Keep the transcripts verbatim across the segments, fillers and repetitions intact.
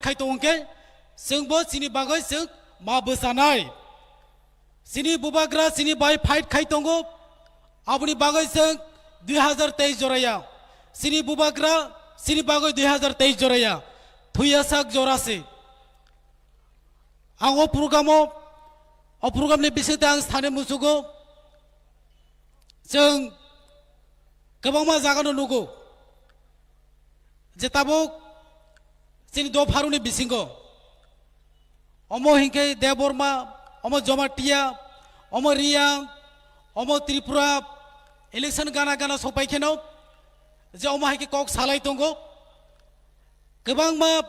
khai tongo khe, chwngbo chini bagwi chwng ma bwchanai. Chini bubagra chini bai fight khai tongo, aboni bagwi chwng dui hazar teis joraya. Chini bubagra chini bagwi dui hazar teis joraya. Thuya sak jora se. Ang o program o, o program ni bisingtwi ang sani muchugo, chwng kwbangma jaga no nugo je tabuk chini dopharuni bisingo omo hinkhe Debbarma, omo Jamatia, omo Reang, omo Tripura election gana gana sopai kheno je omo hai khe kok salai tongo. Kwbangma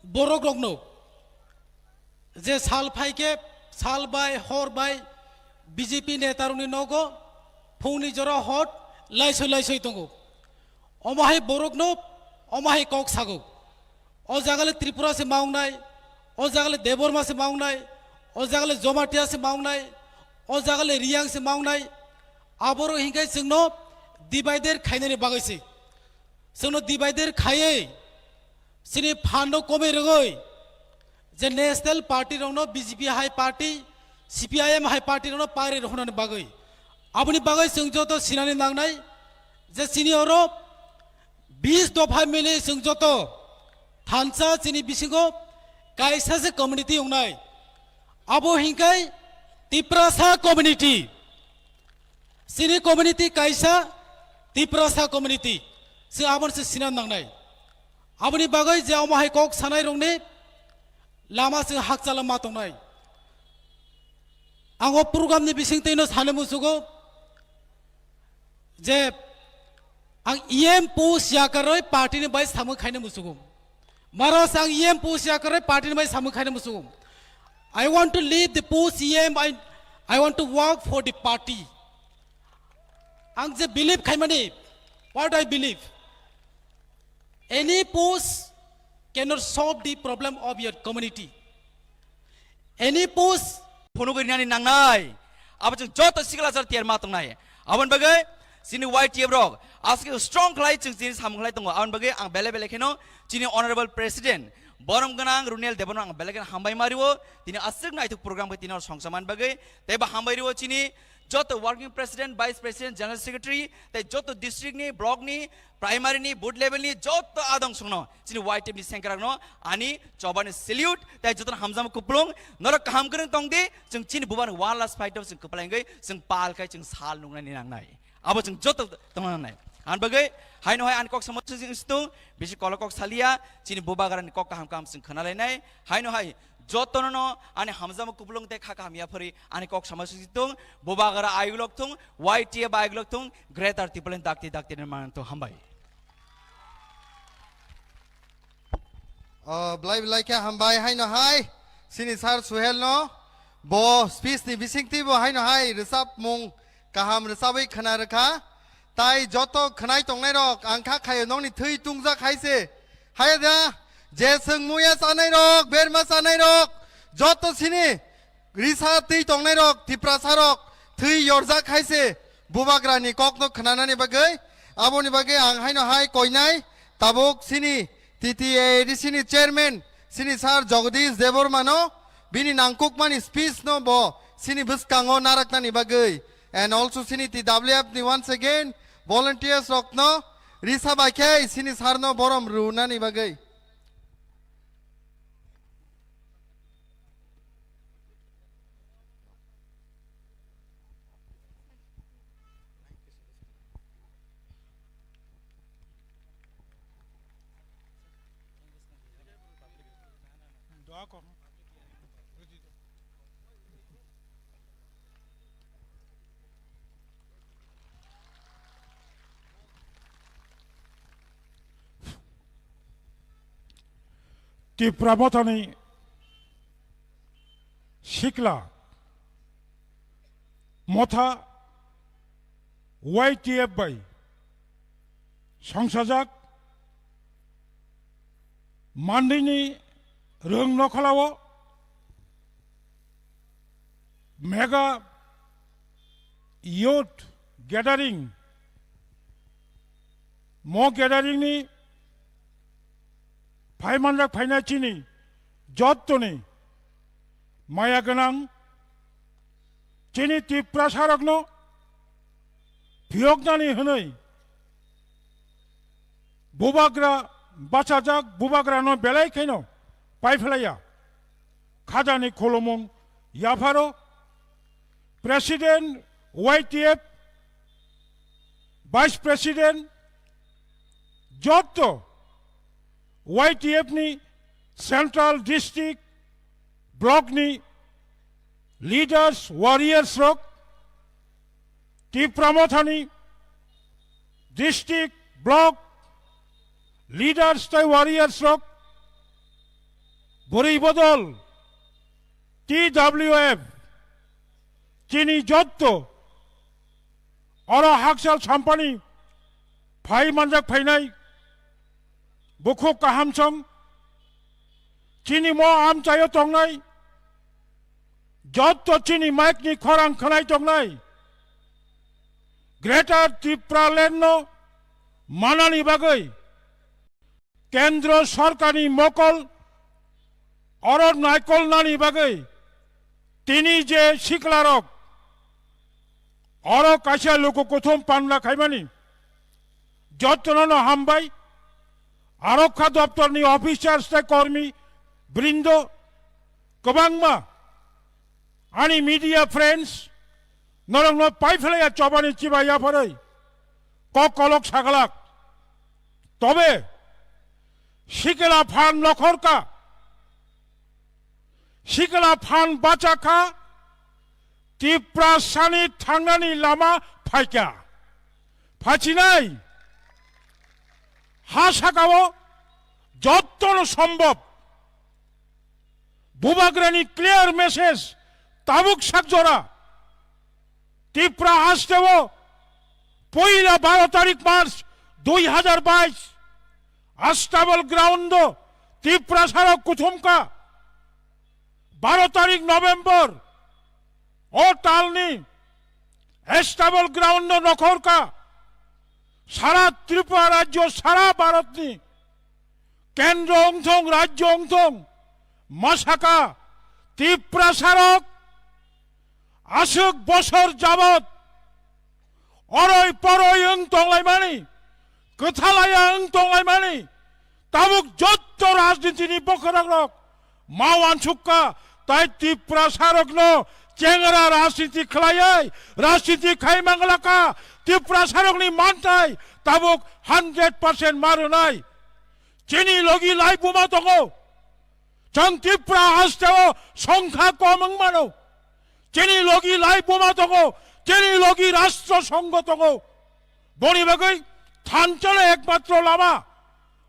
borok rokno je sal phai khe sal bai hor bai B J P neta rokni nogo phungni jora hot laisoi laisoi tongo. Omo hai borokno omo hai kok sago. O jaga le Tripura se maungnai, o jaga le Debbarma se maungnai, o jaga le Jamatia se maungnai, o jaga le Reang se maungnai. Aboro hinkhe chwngno divider khainani bagwi se. Chwngno divider khaiwi chini phan no komwi rwgwi je national party rokno B J P hai party, C P I M hai party rokno pari rwhwnani bagwi. Aboni bagwi chwng joto sinani nangnai je chini oro bis dopha mili chwng joto thansa chini bisingo kaisa se community wngnai. Abo hinkhai Tiprasa community. Chini community kaisa Tiprasa community. Chwng abono se sina nangnai. Aboni bagwi je omo hai kok sanai rokni lama chwng hakchala ma tongnai. Ang o program ni bisingtwi no sani muchugo je ang E M post yakarwi party ni bai samung khaina muchugo. Maras ang E M post yakarwi party ni bai samung khaina muchugo. I want to leave the post E M, I, I want to work for the party. Ang je believe khaimani, what I believe, any post cannot solve the problem of your community. Any post phunugwi rinani nangnai. Abo chwng joto sikla jora tiyar ma tongnai. Aboni bagwi chini Y T F rok aswk strong khlai chwng chini samung khlai tongo. Aboni bagwi ang bele bele kheno chini honorable president borom gwnang Runel Debbarma ang bele kheno hambai ma rio. Tini aswk naithok program khe tini oro songcha man bagwi tei bo hambai rio chini joto working president, vice president, general secretary tei joto district ni, block ni, primary ni, booth level ni joto adong songno chini Y T F ni sengkrak no ani choba ni salute tei joto hamjama kupulung norok kaham kwrwng tong di chwng chini bubar one last fight o chwng kwplai wngwi chwng pal khai chwng sal nuknani nangnai abo chwng joto tongna nangnai. Ani bagwi haino hai ani kok sama chwng situng bisi kolok kok salia chini bubagra ni kok kaham kaham chwng khna lainai haino hai jotono no ani hamjama kupulung tei kha kaham yaphari ani kok sama situng bubagra ayuk lok thung Y T F ayuk lok thung Greater Tipraland dakti dakti ni manang thung hambai. O, belai belai khe hambai haino hai. Chini sir Suhel no bo speech ni bisingtwi bo haino hai rwchapmung kaham rwchabwi khna rwkha. Tai joto khwnai tongnai rok ang kha khaio nokni thwi tungjak hai se. Haya da je chwng muya chanai rok, berma chanai rok joto chini risa twi tongnai rok, Tiprasa rok thwi yorjak hai se bubagra ni kok no khna nani bagwi. Aboni bagwi ang haino hai koinai tabuk chini T T A A D C ni chairman chini sir Jagadish Debbarma no bini nangkukmani speech no bo chini bwskango naraknani bagwi and also chini T W F ni once again volunteers rok no risa bai khe chini sir no borom rwnani bagwi. Tipra Mothani sikla motha Y T F bai songsajak mandini rwng nokhalao mega youth gathering, mo gathering ni phaimanjak phainai chini jottoni maya gwnang chini Tiprasarokno phiyoknani hwnwi bubagra bachajak, bubagrano belai kheno paiphlaiya. Khajani khulumung yapharo President Y T F, Vice President, jotto Y T F ni Central District Block ni leaders, warriors rok, Tipra Mothani district, block leaders tei warriors rok, bwrwi bodol, T W F, chini jotto oro hakchal sampani phai manjak phainai bukhuk kaham song, chini mo amchaio tongnai, jotto chini mic ni khorang khwnai tongnai, Greater Tipraland no manani bagwi Kendro Sorkarni mokol oro naikolnani bagwi tini je siklarok oro kaisa luku kuthum panda khaimani jottono no hambai. Arokha doptorni officers tei kormi brindo kwbangma ani media friends norokno paiphlaiya chobani chiba yapharwi kok kolok saglak. Tobe sikla phan nokhorka, sikla phan bachakha, Tiprasani thangnani lama phaikha. Phachinai ha sakao jottono sombhob Bubagrani clear message tabuk sakjora. Tipra hasteo poila baro tarik March dui hajar bais Astabal ground o Tiprasarok kuthumkha. Baro tarik November o talni Astabal ground o nokhorkha. Sara Tripura rajyo, sara Bharatni kendro wngthong, rajyo wngthong, masakha Tiprasarok aswk bosor jabot oroi poroi wng tonglaimani, kwthalaya wng tonglaimani, tabuk jotto rajnitini bokhorok rok ma wansukha, tai Tiprasarokno chengra rajniti khlaiwi rajniti khai manglakha. Tiprasarokni manthai tabuk hundred percent ma rwnai. Chini logi lai buma tongo. Chwng Tipra hasteo songkha kom wng mano. Chini logi lai buma tongo, chini logi rashtra songho tongo. Boni bagwi thanchano ekmatro lama.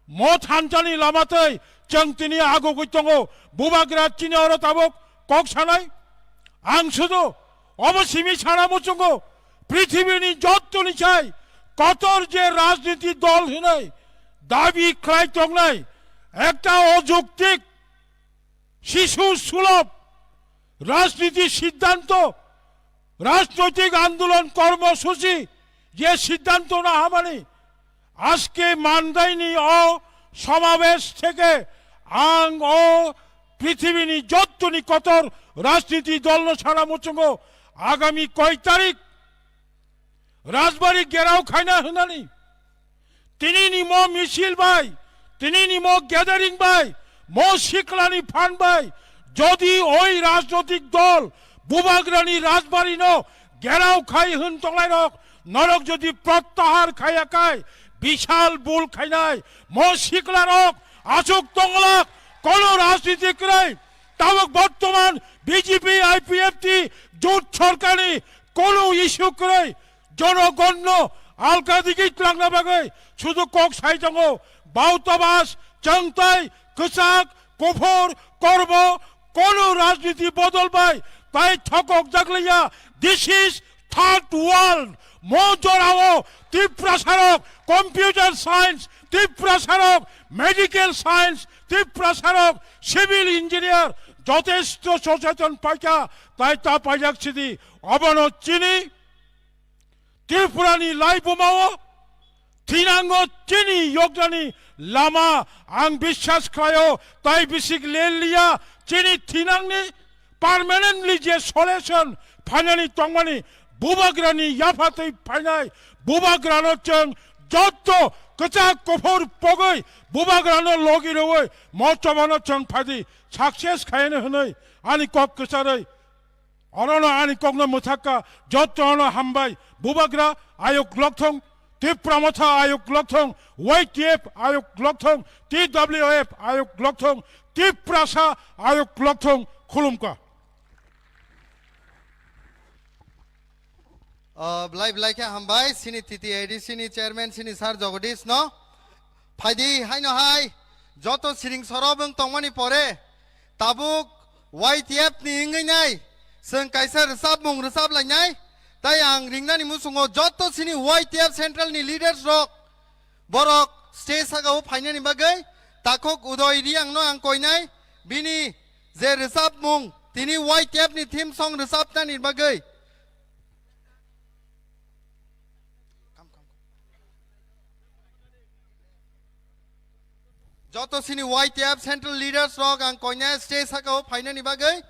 Mo thanchani lama tei chwng tini agogwi tongo. Bubagra chini oro tabuk kok sanai. Ang sudu obo simi sana muchungo. Prithibini jottoni chai kotor je rajniti dol hinwi dabi khlai tongnai ekta ojuktik, শিশু সুলভ রাজনীতি সিদ্ধান্ত, রাজনৈতিক আন্দোলন কর্মসূচি যে সিদ্ধান্ত না হমানি আজকে মান্দাইনি ও সমাবেশ থেকে আং ও পৃথিবীনি যত্তনি কতর রাজনীতি দলনো সারা মুচুঙ্গো আগামী কয় তারিখ রাজবাড়ি ঘেরাও খাইনা হনানি Tinini mo misil bai, tinini mo gathering bai, mo siklani phan bai, jodi oi rajnotik dol bubagrani rajbari no gerao khai hwn tonglai rok, norok jodi prottahar khaiya kai, bishal bul khainai, mo sikla rok asuk tonglak, kono rajniti kwrwi, tabuk bortoman B J P, I P F T, jut sorkarni kono issue kwrwi, jonogonno alka digi tlangna bagwi sudu kok sai tongo. Bautabas, changtai, kwchak, kuphur, kormo, kono rajniti bodol bai tai thokok jakliya. This is third world. Mo jorao Tiprasarok computer science, Tiprasarok medical science, Tiprasarok civil engineer jotesto socheton paikha, tai ta paijak sidi. Obono chini Tripurani laibumao thinango chini yokjani Lama ang biswas khlaio, tai bisik leliya, chini thinangni permanently je solution phainani tongmani bubagrani yaphatwi phainai, bubagrano chwng jotto kwchak kuphur pogwi bubagrano logi rwui mochobano chwng phaidi success khaino hwnwi ani kok kwcharwi. Orono ani kokno mwthakka, jottono hambai. Bubagra ayuk lokthong, Tipra Motha ayuk lokthong, Y T F ayuk lokthong, T W F ayuk lokthong, Tiprasa ayuk lokthong, khulumkha. O, belai belai khe hambai, sini T T A D C ni chairman, sini Sir Jagadish no. Phaidi haino hai, joto siring soro bwng tongmani pore, tabuk Y T F ni wngwi nai, chwng kaisa rwchapmung rwchap lainai, tai ang ringnani muchungo joto sini Y T F central ni leaders rok, borok stage saka o phainani bagwi takhuk Udoy Riang no ang koinai, bini je rwchapmung, tini Y T F ni theme song rwchapnani bagwi. Joto sini Y T F central leaders rok ang koinai stage saka o phainani bagwi.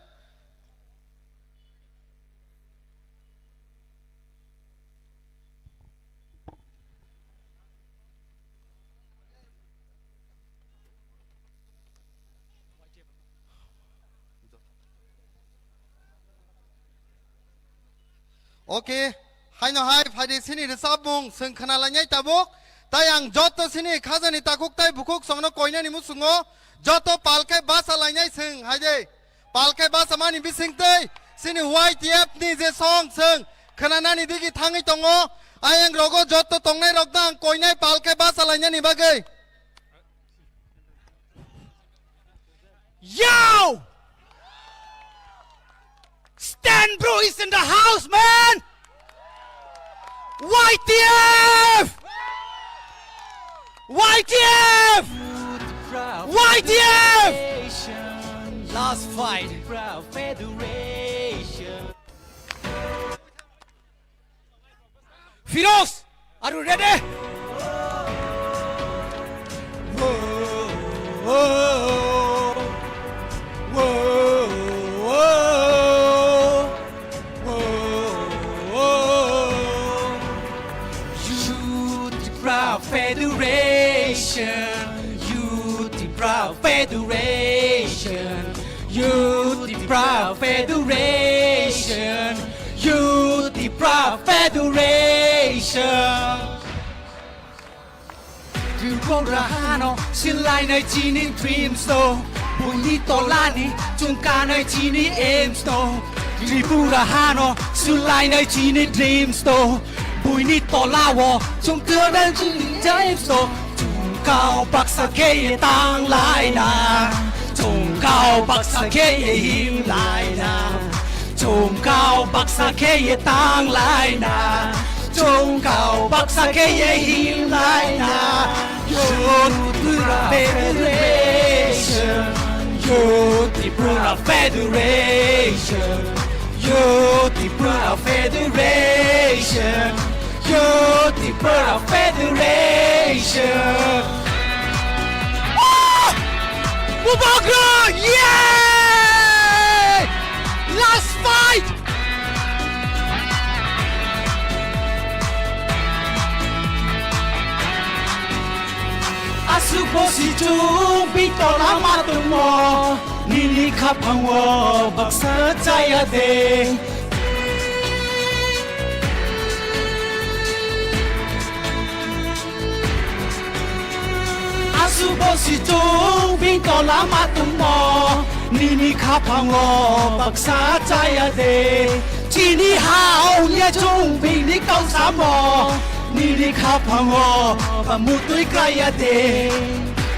Okay, haino hai phaidi sini rwchapmung chwng khna lainai tabuk. Tai ang joto sini khajani takhuk tai bukhuk songno koinani muchungo joto palkhai basa lainai chwng haide. Palkhai basa mani bisingtwi sini Y T F ni je song chwng khnanani digi thangwi tongo. Ayang rogo joto tongnai rokno ang koinai palkhai basa lainani bagwi. Yo! Stan Bro is in the house, man! Y T F! Y T F! Y T F! Last fight. Firoz, are you ready? Youth Tipra Federation, Youth Tipra Federation, Youth Tipra Federation, Youth Tipra Federation. Tripura hano silainai chini dreams to, buini tolani chungkanai chini aims to. Tripura hano silainai chini dreams to, buini tolao chungkanai chini dreams to. Chungkao baksa khe ye tang laina, chungkao baksa khe ye him laina, chungkao baksa khe ye tang laina, chungkao baksa khe ye him laina. Youth Tripura Federation, Youth Tripura Federation, Youth Tripura Federation. Youth Tipra Federation. Ah! Bubagra! Yay! Last fight! Aswk bo si chwng bini tola ma tongmo, nini khaphango baksa chaya de. Aswk bo si chwng bini tola ma tongmo, nini khaphango baksa chaya de. Chini ha ongya chwng bini kau samo, nini khaphango ba mutwi kaya de.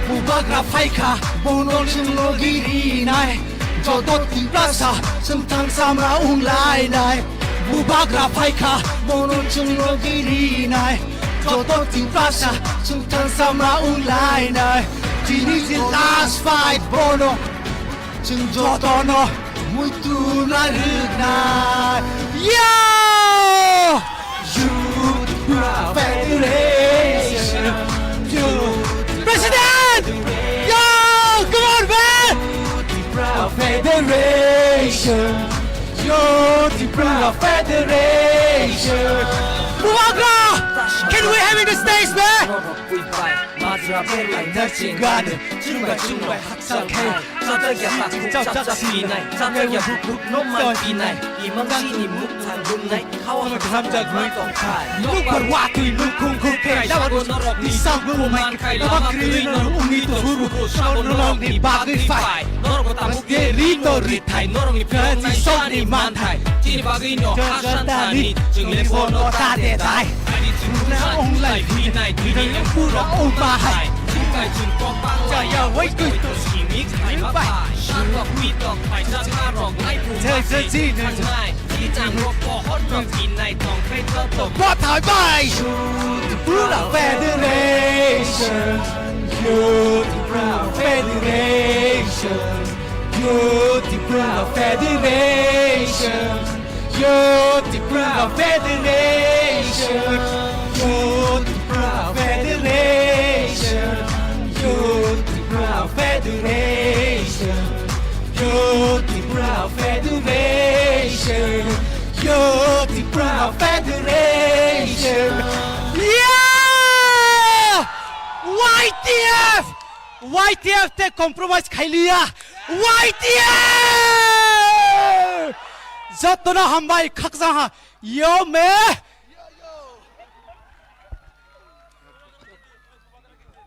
Bubagra phaikha, bono chwng logi rinai. Joto Tiprasa chwng thang samra wng lainai. Bubagra phaikha, bono chwng logi rinai. Joto Tiprasa chwng thang samra wng lainai. Tini je last fight bono. Chwng jotono muitu narwknai. Yo! Youth Federation, Youth. President! Federation, yo Tripura Federation. Bubagra, can we have in the stage, man? Chunga chunga hakchal khai, chapta ya takhuk chapta sinai, chapta ya bukruk no man pinai, imang chini muk thang dungnai. Khawang hamjak wi tongthai. Nukbar watwi nukhung khukhe. Sago norokni samung mankhai. Lama kwrwi norok ungwi tongphuru. Sago norokni bagwi phai. Norok tabuk de rito rithai. Norokni phiroknai sani manthai. Chini bagwi no hasan thani. Chwngni bono ta de dai. Ani chwngno onglai phinai. Tini pura ongba hai. Chwngkai chwng kokbang. Chaya wai twi to simi khai bai. Sarok wi tok phai. Chakharok nai phung. Chai chai chai chai. Bathai bai! Youth Proud Federation, Youth Proud Federation, Youth Proud Federation, Youth Proud Federation, Youth Proud Federation, Youth Proud Federation. Youth Tripura Federation, Youth Tripura Federation. Yeah! Y T F! Y T F te compromise khailiya. Y T F! Jotono hambai khaksa ha. Yo me.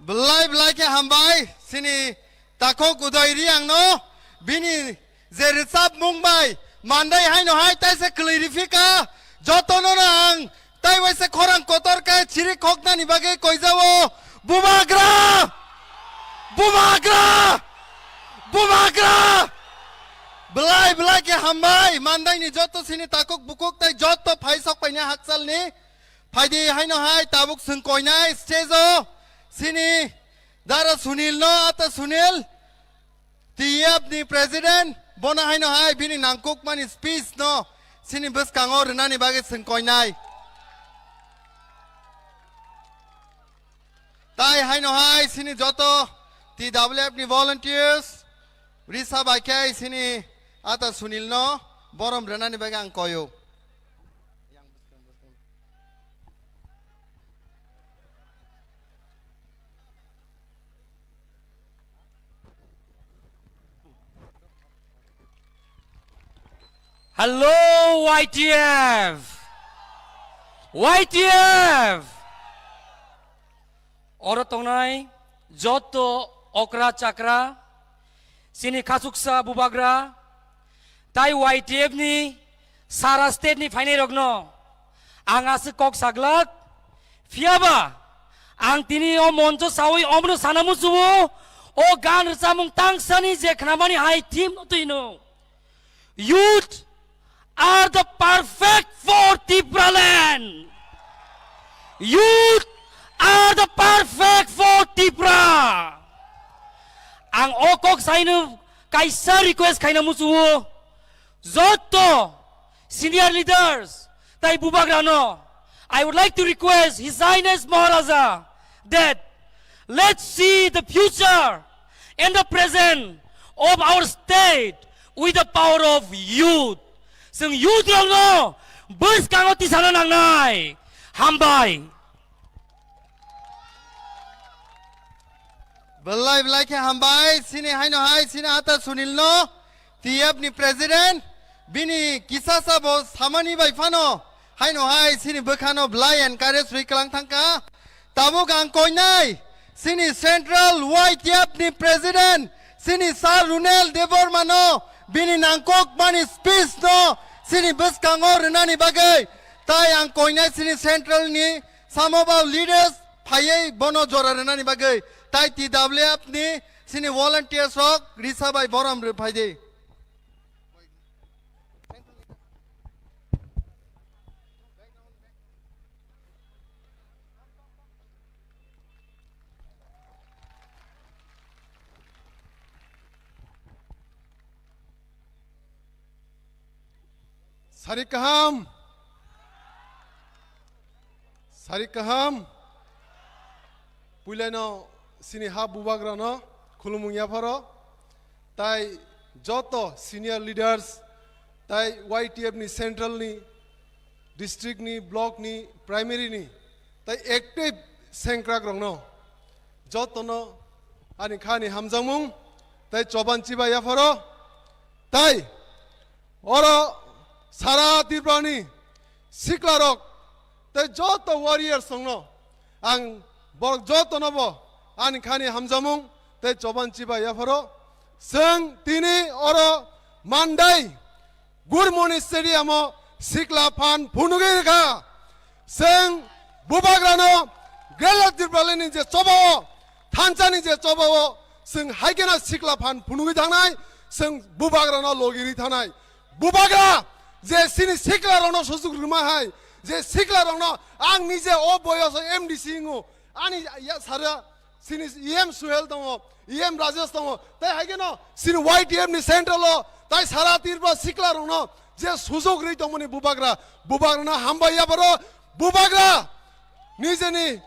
Belai belai khe hambai sini takhuk Uday Reang no bini je rwchapmung bai mandai haino hai taisa kwlwi rifika jotono no ang tai waisa khorang kotor khe chiri khoknani bagwi koijao. Bubagra! Bubagra! Bubagra! Belai belai khe hambai mandaini joto sini takhuk bukuk tai joto phai sok paina hakchalni. Phaidi haino hai tabuk chwng koinai stage o sini Dara Sunil no, ata Sunil, T F ni president, bono haino hai bini nangkukmani speech no sini bwskango rwnani bagwi chwng koinai. Tai haino hai sini joto T W F ni volunteers risa bai khe sini ata Sunil no borom rwnani bagwi ang koyo. Hello, Y T F! Y T F! Oro tongnai joto okra chakra, chini khachuksa bubagra, tai Y T F ni sara state ni phainai rokno ang aswk kok saglak. Phiyaba ang tini o moncho sawi omno sana musuo, o gan rwchapmung tangsani je khnamani hai theme no twino. Youth are the perfect for Tipraland. Youth are the perfect for Tipra. Ang o kok saino kaisa request khaina musuo. Joto senior leaders tai bubagrano, I would like to request His Highness Maharaja that let's see the future and the present of our state with the power of youth. Chwng youth rokno bwskango tisana nangnai. Hambai. Belai belai khe hambai, sini haino hai, sini ata Sunil no, T F ni president, bini kisa sa bo samani bai phano, haino hai, sini bwkhano belai encourage rwi kwlang thangkha. Tabuk ang koinai, sini central Y T F ni president, sini Sir Runel Debbarma no, bini nangkok mani speech no, sini bwskango rwnani bagwi, tai ang koinai, sini central ni Some of our leaders phaiwi bono jora rwnani bagwi tai T W F ni sini volunteers rok risa bai borom rw phai di. Sari kaham. Sari kaham. Puilano sini ha bubagrano khulumung yapharo. Tai joto senior leaders, tai Y T F ni central ni, district ni, block ni, primary ni, tai active sengkrak rokno jotono ani khani hamjakmung tai choban chiba yapharo, tai oro sara Tripura ni sikla rok tai joto warriors rokno ang borok jotono bo ani khani hamjakmung tei choban chiba yapharo. Chwng tini oro Mandai Gurmoni Stadium o sikla phan phunugwi rwkha. Chwng bubagrano Greater Tipraland ni je choba o, thansa ni je choba o chwng hai kheno sikla phan phunugwi thangnai, chwng bubagrano logi rwi thangnai. Bubagra je chini sikla rokno sujuk rwma hai, je sikla rokno ang nije o boyos o M D C wngo, ani ya sara chini E M Suhel tongo, E M Rajesh tongo, tei hai kheno chini Y T F ni central o, tai sara Tripura sikla rokno je sujuk rwi tongmani bubagra, bubagrano hambai ya boro, bubagra nijeni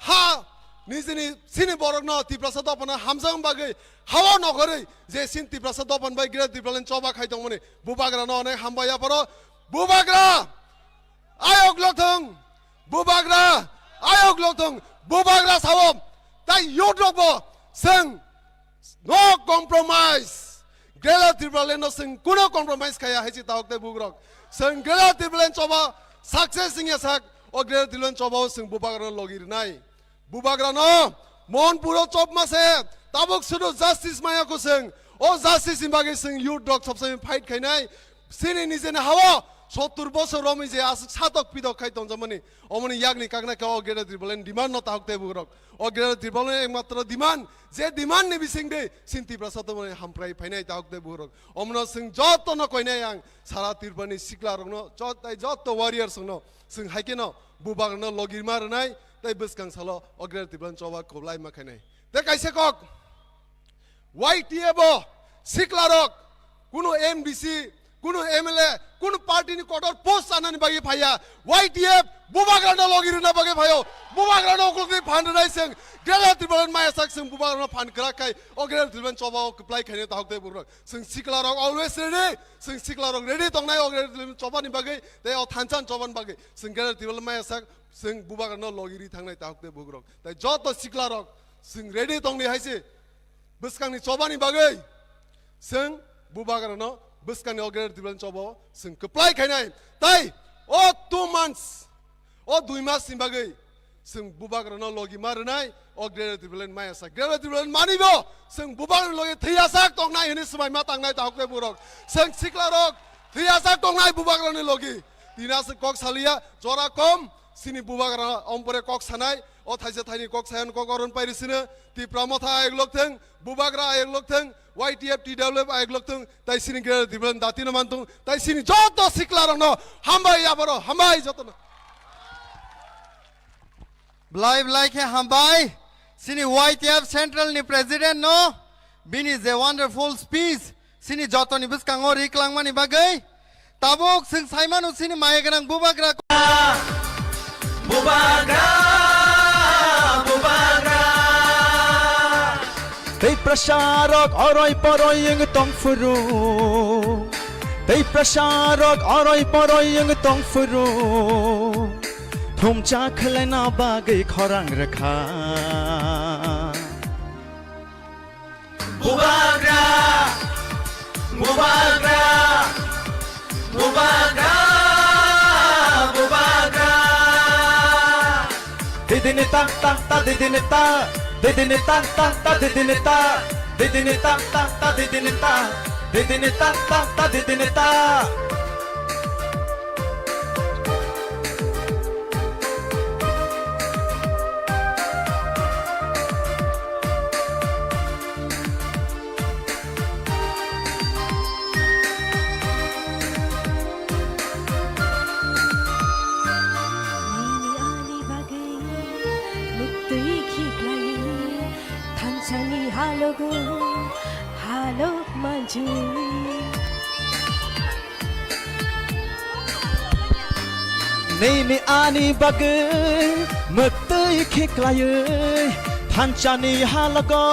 ha, nijeni chini borokno Tiprasa dophano hamjakma bagwi hao nokhorwi je chini Tiprasa dophani bai Greater Tipraland choba khai tongmani bubagrano onek hambai ya boro, bubagra ayok lothong, bubagra ayok lothong, bubagra sao tai youth rokbo chwng no compromise. Greater Tipraland no chwng kuno compromise khaya hai se tahok tei bugrok. Chwng Greater Tipraland choba success wngya sak, o Greater Tipraland choba o chwng bubagrano logi rwnai. Bubagrano Monpuro chopma se tabuk sudu justice maya ko chwng. O justice ni bagwi chwng youth rok sab samai fight khainai. Chini nijeni hao sottur bosor romwi je aswk satok pitok khai tongjakmani, omoni yakni kakna khe o Greater Tipraland demand no tahok tei bugrok. O Greater Tipraland ekmatro demand, je demand ni bising de chini Tiprasa tongmani hamprai phainai tahok tei bugrok. Omono chwng joto no koinai ang sara Tripura ni sikla rokno, jot-, tai joto warriors rokno chwng hai kheno bubagrano logi ma rwnai tei bwskang salo o Greater Tipraland choba kwplai ma khainai. Tei kaisa kok, Y T F o sikla rok, kunu M D C, kunu M L A, kunu party ni kotor post chanani bagwi phaiya. Y T F bubagrano logi rwna bagwi phaio. Bubagrano ukulukni phan rwnai chwng. Greater Tipraland maya sak chwng bubagrano phan kwrak khai. O Greater Tipraland choba o kwplai khainai tahok tei bugrok. Chwng sikla rok always ready. Chwng sikla rok ready tongnai o Greater Tipraland choba ni bagwi. Tei o thansa ni choba ni bagwi. Chwng Greater Tipraland maya sak chwng bubagrano logi ri thangnai tahok tei bugrok. Tai joto sikla rok chwng ready tongni hai se. Bwskangni chobani bagwi chwng bubagrano bwskangni o Greater Tipraland choba o chwng kwplai khainai. Tai o two months, o dui mas ni bagwi chwng bubagrano logi ma rwnai o Greater Tipraland maya sak. Greater Tipraland mani bo chwng bubagrano logi thwiyasak tongnai hwnwi swmai ma tangnai tahok tei bugrok. Chwng sikla rok thwiyasak tongnai bubagrani logi. Tini aswk kok saliya, jora kom, chini bubagra ompore kok sanai, o thaisa thaini kok sayan kok oron pairi sino, Tipra Motha ayok lok thung, bubagra ayok lok thung, Y T F, T W F ayok lok thung, tai chini Greater Tipraland dati no man thung, tai chini joto sikla rok no hambai aboro, hambai joto no. Blai blai khe hambai, chini Y T F Central ni President no, bini je wonderful speech, chini jotoni bwskango ri klangmani bagwi, tabuk chwng saimano chini maya gwnang bubagra. Bubagra, bubagra. Tei prasarok oroi poroi wng tong phuru. Tei prasarok oroi poroi wng tong phuru. Thumcha khwlaina bagwi khorang rwkha. Bubagra, bubagra, bubagra, bubagra. Didini ta, ta, ta, didini ta, didini ta, ta, ta, didini ta, didini ta, ta, ta, didini ta, didini ta, ta, ta, didini ta. Nini ani bagwi mwktwi khiklai thansani halogo halok manjui. Nini ani bagwi mwktwi khiklaiwi thansani halogo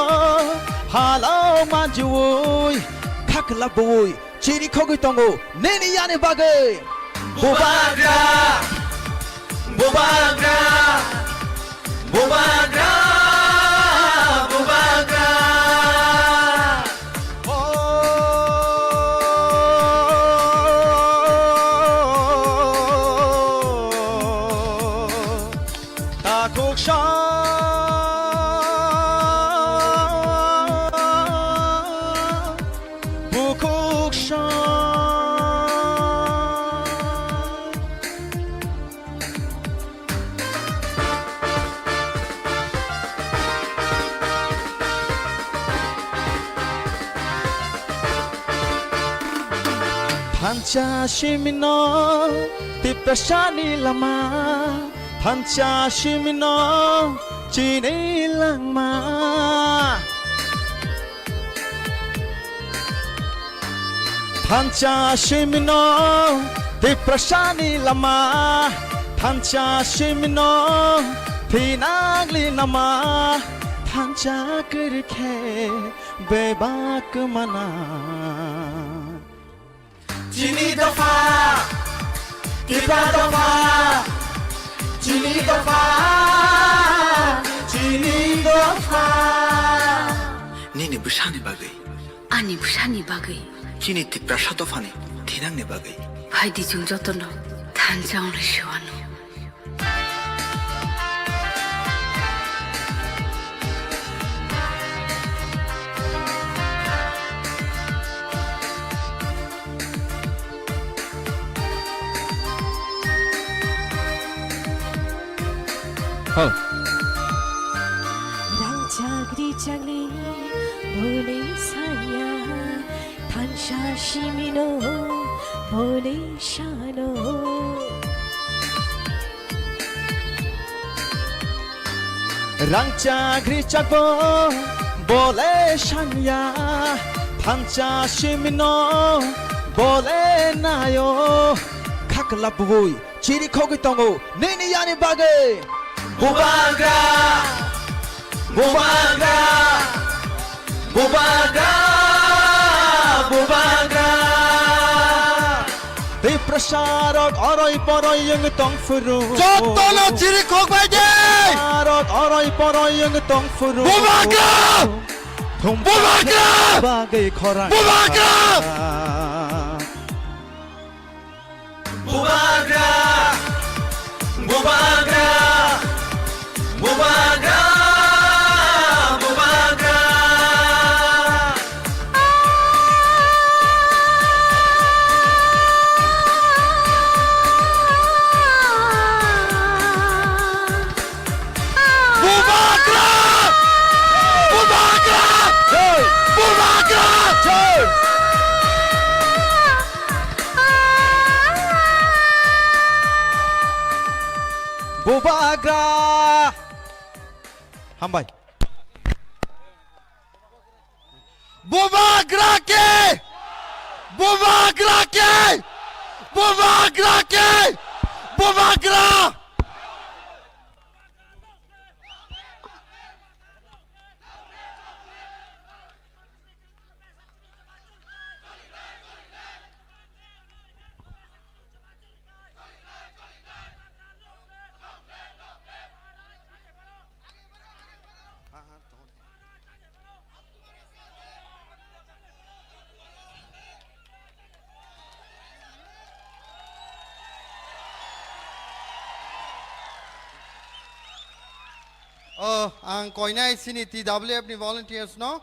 halok manjui. Khakla bui chiri khogwi tongo nini yani bagwi. Bubagra, bubagra, bubagra, bubagra. Takhuk sa, bukhuk sa. Thansa simino Tiprasani lama, thansa simino chini langma. Thansa simino Tiprasani lama, thansa simino thinangli nama, thansa kwrwi khe bebak mana. Chini dopha, Tipra dopha, chini dopha, chini dopha. Nini bwsani bagwi. Ani bwsani bagwi. Chini Tiprasa dophani thinangni bagwi. Phaidi chwng jotono thansa wngwi sewano. Hal. Rang chagri chagri bole sanya, thansa simino bole sano. Rang chagri chagbo bole sanya, thansa simino bole nayo. Khakla bui chiri khogwi tongo nini yani bagwi. Bubagra, bubagra, bubagra, bubagra. Tiprasa rok oroi poroi wng tong phuru. Jotono chiri khok bai de. Tiprasa rok oroi poroi wng tong phuru. Bubagra! Thum Bubagra! Bagwi khorang. Bubagra! Bubagra! Bubagra! Bubagra! Bubagra! Bubagra! Bubagra! Jai! Bubagra! Jai! Bubagra! Hambai. Bubagra ke! Bubagra ke! Bubagra ke! Bubagra! Oh, ang koinai chini T W F ni volunteers no,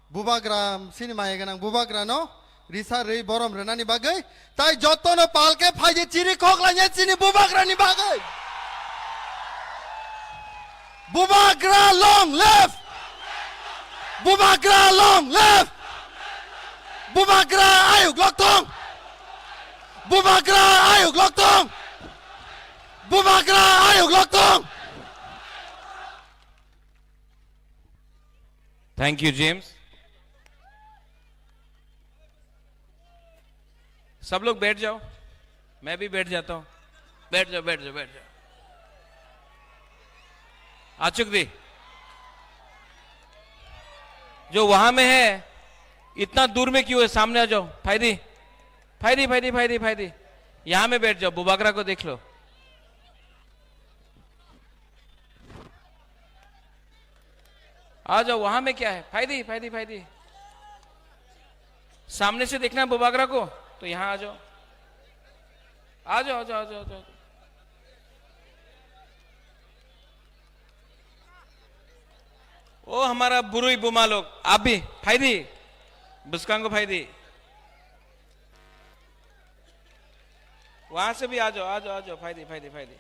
bubagra, chini maya gwnang bubagra no, risa rwi borom rwnani bagwi, tai jotono palke phaidi chiri khoklainai chini bubagrani bagwi. Bubagra long live! Bubagra long live! Bubagra ayuk loktong! Bubagra ayuk loktong! Bubagra ayuk loktong! Thank you, James. सब लोग बैठ जाओ, मैं भी बैठ जाता हूँ। बैठ जाओ, बैठ जाओ, बैठ जाओ। आचुक दी, जो वहां में है, इतना दूर में क्यों है? सामने आ जाओ। फायदी, फायदी, फायदी, फायदी, फायदी। यहाँ में बैठ जाओ, बुबागरा को देख लो। आ जाओ, वहां में क्या है? फायदी, फायदी, फायदी। सामने से देखना है बुबागरा को, तो यहाँ आ जाओ। आ जाओ, आ जाओ, आ जाओ, आ जाओ। ओ हमारा बुरुई बुमा लोग, आप भी फायदी, बुस्कांगो फायदी। वहां से भी आ जाओ, आ जाओ, आ जाओ, फायदी, फायदी, फायदी।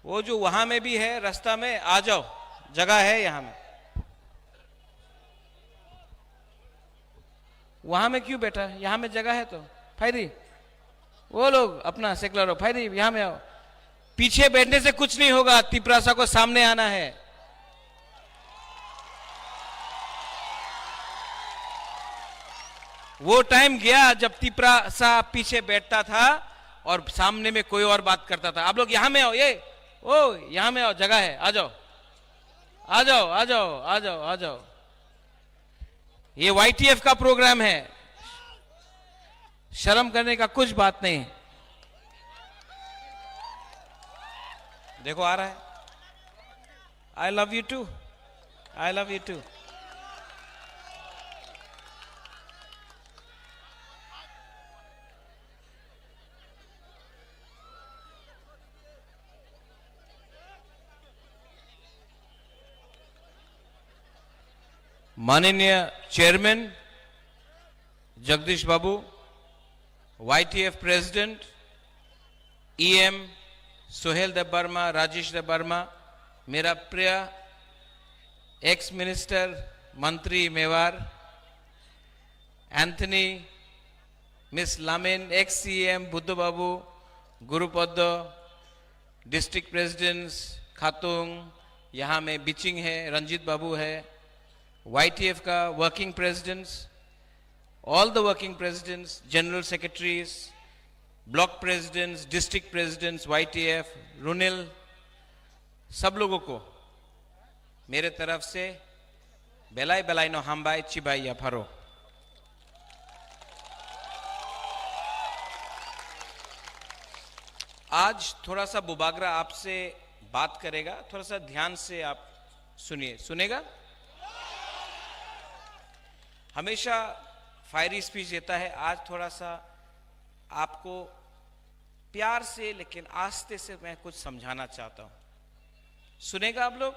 वो जो वहां में भी है, रास्ता में आ जाओ, जगह है यहाँ में। वहां में क्यों बैठा? यहाँ में जगह है तो। फायदी, वो लोग अपना सेकुलर हो, फायदी, यहाँ में आओ। पीछे बैठने से कुछ नहीं होगा, तिपरासा को सामने आना है। वो टाइम गया जब तिपरासा पीछे बैठता था और सामने में कोई और बात करता था। आप लोग यहाँ में आओ, ये, ओ, यहाँ में आओ, जगह है, आ जाओ, आ जाओ, आ जाओ, आ जाओ, आ जाओ। ये वाईटीएफ का प्रोग्राम है, शर्म करने का कुछ बात नहीं है। देखो, आ रहा है। I love you too. I love you too. माननीय chairman Jagdish Babu, YTF president, EM Sohel Debbarma, Rajesh Debbarma, मेरा प्रिय एक्स मिनिस्टर मंत्री Mevar, Anthony, miss Lamin, ex CM Buddha Babu, Gurupad, district presidents, Khatung, यहाँ में बिचिंग है, रंजीत बाबू है, वाईटीएफ का working presidents, all the working presidents, general secretaries, block presidents, district presidents, YTF, रुनिल, सब लोगों को मेरे तरफ से belai belai no hambai, chibai yapharo. आज थोड़ा सा बुबागरा आपसे बात करेगा, थोड़ा सा ध्यान से आप सुनिए, सुनेगा? हमेशा फायरी स्पीच देता है, आज थोड़ा सा आपको प्यार से लेकिन आस्ते से मैं कुछ समझाना चाहता हूं, सुनेगा आप लोग?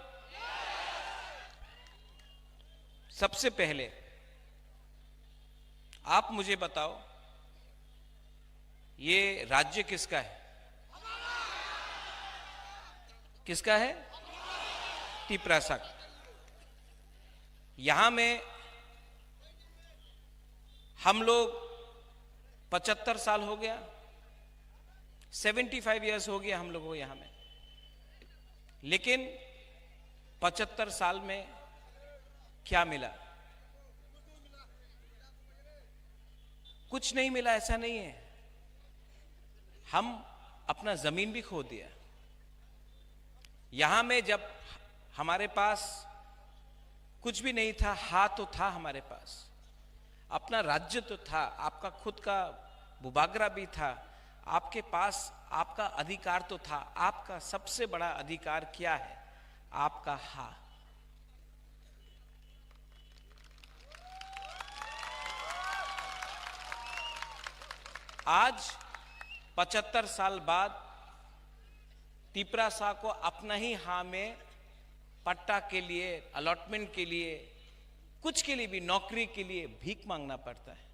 सबसे पहले आप मुझे बताओ, ये राज्य किसका है? किसका है? तिपरासा का। यहां में हम लोग पचहत्तर साल हो गया, सेवेंटी फाइव ईयर्स हो गया हम लोगों को यहां में। लेकिन पचहत्तर साल में क्या मिला? कुछ नहीं मिला, ऐसा नहीं है। हम अपना जमीन भी खो दिया। यहां में जब हमारे पास कुछ भी नहीं था, हा तो था हमारे पास, अपना राज्य तो था, आपका खुद का बुबागरा भी था, आपके पास आपका अधिकार तो था। आपका सबसे बड़ा अधिकार क्या है? आपका हा। आज पचहत्तर साल बाद तिपरासा को अपना ही हा में पट्टा के लिए, अलॉटमेंट के लिए, कुछ के लिए भी, नौकरी के लिए भीख मांगना पड़ता है।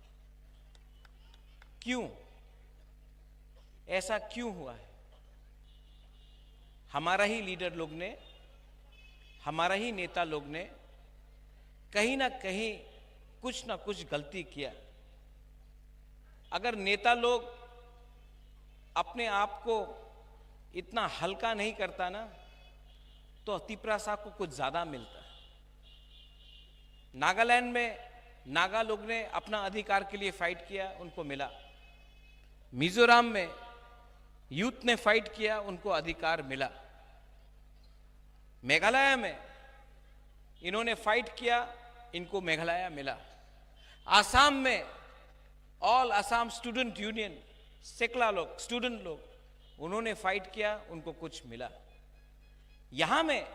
क्यों? ऐसा क्यों हुआ है? हमारा ही लीडर लोग ने, हमारा ही नेता लोग ने कहीं ना कहीं कुछ ना कुछ गलती किया। अगर नेता लोग अपने आप को इतना हल्का नहीं करता ना, तो तिपरासा को कुछ ज्यादा मिलता। नागालैंड में नागा लोग ने अपना अधिकार के लिए फाइट किया, उनको मिला। मिजोरम में यूथ ने फाइट किया, उनको अधिकार मिला। मेघालय में इन्होंने फाइट किया, इनको मेघालय मिला। आसाम में ऑल आसाम स्टूडेंट यूनियन, सेकला लोग, स्टूडेंट लोग, उन्होंने फाइट किया, उनको कुछ मिला। यहाँ में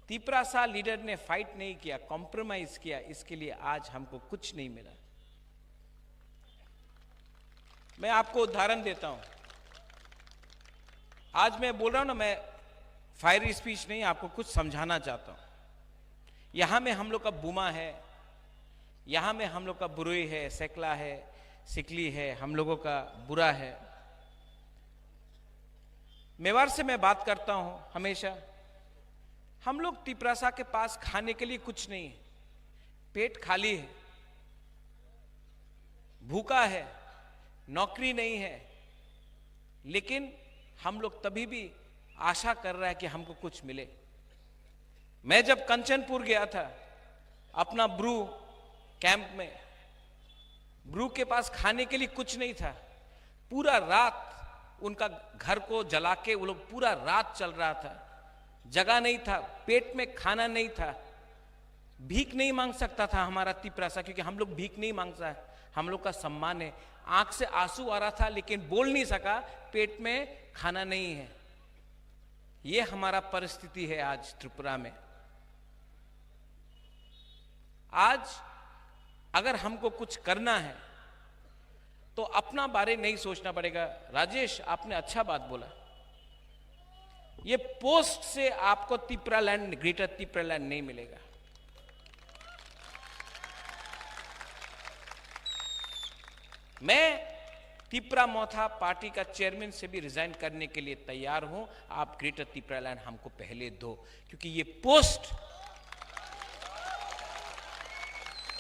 तिपरासा लीडर ने फाइट नहीं किया, कॉम्प्रोमाइज किया, इसके लिए आज हमको कुछ नहीं मिला। मैं आपको उदाहरण देता हूं। आज मैं बोल रहा हूं ना, मैं फायरी स्पीच नहीं, आपको कुछ समझाना चाहता हूं। यहां में हम लोग का बुमा है, यहां में हम लोग का बुरुई है, सेकला है, सिकली है, हम लोगों का बुरा है। मेवाड़ से मैं बात करता हूं हमेशा। हम लोग तिपरासा के पास खाने के लिए कुछ नहीं है, पेट खाली है, भूखा है, नौकरी नहीं है, लेकिन हम लोग तभी भी आशा कर रहा है कि हमको कुछ मिले। मैं जब कंचनपुर गया था अपना ब्रू कैंप में, ब्रू के पास खाने के लिए कुछ नहीं था। पूरा रात उनका घर को जला के वो लोग पूरा रात चल रहा था। जगह नहीं था, पेट में खाना नहीं था। भीख नहीं मांग सकता था हमारा तिपरासा, क्योंकि हम लोग भीख नहीं मांगता है, हम लोग का सम्मान है। आंख से आंसू आ रहा था लेकिन बोल नहीं सका, पेट में खाना नहीं है। ये हमारा परिस्थिति है आज त्रिपुरा में। आज अगर हमको कुछ करना है तो अपना बारे नहीं सोचना पड़ेगा। राजेश, आपने अच्छा बात बोला, ये पोस्ट से आपको तिपरालैंड, ग्रेटर तिपरालैंड नहीं मिलेगा। मैं तिपरा मोथा पार्टी का चेयरमैन से भी रिजाइन करने के लिए तैयार हूं। आप ग्रेटर तिपरालैंड हमको पहले दो, क्योंकि ये पोस्ट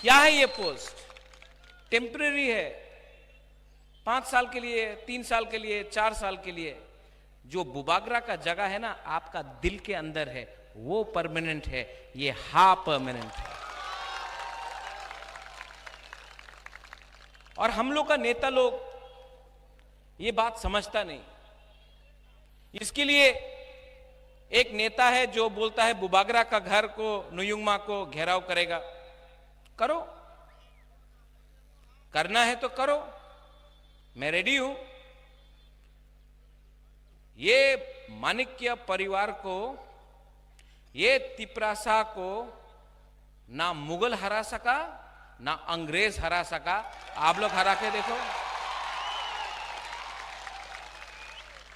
क्या है? ये पोस्ट टेम्परेरी है, पांच साल के लिए, तीन साल के लिए, चार साल के लिए। जो बुबागरा का जगह है ना, आपका दिल के अंदर है, वो परमानेंट है, ये हा परमानेंट है। और हम लोग का नेता लोग ये बात समझता नहीं। इसके लिए एक नेता है जो बोलता है बुबागरा का घर को, नुयुंगमा को घेराव करेगा। करो, करना है तो करो, मैं रेडी हूं। ये माणिक्य परिवार को, ये तिपरासा को ना मुगल हरा सका, ना अंग्रेज हरा सका। आप लोग हरा के देखो,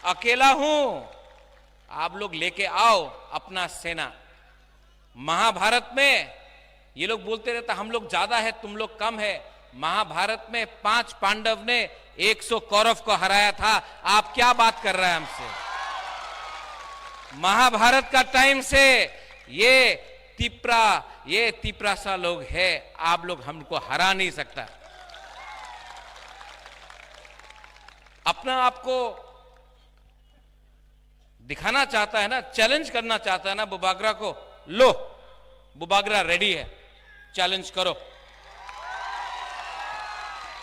अकेला हूं, आप लोग लेके आओ अपना सेना। महाभारत में ये लोग बोलते रहता, हम लोग ज्यादा है, तुम लोग कम है। महाभारत में पांच पांडव ने एक सौ कौरव को हराया था। आप क्या बात कर रहे हैं हमसे? महाभारत का टाइम से ये तिपरा, ये तिपरासा लोग है, आप लोग हमको हरा नहीं सकता। अपना आपको दिखाना चाहता है ना, चैलेंज करना चाहता है ना बुबागरा को, लो, बुबागरा रेडी है, चैलेंज करो।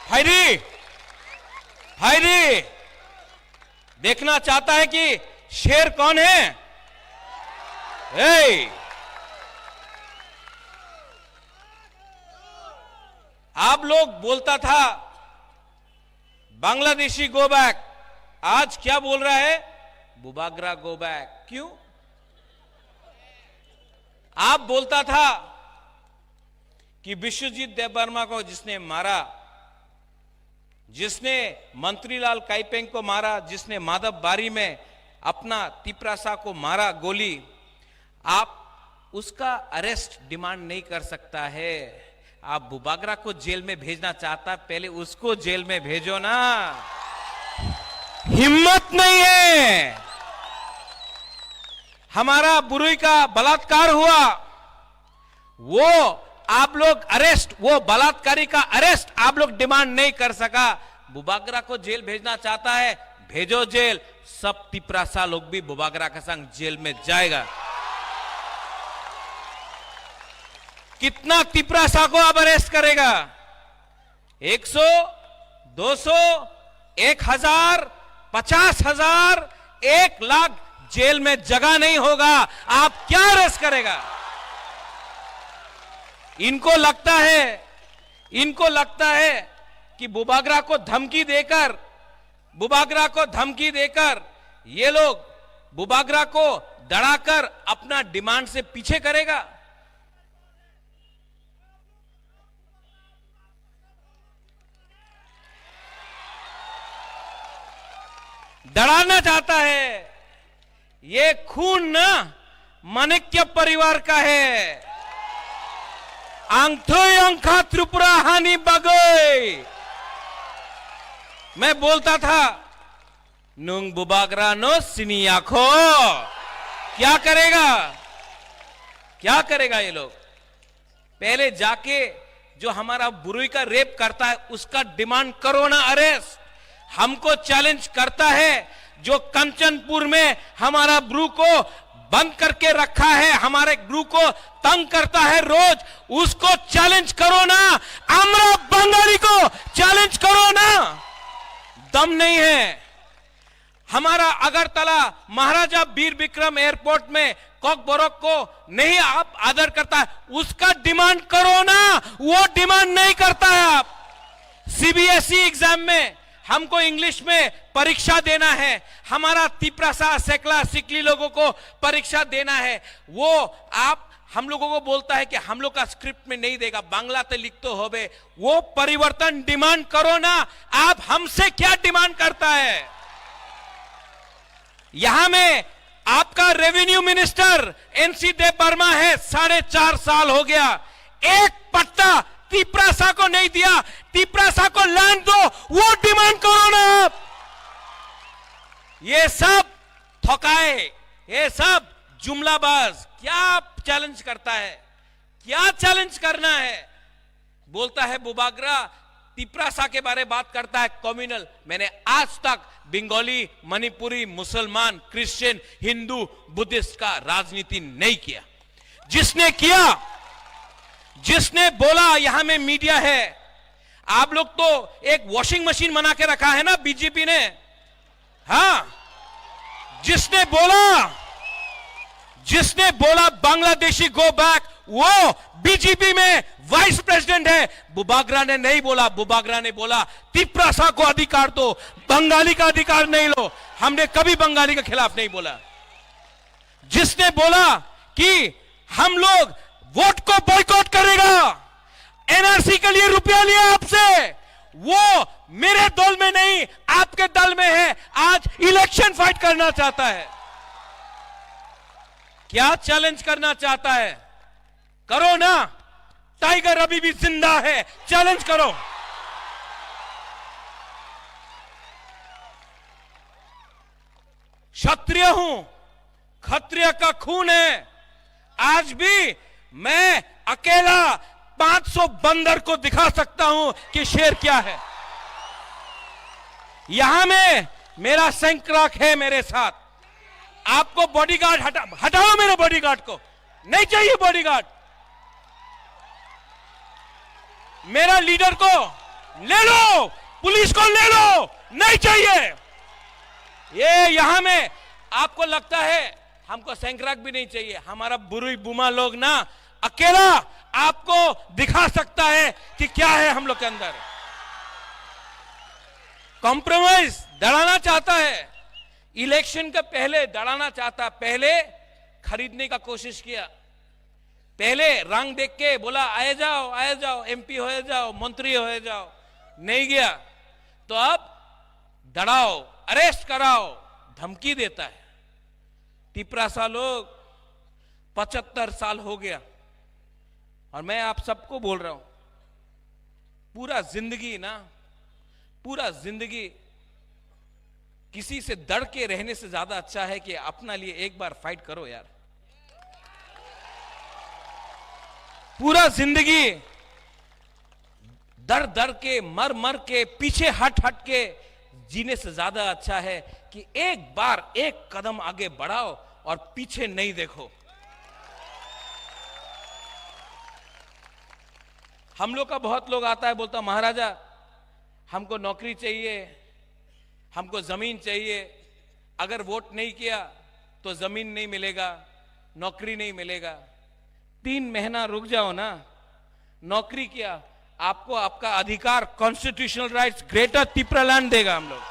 हायरी, हायरी, देखना चाहता है कि शेर कौन है? ए, आप लोग बोलता था बांग्लादेशी गो बैक, आज क्या बोल रहा है? Bubagra go back. क्यों? आप बोलता था कि विश्वजीत देबबर्मा को जिसने मारा, जिसने मंत्रीलाल काइपेंग को मारा, जिसने माधव बारी में अपना तिपरासा को मारा गोली, आप उसका अरेस्ट डिमांड नहीं कर सकता है। आप बुबागरा को जेल में भेजना चाहता, पहले उसको जेल में भेजो ना। हिम्मत नहीं है। हमारा बुरुई का बलात्कार हुआ, वो आप लोग अरेस्ट, वो बलात्कारी का अरेस्ट आप लोग डिमांड नहीं कर सका। बुबागरा को जेल भेजना चाहता है, भेजो जेल। सब तिपरासा लोग भी बुबागरा का संग जेल में जाएगा। कितना तिपरासा को अब अरेस्ट करेगा? एक सौ, दो सौ, एक हजार, पचास हजार, एक लाख, जेल में जगह नहीं होगा। आप क्या अरेस्ट करेगा? इनको लगता है, इनको लगता है कि बुबागरा को धमकी देकर, बुबागरा को धमकी देकर ये लोग बुबागरा को डराकर अपना डिमांड से पीछे करेगा। डराना चाहता है। ये खून ना माणिक्य परिवार का है। Ang thwi wngkha Tripura hani bagwi. मैं बोलता था, nung bubagra no sini yakho. क्या करेगा, क्या करेगा ये लोग? पहले जाके जो हमारा ब्रूई का रेप करता है, उसका डिमांड करो ना अरेस्ट। हमको चैलेंज करता है, जो कंचनपुर में हमारा ब्रू को बंद करके रखा है, हमारे ब्रू को तंग करता है रोज, उसको चैलेंज करो ना। আমরা বাঙালি को चैलेंज करो ना। दम नहीं है। हमारा अगरतला महाराजा वीर विक्रम एयरपोर्ट में कॉकबरक को नहीं आप आदर करता है, उसका डिमांड करो ना, वो डिमांड नहीं करता है आप। सीबीएसई एग्जाम में हमको इंग्लिश में परीक्षा देना है, हमारा तिपरासा, सेकला, सिकली लोगों को परीक्षा देना है, वो आप हम लोगों को बोलता है कि हम लोग का स्क्रिप्ट में नहीं देगा, बांग्ला ते लिख तो होबे। वो परिवर्तन डिमांड करो ना, आप हमसे क्या डिमांड करता है? यहाँ में आपका रेवेन्यू मिनिस्टर एनसी देव वर्मा है, साढ़े चार साल हो गया, एक पट्टा तिपरासा को नहीं दिया। तिपरासा को लैंड दो, वो डिमांड करो ना आप। ये सब थकाए, ये सब जुमलाबाज। क्या चैलेंज करता है, क्या चैलेंज करना है? बोलता है बुबागरा, तिपरासा के बारे बात करता है, कम्युनल। मैंने आज तक बंगाली, मणिपुरी, मुसलमान, क्रिश्चियन, हिंदू, बुद्धिस्ट का राजनीति नहीं किया। जिसने किया, जिसने बोला, यहाँ में मीडिया है, आप लोग तो एक वॉशिंग मशीन बना के रखा है ना बीजेपी ने। हाँ, जिसने बोला, जिसने बोला बांग्लादेशी गो बैक, वो बीजेपी में वाइस प्रेसिडेंट है। बुबागरा ने नहीं बोला, बुबागरा ने बोला तिपरासा को अधिकार दो, बंगाली का अधिकार नहीं लो। हमने कभी बंगाली के खिलाफ नहीं बोला। जिसने बोला कि हम लोग वोट को बॉयकॉट करेगा, एनआरसी के लिए रुपया लिया आपसे, वो मेरे दल में नहीं, आपके दल में है, आज इलेक्शन फाइट करना चाहता है। क्या चैलेंज करना चाहता है? करो ना, टाइगर अभी भी जिंदा है, चैलेंज करो। क्षत्रिय हूं, खत्रिया का खून है। आज भी मैं अकेला पाँच सौ बंदर को दिखा सकता हूं कि शेर क्या है। यहां में मेरा सैंक्राक है मेरे साथ। आपको बॉडीगार्ड हटा, हटाओ मेरे बॉडीगार्ड को, नहीं चाहिए बॉडीगार्ड। मेरा लीडर को ले लो, पुलिस को ले लो, नहीं चाहिए। ये यहां में आपको लगता है हमको सैंक्राक भी नहीं चाहिए। हमारा बुरुई बुमा लोग ना अकेला आपको दिखा सकता है कि क्या है हम लोग के अंदर। कॉम्प्रोमाइज डराना चाहता है, इलेक्शन के पहले डराना चाहता, पहले खरीदने का कोशिश किया। पहले रंग देख के बोला, आए जाओ, आए जाओ, एमपी हो जाओ, मंत्री हो जाओ, नहीं गया। तो अब डराओ, अरेस्ट कराओ, धमकी देता है। तिपरासा लोग पचहत्तर साल हो गया, और मैं आप सबको बोल रहा हूं, पूरा जिंदगी ना, पूरा जिंदगी किसी से डर के रहने से ज्यादा अच्छा है कि अपना लिए एक बार फाइट करो यार। पूरा जिंदगी डर डर के, मर मर के, पीछे हट हट के जीने से ज्यादा अच्छा है कि एक बार एक कदम आगे बढ़ाओ और पीछे नहीं देखो। हम लोग का बहुत लोग आता है, बोलता, "महाराजा, हमको नौकरी चाहिए, हमको जमीन चाहिए, अगर वोट नहीं किया तो जमीन नहीं मिलेगा, नौकरी नहीं मिलेगा।" तीन महीना रुक जाओ ना, नौकरी किया, आपको आपका अधिकार, कॉन्स्टिट्यूशनल राइट्स, ग्रेटर तिप्रालैंड देगा हम लोग।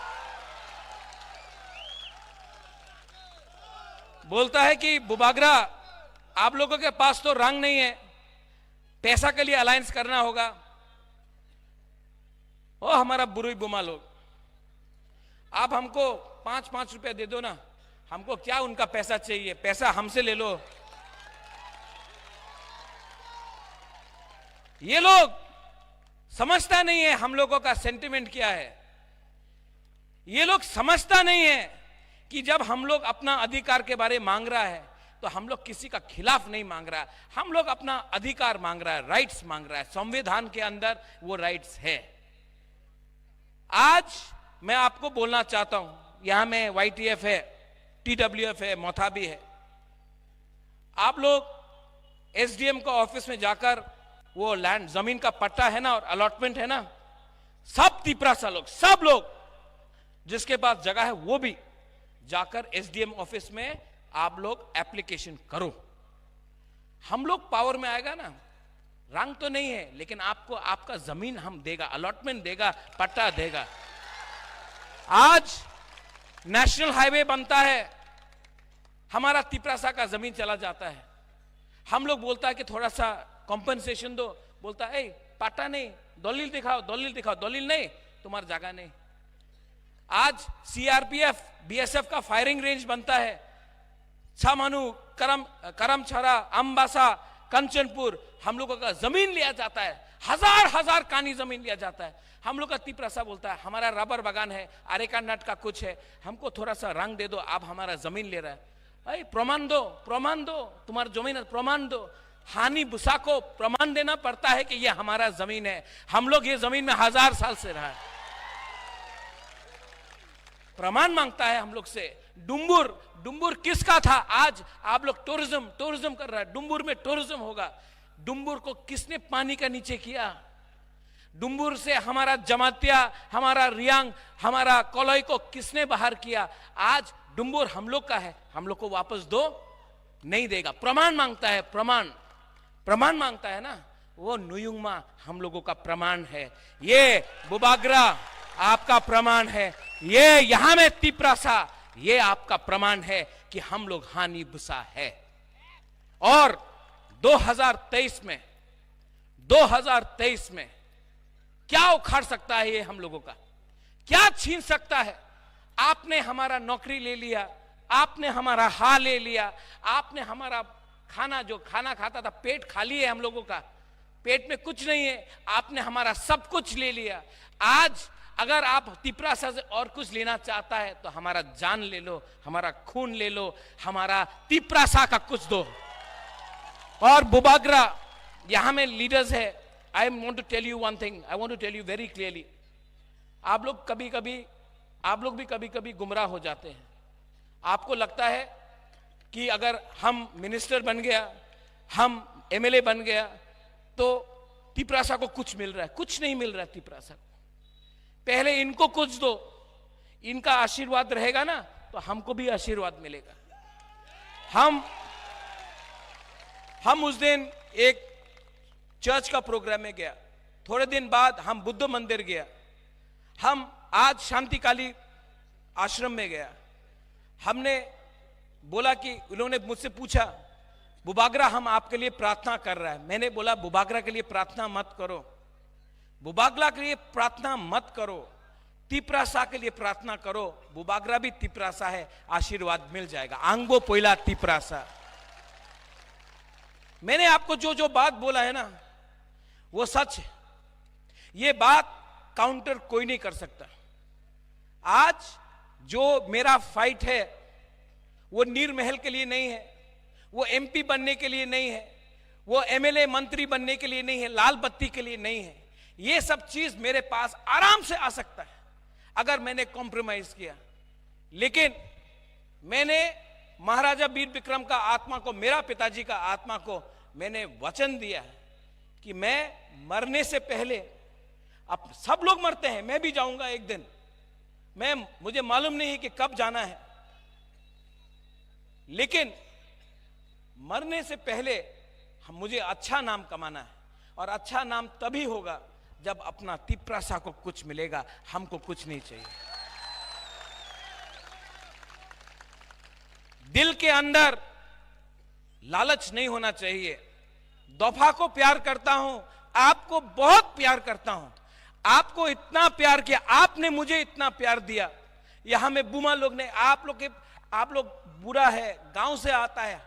बोलता है कि बुबागरा, आप लोगों के पास तो रंग नहीं है, पैसा के लिए अलायंस करना होगा। ओ हमारा बुरुई बुमा लोग, आप हमको पाँच पाँच रुपया दे दो ना, हमको क्या उनका पैसा चाहिए, पैसा हमसे ले लो। ये लोग समझता नहीं है हम लोगों का सेंटिमेंट क्या है। ये लोग समझता नहीं है कि जब हम लोग अपना अधिकार के बारे मांग रहा है, तो हम लोग किसी का खिलाफ नहीं मांग रहा है, हम लोग अपना अधिकार मांग रहा है, राइट्स मांग रहा है। संविधान के अंदर वो राइट्स है। आज मैं आपको बोलना चाहता हूं, यहां में वाईटीएफ है, टीडब्ल्यूएफ है, मोथा भी है, आप लोग एसडीएम का ऑफिस में जाकर वो लैंड, जमीन का पट्टा है ना और अलॉटमेंट है ना, सब तिपरासा लोग, सब लोग जिसके पास जगह है, वो भी जाकर एसडीएम ऑफिस में आप लोग एप्लीकेशन करो। हम लोग पावर में आएगा ना, रंग तो नहीं है, लेकिन आपको आपका जमीन हम देगा, अलॉटमेंट देगा, पट्टा देगा। आज नेशनल हाईवे बनता है, हमारा तिपरासा का जमीन चला जाता है। हम लोग बोलता है कि थोड़ा सा कॉम्पेंसेशन दो, बोलता है, "ए, पट्टा नहीं, दलील दिखाओ, दलील दिखाओ।" दलील नहीं, तुम्हारा जगह नहीं। आज सीआरपीएफ, बीएसएफ का फायरिंग रेंज बनता है, छामानू, करम, करमछारा, अम्बासा, कंचनपुर, हम लोगों का जमीन लिया जाता है, हजार हजार कानी जमीन लिया जाता है। हम लोग का तिपरासा बोलता है, "हमारा रबर बागान है, अरेका नट का कुछ है, हमको थोड़ा सा रंग दे दो, आप हमारा जमीन ले रहे हैं।" भाई, प्रमाण दो, प्रमाण दो, तुम्हारा जमीन है, प्रमाण दो। हानि बुसा को प्रमाण देना पड़ता है कि ये हमारा जमीन है, हम लोग ये जमीन में हजार साल से रहा है। प्रमाण मांगता है हम लोग से। डुम्बुर, डुम्बुर किसका था? आज आप लोग टूरिज्म, टूरिज्म कर रहा है, डुम्बुर में टूरिज्म होगा। डुम्बुर को किसने पानी का नीचे किया? डुम्बुर से हमारा जमातिया, हमारा रियांग, हमारा कलई को किसने बाहर किया? आज डुम्बुर हम लोग का है, हम लोग को वापस दो। नहीं देगा। प्रमाण मांगता है, प्रमाण, प्रमाण मांगता है ना, वो नुयुंगमा हम लोगों का प्रमाण है। ये बुबागरा आपका प्रमाण है, ये यहाँ में तिपरासा, ये आपका प्रमाण है कि हम लोग हानि बुसा है। और दो हज़ार तेईस में, दो हज़ार तेईस में क्या उखाड़ सकता है ये हम लोगों का? क्या छीन सकता है? आपने हमारा नौकरी ले लिया, आपने हमारा हा ले लिया, आपने हमारा खाना, जो खाना खाता था, पेट खाली है हम लोगों का, पेट में कुछ नहीं है, आपने हमारा सब कुछ ले लिया। आज अगर आप तिपरासा से और कुछ लेना चाहता है तो हमारा जान ले लो, हमारा खून ले लो, हमारा तिपरासा का कुछ दो। और बुबागरा, यहाँ में लीडर्स है, I want to tell you one thing, I want to tell you very clearly। आप लोग कभी कभी, आप लोग भी कभी कभी गुमराह हो जाते हैं। आपको लगता है कि अगर हम मिनिस्टर बन गया, हम एमएलए बन गया, तो तिपरासा को कुछ मिल रहा है। कुछ नहीं मिल रहा है तिपरासा को। पहले इनको कुछ दो, इनका आशीर्वाद रहेगा ना, तो हमको भी आशीर्वाद मिलेगा। हम हम उस दिन एक चर्च का प्रोग्राम में गया, थोड़े दिन बाद हम बुद्ध मंदिर गया, हम आज शांति काली आश्रम में गया। हमने बोला कि उन्होंने मुझसे पूछा, "बुबागरा, हम आपके लिए प्रार्थना कर रहा है।" मैंने बोला, "बुबागरा के लिए प्रार्थना मत करो, बुबागरा के लिए प्रार्थना मत करो, तिपरासा के लिए प्रार्थना करो, बुबागरा भी तिपरासा है, आशीर्वाद मिल जाएगा।" आंगबो पोइला तिपरासा। मैंने आपको जो जो बात बोला है ना, वो सच है। ये बात काउंटर कोई नहीं कर सकता। आज जो मेरा फाइट है, वो नीर महल के लिए नहीं है, वो एमपी बनने के लिए नहीं है, वो एमएलए मंत्री बनने के लिए नहीं है, लाल बत्ती के लिए नहीं है। ये सब चीज मेरे पास आराम से आ सकता है अगर मैंने कॉम्प्रोमाइज किया। लेकिन मैंने महाराजा वीर विक्रम का आत्मा को, मेरा पिताजी का आत्मा को मैंने वचन दिया है कि मैं मरने से पहले, अब सब लोग मरते हैं, मैं भी जाऊंगा एक दिन, मैं, मुझे मालूम नहीं है कि कब जाना है, लेकिन मरने से पहले हम, मुझे अच्छा नाम कमाना है, और अच्छा नाम तभी होगा जब अपना तिप्रासा को कुछ मिलेगा, हमको कुछ नहीं चाहिए। दिल के अंदर लालच नहीं होना चाहिए। दोफा को प्यार करता हूं, आपको बहुत प्यार करता हूं, आपको इतना प्यार किया, आपने मुझे इतना प्यार दिया। यहां में बुमा लोग ने, आप लोग के, आप लोग बूढ़ा है, गांव से आता है,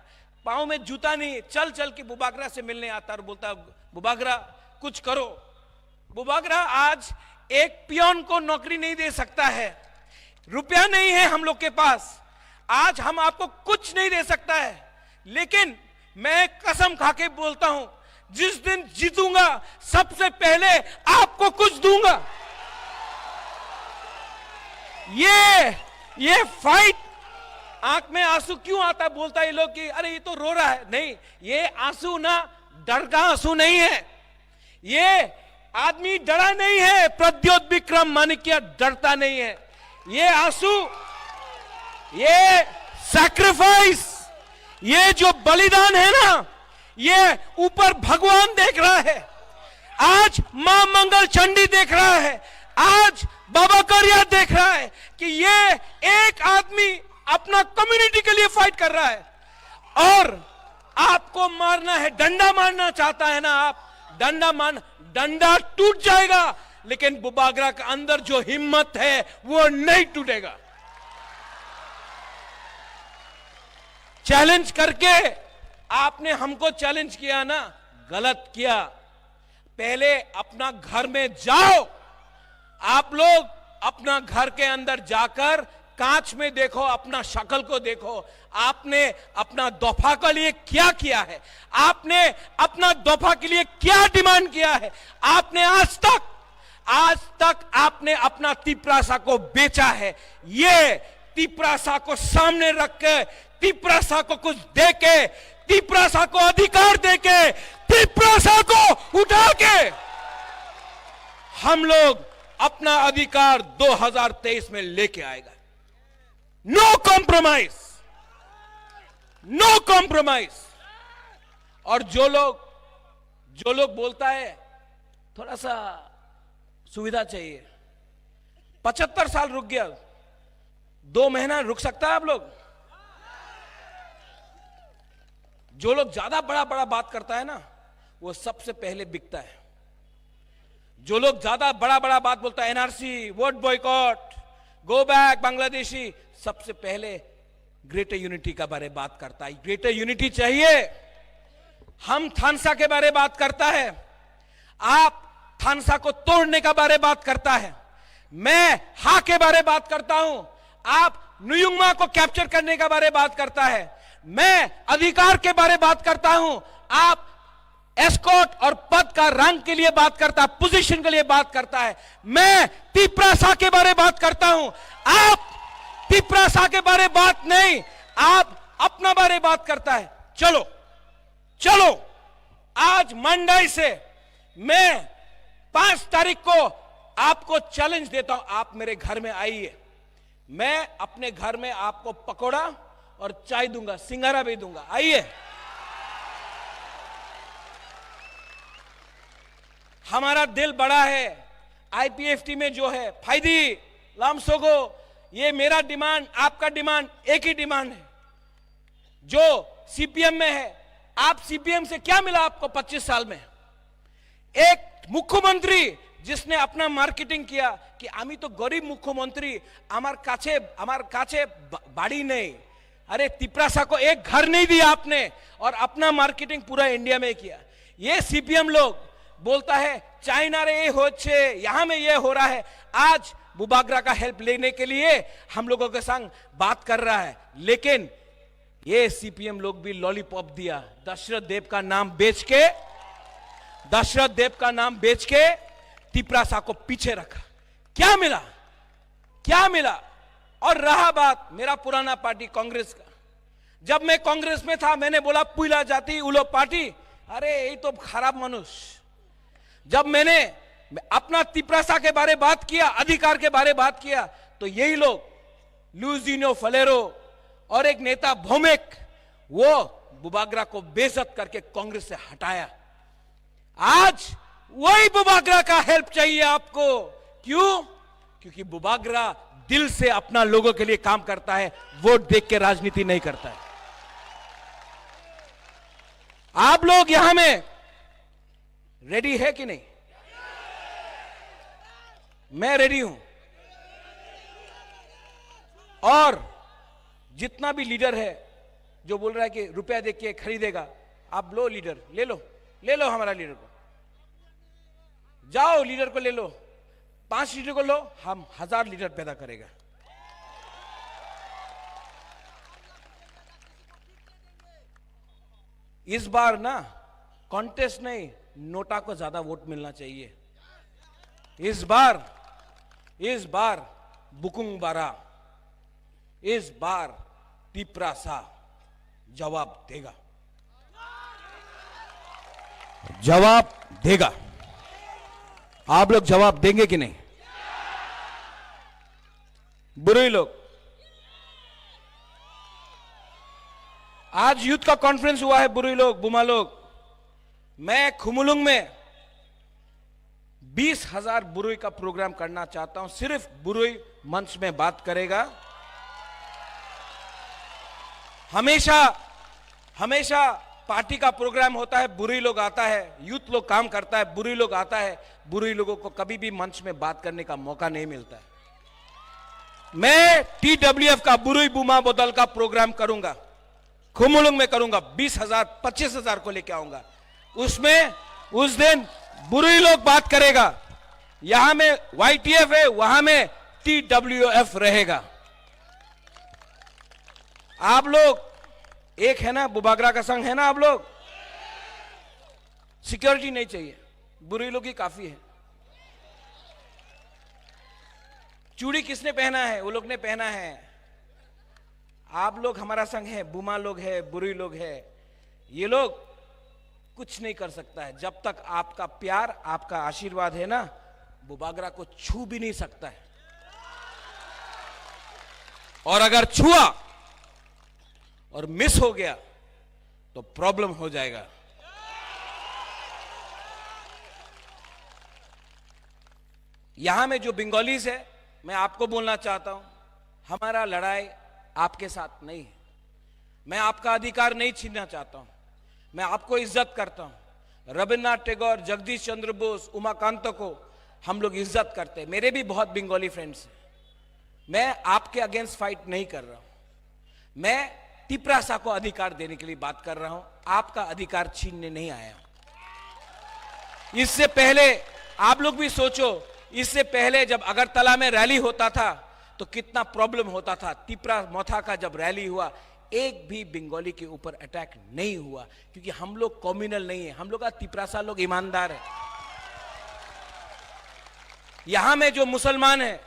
पाँव में जूता नहीं है, चल चल के बुबागरा से मिलने आता है और बोलता है, "बुबागरा, कुछ करो।" बुबागरा आज एक पियोन को नौकरी नहीं दे सकता है, रुपया नहीं है हम लोग के पास, आज हम आपको कुछ नहीं दे सकता है, लेकिन मैं कसम खा के बोलता हूं, जिस दिन जीतूंगा, सबसे पहले आपको कुछ दूंगा। ये, ये फाइट, आंख में आंसू क्यों आता है, बोलता है ये लोग कि अरे ये तो रो रहा है। नहीं, ये आंसू ना डर का आंसू नहीं है, ये आदमी डरा नहीं है, प्रद्योत विक्रम माणिक्य डरता नहीं है। ये आंसू, ये सैक्रिफाइस, ये जो बलिदान है ना, ये ऊपर भगवान देख रहा है, आज मां मंगल चंडी देख रहा है, आज बाबा करिया देख रहा है कि ये एक आदमी अपना कम्युनिटी के लिए फाइट कर रहा है। और आपको मारना है, डंडा मारना चाहता है ना आप, डंडा मार, डंडा टूट जाएगा, लेकिन बुबागरा के अंदर जो हिम्मत है वो नहीं टूटेगा। चैलेंज करके आपने हमको चैलेंज किया ना, गलत किया। पहले अपना घर में जाओ। आप लोग अपना घर के अंदर जाकर कांच में देखो, अपना शक्ल को देखो, आपने अपना दोफा के लिए क्या किया है, आपने अपना दोफा के लिए क्या डिमांड किया है, आपने आज तक, आज तक आपने अपना तिप्रासा को बेचा है। ये तिप्रासा को सामने रख के, तिप्रासा को कुछ दे के, तिप्रासा को अधिकार दे के, तिप्रासा को उठा के हम लोग अपना अधिकार दो हज़ार तेईस में लेके आएगा। No compromise, no compromise. और जो लोग, जो लोग बोलता है थोड़ा सा सुविधा चाहिए, पचहत्तर साल रुक गया, दो महीना रुक सकता है आप लोग? जो लोग ज्यादा बड़ा बड़ा बात करता है ना, वो सबसे पहले बिकता है। जो लोग ज्यादा बड़ा बड़ा बात बोलता है, NRC, vote boycott, go back Bangladeshi, सबसे पहले ग्रेटर यूनिटी का बारे बात करता है। ग्रेटर यूनिटी चाहिए। हम थानसा के बारे बात करता है, आप थानसा को तोड़ने का बारे बात करता है, मैं हा के बारे बात करता हूं, आप नुयुंगमा को कैप्चर करने का बारे बात करता है, मैं अधिकार के बारे बात करता हूं, आप एस्कॉर्ट और पद का रैंक के लिए बात करता है, पोजीशन के लिए बात करता है। मैं तिप्रासा के बारे बात करता हूं, आप तिप्रासा के बारे बात नहीं, आप अपना बारे बात करता है। चलो, चलो, आज मंडई से मैं पाँच तारीख को आपको चैलेंज देता हूं, आप मेरे घर में आइए, मैं अपने घर में आपको पकौड़ा और चाय दूंगा, सिंगारा भी दूंगा। आइए, हमारा दिल बड़ा है। आईपीएफटी में जो है, फाइदी, लामसोगो, ये मेरा डिमांड, आपका डिमांड, एक ही डिमांड है। जो सीपीएम में है, आप सीपीएम से क्या मिला आपको पच्चीस साल में? एक मुख्यमंत्री जिसने अपना मार्केटिंग किया कि আমি তো গরিব মুখ্যমন্ত্রী, আমার কাছে, আমার কাছে বা-, বাড়ি নেই। अरे, तिप्रासा को एक घर नहीं दिया आपने और अपना मार्केटिंग पूरा इंडिया में किया। ये सीपीएम लोग बोलता है, चाइना रे ये होच्छे, यहां में ये हो रहा है। आज बुबागरा का हेल्प लेने के लिए हम लोगों के संग बात कर रहा है, लेकिन ये सीपीएम लोग भी लॉलीपॉप दिया, दशरथ देव का नाम बेच के, दशरथ देव का नाम बेच के तिप्रासा को पीछे रखा। क्या मिला? क्या मिला? और रहा बात मेरा पुराना पार्टी कांग्रेस का, जब मैं कांग्रेस में था, मैंने बोला, पुइला जाति उलो पार्टी, अरे, ये तो खराब मनुष्य, जब मैंने अपना तिपरासा के बारे बात किया, अधिकार के बारे बात किया, तो यही लोग लुजिनो फलेरो और एक नेता भोमेक, वो बुबाग्रा को बेइज्जत करके कांग्रेस से हटाया। आज वही बुबाग्रा का हेल्प चाहिए आपको। क्यों? क्योंकि बुबाग्रा दिल से अपना लोगों के लिए काम करता है, वोट देख के राजनीति नहीं करता है। आप लोग यहां में रेडी है कि नहीं? मैं रेडी हूं। और जितना भी लीडर है जो बोल रहा है कि रुपया दे के खरीदेगा, आप लो लीडर, ले लो, ले लो हमारा लीडर को, जाओ लीडर को ले लो, पांच लीडर को लो, हम हजार लीडर पैदा करेगा। इस बार ना कॉन्टेस्ट नहीं, नोटा को ज्यादा वोट मिलना चाहिए। इस बार, इस बार बुकुंग बारा, इस बार तिपरासा जवाब देगा, जवाब देगा। आप लोग जवाब देंगे कि नहीं? बुरुई लोग, आज यूथ का कॉन्फ्रेंस हुआ है, बुरुई लोग, बुमा लोग, मैं खुमुलुंग में बीस हजार बुरुई का प्रोग्राम करना चाहता हूं। सिर्फ बुरुई मंच में बात करेगा। हमेशा, हमेशा पार्टी का प्रोग्राम होता है, बुरुई लोग आता है, यूथ लोग काम करता है, बुरुई लोग आता है, बुरुई लोगों को कभी भी मंच में बात करने का मौका नहीं मिलता है। मैं टीडब्ल्यूएफ का बुरुई बुमा बदल का प्रोग्राम करूंगा, खुमुलुंग में करूंगा, बीस हजार, पच्चीस हजार को लेके आऊंगा। उसमें उस दिन बुरुई लोग बात करेगा। यहां में वाईटीएफ है, वहां में टीडब्ल्यूएफ रहेगा। आप लोग एक है ना, बुबाग्रा का संग है ना आप लोग? सिक्योरिटी नहीं चाहिए, बुरुई लोग ही काफी है। चूड़ी किसने पहना है? वो लोग ने पहना है। आप लोग हमारा संग है, बुमा लोग है, बुरुई लोग है, ये लोग कुछ नहीं कर सकता है। जब तक आपका प्यार, आपका आशीर्वाद है ना, बुबाग्रा को छू भी नहीं सकता है। और अगर छुआ और मिस हो गया तो प्रॉब्लम हो जाएगा। यहां में जो बंगालीज है, मैं आपको बोलना चाहता हूं, हमारा लड़ाई आपके साथ नहीं है। मैं आपका अधिकार नहीं छीनना चाहता हूं। मैं आपको इज्जत करता हूं। रविन्द्रनाथ टैगोर, जगदीश चंद्र बोस, उमाकांत को हम लोग इज्जत करते हैं। मेरे भी बहुत बंगाली फ्रेंड्स हैं। मैं आपके अगेंस्ट फाइट नहीं कर रहा हूं। मैं तिपरासा को अधिकार देने के लिए बात कर रहा हूं, आपका अधिकार छीनने नहीं आया हूं। इससे पहले आप लोग भी सोचो, इससे पहले जब अगरतला में रैली होता था तो कितना प्रॉब्लम होता था। तिपरा मोथा का जब रैली हुआ, एक भी बंगाली के ऊपर अटैक नहीं हुआ, क्योंकि हम लोग कम्युनल नहीं है, हम लोग का तिपरासा लोग ईमानदार है। यहां में जो मुसलमान है,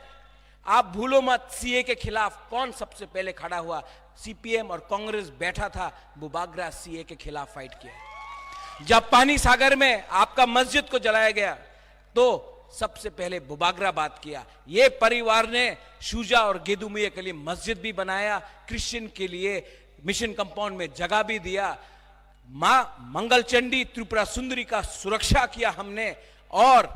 आप भूलो मत, सीए के खिलाफ कौन सबसे पहले खड़ा हुआ? सीपीएम और कांग्रेस बैठा था, बुबाग्रा सीए के खिलाफ फाइट किया। जब पानी सागर में आपका मस्जिद को जलाया गया, तो सबसे पहले बुबाग्रा बात किया। ये परिवार ने, शुजा और गेदुमिया के लिए मस्जिद भी बनाया, क्रिश्चियन के लिए मिशन कंपाउंड में जगह भी दिया। माँ मंगल चंडी त्रिपुरा सुंदरी का सुरक्षा किया हमने। और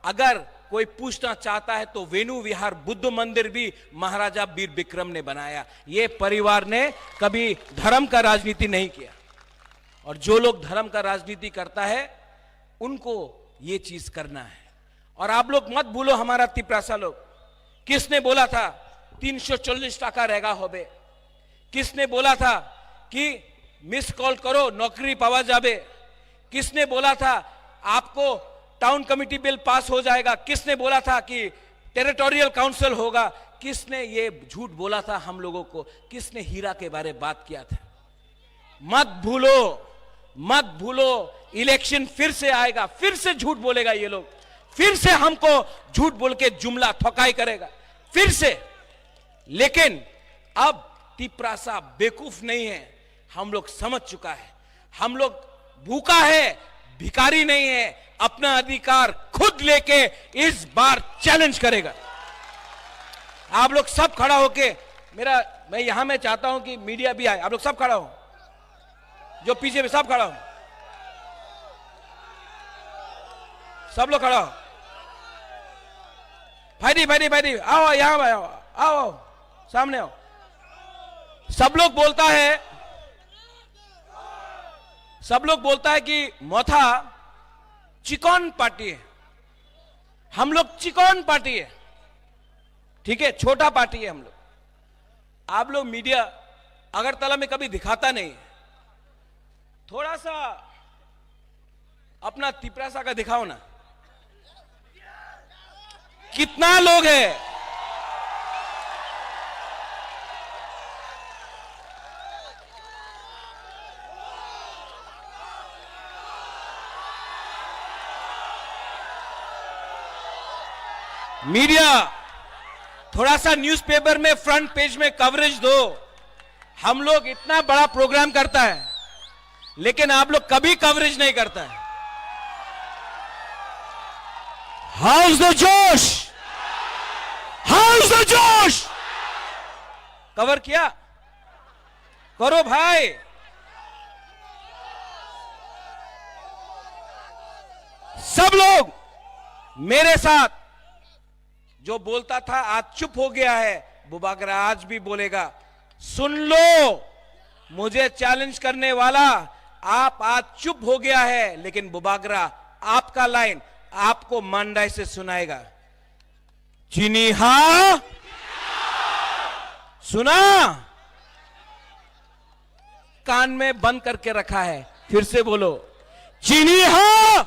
अगर कोई पूछना चाहता है तो वेणु विहार बुद्ध मंदिर भी महाराजा वीर विक्रम ने बनाया। ये परिवार ने कभी धर्म का राजनीति नहीं किया। और जो लोग धर्म का राजनीति करता है, उनको ये चीज करना है। और आप लोग मत भूलो, हमारा तिपरासा लोग, किसने बोला था तीन सौ चालीस टाका रेगा होबे? किसने बोला था कि मिस कॉल करो, नौकरी पावा जाबे? किसने बोला था आपको टाउन कमेटी बिल पास हो जाएगा? किसने बोला था कि टेरिटोरियल काउंसिल होगा? किसने ये झूठ बोला था हम लोगों को? किसने हीरा के बारे बात किया था? मत भूलो, मत भूलो, इलेक्शन फिर से आएगा, फिर से झूठ बोलेगा ये लोग, फिर से हमको झूठ बोल के जुमला ठोकाई करेगा, फिर से। लेकिन अब तिपरासा बेवकूफ नहीं है, हम लोग समझ चुका है। हम लोग भूखा है, भिखारी नहीं है, अपना अधिकार खुद लेके इस बार चैलेंज करेगा। आप लोग सब खड़ा होके, मेरा, मैं यहां, मैं चाहता हूं कि मीडिया भी आए, आप लोग सब खड़ा हो, जो पीछे भी सब खड़ा हो, सब लोग खड़ा हो। भाई, भाई, भाई, आओ, यहां आओ, आओ, आओ, सामने आओ। सब लोग बोलता है, सब लोग बोलता है कि मोथा चिकन पार्टी है, हम लोग चिकन पार्टी है, ठीक है, छोटा पार्टी है हम लोग। आप लोग मीडिया अगरतला में कभी दिखाता नहीं, थोड़ा सा अपना तिपरासा का दिखाओ ना, कितना लोग है? मीडिया, थोड़ा सा न्यूज़पेपर में फ्रंट पेज में कवरेज दो। हम लोग इतना बड़ा प्रोग्राम करता है, लेकिन आप लोग कभी कवरेज नहीं करता है। How's the जोश? How's the जोश? कवर किया? करो भाई। सब लोग मेरे साथ, जो बोलता था आज चुप हो गया है, बुबागरा आज भी बोलेगा। सुन लो, मुझे चैलेंज करने वाला, आप आज चुप हो गया है, लेकिन बुबागरा आपका लाइन आपको मांडाई से सुनाएगा। चिनी हा सुना, कान में बंद करके रखा है। फिर से बोलो, चिनी हा,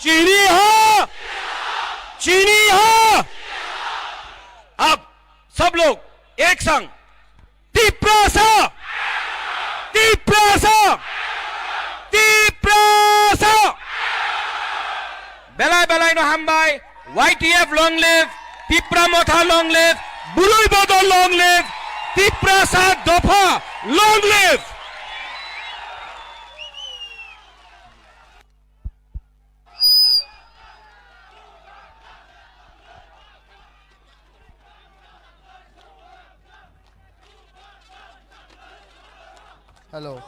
चिनी हा, चिनी हा। अब सब लोग एक संग, तिप्रासा, तिप्रासा, Tiprasa. Belai belai no hambai, Y T F long live, Tipra Motha long live, Bului Bodol long live, Tiprasa Dopha long live. Hello.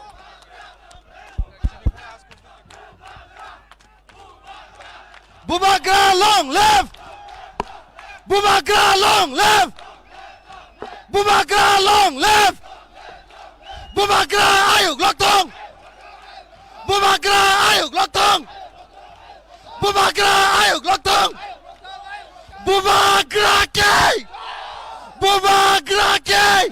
Bubagra long live! Bubagra long live! Bubagra long live! Bubagra ayuk lokthong! Bubagra ayuk lokthong! Bubagra ayuk lokthong! Bubagra kei! Bubagra kei!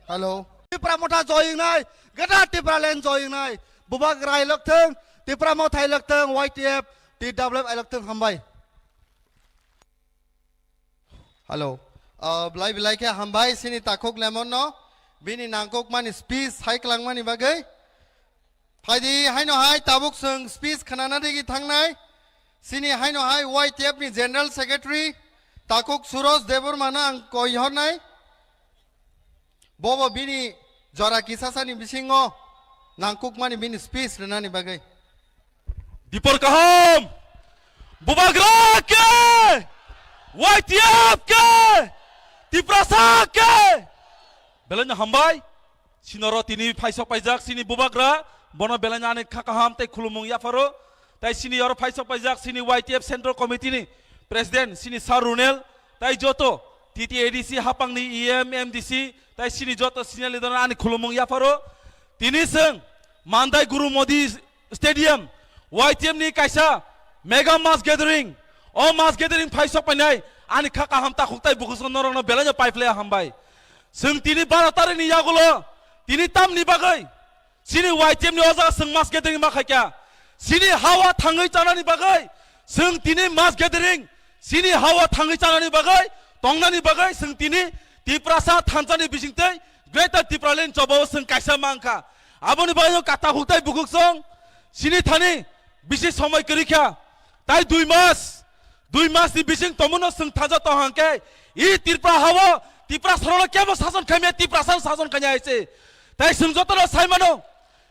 Hello. Tipra Motha joying nai, Greater Tipraland joying nai, Bubagra lokthong, Tipra Motha lokthong, Y T F, T W F lokthong, hambai. Hello. Ah, belai belai khe hambai sini takhuk Lemon no, bini nangkukmani speech hai kwlangmani bagwi. Phaidi haino hai tabuk chwng speech khnana digi thangnai. Sini haino hai Y T F ni General Secretary takhuk Suroj Debbarma no ang koi hornai. Bobo bini jora kisasani bisingo nangkukmani bini speech rwnani bagwi. Dipor kaham! Bubagra ke! Y T F ke! Tiprasa ke! Belai no hambai. Sinoro tini phaisok paijak sini Bubagra, bono belai no ani kha kaham tei khulumung yapharo. Tai sini oro phaisok paijak sini Y T F Central Committee ni President sini Sir Runel, tai joto T T A D C hapang ni E M, M D C, tai sini joto senior leader ani khulumung yapharo. Tini chwng Mandai Guru Modi Stadium, Y T F ni kaisa mega mass gathering. O mass gathering phaisok painai ani kha kaham takhuk tai bukhuk norokno belai no paiphlaiya hambai. Chwng tini baro tarikh ni yagulo tini tamni bagwi chini Y T F ni o jaga chwng mass gathering ma khaikha. Chini hawa thangwi chanani bagwi Chwng tini mass gathering, chini hao thangwi chanani bagwi, tongnani bagwi chwng tini Tiprasa thansa ni bisingtwi Greater Tipraland chobao chwng kaisa mankha. Aboni bagwi kata huktai bukhuk song, chini thani bisi somoi kwrwi kha. Tai dui mas, dui mas ni bising tomono chwng thansa tong hangkhe, i Tripura hao, Tiprasa rokno kebo sason khaimya, Tiprasa sason khaimya hai se. Tai chwng jotono sai mano,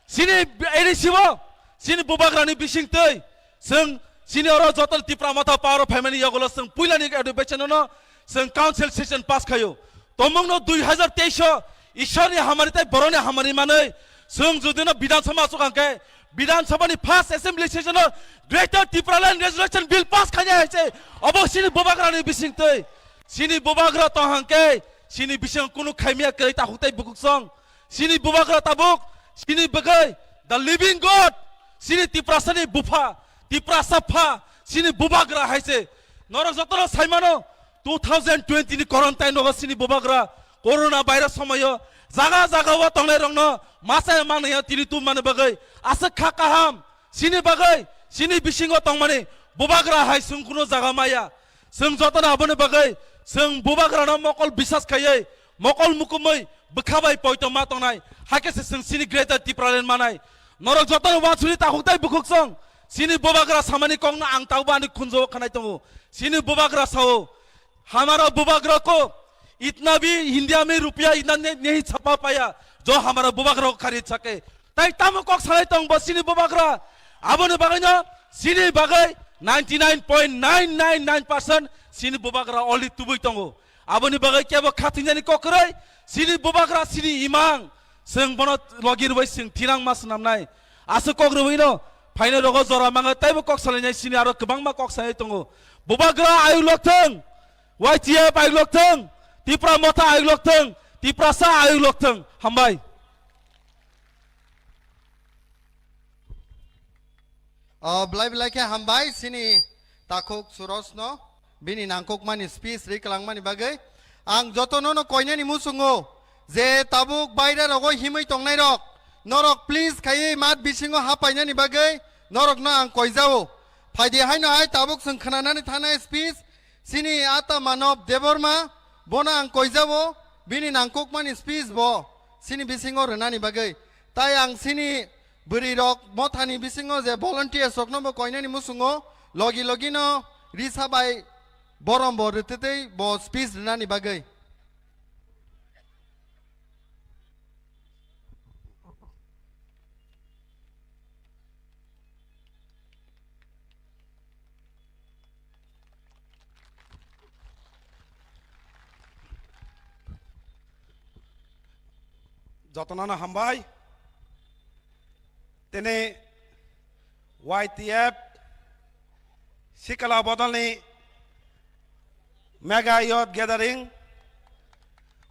chini A D C o, chini bubagrani bisingtwi, chwng chini oro joto Tipra Motha power o phaimani yagulo chwng puilani adhibesono chwng council session pass khaio. Tomungno dui hazar teis o Ishwarni hamari tai boroni hamari manwi chwng judino Bidhan Sabha achuk hangkhe, Bidhan Sabha ni first assembly session o Greater Tipraland Resolution Bill pass khainai hai se, obo chini bubagrani bisingtwi. Chini bubagra tong hangkhe, chini bising kunu khaimya kwrwi ta huktai bukhuk song. Chini bubagra tabuk, chini bagwi, the living God, chini Tiprasani bupha, Tiprasa pha, chini bubagra hai se. Norok jotono sai mano, two thousand twenty ni quarantine rogo chini bubagra, corona virus somoyo, jaga jaga o tongnai rokno masa mangya tini tum mani bagwi, aswk kha kaham, chini bagwi, chini bisingo tongmani bubagra hai chwng kunu jaga maya. Chwng jotono aboni bagwi chwng bubagrano mokol bisas khaiwi, mokol mukumwi bwkha bai poito ma tongnai, hakhe se chwng chini Greater Tipraland manai. Norok jotono wansuri takhuk tai bukhuk song, chini bubagra samani kokno ang taubo ani khunjo khanai tongo. Chini bubagra sao, "Hamara bubagra ko itna bhi India mein rupiya itna ne-, nahi chhapa paya, jo hamara bubagra ko kharid sake." Tai tamo kok salai tong bo chini bubagra? Aboni bagwi no chini bagwi ninety nine point nine nine nine percent chini bubagra already tubui tongo. Aboni bagwi kebo khathinani kok kwrwi, chini bubagra chini imang, chwng bono logi rwbai chwng thinang ma swnamnai. Aswk kok rwbai no phainai rogo jora mangai taibo kok salainai chini aro kwbangma kok salai tongo. Bubagra ayuk lok thung, Y T F ayuk lok thung, Tipra Motha ayuk lok thung, Tiprasa ayuk lok thung. Hambai. O, belai belai khe hambai chini takhuk Surosno bini nangkukmani speech ri kwlangmani bagwi. Ang jotono no koinani muchungo je tabuk baire rogo himwi tongnai rok, norok please khaiwi mat bisingo hapainani bagwi norokno ang koijao. Phaidi haino hai tabuk chwng khnanani thanai speech, chini ata Manob Debbarma, bono ang koijao, bini nangkukmani speech bo chini bisingo rwnani bagwi. Tai ang chini bwrwi rok mothani bisingo je volunteers rokno bo koinani muchungo logi logi no risa bai borom bo rwtwtwi bo speech rwnani bagwi. Jotono no hambai. Tini Y T F Sikla Bodolni Mega Youth Gathering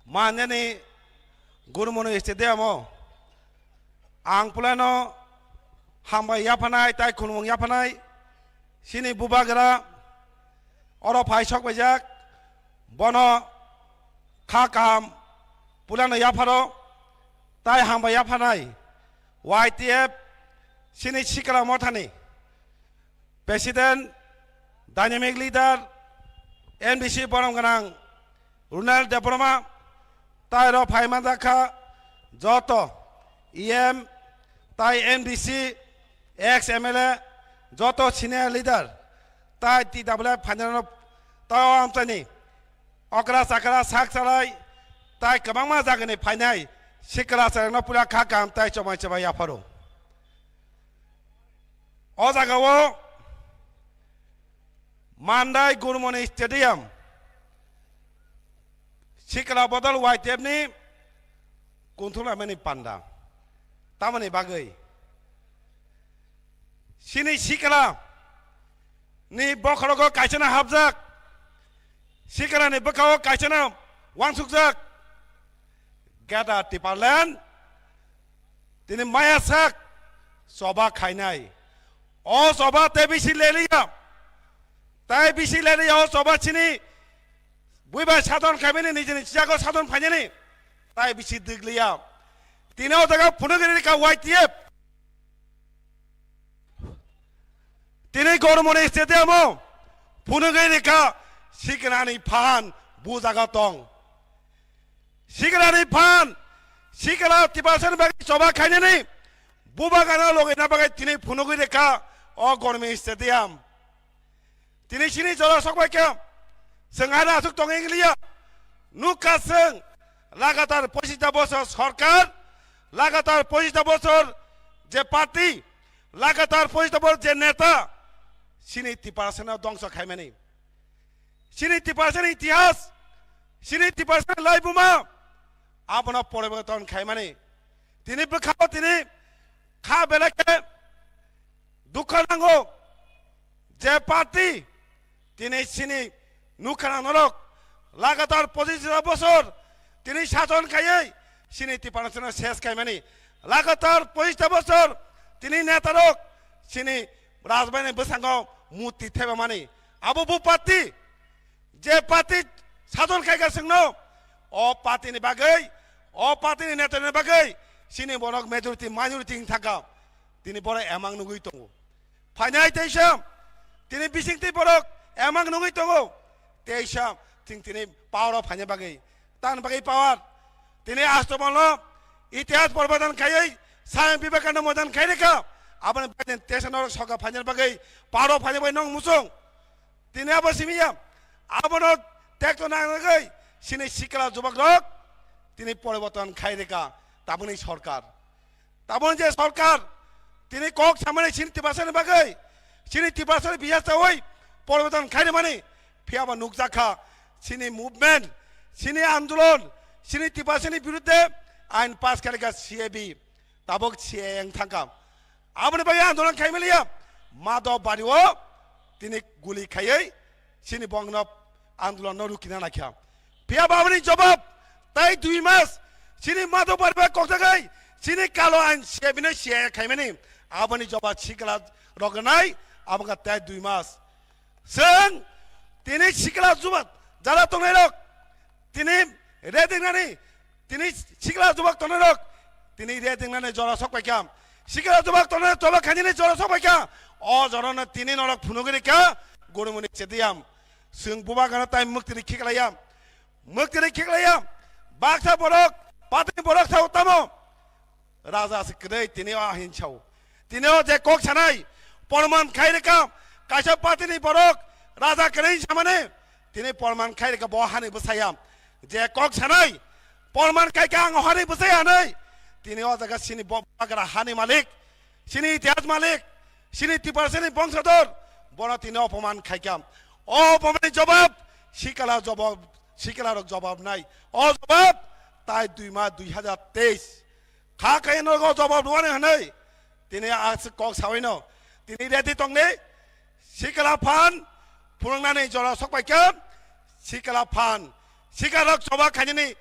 manjani Gurumoni Stadium o ang pulano hambai yaphanai tai khulumung yaphanai chini bubagra oro phai sok paijak, bono kha kaham pulano yapharo tai hambai yaphanai Y T F chini Sikla Mothani President, Dynamic Leader, N B C borom gwnang Ronald Debbarma, tai ro phai manjak kha joto E M tai N B C, ex M L A, joto senior leader, tai T W F phainai rok no tai o amchaini okra chakra sak chalai tai kwbangma jagani phainai sikla chwrairokno pura kha kaham tai chomai chomai yapharo. O jagao Mandai Gurumoni Stadium sikla bodol Y T F ni kunthumlaimani panda. Tamoni bagwi chini sikla ni bokhorogo kaisano hapjak, sikla ni bwkhao kaisano wansukjak. Greater Tipraland tini maya sak choba khainai. O choba tei bisi leliya. Tai bisi leliya o choba chini buibai sadon khaimani nijini chiyago sadon phainani. Tai bisi digliya. Tini o jaga phunugri rika Y T F. Tini Gormoni stadium o phunugwi rikha sikrani phan bujaga tong. Sikrani phan, sikra Tiprasani bagwi choba khainani bubagana logina bagwi tini phunugwi rikha o Gormoni stadium. Tini sini jora sokbaikha, chwng ano aswk tongwi wnglia. Nukha chwng lagatar pochista bosor sorkar, lagatar pochista bosor je party, lagatar pochista bosor je neta, sini Tiprasano dongso khaimani. Sini Tiprasani itihas, sini Tiprasani laibuma, abono poriborton khaimani. Tini bwkhao tini kha belai khe dukha nango je party tini sini nukha norok lagatar pochista bosor tini sason khaiwi sini Tiprasano ses khaimani. Lagatar pochista bosor tini netarok sini rajbaini bwskango muti thebamani. Abo bo party, je party sason khaikha chwngno, o party ni bagwi, o party ni neta ni bagwi sini borok majority, minority wng thangkha. Tini borok emang nugwi tongo. Phainai teisa, tini bisingtwi borok emang nugwi tongo. Teisa, chwng tini power o phaina bagwi, tan bagwi power. Tini Astabal no itihas poriborton khaiwi Swami Vivekananda moidan khai rikha. Aboni bagwi teisa norok soka phaina bagwi, power o phaina bagwi nong muchung. Tini abo simi ya, abono tekto nangnagwi sini sikla jubak rok tini poriborton khai rikha tabukni sorkar. Tabukni je sorkar tini kok samani sini Tiprasani bagwi, sini Tiprasani bihar chawi poriborton khai rimani, phiya ba nukjakha sini movement, sini andolon, sini Tiprasani birudde ain pass khairikha C A B. Tabuk C A A wng thangkha. Aboni bagwi andolon khaimaliya. Madhobari o tini guli khaiwi sini bongno andolon no rukina naikha. Phiya ba aboni jobab tai dui mas sini Madhobari bai kokjagwi sini kalo ain C A B no C A A khaimani. Aboni jobab sikla rok nai abongkha tai dui mas. Chwng tini sikla juba jara tongnairok tini redingnani, tini sikla jubak tongnairok tini redingnani jora sokpaikha. Sikla jubak tongnai jora khainani jora sokpaikha. O jorano tini norok phunugwi rikha Gormoni stadium. Chwng bubagano tai mwktwiri khiklaiya. Mwktwiri khiklaiya. Baksa borok, patini borok sao tamo. Raja se kwrwi tini o ahin sao. Tini o je kok sanai, porman khai rikha, kaisa party ni borok raja kwrwi samani, tini porman khai rikha bo hani bwsaya. Je kok sanai, porman khai kha ang o hani bwsaya hinwi, tini o jaga sini bo bagra hani malik, sini itihas malik, sini Tiprasani bongsador, bono tini opoman khai kha. O opoman ni jobab, sikala jobab, sikala rok jobab nai. O jobab, tai dui ma dui hajar teis. Kha khe norok jobab rwani hwnwi tini aswk kok sawi no. Tini ready tongni sikla phan phunuknani jora sokpaikha, sikla phan sikarok choba khainani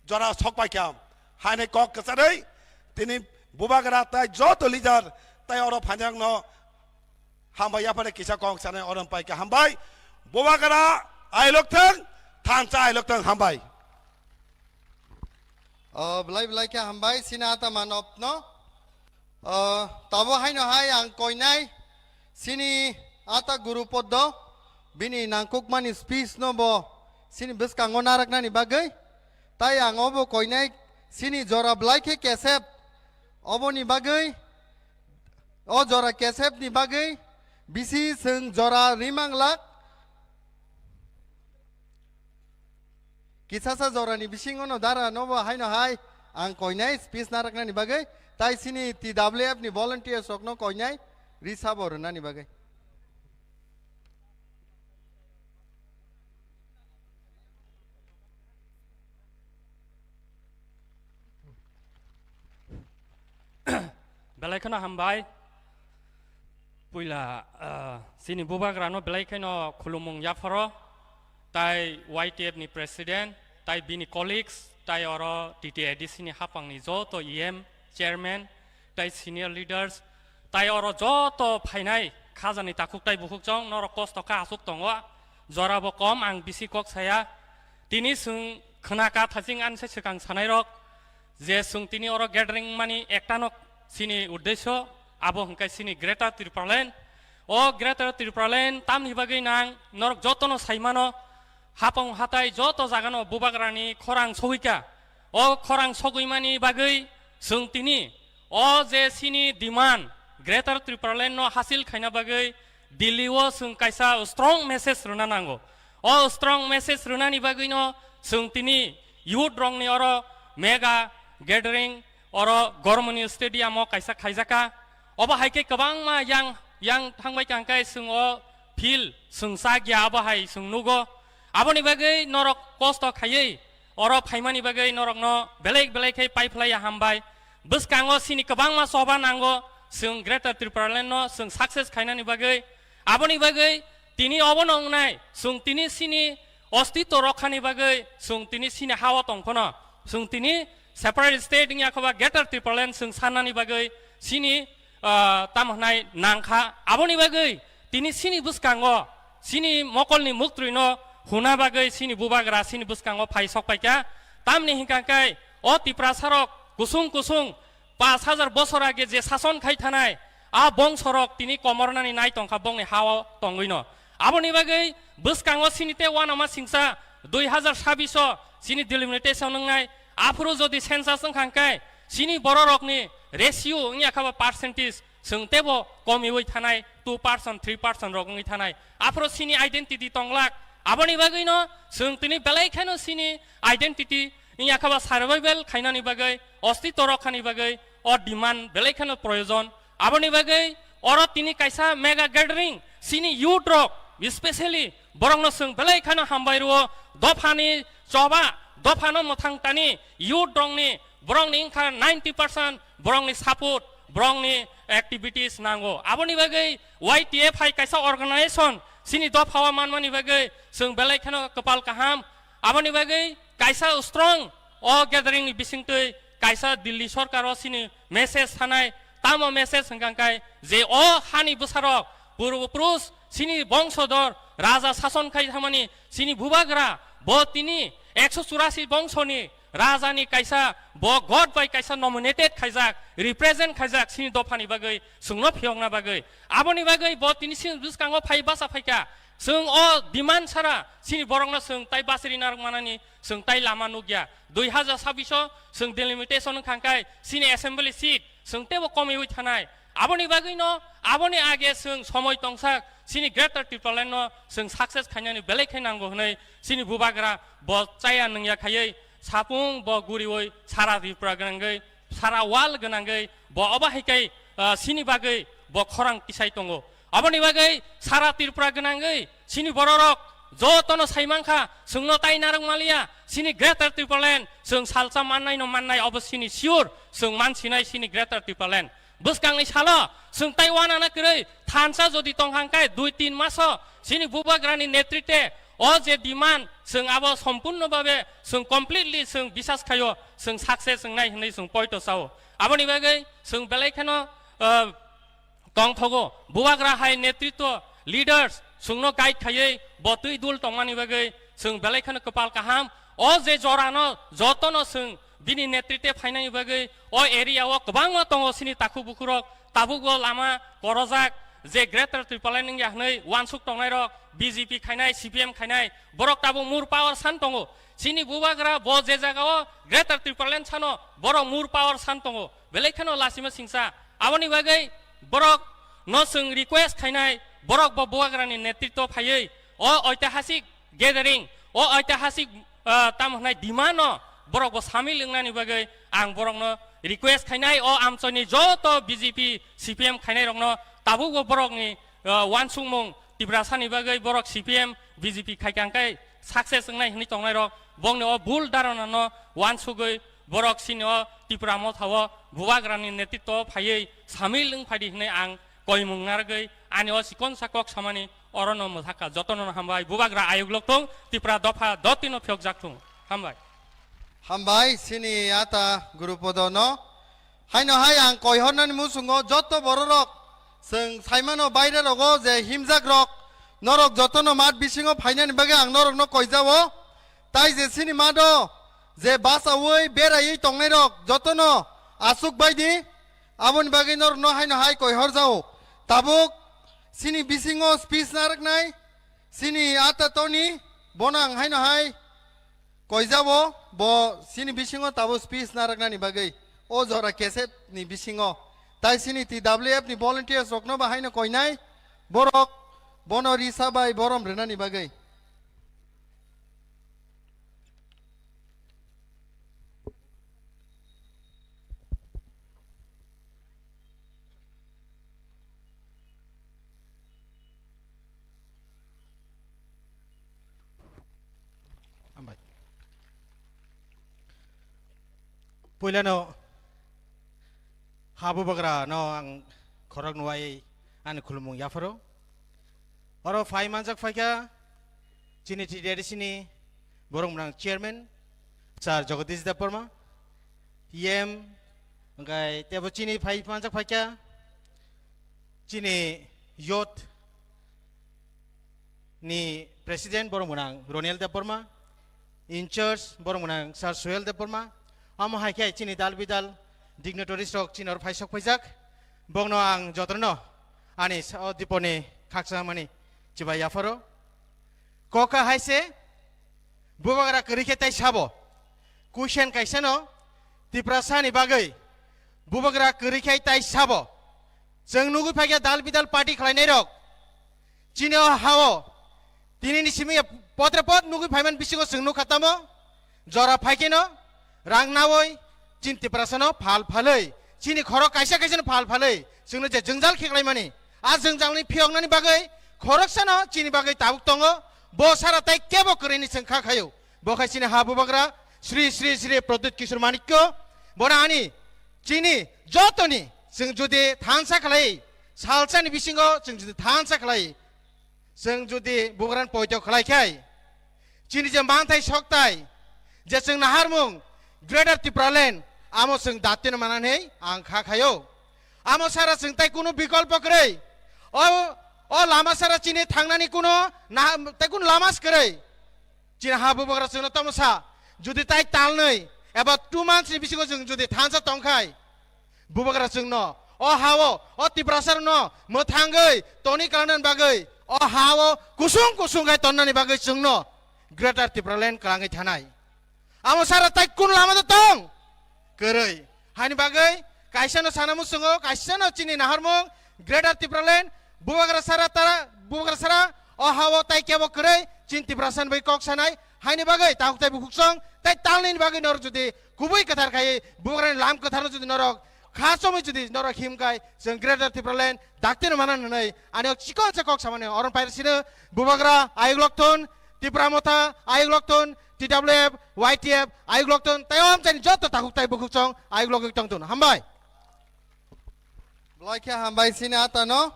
jora sokpaikha. Haini kok kwcharwi tini bubagra tai joto leader tai oro phainjakno hambai yaphare kisa kok sanai orom paikha hambai. Bubagra ailok thang, thansa ailok thang hambai. O, belai belai khe hambai, sini ata manop no. O, tabo haino hai ang koinai, sini ata Guru Poddo, bini nangkukmani speech no bo, sini bwskango naraknani bagwi. Tai ang obo koinai, sini jora belai khe kesep, oboni bagwi, o jora kesep ni bagwi, bisi chwng jora rimanglak. Kisasa jorani bisingo no dara nobo haino hai ang koinai speech naraknani bagwi, tai sini T W F ni volunteers rokno koinai risabo rwnani bagwi. Belai kheno hambai. Puila, ah, chini bubagrano belai kheno khulumung yapharo, tai Y T F ni president, tai bini colleagues, tai oro T T A D C ni haphangni joto E M, chairman, tai senior leaders, tai oro joto phainai khajani takhuk tai bukhuk chong, norok kosto kha aswk tongo, jorabo kom ang bisi kok saya. Tini chwng khna ka thaching ani se swkang sanairok, je chwng tini oro gathering mani ektano chini uddesyo, abo hwnkhe chini Greater Tipraland, O Greater Tipraland tamni bagwi nang norok jotono saimano, hapong hatai joto jagano bubagrani khorang sogwika. O khorang sogwimani bagwi chwng tini o je chini demand Greater Tipraland no hasil khaina bagwi Delhi o chwng kaisa strong message rwna nango. O strong message rwnani bagwi no chwng tini youth rokni oro mega gathering oro Gormoni Stadium o kaisa khaijaka. Obo hai khe kwbangma yang, yang thangbai kha hwnkhe chwng o field chwng chak ya, abo hai chwng nugo. Aboni bagwi norok kosto khaiwi oro phaimani bagwi norokno belai belai khe paiphlaiya hambai. Bwskango chini kwbangma choba nango, chwng Greater Tipraland no chwng success khainani bagwi. Aboni bagwi tini obono wngnai, chwng tini chini ostitw rokhani bagwi, chwng tini chini ha-o tong phano, chwng tini separate state wngya khe ba Greater Tipraland chwng sannani bagwi chini, ah, tamo hwnai nangkha. Aboni bagwi tini chini bwskango chini mokolni muktrwino huna bagwi chini bubagra chini bwskango phai sok paikha. Tamni hwnkha khe o Tiprasarok kusung kusung pash hajar bosor age je sason khai thanai, a bongsorok tini komornani nai tongkha bongni ha-o tongwino. Aboni bagwi bwskango chini tei uanama singsa dui hajar sabbish o chini delimitation wngnai, aphuru jodi census wngkha hwnkhe chini bororokni ratio wngya kha ba percentage chwng teibo komiwi thanai, two percent, three percent rok wngwi thanai. Aphuru chini identity tonglak. Aboni bagwino chwng tini belai kheno chini identity wngya kha ba survival khainani bagwi, ostitw rokhani bagwi o demand belai kheno proyojon. Aboni bagwi oro tini kaisa mega gathering, chini youth rok, specially borokno chwng belai kheno hambai rwo. Dophani choba, dophano mwthang tani youth rokni, borokni wngkha ninety percent borokni support, borokni activities nango. Aboni bagwi Y T F hai kaisa organization chini dophao manmani bagwi chwng belai kheno kwpal kaham. Aboni bagwi kaisa strong o gathering ni bisingtwi kaisa Delhi sorkar o chini message thanai, tamo message hwnkha khe je o hani bwsarok purbo purush chini bongsodor raja sason khai thamani chini bubagra bo tini ekso churasi bongsoni rajani kaisa bo god bai kaisa nominated khaijak, represent khaijak chini dophani bagwi, chwngno phiyokna bagwi. Aboni bagwi bo tini chini bwskango phai bacha phaikha. Chwng o demand sara chini borokno chwng tai bachari narwk manani chwng tai lama nukya. Dui hajar sabbish o chwng delimitation wngkha khe chini assembly seat chwng teibo komiwi thanai. Aboni bagwino, aboni age chwng somoi tongsak chini Greater Tipraland no chwng success khainani belai khe nango hwnwi chini bubagra bo chaya nungya khaiwi sapung bo guriwi sara Tripura gwnangwi, sara world gwnangwi bo obo hai khe, ah, chini bagwi bo khorang tisai tongo. Aboni bagwi sara Tripura gwnangwi chini bororok jotono saimankha, chwngno tai narwk maliya, chini Greater Tipraland chwng salsa mannaino mannai, obo chini sure, chwng mansinai chini Greater Tipraland. Bwskangni salo chwng tai uanana kwrwi thansa jodi tongkha hwnkhe dui tin maso chini bubagrani netritwe o je demand chwng abo sompurno babe chwng completely chwng bisas khaio, chwng success wngnai hwnwi chwng poito sao. Aboni bagwi chwng belai kheno, ah, tongthogo. Bubagra hai netritwo, leaders, chwngno guide khaiwi bo twi dul tongmani bagwi chwng belai kheno kwpal kaham. O je jorano jotono chwng bini netritwe phainani bagwi o area o kwbangma tongo chini takhuk bukhurok, tabukbo lama korojak, je Greater Tipraland wngya hwnwi uansuk tongnairok, B J P khainai, C P M khainai, borok tabuk more power san tongo. Chini bubagra bo je jagao Greater Tipraland sano borok more power san tongo. Belai kheno lasima singsa. Aboni bagwi borok no chwng request khainai, borok bo bubagrani netritwo phaiwi o oitihasik gathering, o oitihasik, ah, tamo hwnai demand no borok bo samil wngnani bagwi ang borok no request khainai, o amchoi ni joto B J P, C P M khainai rok no tabuk bo borok ni, ah, uansukmung Tiprasa ni bagwi borok C P M, B J P khaikha hwnkhe success wngnai hwnwi tongnai rok bongni o bul dharana no uansugwi borok chini o Tipra Motha o bubagrani netritwo phaiwi samil wng phaidi hwnwi ang koimung narwgwi ani o chikonsa kok samani orono mwthakha. Jotono hambai, bubagra ayuk lok thung, Tipra dopha doti no phiyokjak thung. Hambai. Hambai, chini ata Gurupodo no. Haino hai ang koihornani muchungo joto bororok chwng saimano baire rogo je himjak rok, norok jotono mat bisingo phainani bagwi ang norokno koijao. Tai je chini mado je bachaui beraiwi tongnairok jotono aswk baidi, aboni bagwi norokno haino hai koihorjao. Tabuk chini bisingo speech narwknai, chini ata Tony, bono ang haino hai koijabo, bo chini bisingo tabo speech narwknani bagwi, o jora cassette ni bisingo. Tai chini T W F ni volunteers rokno bo haino koinai, borok bono risa bai borom rwnani bagwi. Hambai. Puilano ha bubagra no ang khorok nuwai ani khulumung yapharo. Oro phai manjak phaikha chini T D R C ni borok mwnang chairman sir Jagadish Debbarma, E M, hwnkhe tebo chini phai manjak phaikha chini youth ni president borok mwnang Roniel Debbarma, in charge borok mwnang sir Suhel Debbarma, amo hai khe chini dal bidal dignitaries rok chini oro phai sok phaijak, bokno ang jotono ani sa-, o diponi khaksa mani chibai yapharo. Koka hai se bubagra kwrwi khe tai sabo. Kuisen kaisano Tiprasa ni bagwi bubagra kwrwi khe tai sabo. Chwng nugwi phaikha dal bidal party khlainai rok. Chini o hao tini ni simi potre pot nugwi phaiman bisingo chwng nukha tamo. Jora phaikheno rang nawi chini Tiprasa no phal phalwi, chini khorok kaisa kaisa no phal phalwi chwngno je jwngjal khiklaimani, a jwngjalni phiyoknani bagwi khoroksano chini bagwi tabuk tongo, bo sara tai kebo kwrwini chwng kha khayo. Bo khai chini ha bubagra Sri Sri Sri Pradyut Kishore Manikyo, bono ani chini jotoni chwng jodi thansa khlai, salsani bisingo chwng jodi thansa khlai, chwng jodi bubagrani poito khlai khai, chini je manthai soktai, je chwng naharmung Greater Tipraland, amo chwng datino mananei ang kha khayo. Amo sara chwng tai kunu bikolpo kwrwi. O, o lama sara chini thangnani kunu na-, tai kunu lama se kwrwi. Chini ha bubagra chwngno tamo sa, jodi tai talnwi eba two months ni bisingo chwng jodi thansa tongkhai, bubagra chwngno o hao, o Tiprasa rokno mwthangwi toni klanani bagwi, o hao kusung kusung khai tonnani bagwi chwngno Greater Tipraland kwlangwi thanai. Amo sara tai kun lama da tong? Kwrwi. Haini bagwi kaisa no sana muchungo, kaisa no chini naharmung Greater Tipraland, bubagra sara tara, bubagra sara, o hao tai kebo kwrwi, chini Tiprasa ni bagwi kok sanai, haini bagwi takhuk tai bukhuksong, tai talnini bagwi norok jodi kubui kwthar khai, bubagrani lam kwthar no jodi norok kha chomwi jodi norok him khai, chwng Greater Tipraland, dakti no manan hwnwi, ani o chikon se kok samani, oron pair sino, bubagra, ayuk lokthon, Tipra Motha, ayuk lokthon, T W F, Y T F, ayuk lokthon, tai o amchaini joto takhuk tai bukhuksong, ayuk logwi tongthon. Hambai. Belai khe hambai sini atano.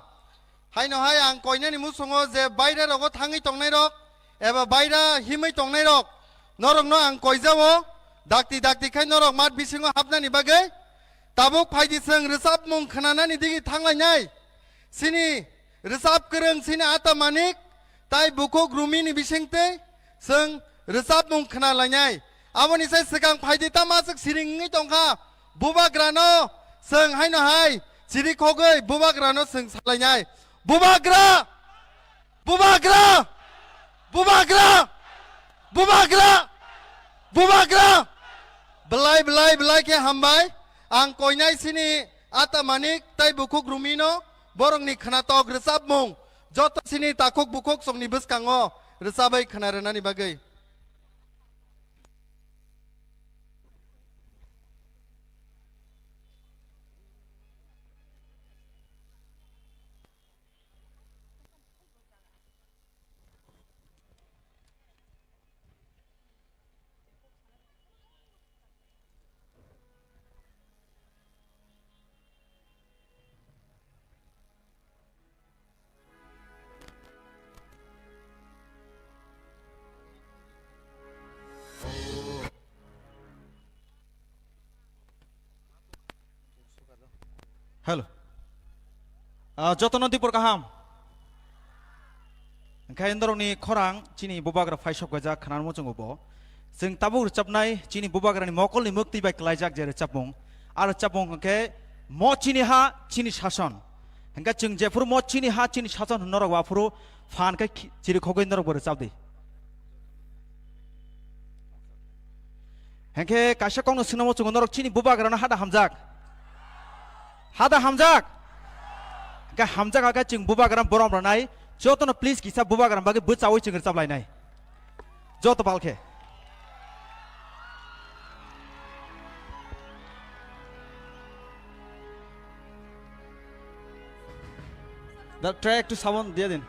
Haino hai ang koinani musungo je baira rogo thangwi tongnai rok, eba baira himwi tongnai rok, norokno ang koijao, dakti dakti khai norok mat bisingo hapnani bagwi. Tabuk phaidi chwng rwchapmung khwnanani digi thanglainai. Sini rwchap kwrwng sini ata Manik, tai bukhuk Rumini bisingtwi chwng rwchapmung khna lainai. Aboni sai swkang phaidi tamo aswk siring wngwi tongkha. Bubagrano chwng haino hai chirikhogwi bubagrano chwng salainai. Bubagra! Bubagra! Bubagra! Bubagra! Bubagra! Belai, belai, belai khe hambai. Ang koinai sini ata Manik tai bukhuk Rumino borokni khnatok rwchapmung joto sini takhuk bukhuk songni bwskango rwchabwi khna rwnani bagwi. Hello. Ah, jotono dipor kaham. Hwnkhe norokni khorang chini bubagra phai sok gajak khwnani muchungo bo. Chwng tabuk rwchapnai chini bubagrani mokolni mwktwi bai klaijak je rwchapmung. A rwchapmung hwnkhe Mo Chini Ha Chini Sason. Hingke chwng jephuru mo chini ha chini sason hwn norok waphuru phan khe khi-, chiri khogwi norok bo rwchap di. Hingke kaisa kokno swnamo chwng norok chini bubagrano hada hamjak. Hada hamjak. Hingke hamjak hakhe chwng bubagra borom rwnai. Jotono please kisa bubagra bagwi bwchawi chwng rwchap lainai. Joto pal khe. Da track to someone diye din.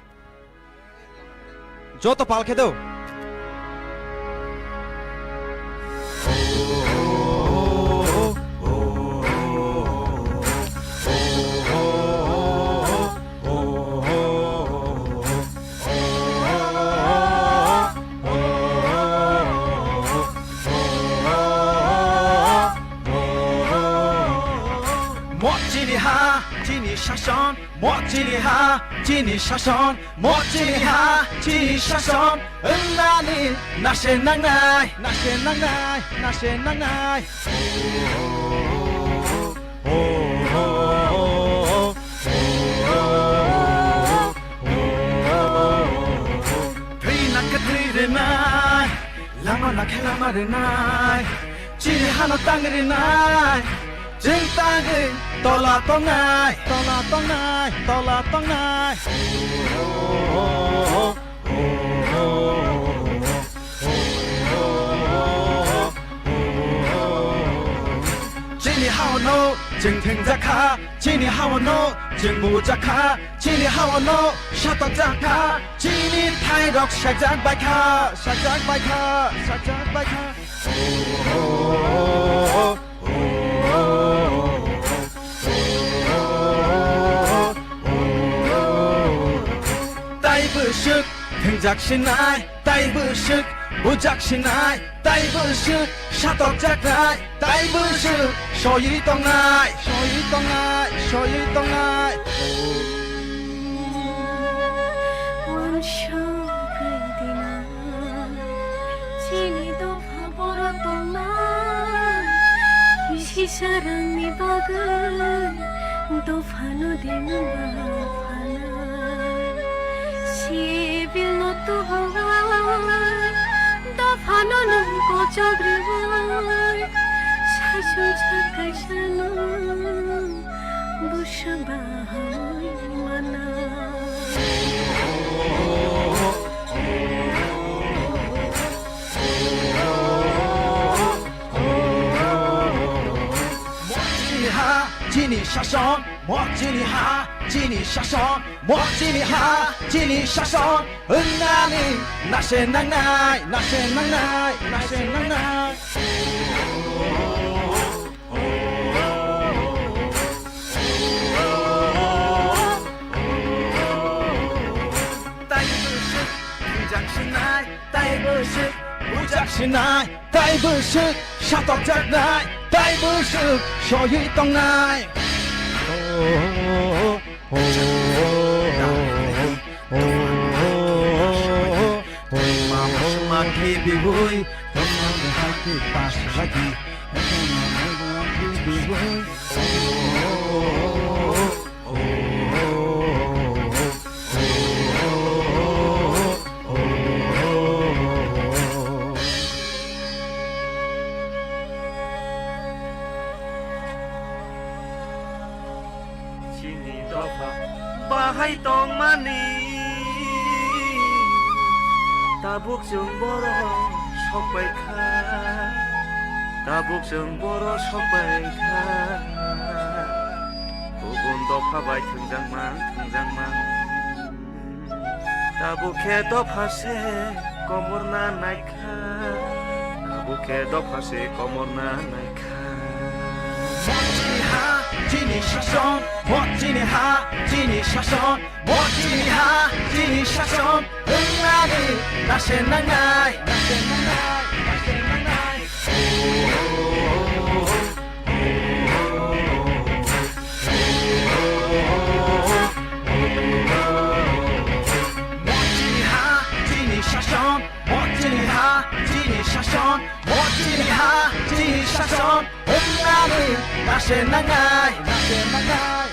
Joto pal khe do. Mo chini ha, chini sason, mo chini ha, chini sason, mo chini ha, chini sason. Wngnani nase nangnai, nase nangnai, nase nangnai. Thwi nang khe thwi rwnai, lama nang khe lama rwnai, chini hano tang rwnai, chwng tangwi tola tongnai, tola tongnai, tola tongnai. Chini hao no chwng thwngjak kha, chini hao no chwng bujak kha, chini hao no satok jak kha, chini thai rok sakjak bai kha, sakjak bai kha, sakjak bai kha. Tai bwswk thwngjak sinai, tai bwswk bujak sinai, tai bwswk satok jaknai, tai bwswk soywi tongnai, soywi tongnai, soywi tongnai. Uansukgwi dinang, chini dopha boro tongma, kisi sarangni bagwi dophano dimung ba phanai. Sibilno tuhowai, dophano nung kochok rwui, saichung sak kaisano. Bwswk bahaui mana. Mo chini ha, chini sason, mo chini ha, chini sason, mo chini ha, chini sason. Wngnani nase nangnai, nase nangnai, nase nangnai. Tai bwswk thwngjak sinai, tai bwswk bujak sinai, tai bwswk satok jaknai, tai bwswk soywi tongnai. Chini dopha bahai tongmani, tabuk chwng boro sok bai kha, tabuk chwng boro sok bai kha, kubun dopha bai thwngjak mang, thwngjak mang. Tabuk khe dopha se komorna naikha, tabuk khe dopha se komorna naikha. Mo chini ha, chini sason, mo chini ha, chini sason, mo chini ha, chini sason. Wngnani nase nangnai, nase nangnai, nase nangnai. Mo chini ha, chini sason, mo chini ha, chini sason, mo chini ha, chini sason. Wngnani nase nangnai, nase nangnai.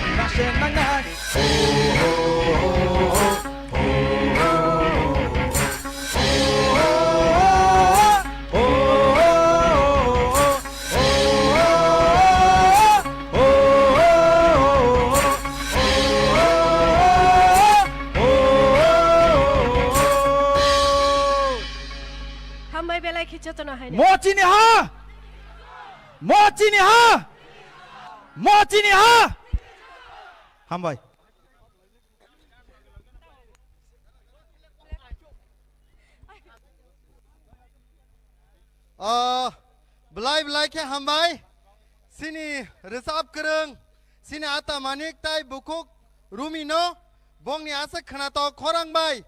Hambai belai khe jotono haino. Mo chini ha! Mo chini ha! Mo chini ha! Hambai. Ah, belai belai khe hambai. Chini rwchap kwrwng, chini ata Manik tai bukhuk Rumi no, bongni aswk khwnatok khorang bai.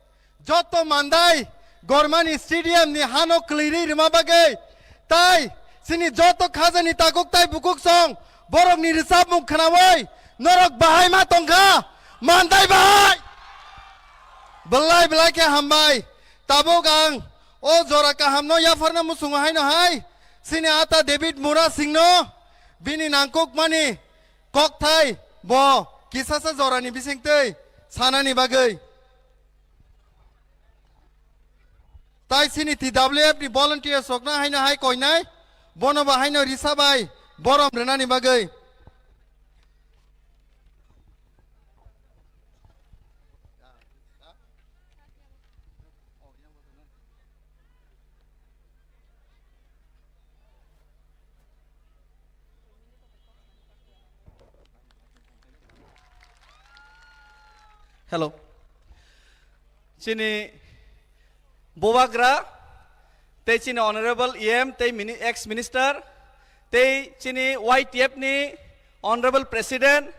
Joto mandai Gormani stadium ni hano kwlwirwi rwma bagwi, tai chini joto khajani takuk tai bukhuk song borokni rwchapmung khwnawi norok bahai ma tongkha, mandai bahai. Belai belai khe hambai. Tabuk ang o jora kahamno yapharna muchungo haino hai chini ata David Mura Singh no bini nangkukmani kokthai bo kisasa jorani bisingtwi sanani bagwi. Tai chini T W F ni volunteers rokno haino hai koinai, bono bo haino risa bai borom rwnani bagwi. Hello. Chini Bubagra, tei chini Honorable E M, tei mini-, ex minister, tei chini Y T F ni Honorable President,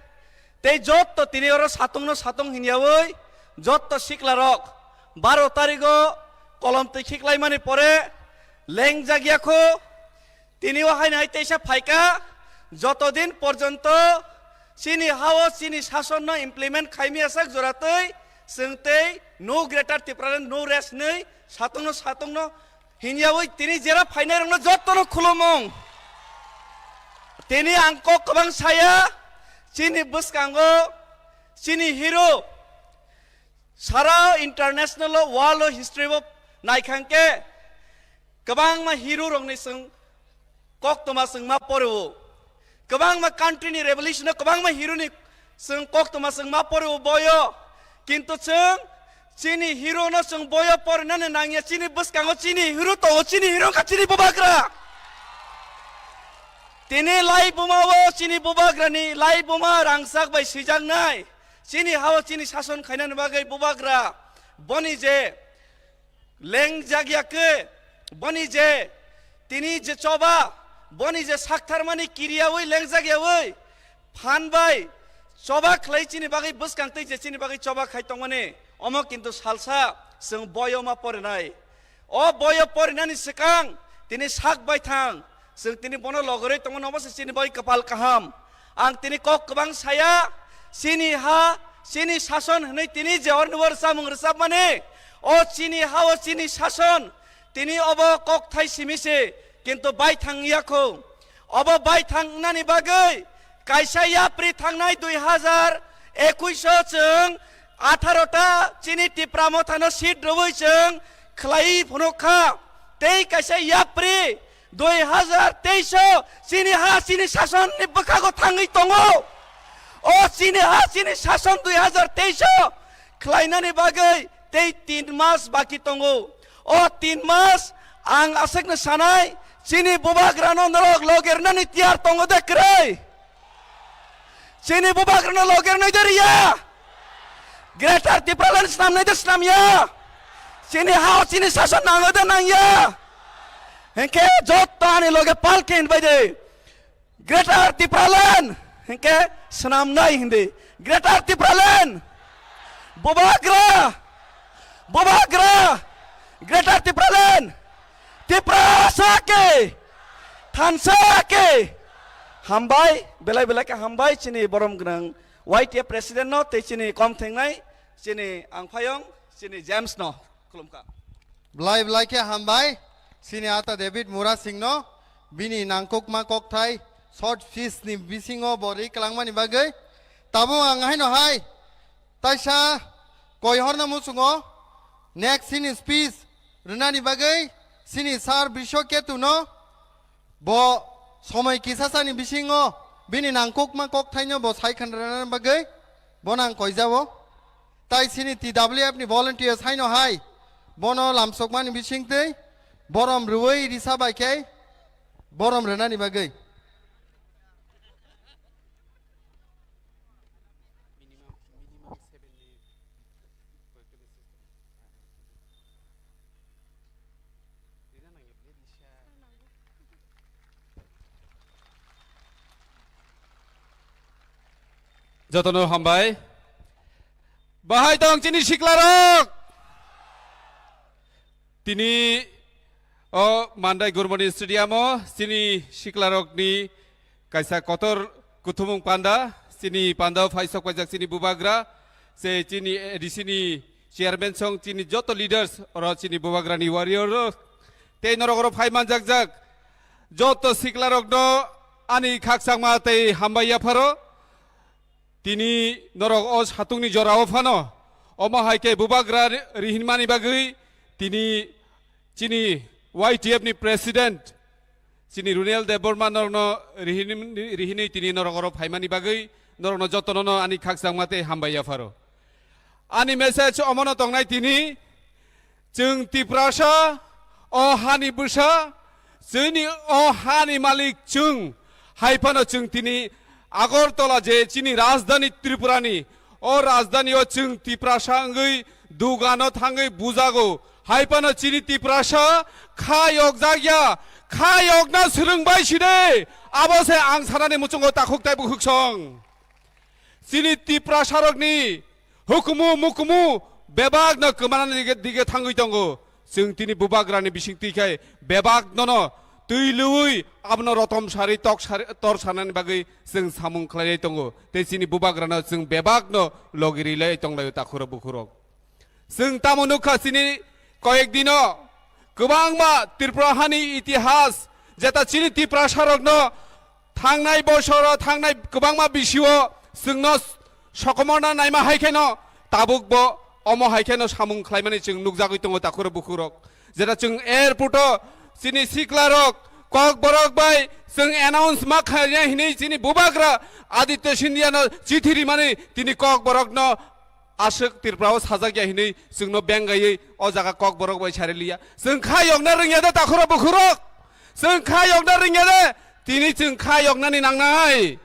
tei jotto tini oro satungno satung hinyawi jotto siklarok baro tarigo kolom twi khiklaimani pore lengjak yakho. Tini o haino hai teisa phaikha, joto din porjonto chini hao chini sasonno implement khaimya sak joratwi chwng tei no greater Tipraland, no rest hinwi satungno satungno hinyawi tini jera phainairokno jottono khulumung. Tini ang kok kwbang saya, chini bwskango chini hero sara international o, world o history o naikhangkhe kwbangma hero rokni chwng koktwma chwng ma poreo. Kwbangma country ni revolution o kwbangma hero ni chwng koktwma chwng ma poreo boyo. Kintu chwng chini hero no chwng boyo porinani nangya, chini bwskango chini hero tongo, chini hero wngkha chini Bubagra. Tini lai buma o chini Bubagra ni lai buma rangchak bai swijaknai. Chini hao chini sason khainani bagwi Bubagra boni je lengjak ya khe, boni je tini je choba, boni je saktharmani kiriyawi lengjak yawi phan bai choba khlai chini bagwi bwskang tei je chini bagwi choba khai tongmani, omo kintu salsa chwng boyo ma porinai. O boyo porinani swkang tini sak bai thang, chwng tini bono logorwi tongmani, omo se chini bagwi kwpal kaham. Ang tini kok kwbang saya, chini ha, chini sason hwnwi tini je orni o rwchapmung rwchapmani, o chini ha, o chini sason, tini obo kokthai simi se, kintu baithang ya kho. Obo baithang wngnani bagwi kaisa yapri thangnai dui hazar ekuish o chwng atharo ta chini Tipra Mothano seat rwui chwng khlai phunuk kha. Tei kaisa yapri dui hazar teis o chini ha chini sasonni bwkhago thangwi tongo. O chini ha chini sason dui hazar teis o khlainani bagwi tei tin mas baki tongo. O tin mas ang aswkno sanai, chini Bubagrano norok loge rwnani tiyar tongo de kwrwi? Chini Bubagrano loge rwnai de riya? Greater Tipraland snamnai de snamya? Chini ha-o chini sason nango de nangya? Hinkhe jotto ani loge palki hinbai de. Greater Tipraland hinkhe swnamnai hindi. Greater Tipraland. Bubagra. Bubagra. Greater Tipraland. Tiprasa ke. Thansa ke. Hambai, belai belai khe hambai chini borom gwnang Y T F president no tei chini kom thengnai chini angphayong chini James no khulumkha. Belai belai khe hambai chini ata David Mura Singh no bini nangkukma kokthai short speech ni bisingo bo ri kwlangmani bagwi. Tabuk ang haino hai taisa koi horna muchungo next chini speech rwnani bagwi chini sir Biswa Ketu no bo somoi kisasani bisingo bini nangkukma kokthaino bo sai khanrana bagwi bono ang koijao. Tai chini T W F ni volunteers haino hai bono lamsokmani bisingtwi borom rwui risa bai khe borom rwnani bagwi. Jotono hambai. Bahai tong chini siklarok. Tini o Mandai Gurmani Stadium o chini siklarokni kaisa kotor kuthumung panda, chini panda o phai sok paijak chini bubagra, se chini A D C ni chairman song chini joto leaders oro chini bubagrani warrior rok tei norok oro phai manjak jak joto siklarokno ani khakchangma tei hambai yapharo. Tini norok o satungni jorao phano omo hai khe bubagra ri-, rihinmani bagwi tini chini Y T F ni president chini Runel Debbarma norokno rihin-, rihinwi tini norok oro phaimani bagwi norokno jotono no ani khakchangma tei hambai yapharo. Ani message omono tongnai tini, chwng Tiprasa, o hani bwsa, chini o hani malik chwng. Hai phano chwng tini Agartala je chini rajdhani Tripurani, o rajdhani o chwng Tiprasa wngwi dugano thangwi bujago. Hai phano chini Tiprasa kha yokjak ya, kha yokna swrwngbai side. Abo se ang sanani muchungo takhuk tei bukhuk song. Chini Tiprasarokni hukumu mukumu bebakno kwmanani dige, dige thangwi tongo. Chwng tini bubagrani bisingtwi khai bebaknono twi lwui abono rotom sari tok sari tor sanani bagwi chwng samung khlailai tongo. Tei chini bubagrano chwng bebakno logi rilai tonglaio takhurok bukhurok. Chwng tamo nukha chini koyek dino kwbangma Tripura hani itihas, jeta chini Tiprasarokno thangnai bosoro, thangnai kwbangma bisio chwngno sokomorna naima hai kheno tabukbo omo hai kheno samung khlaimani chwng nukjagwi tongo takhurok bukhurok. Jeta chwng airport o chini siklarok Kokborok bai chwng announce ma khaina hinwi chini bubagra Aditya Scindia no chithi rimani tini Kokborokno aswk Tripura o sajak ya hinwi chwngno bengaiwi o jaga Kokborok bai sari liya. Chwng kha yokna rwngya de takhurok bukhurok? Chwng kha yokna rwngya de? Tini chwng kha yoknani nangnai.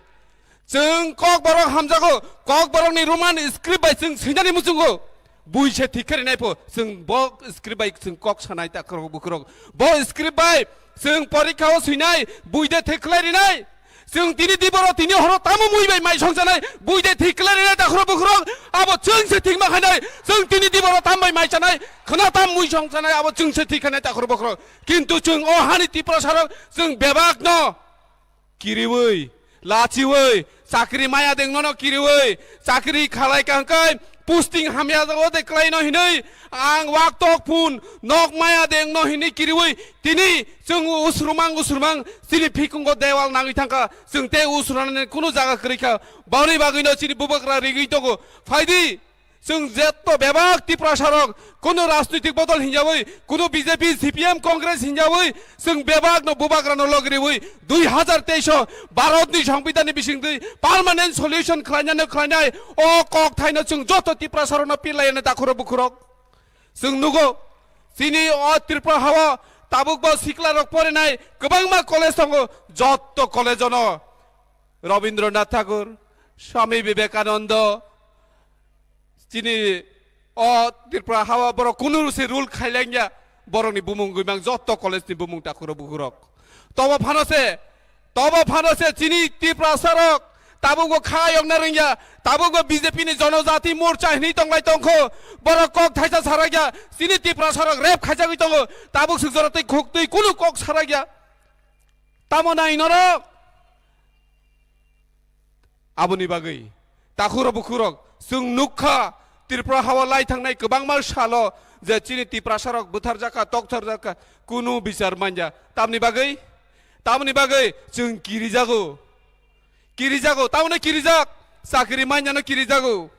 Chwng Kokborok hamjago, Kokborokni Roman script bai chwng swinani muchungo. Bui se thik khe rinai pho, chwng bo script bai chwng kok sanai takhurok bukhurok. Bo script bai chwng porikha o swinai, bui de thik khlai rinai. Chwng tini diboro tini horo tamo mui bai mai songchanai, bui de thik khlai rinai takhurok bukhurok. Abo chwng se thik ma khainai, chwng tini diboro tam bai mai chanai, khna tam mui songchanai, abo chwng se thik khainai takhurok bukhurok. Kintu chwng o hani Tiprasarok chwng bebak no kiriwi, lachiwi, chakri maya dengno no kiriwi, chakri khalai kangkai, posting hamya jago de klaino hinwi, ang wak tok phun, nok maya dengno hinwi kiriwi, tini chwng usrumang usrumang, chini phikungo dewal nangwi thangkha, chwng tei usrunani kunu jaga kwrwi kha, boni bagwino chini bubagra rigwi tongo, phaidi, Chwng jetto bebak Tiprasarok, kunu rajnoitik bodol hinjawi, kunu B J P, C P M, Congress hinjawi, chwng bebakno bubagrano logriwi, dui hazar teis o Bharatni Songbidanni bisingtwi permanent solution khlainani khlainai, o kokthaino chwng joto Tiprasarokno pirlaiyani takhurok bukhurok. Chwng nugo, chini o Tripura hao tabukbo siklarok porinai kwbangma college tongo, joto college-ono Rabindranath Tagore, Swami Vivekananda, Chini o Tripura hao borok kunu se rule khailangya, borokni bumung gwimang joto college ni bumung takhurok bukhurok. Tobo phano se, tobo phano se chini Tiprasarok tabukbo kha yokna rwngya, tabukbo B J P ni Jonojati Morcha hinwi tonglai tongkho, borok kok thaisa sarakya, chini Tiprasarok rape khaijagwi tongo, tabuk swk jora twi khuk twi kunu kok sarakya. Tamo nai norok? Aboni bagwi takhurok bukhurok chwng nukha, Tripura hao lai thangnai kwbangma salo je chini Tiprasarok butharjakha, toktharjakha, kunu bichar manya. Tamni bagwi, tamni bagwi chwng kirijago, kirijago, tamoni kirijak. Chakri manya no kiri jago.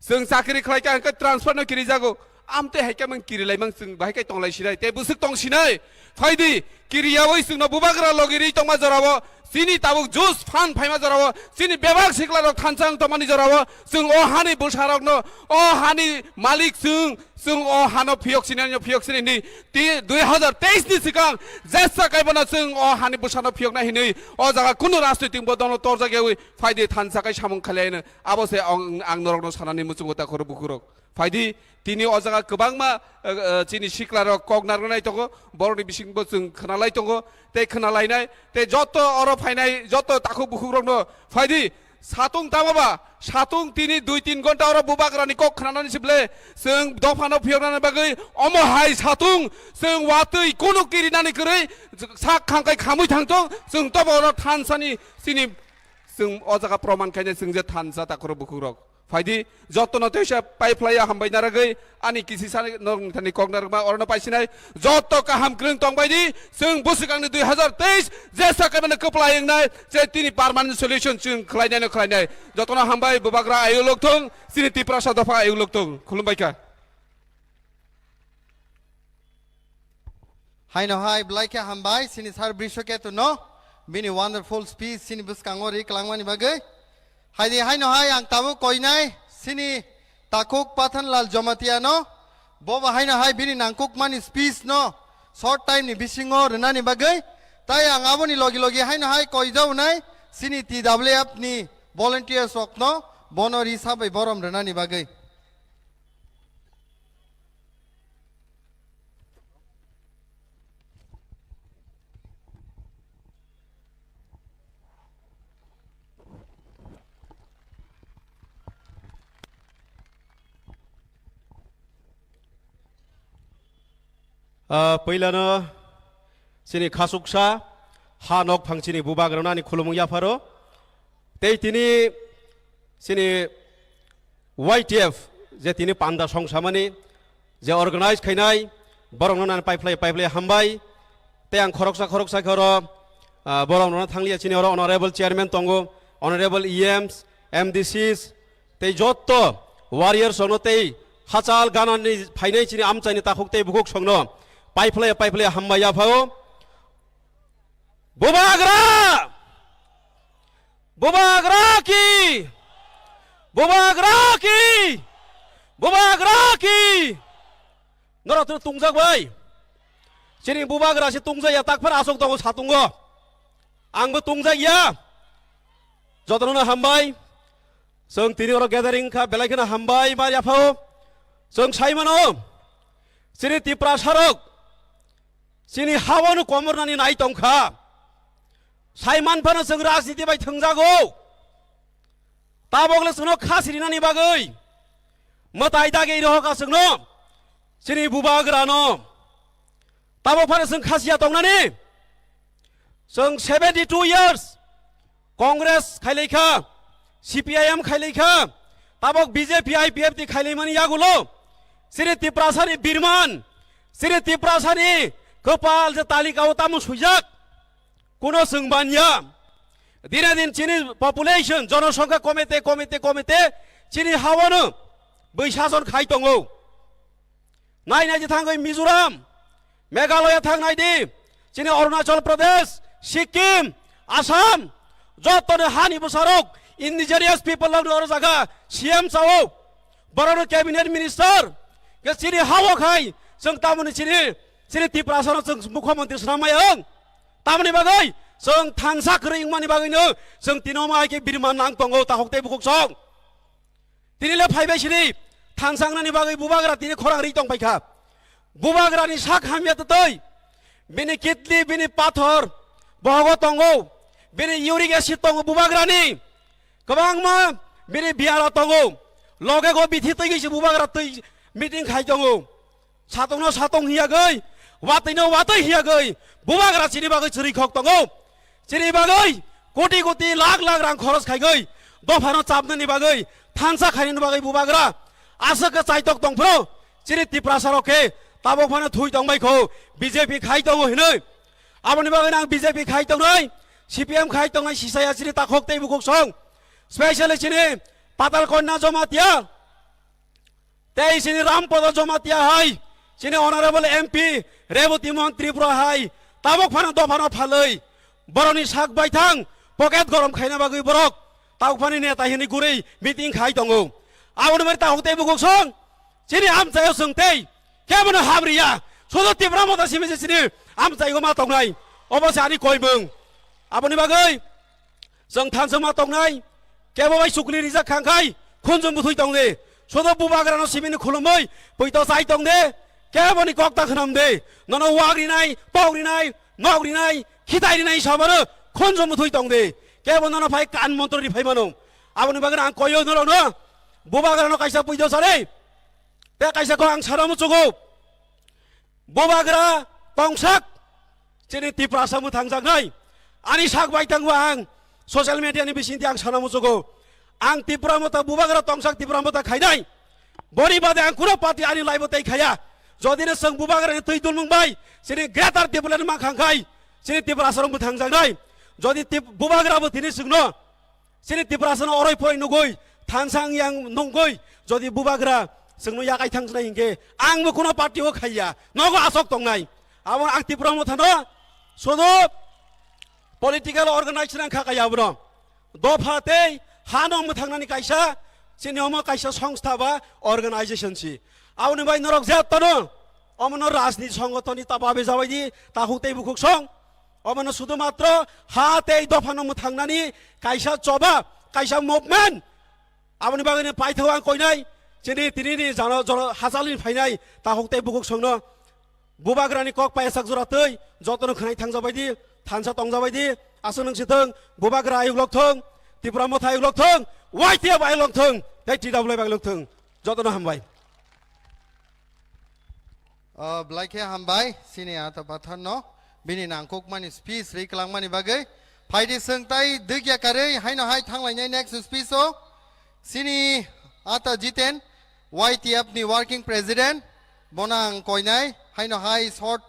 Chwng chakri khlai kha hwnkhe transfer no kiri jago. Amtwi hai khe mang kiri lai mang chwng bahai khe tong lai sinai. Tei bwswk tong sinai. Phaidi kiri yaui chwng no bubagra logi ri tongma jorao. Chini tabuk jus phan phaima jorao. Chini bebak sikla rok thansa wng tongmani jorao. Chwng o hani bwsa rok no, o hani malik chwng, chwng o hano phiyok sinai no phiyok sinai ni. Ti dui hazar teis ni swkang jesa kaibo no chwng o hani bwsa no phiyok nai hinui. O jaga kunu rajnitik bo dono torjak yaui. Phaidi thansa kai samung khalai no. Abo se ang, ang norok no sanani muchungo ta khoro bukhuk rok. Phaidi tini o jaga kwbangma, eh, eh, chini sikla rok kok narwk nai tongo, borok ni bising bo chwng khna lai tongo, tei khna lai nai, tei joto oro phainai joto takhuk bukhuk rok no phaidi satung tamo ba, satung tini dui tin gonta oro bubagra ni kok khna nani sible chwng dopha no phiyok nani bagwi omo hai satung chwng watwi kunu kiri nani kwrwi sak khangkai khamwi thang tong, chwng tobo oro thansa ni chini chwng o jaga proman khainai chwng je thansa ta khoro bukhuk rok. Phaidi, jotono teisa pai phlaiya hambai naragwi, ani kisi sani norok ni thani kok narwkma orono paisinai, joto kaham kwrwng tongbaidi, chwng bwswk angni dui hazar teis, jesa kaimano kwplai wngnai, je tini permanent solution chwng khlainaino khlainai. Jotono hambai, bubagra ayuk lokthung, chini Tiprasa dopha ayuk lokthung. Khulumbai kha. Haino hai belai khe hambai chini sir Brishoketu no bini wonderful speech chini bwskango ri kwlangmani bagwi. Haidi haino hai ang tabuk koinai chini takhuk Pathanlal Jamatia no, bo bo haino hai bini nangkukmani speech no short time ni bisingo rwnani bagwi. Tai ang aboni logi logi haino hai koijaonai chini T W F ni volunteers rok no bono ri sabai borom rwnani bagwi. Ah, puilano chini khasuksa ha nok phang chini bubagrano ani khulumung yapharo. Tei tini chini Y T F je tini panda songsamani je organize khainai, borokno nani paiphlai paiphlai hambai. Tei ang khoroksa khoroksa khe oro, ah, borokno thanglia chini oro honorable chairman tongo, honorable E Ms, M D Cs, tei jotto warriors rokno tei hachal ganani phainai chini amchaini takhuk tei bukhuk songno paiphlai paiphlai hambai yaphao. Bubagra! Bubagra ki! Bubagra ki! Bubagra ki! Norok tini tungjak bai. Chini bubagra se tungjak ya, takphar asok tongo satungo. Angbo tungjak ya. Jotono hambai. Chwng tini oro gathering kha, belai kheno hambai ma yaphao. Chwng sai mano. Chini Tiprasa rok. Chini hawano komornani nai tongkha. Saiman phano chwng rajniti bai thwngjago. Tabokle chwngno kha sirinani bagwi mwtai dagi rohokha chwngno, chini bubagrano. Tabok phano chwng khasiya tongnani. Chwng seventy two years Congress khailaikha, C P I M khailaikha, tabok B J P, I P F T khailaimani yagulo, chini Tiprasani birman, chini Tiprasani kwpal je talikao tamo swijak, kuno chwng banya. Dine din chini population, jonosongkha komete, komete, komete, chini hawano bwisa jon khai tongo. Nai nai di thangwi Mizoram, Meghalaya thang nai di, chini Arunachal Pradesh, Sikkim, Assam, jottoni hani bwsarok, indigenous people rokni oro jaga C M chao, borokno cabinet minister, ke chini hao khai, chwng tamoni chini, chini Tiprasano chwng mukhyamantri swnam mayung. Tamoni bagwi chwng thansa kwrwi wngmani bagwino chwng tino mai khe birman nang tongo, takhuk tei bukhuk song. Tini le phaibai sini, thangsangnani bagwi bubagra tini khorang ri tong paikha. Bubagrani sak hamya twtwi, bini kidney, bini pathor, bohogo tongo, bini uric acid tongo bubagrani, kwbangma bini biyaro tongo, loge go bithi twi se bubagra twi meeting khai tongo. Satongno satong hiyagwi, watwino watwi hiyagwi, bubagra chini bagwi chwrwi khok tongo. Chini bagwi koti koti lakh lakh rang khoros khaigwi, dophano chapnani bagwi, thansa khainani bagwi bubagra aswk khe chaitok tongphuru. Chini Tiprasa rok khe tabok phano thui tongbai kho, B J P khai tongo hinwi. Aboni bagwi ang B J P khai tongnai, C P M khai tongnai, sisaya chini takhok tei bukhuk song. Specially chini Patal Kanya Jamatia, tei chini Rampada Jamatia hai, chini Honorable M P Rebati Mohan Tripura hai, tabuk phano dophano phalwi, borokni sak baithang, pocket gorom khaina bagwi borok, tabuk phani neta hinwi gurwi meeting khai tongo. Aboni bagwi tabuk tei bukuksong, chini amchaio chwng tei kebono hamriya, sudu Tipra Motha simi se chini amchaio ma tongnai, obo se ani koimung. Aboni bagwi chwng thansa ma tongnai, kebo bai chukli rijak khangkhai, khunju muthwi tongde, sudu bubagrano simini khulumwi, puito chai tongde, keboni kok ta khnamde, nono wagrinai, tokrinai, nokrinai, khitairinai sabaro, khunju muthwi tongde, kebo nono phai kan montro ri phai mano. Aboni bagwi ang koyo norokno, bubagrano kaisa puito sare, tei kaisa kok ang sana muchugo. Bubagra tongsak chini Tiprasa mwthangjaknai. Ani sak bai tangbo ang social media ni bisingtwi ang sana muchugo. Ang Tipra Motha bubagra tongsak Tipra Motha khainai. Boni bade ang kuno party ani laibo tei khaya. Jodi no chwng bubagra ni twi dulmung bai chini greater Tipraland mankha khai chini Tiprasa rok mwthangjaknai. Jodi tip-, bubagra bo tini chwngno Chini Tiprasano oroi poroi nugui, thansa wng yang nungui, jodi bubagra chwngno yakai thangsnai hinkhe, angbo kuno party o khaiya, nogo asok tongnai. Abo ang Tipra Mothano sudu political organization ang kha kaya abono. Dopha tei hano mwthangnani kaisa, chini omo kaisa songstha ba organization si. Aboni bai norok jetono omono rajniti songotoni ta babe jabaidi, ta huk tei bukhuk song. Omono sudu matro ha tei dophano mwthangnani kaisa choba, kaisa movement. Aboni bagwino paithao ang koinai, chini tinini jano, joro hachalni phainai, ta huk tei bukhuk songno. Bubagrani kok payasak jora twi, jotono khwnai thangjabaidi, thansa tongjabaidi, aswk nung sithwng, bubagra ayuk lokthwng, Tipra Motha ayuk lokthwng, Y T F ayuk lokthwng, tei T W F ayuk lokthwng. Jotono hambai. O, belai khe hambai, chini ata patharno, bini nangkukmani speech ri kwlangmani bagwi. Phaidi chwng tai dwgya karwi, haino hai thanglainai next speech o. Chini ata Jiten, Y T F ni working president, bono ang koinai, haino hai short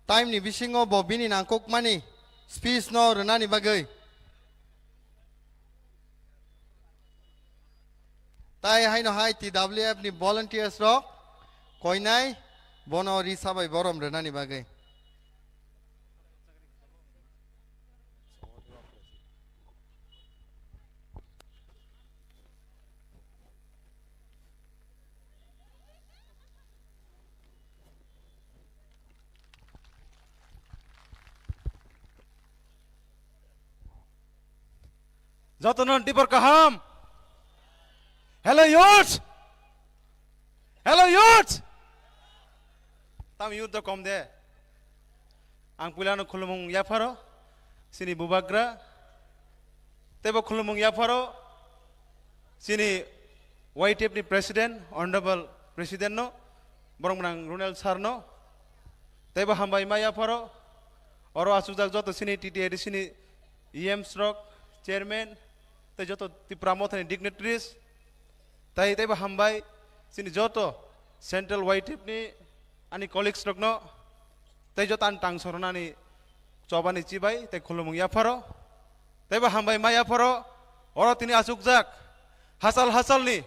time ni bisingo bo bini nangkukmani speech no rwnani bagwi. Tai haino hai T W F ni volunteers rok koinai bono risa bai borom rwnani bagwi. Jotono dibor kaham. Hello youth. Hello youth. Tam youth do kom de. Ang puilano khulumung yapharo, chini bubagra, teibo khulumung yapharo, chini Y T F ni president, honorable president no, borok mwnang Ronel sir no, teibo hambai ma yapharo, oro achukjak joto chini T T A D C ni E Ms rok, chairman, tei joto Tipra Mothani dignitaries, tei teibo hambai chini joto central Y T F ni ani colleagues rokno, tei joto ani tang sornani chobani chibai tei khulumung yapharo, teibo hambai ma yapharo, oro tini achukjak hachal hachalni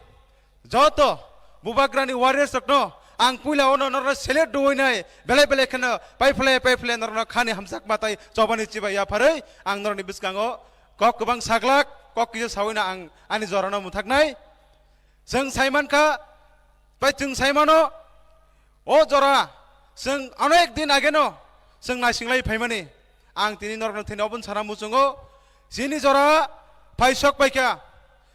joto bubagrani warriors rokno ang puila ono norokno select duoinai belai belai kheno paiphle paiphle norokno khani hamjakma tei chobani chibai yapharwi ang norokni bwskango kok kwbang saglak kok kisa sawino ang ani jorano mwthaknai. Chwng saimankha, bai chwng saimano, o jora, chwng onek din ageno, chwng naisinglai phaimani. Ang tini norokno thini oboni sana muchungo, chini jora phaisok paikha,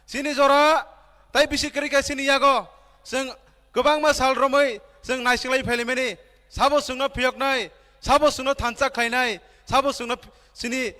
chini jora tai bisi kwrwikha chini yago, chwng kwbangma sal romwi chwng naisinglai phailaimani, sabo chwngno phiyoknai, sabo chwngno thansa khlainai, sabo chwngno chini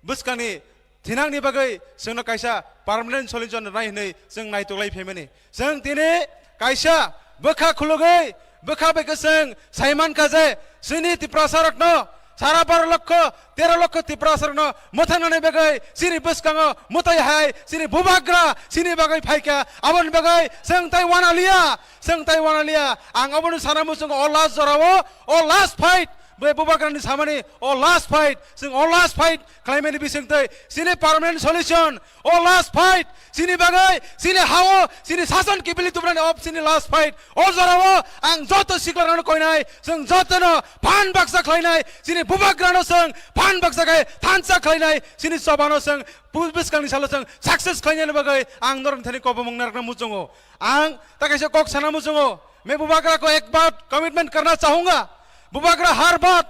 bwskangni thinangni bagwi chwngno kaisa permanent solution rwnai hwnwi chwng naituklai phaimani. Chwng tini kaisa bwkha khulugwi bwkha bai khe chwng saimankha je chini Tiprasarokno sara baro lokho, tero lokho Tiprasarokno mwthangnani bagwi chini bwskango mwtai hai chini bubagra chini bagwi phaikha. Aboni bagwi chwng tai wanaliya, chwng tai wanaliya. Ang obono sana muchungo o last jorao, o last fight Bai bubagrani samani o last fight, chwng o last fight khlaimani bisingtwi chini permanent solution, o last fight chini bagwi, chini hao, chini sason kibili tubrani o chini last fight. O jorao ang joto siklarano koinai, chwng jotono phan baksa khlainai, chini bubagrano chwng phan baksa khai thansa khlainai, chini chobano chwng pu-, bwskangni salo chwng success khlainani bagwi ang norokni thani kobomung narwkna muchungo. Ang ta kaisa kok sana muchungo, मैं बुबागरा को एक बात कमिटमेंट करना चाहूंगा, बुबागरा हर बात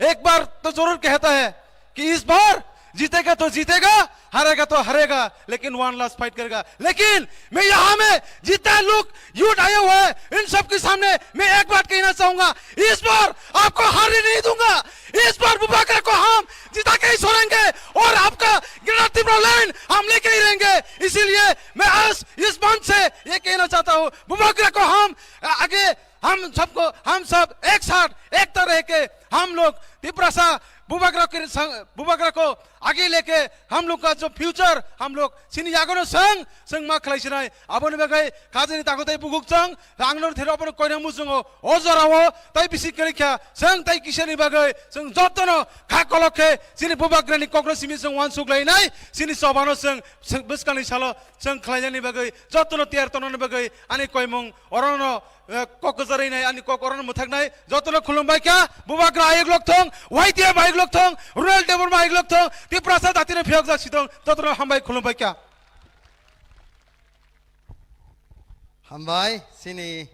एक बार तो जरूर कहता है कि इस बार जीतेगा तो जीतेगा, हारेगा तो हारेगा, लेकिन वन लास्ट फाइट करेगा। लेकिन मैं यहाँ में जितना लोग यूथ आए हुए हैं, इन सब के सामने मैं एक बात कहना चाहूंगा, इस बार आपको हारने नहीं दूंगा। इस बार बुबागरा को हम जिता के ही छोड़ेंगे और आपका ग्रेटर तिब्रा लैंड हम लेके ही रहेंगे। इसीलिए मैं आज इस मंच से ये कहना चाहता हूँ, बुबागरा को हम आगे, हम सबको, हम सब एक साथ एकता रह के हम लोग तिप्रासा बुबागरा के संग, बुबागरा को आगे लेके हम लोग का जो फ्यूचर हम लोग chini yagono chwng, chwng ma khlai sinai, aboni bagwi khajani takhuk tei bukhuk chwng, rangno thero abono koina muchungo, o jorao tai bisi kwrwi kha, chwng tai kisani bagwi chwng jotono kha kolok khe chini bubagrani kokno simi chwng uansuk lainai, chini chobano chwng, chwng bwskangni salo chwng khlainani bagwi jotono tiyar tongnani bagwi ani koimung orono, eh, kok kwcharwi nai, ani kok orono mwthaknai, jotono khulumbai kha, bubagra ayuk lok thung, Y T F ayuk lok thung, Ronald Debbarma ayuk lok thung, Tiprasa jatino phiyokjak sitong, jotono hambai khulumbai kha. Hambai, chini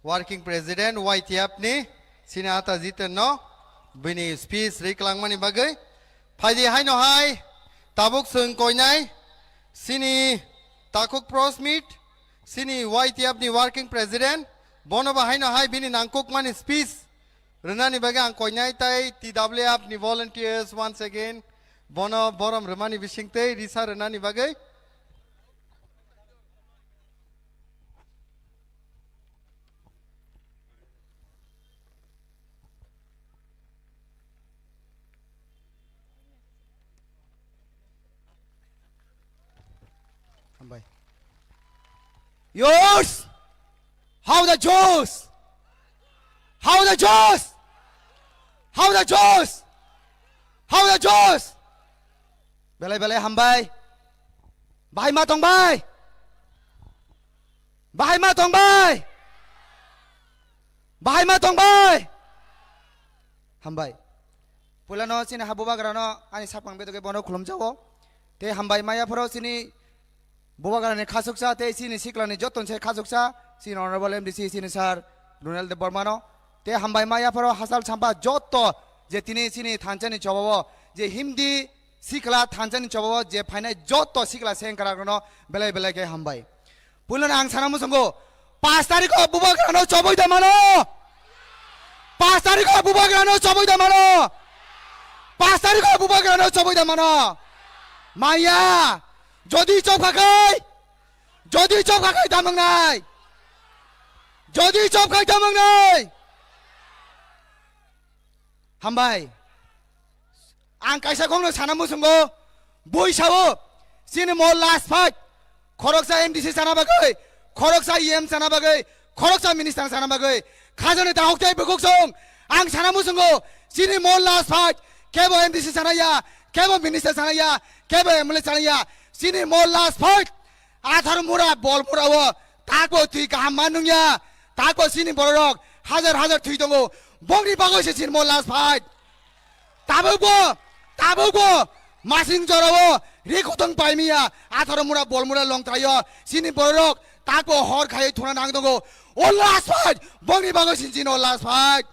working president Y T F ni, chini ata Jiten no, bini speech rwi kwlangmani bagwi. Phaidi haino hai, tabuk chwng koinai, chini takhuk Prosmit, chini Y T F ni working president, bono bo haino hai bini nangkukmani speech rwnani bagwi ang koinai tai T W F ni volunteers once again bono borom rwmani bisingtwi risa rwnani bagwi. Hambai. Yours! How the Joes? How the Joes? How the Joes? How the Joes? Belai belai hambai. Bahai ma tong bai. Bahai ma tong bai. Bahai ma tong bai. Hambai. Puilano chini ha bubagrano ani saphang bedoke bono khulumjago. Tei hambai maya phoro chini bubagrani khasuksa tei chini siklani jottoni se khasuksa chini Honorable M D C chini sir Ronald Debbarmano. Tei hambai maya phoro hachal champa jotto je tini chini thansani chobao je himdi sikla thansani chobao je phainai jotto sikla sengkrakrokno belai belai khe hambai. Puilano ang sana muchungo, pas tarikho bubagrano choboi da mano. Pas tarikho bubagrano choboi da mano. Pas tarikho bubagrano choboi da mano. Maya, jodi chobkha khai, jodi chobkha khai tamang nai. Jodi chobkha khai tamang nai. Hambai. Ang kaisa kokno sana muchungo, bui sao, chini mo last fight, khoroksa M D C chana bagwi, khoroksa E M chana bagwi, khoroksa minister chana bagwi, khajani tahuk tei bukhuk song, ang sana muchungo, chini mo last fight, kebo M D C chana ya, kebo minister chana ya, kebo M L A chana ya, chini mo last fight, Athar mura, bol mura o, takbo twi kaham ma nungya, takbo chini bororok hajar hajar thwi tongo, bongni bagwi se chini mo last fight. Tabukbo, tabukbo, masing jorao, ri khotong paimiya, athar mura, bol mura longtraio, chini bororok takbo hor khaiwi thuna nang tongo, o last fight, bongni bagwi se chini o last fight.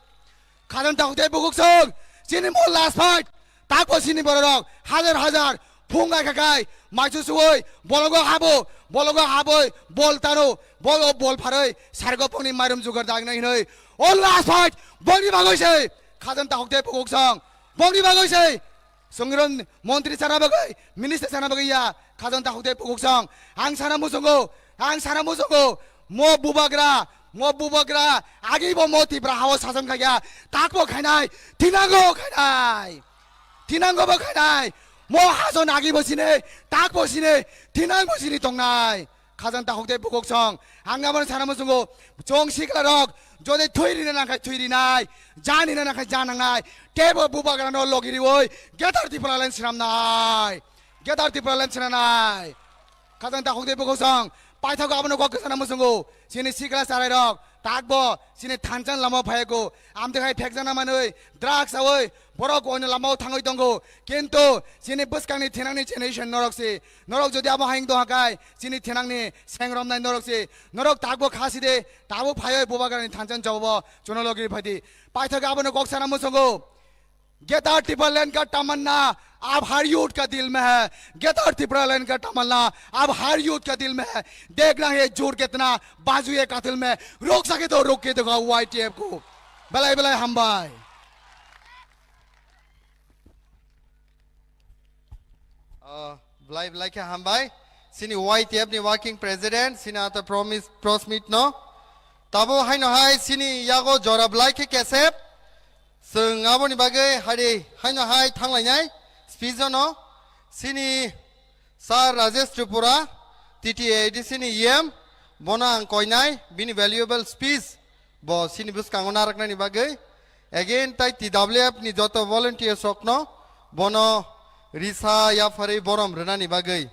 Khajang takhuk tei bukhuk song, chini mo last fight. Takbo chini bororok hajar hajar phung gai kha kai, maisu suoi, bologo habo, bologo haboi, bol tano, bol o bol pharoi, sargo pongni mairum jugar dagnai hinoi. O last fight, bongni bagoi se, khajang takhuk tei bukhuk song, bongni bagoi se, songron montri sana bagoi, minister sana bagoi ya, khajang takhuk tei bukhuk song, ang sana muchungo, ang sana muchungo, mo bubagra, mo bubagra, agi bo mo Tipra hao sason khaikha, takbo khainai, thinango khainai, thinango bo khainai, mo hason agi bo sini, takbo sini, thinang bo sini tongnai, Khajang takhuk tei bukhuk song. Ang abono sana muchungo, chwng sikla rok, jodi thwi rina nangkhai thwi rinai, jan hina nangkhai jan nangnai, tebo bubagra no logi riwi, Greater Tipraland swnamnai. Greater Tipraland swnamnai. Khajang takhuk tei bukhuk song, paithago abono kok sana muchungo, chini sikla charai rok, takbo, chini thanchang lama phaigo, amtwi khai phekjana manwi, drugs awi, borok oino lamao thangwi tongo. Kintu, chini bwskangni thinangni generation norok si, norok jodi abo haing tongha kai, chini thinangni sengromnai norok si, norok takbo kha si de, tabo phaiwi bubagrani thanchang jawabo chuno logi phaidi. Paithago abono kok sana muchungo. Greater Tipraland ka tamanna ab har youth ka dil mein hai. Greater Tipraland ka tamanna ab har youth ka dil mein hai. Dekhna hai joor kitna bazu ye qaatil mein. Ruk sake to ruk ke dikhao Y T F ko. Belai belai hambai. Ah, belai belai khe hambai. Chini Y T F ni working president, chini ata promise, Prosmit no. Tabo haino hai chini yago jora belai khe kesep. Chwng aboni bagwi hari haino hai thanglainai speech no. Chini Sir Rajesh Tripura, T T A D C ni E M, bono ang koinai, bini valuable speech. Bo chini bwskango narwknani bagwi, again tai T W F ni joto volunteers rokno bono risa yapharwi borom rwnani bagwi.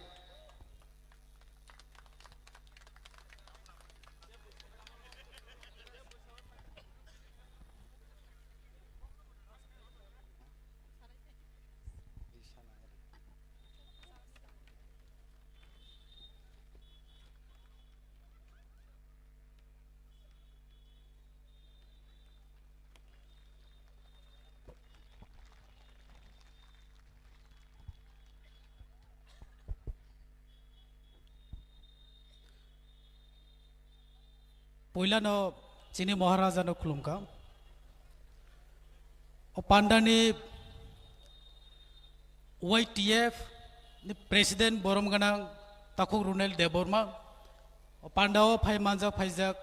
Puilano chini Maharaja no khulumkha. O pandani Y T F ni President borom gwnang Takhuk Runel Debbarma, o pandao phai manjak phaijak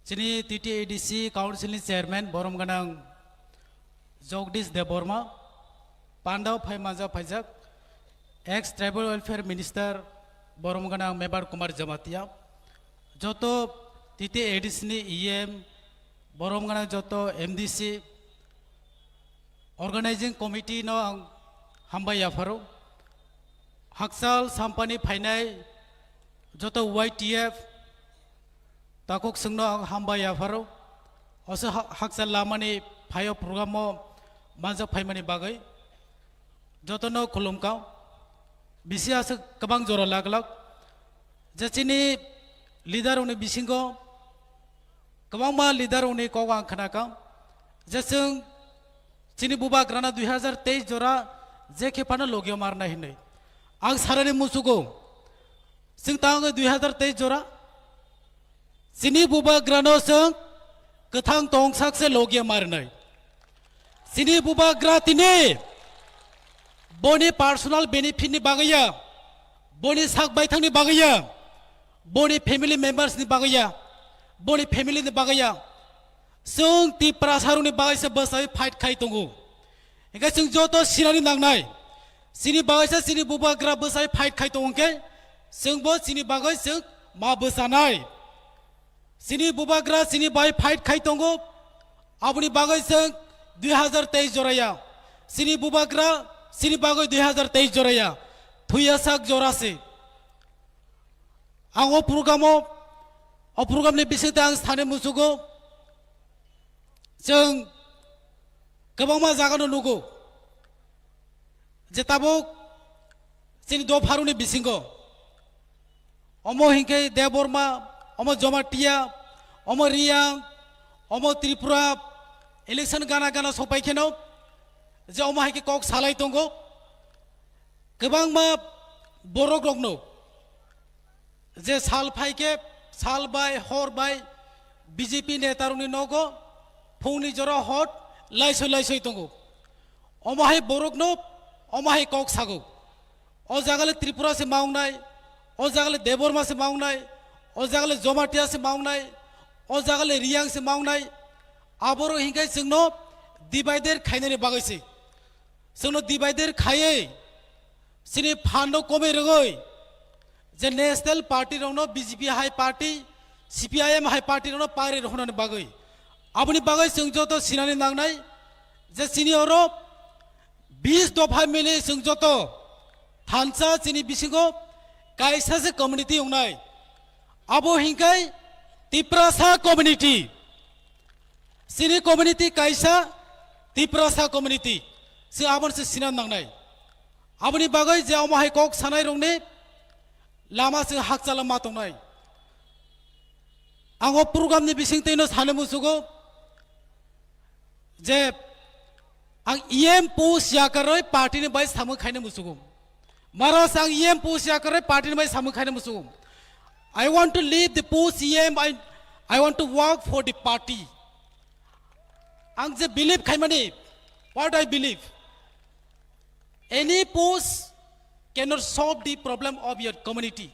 chini T T A D C Council ni Chairman borom gwnang Jagdish Debbarma, pandao phai manjak phaijak ex Tribal Welfare Minister borom gwnang Mebar Kumar Jamatia, joto T T A D C ni E M, borom gwnang joto M D C, Organizing Committee no ang hambai yapharo. Hakchal sampani phainai joto Y T F takhuk chwngno ang hambai yapharo. Oso ha-, hakchal lamani phaio program o manjak phaimani bagwi jotono khulumkha. Bisi aswk kwbang jora laglak je chini leader rokni bisingo kwbangma leader rokni kok ang khnakha je chwng chini bubagrano dui hazar teis jora je khe phano logio marnai hinwi. Ang sarani muchugo, chwng tang dui hazar teis jora chini bubagrano chwng kwthang tongsak se logio marnai. Chini bubagra tini boni personal benefit ni bagwi ya, boni sak baithang ni bagwi ya, boni family members ni bagwi ya, boni family ni bagwi ya. Chwng Tiprasa rokni bagwi se bwsai fight khai tongo. Hingkhe chwng joto sinani nangnai. Chini bagwi se chini bubagra bwsai fight khai tongo hingkhe chwngbo chini bagwi chwng ma bwsanai. Chini bubagra chini bai fight khai tongo. Aboni bagwi chwng dui hazar teis joraya. Chini bubagra chini bagwi dui hazar teis joraya. Thuya sak jora se. Ang o program o, o program ni bisingtwi ang sani muchugo. Chwng kwbangma jaga no nugo je tabuk chini dopharuni bisingo omo hinkhe Debbarma, omo Jamatia, omo Riyang, omo Tripura election gana gana sopai kheno je omo hai khe kok salai tongo. Kwbangma borok rokno je sal phai khe sal bai hor bai B J P neta rokni nogo phungni jora hot laisoi laisoi tongo. Omo hai borokno omo hai kok sago. O jaga le Tripura se maungnai, o jaga le Debbarma se maungnai, o jaga le Jamatia se maungnai, o jaga le Riyang se maungnai. Aboro hinkhe chwngno divider khainani bagwi se. Chwngno divider khaiwi chini phan no komwi rwgwi je national party rokno B J P hai party, C P I M hai party rokno pari rohornani bagwi. Aboni bagwi chwng joto sinani nangnai je chini oro bis dopha mili chwng joto thansa chini bisingo kaisa se community wngnai. Abo hinkai Tiprasa community. Chini community kaisa Tiprasa community. Chwng abono se sinan nangnai. Aboni bagwi je omo hai kok sanai rokni lama chwng hakchala ma tongnai. Ang o program ni bisingtwi no sani musugo je ang E M post yakarwi party ni bai samung khaina musugo. Maras ang E M post yakarwi party ni bai samung khaina musugo. I want to leave the post E M, I, I want to work for the party. Ang je believe khaimani, what I believe, any post cannot solve the problem of your community.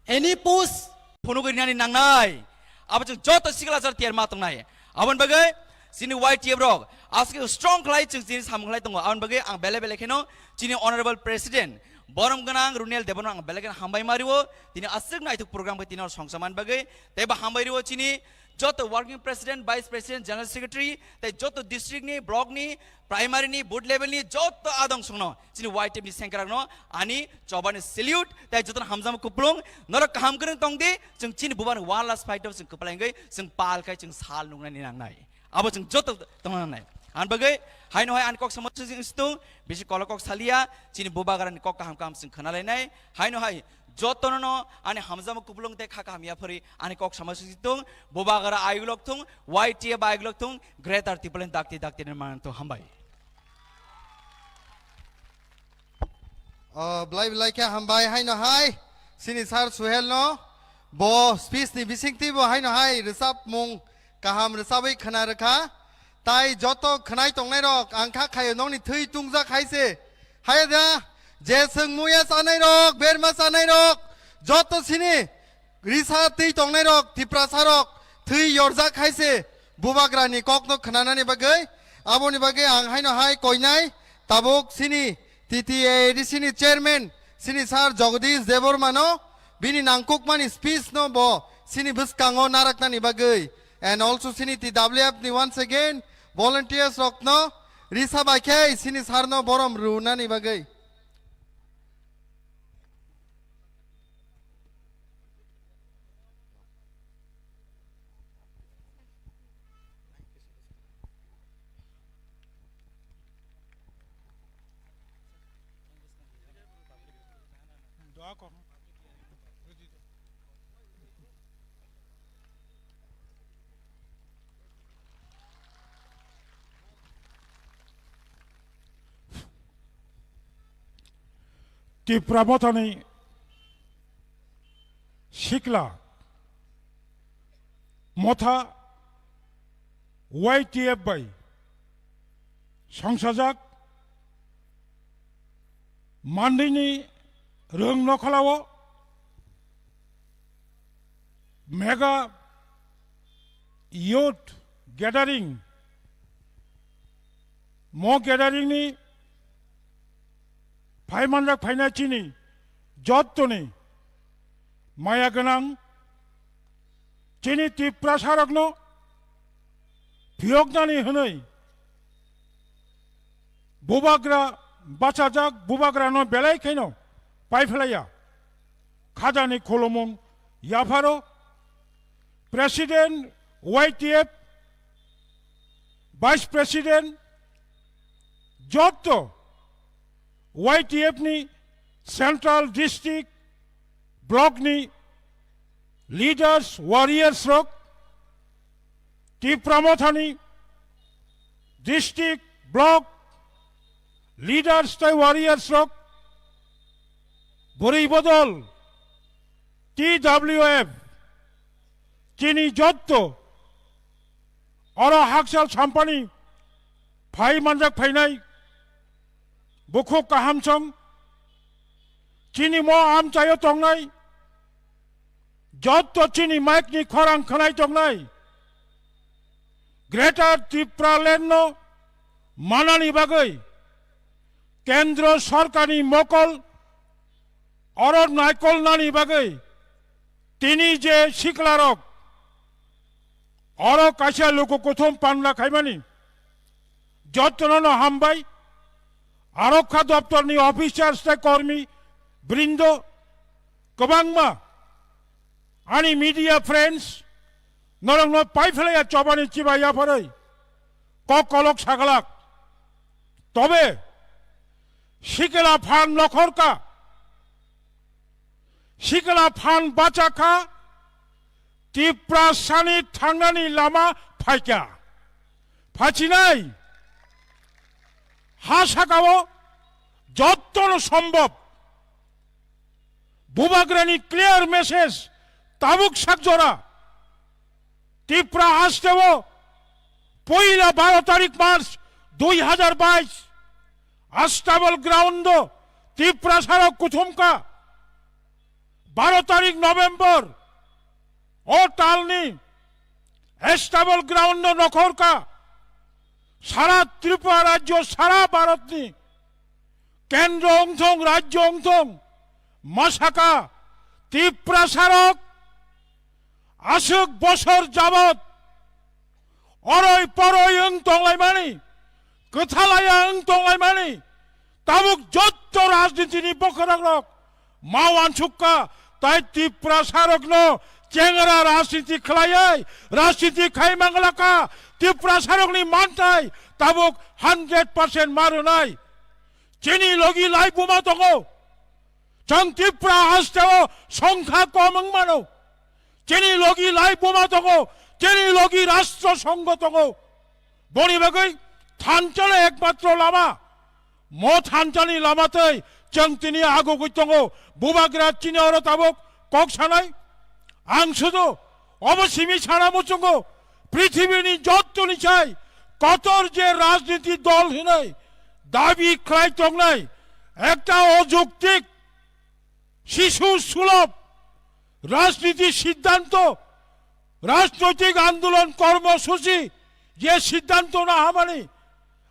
Any post phunugwi rinani nangnai. Abo chwng joto sikla jar tiyar ma tongnai. Aboni bagwi chini Y T F rok aswk strong khlai chwng chini samung khlai tongo. Aboni bagwi ang bele bele kheno chini honorable president borom gwnang Runel Debbarma ang bele kheno hambai ma rio. Tini aswk naithok program khe tini songsa man bagwi tei bo hambai rio chini joto working president, vice president, general secretary tei joto district ni, block ni, primary ni, booth level ni joto adong songno chini Y T F ni sengkrak no ani chobani salute tei joto hamjama kuplung norok kaham kwrwng tong di, chwng chini bubar one last fight o chwng kwplai wngwi chwng pal khai chwng sal nuknani nangnai. Abo chwng joto tongna nangnai. Ang bagwi haino hai ani kok sama chwng situng bisi kolok kok salia chini bubagrani kok kaham kaham chwng khna lainai. Haino hai jotono no ani hamjama kuplung tei kha kaham yaphari ani kok sama chwng situng bubagra ayuk lok thung Y T F ayuk lok thung Greater Tipraland dakti dakti ni manang thung hambai. O, belai belai khe hambai haino hai. Chini sir Suhel no bo speech ni bisingtwi bo haino hai rwchapmung kaham rwchabwi khna rwkha. Tai joto khwnai tongnai rok ang kha khayo nokni thwi tungjak hai se. Haya da je chwng muya chanai rok, berma chanai rok, joto chini risa twi tongnai rok, Tiprasa rok thwi yorjak hai se bubagrani kokno khnanani bagwi. Aboni bagwi ang haino hai koinai tabuk chini T T A A D C ni chairman chini sir Jagadish Debbarma no bini nangkukmani speech no bo chini bwskango naraknani bagwi, and also chini T W F ni once again volunteers rok no risa bai khe chini sir no borom rwnani bagwi. Tipra Mothani sikla motha Y T F bai songsajak mandini rwng nokhalao mega youth gathering, mo gathering ni phai manjak phainai chini jottoni maya gwnang chini Tiprasa rokno phiyoknani hwnwi bubagra bachajak bubagrano belai kheno paiphlaiya khajani khulumung yapharo president Y T F, vice president, jotto Y T F ni central district block ni leaders, warriors rok, Tipra Mothani district, block leaders tei warriors rok, bwrwi bodol, T W F, chini jotto oro hakchal sampani phai manjak phainai bukhuk kahamsong, chini mo amchaio tongnai jotto chini mic ni khorang khwnai tongnai Greater Tipraland no manani bagwi Kendro Sorkarni mokol Oro naikolnani bagwi tini je siklarok oro kaisa luku kuthum panda khaimani jotono no hambai. Arokha doptorni officers tei kormi brindo kwbangma ani media friends norokno paiphlaiya chobani chibai yapharwi kok kolok saglak. Tobe sikla phan nokhorka, sikla phan bachakha, Tiprasani thangnani lama phaikha. Phachinai ha sakao jottono sombhob Bubagrani clear message tabuk sakjora. Tipra hasteo poila baro tarik March dui hajar bais Astabal ground o Tiprasarok kuthumka. Baro tarik November o talni Astabal ground o nokhorka. Sara Tripura rajyo, sara Bharatni kendro wngthong, rajyo wngthong, masaka Tiprasarok aswk bosor jabot oroi poroi wng tonglaimani, kwthalaya wng tonglaimani, tabuk jotto rajnitini bokhorok rok ma wansukka, tai Tiprasarokno chengra rajniti khlaiwi rajniti khai manglaka. Tiprasarokni mantai tabuk hundred percent ma rwnai. Chini logi lai buma tongo. Chwng Tipra hasteo songkha kom wng mano. Chini logi lai buma tongo, chini logi rashtra songho tongo. Boni bagwi thanchalo ekmatro lama. Mo thanchani lama tei chwng tini agogwi tongo. Bubagra chini oro tabuk kok sanai. Ang sudu obo simi sana muchungo. Prithibini jottoni chai kotor je rajniti dol hinwi dabi khlai tongnai ekta ojuktik, shishu sulob rajniti siddhanto, rajnoitik andolon kormosuchi je siddhanto na hamani,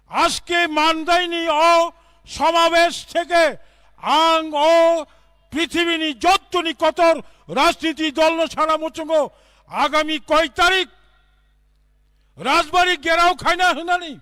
ajke mandaini o somabesh theke ang o prithibini jottoni kotor rajniti dolno sana muchungo agami koi tarik Rajbari gerao khaina hwnani,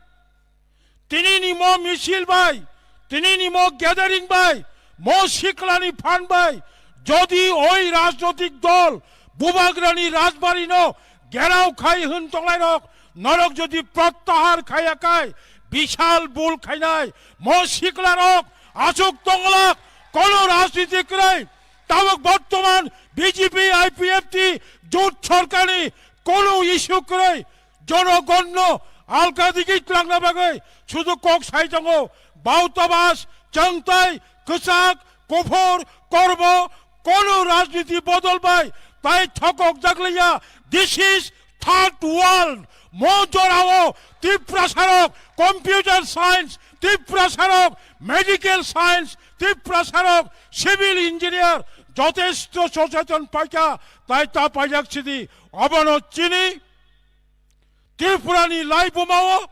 tinini mo misil bai, tinini mo gathering bai, mo siklani phan bai, jodi oi rajnotik dol Bubagrani Rajbari no gerao khai hwn tongnai rok, norok jodi prottahar khaiya kai, bishal bul khainai, mo sikla rok asuk tonglak, kono rajniti kwrwi, tabuk bortoman B J P I P F T jut sorkarni kono issue kwrwi, jonogonno alka digi tlangna bagwi sudu kok sai tongo. Bautabas, chwngtai, kwchak, kuphur, kormo, kono rajniti bodol bai tai thokok jakliya. This is third world. Mo jorao Tiprasarok computer science, Tiprasarok medical science, Tiprasarok civil engineer jotesto socheton paikha, tai ta paijak sidi. Obono chini Tripurani laibumao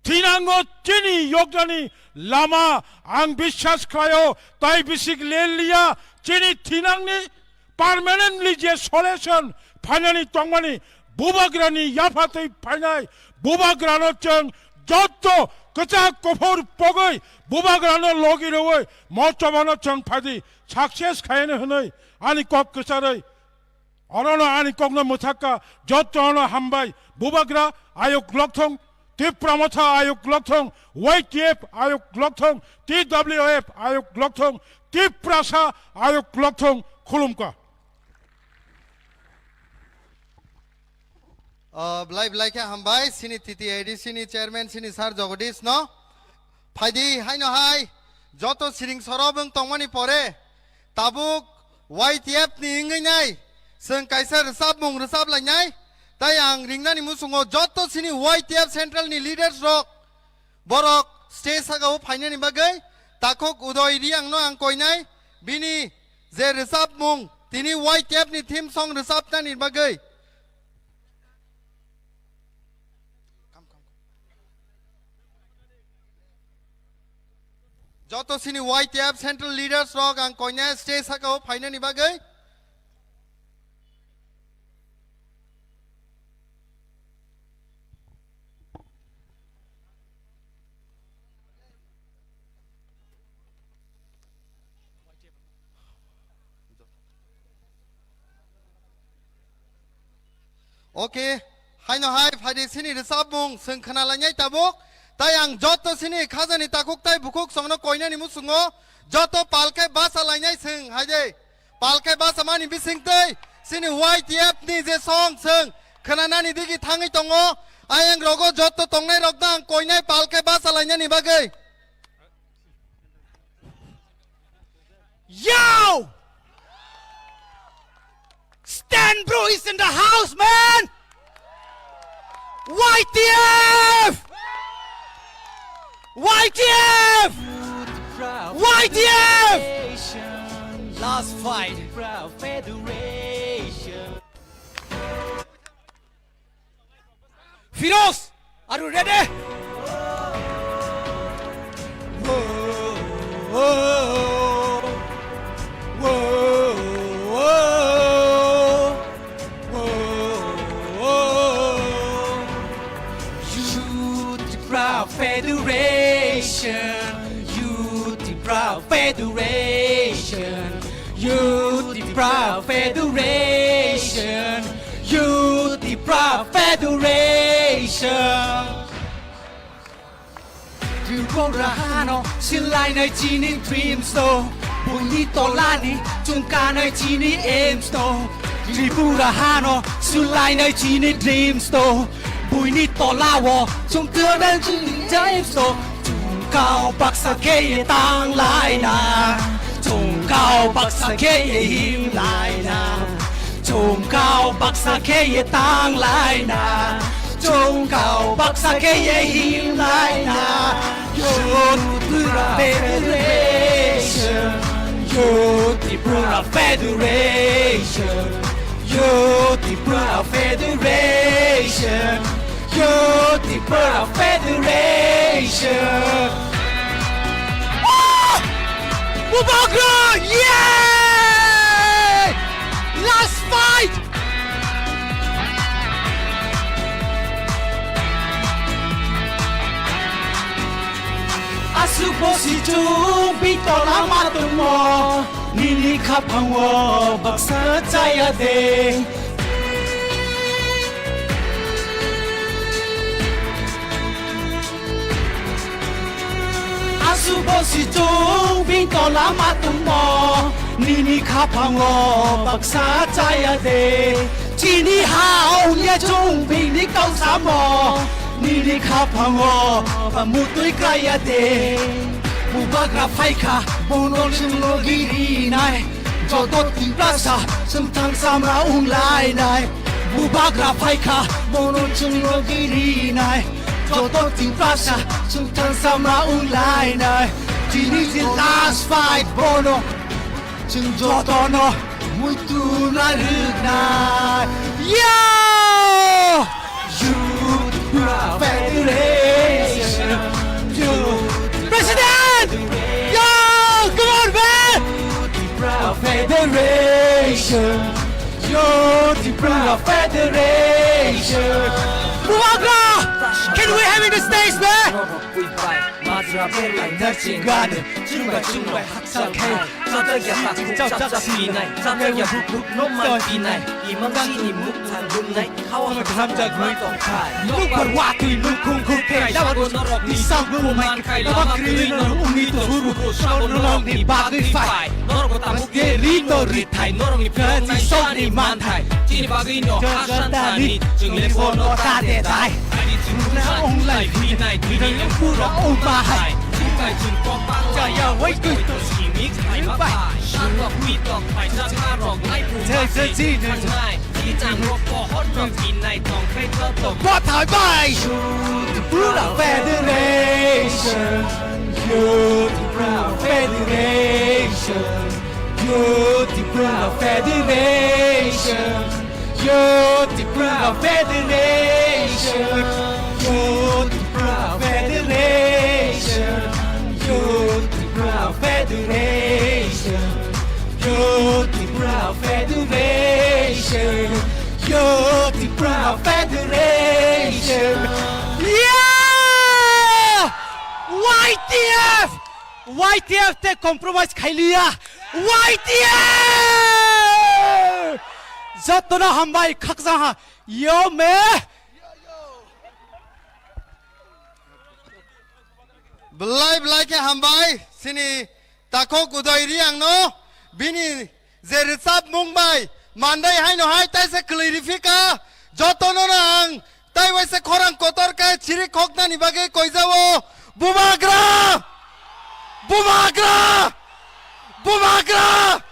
thinango chini yoknani lama ang biswas khlaio, tai bisik leliya chini thinangni permanently je solution phainani tongmani Bubagrani yaphatwi phainai. Bubagrano chwng jotto kwchak kuphur pogwi Bubagrano logi rwui mo chobano chwng phaidi success khaiyani hwnwi ani kok kwcharwi. Orono ani kokno mwthakka, jottono hambai. Bubagra ayuk lokthong, Tipra Motha ayuk lokthong, Y T F ayuk lokthong, T W F ayuk lokthong, Tiprasa ayuk lokthong, khulumkha. O, belai belai khe hambai, sini T T A D C ni chairman, sini Sir Jagadish no. Phaidi haino hai, joto siring soro bwng tongmani pore, tabuk Y T F ni wngwi nai, chwng kaisa rwchapmung rwchap lainai, tai ang ringnani muchungo joto sini Y T F central ni leaders rok, borok stage saka o phainani bagwi takhuk Udoy Riang no ang koinai, bini je rwchapmung, tini Y T F ni theme song rwchapnani bagwi. Joto chini Y T F Central Leaders rok ang koinai stage sakao phainani bagwi. Okay, haino hai phaidi sini rwchapmung chwng khwnalainai tabuk. Tai ang joto sini khajani takhuk tai bukhuk chwngno koinani muchungo joto palkhe basa lainai chwng haide. Palkhe basa mani bisingtwi sini Y T F ni je song chwng khwnanani digi thangwi tongo. Ayang rogo joto tongnai rokno ang koinai palkhe basa lainani bagwi. Yo! Stan Bro is in the house, man! Y T F! Y T F! Y T F! Last fight. Firoz, are you ready? Youth Tipra Federation, Youth Tipra Federation, Youth Tipra Federation, Youth Tipra Federation. Tripura hano silainai chini dreams to, buini tolani chungkanai chini aims to. Tripura hano silainai chini dreams to, buini tolao chungkanai chini dreams to. Chungkao baksa kheye tanglaina, chungkao baksa kheye himlaina. Chungkao baksa kheye tanglaina, chungkao baksa kheye himlaina. Youth Tipra Federation, Youth Tipra Federation, Youth Tipra Federation. Youth Tipra Federation. Ah! Bubagra! Yay! Last fight! Aswk bosi chwng bini tola ma tongmo, nini khaphango baksa chaya de. Aswk bosi chwng bini tola ma tongmo, nini khaphango baksa chaya de. Chini ha ongya chwng bini kau samo, nini khaphango ba mutwi kaya de. Bubagra phaikha, bono chwng logi rinai. Joto Tiprasa chwng thangsa ma wnglainai. Bubagra phaikha, bono chwng logi rinai. Joto Tiprasa chwng thangsa ma wnglainai. Tini je last fight bono. Chwng jotono muitu narwknai. Yo! Youth Federation. Youth President! Yo! Come on, man! Federation. Youth Tipra Federation. Bubagra! Can we have in the stage, man? Majra berlai nursing garden, chwngbai chwngbai hakchal khai. Chapjak ya takhuk chapjak sinai, chapjak ya bukruk no man pinai. Imang chini muk thang gumnai, khawa hamjak gwi tong khai. Nukbar watwi nukhung khuk khai, dawa sago norok ni sago man khai, lama kwrwi no ungwi to huru, sago norok ni bagwi phai. Norok bo tabuk ye ri to ri thai, norok ni phai sok ni man thai. Chini bagwi no asan thani, chwng le bono ta de thai. Ani chwng na ong lai phi nai, tini em pura ong ba hai. Chwng kai chwng kok bang chaya wai kwi to simi khai ma bai. Sharok mi tok phai sa tharok nai pu ma si thang nai. Chini chang rok pohor no phi nai tong khai to to. Ba thai bai. Youth Tipra Federation. Youth Tipra Federation. Youth Tipra Federation. Youth Tipra Federation. Youth Tipra Federation. Youth Tipra Federation, Yo Tripura Federation, Yo Tripura Federation. Yeah! Y T F! Y T F te compromise khailiya. Y T F! Jotono hambai khakjang ha. Yo me. Belai belai khe hambai sini takhuk Uday Reang no bini je rwchapmung bai mandai haino hai taisa kwlwi rifika jotono no ang tai waisa khorang kotor khe chiri khoknani bagwi koijao. Bubagra! Bubagra! Bubagra!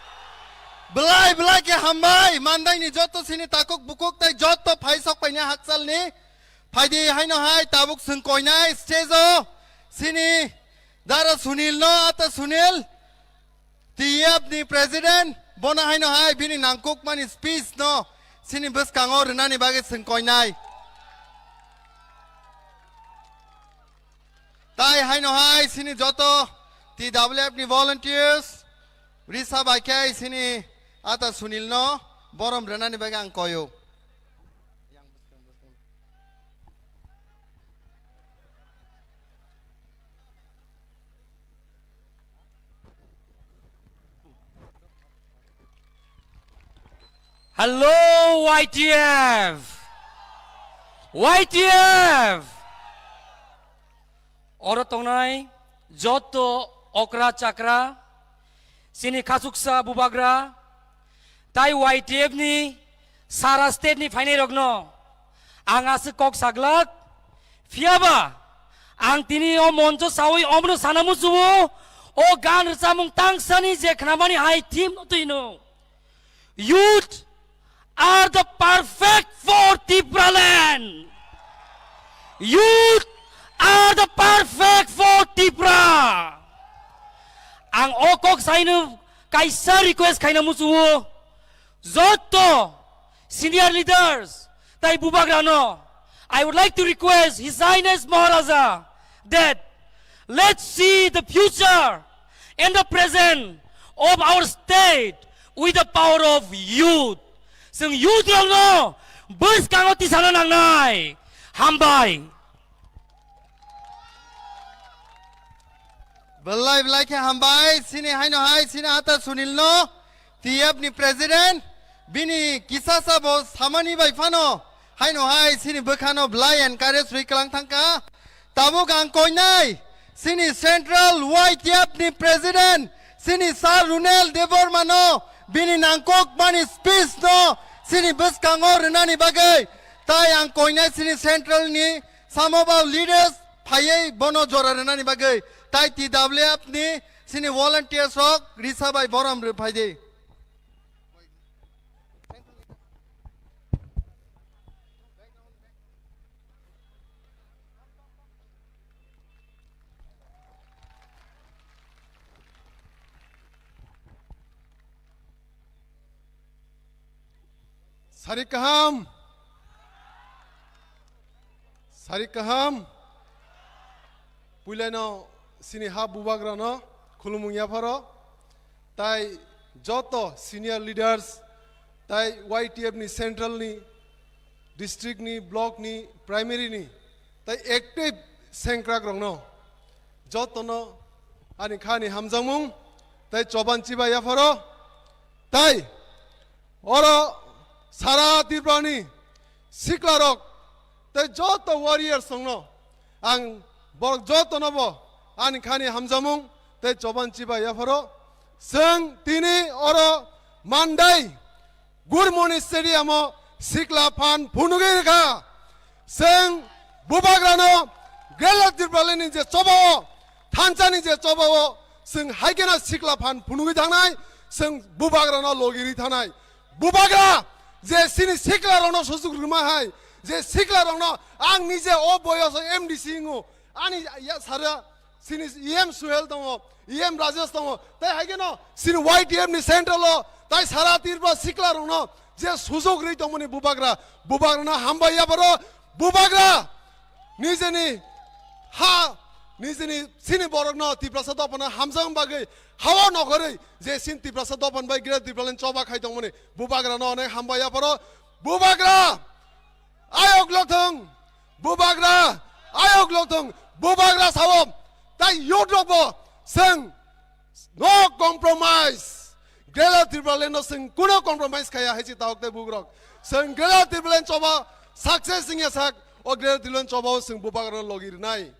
Belai belai khe hambai mandaini joto sini takhuk bukhuk tai joto phai sok paina hakchalni. Phaidi haino hai tabuk chwng koinai stage o sini Dara Sunil no, ata Sunil, T F ni president, bono haino hai bini nangkukmani speech no sini bwskango rwnani bagwi chwng koinai. Tai haino hai sini joto T W F ni volunteers risa bai khe sini ata Sunil no borom rwnani bagwi ang koyo. Hello, Y T F! Y T F! Oro tongnai joto okra chakra, sini khasuksa bubagra, tai Y T F ni sara state ni phainai rokno ang aswk kok saglak. Phiyaba ang tini o moncho sawi omno sana musuo, o gan rwchapmung tangsani je khnamani hai theme no twino. Youth are the perfect for Tipraland. Youth are the perfect for Tipra. Ang o kok saino kaisa request khaina musuo. Joto senior leaders tai bubagrano, I would like to request His Highness Maharaja that let's see the future and the present of our state with the power of youth. Chwng youth rokno bwskango tisana nangnai. Hambai. Belai belai khe hambai, sini haino hai, sini ata Sunil no, T F ni president, bini kisa sa bo samani bai phano, haino hai, sini bwkhano belai encourage rwi kwlang thangkha. Tabuk ang koinai, sini Central Y T F ni president, sini Sir Runel Debbarma no, bini nangkok mani speech no, sini bwskango rwnani bagwi, tai ang koinai sini Central ni Samo ba leaders phaiwi bono jora rwnani bagwi tai T W F ni sini volunteers rok risa bai borom rw phaidi. Sari kaham. Sari kaham. Puilano sini ha bubagrano khulumung yapharo. Tai joto senior leaders, tai Y T F ni central ni, district ni, block ni, primary ni, tai active sengkrak rokno jotono ani khani hamjakmung, tai choban chiba yapharo. Tai oro sara Tripura ni sikla rok tei joto warriors rokno ang borok jotono bo ani khani hamjakmung tei choban chiba yapharo. Chwng tini oro Mandai Gurmoni Stadium o sikla phan phunugwi rwkha. Chwng bubagrano Greater Tipraland ni je chobao, thansa ni je chobao, chwng hai kheno sikla phan phunugwi thangnai, chwng bubagrano logiri thanai. Bubagra je chini sikla rokno sujuk rwma hai, je sikla rokno ang nije o boyoso M D C wngo, ani ya sara chini E M Suhel tongo, E M Rajesh tongo, tai hai kheno chini Y T F ni central o, tai sara Tripura sikla rokno je sujuk rwi tongmani bubagra, bubagrano hambai yapharo, bubagra nijeni ha nijini sini borokno Tiprasa dophano hamjakma bagwi hao nokhorwi je sin Tiprasa dophani bai Greater Tipraland choba khai tongmani Bubagrano onek hambai apharo. Bubagra ayok lothung, Bubagra ayok lothung, Bubagra sao tai youth rokbo chwng no compromise. Greater Tipraland no chwng kuno compromise khaya hai si tahok tei bugrok. Chwng Greater Tipraland choba success wngya sak, o Greater Tipraland choba o chwng Bubagrano logi rwnai.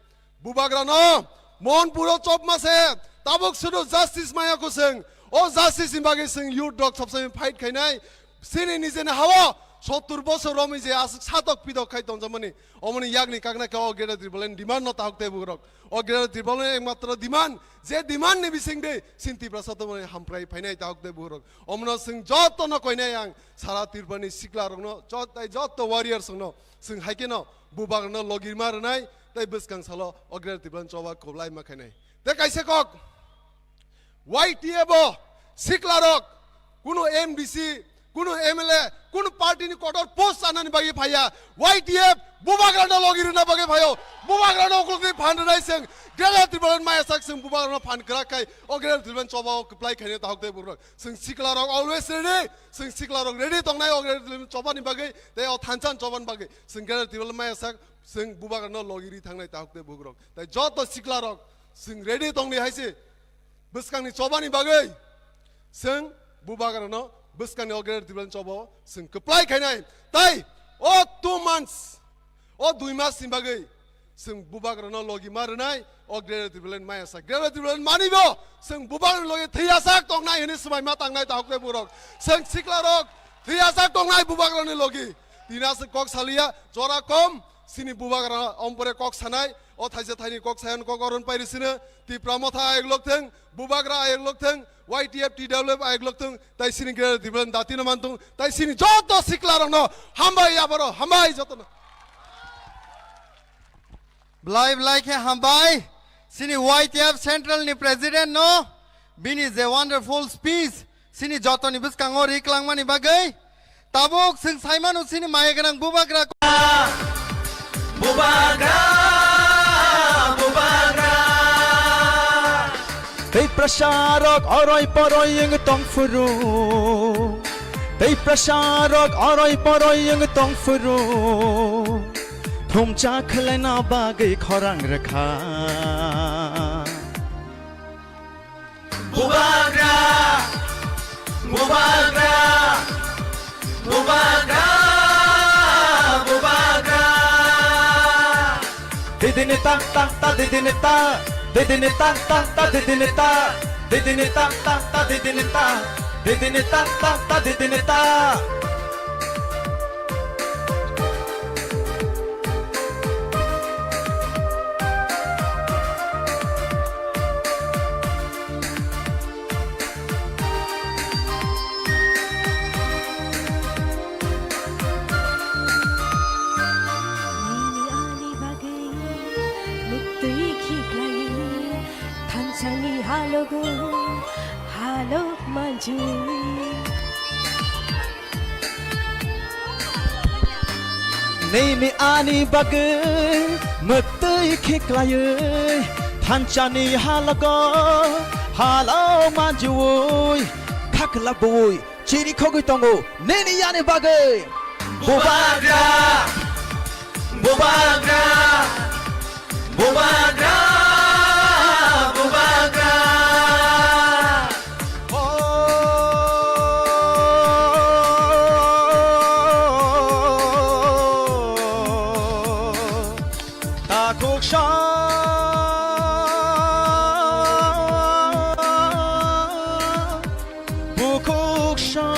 Bubagrano Monpuro chopma se tabuk sudu justice maya ko chwng. O justice ni bagwi chwng youth rok sabsai fight khainai. Sini nijeni hao sottur bosor romwi je aswk satok pidok khai tongjakmani, omoni yakni kakna khe o Greater Tipraland demand no tahok tei bugrok. O Greater Tipraland ekmatro demand, je demand ni bising de sin Tiprasa to mani hamprai phainai tahok tei bugrok. Omono chwng joto no koinai ang sara Tripura ni sikla rokno, jot-, tai joto warriors rokno chwng hai khe no Bubagrano logirma rwnai, tai bwskang salo o Greater Tipraland choba kwblaima khainai. Tei kaisa kok, Y T F o siklarok, kuno M D C, kuno M L A, kuno party ni kotor post chanani bagwi phaiya. Y T F Bubagrano logi rwna bagwi phaio. Bubagrano ukulukni phan rwnai chwng. Greater Tipraland maya sak chwng Bubagrano phan kwrak khai. O Greater Tipraland choba o kwplai khainai tahok tei bugrok. Chwng siklarok always ready. Chwng siklarok ready tongnai o Greater Tipraland chobani bagwi. Tei o thansa chobani bagwi. Chwng Greater Tipraland maya sak chwng Bubagrano logi ri thangnai tahok tei bugrok. Tai joto siklarok chwng ready tongni hai se. Bwskangni chobani bagwi chwng Bubagrano bwskangni o Greater Tipraland choba o chwng kwplai khainai. Tai o two months, o dui mas ni bagwi chwng Bubagrano logi ma rwnai o Greater Tipraland maya sak. Greater Tipraland mani bo chwng Bubagrano logi thwiyasak tongnai hwnwi swbaima tangnai tahok tei bugrok. Chwng siklarok thwiyasak tongnai Bubagrani logi. Tini aswk kok saliya, jora kom, sini Bubagra ompore kok sanai, o thaisa thaini kok sayan kok oron pairi sino, Tipra Motha ayok lokthwng, Bubagra ayok lokthwng, Y T F T W F ayok lokthwng, tai sini Greater Tipraland dati no mantung, tai sini joto sikla rokno hambai aboro, hambai jotono. Blai blai khe hambai, sini Y T F Central ni President no, bini je wonderful speech, sini jotoni bwskango ri klangmani bagwi, tabuk chwng saimano sini maya gwnang Bubagra. Bubagra, Bubagra. Tei prasarok oroi poroi wng tong phuru. Tei prasarok oroi poroi wng tong phuru. Thumcha khwlaina bagwi khorang rwkha. Bubagra, Bubagra, Bubagra, Bubagra. Didini ta ta ta didini ta, didini ta ta ta didini ta, didini ta ta ta didini ta, didini ta ta ta didini ta. Nini ani bagwi muktwi khiklai thansani halogo halok manjui. Nini ani bagwi mwktwi khiklaiwi thansani halogo halok manjui khaklabui chiri khogwi tongo nini ani bagwi. Bubagra, Bubagra, Bubagra, Bubagra. Takhuksa, bukhuksa.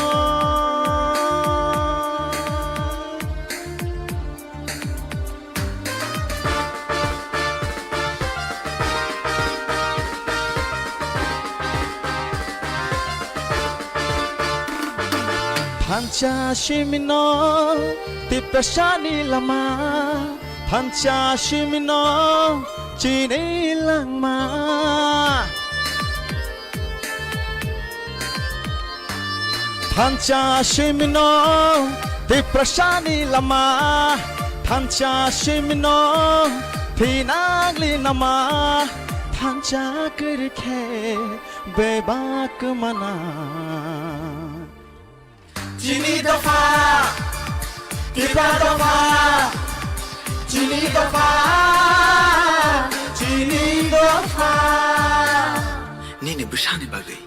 Thansa simino tiprasani lama, thansa simino chini langma. Thansa simino tiprasani lama, thansa simino Thinangli nama thansa kwrwi khe bebak mana. Chini dopha, Tipra dopha, chini dopha, chini dopha. Nini bwsani bagwi.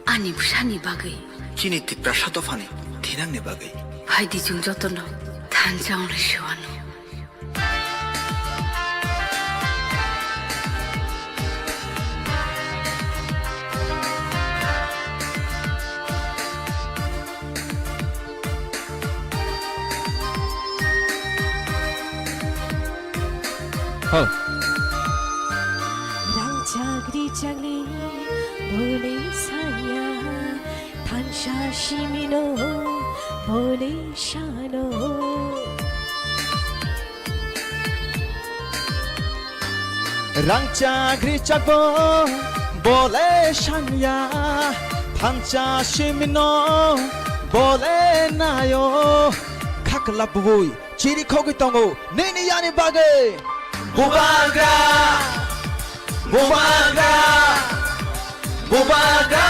Ani bwsani bagwi. Chini Tiprasa dophani thinangni bagwi. Phaidi chwng jotono thansa wngwi sewano. Hal. Rangchak richak ni bole sanya, thansa simino bole sano. Rangchak richak bo bole sanya, thansa simino bole nayo. Khakla bui chiri khogwi tongo nini yani bagwi. Bubagra, bubagra, bubagra,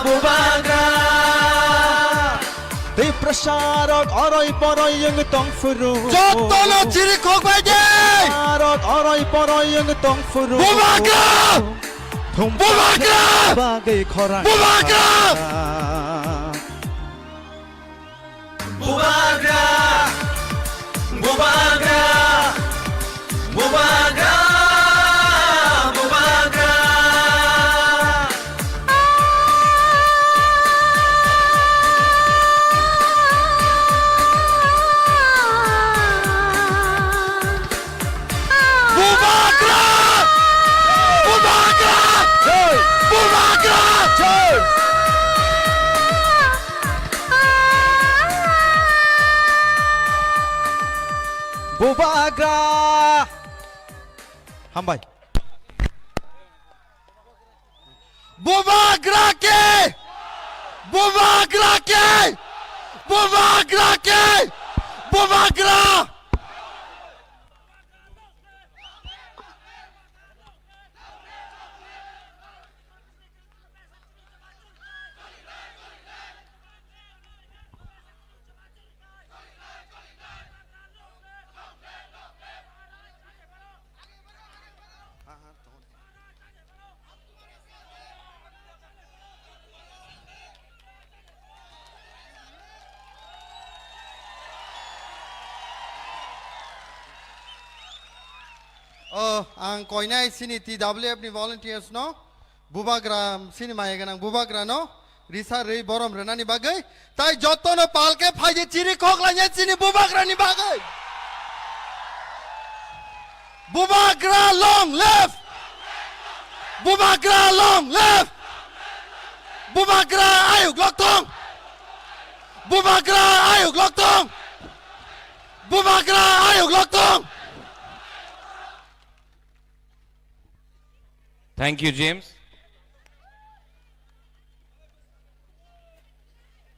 bubagra. Tiprasa rok oroi poroi wng tong phuru. Jotono chiri khogbai de. Tiprasa rok oroi poroi wng tong phuru. Bubagra! Thum Bubagra! Bagwi khorang. Bubagra! Bubagra! Bubagra! Bubagra! Bubagra! Bubagra! Bubagra! Jai! Bubagra! Jai! Bubagra! Hambai. Bubagra ki! Bubagra ki! Bubagra ki! Bubagra! O, ang koinai chini T W F ni volunteers no, bubagra, chini maya gwnang bubagra no, risa rwi borom rwnani bagwi, tai jotono palke phaidi chiri khoklainai chini bubagrani bagwi. Bubagra long live! Bubagra long live! Bubagra ayuk lokthong! Bubagra ayuk lokthong! Bubagra ayuk lokthong! Thank you, James.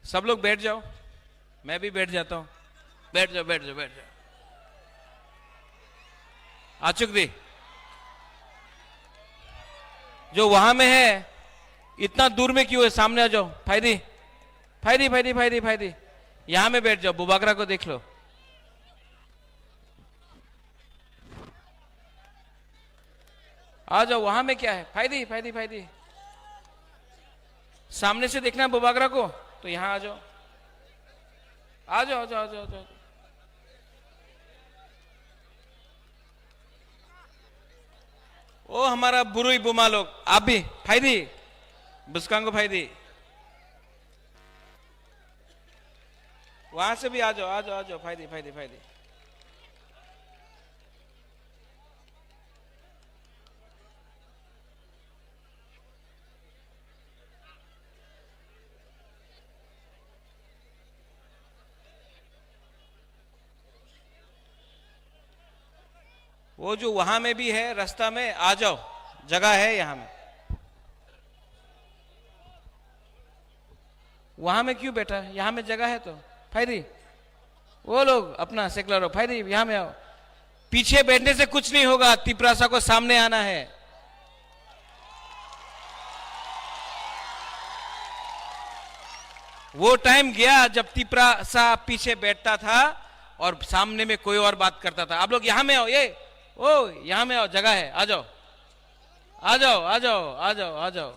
सब लोग बैठ जाओ, मैं भी बैठ जाता हूँ। बैठ जाओ, बैठ जाओ, बैठ जाओ। आचुक दी, जो वहां में है, इतना दूर में क्यों है? सामने आ जाओ। फायदी, फायदी, फायदी, फायदी, फायदी। यहाँ में बैठ जाओ, बुबागरा को देख लो। आ जाओ, वहां में क्या है? फायदी, फायदी, फायदी। सामने से देखना बुबागरा को, तो यहाँ आ जाओ। आ जाओ, आ जाओ, आ जाओ, आ जाओ। ओ हमारा बुरुई बुमा लोग, आप भी फायदी, बुस्कांगो फायदी। वहां से भी आ जाओ, आ जाओ, आ जाओ, फायदी, फायदी, फायदी। वो जो वहां में भी है, रास्ता में आ जाओ, जगह है यहाँ में। वहां में क्यों बैठा है? यहाँ में जगह है तो। फायदी, वो लोग अपना सेकला रो, फायदी, यहाँ में आओ। पीछे बैठने से कुछ नहीं होगा, तिपरासा को सामने आना है। वो टाइम गया जब तिपरासा पीछे बैठता था और सामने में कोई और बात करता था। आप लोग यहाँ में आओ, ये, ओ, यहाँ में आओ, जगह है, आ जाओ, आ जाओ, आ जाओ, आ जाओ, आ जाओ।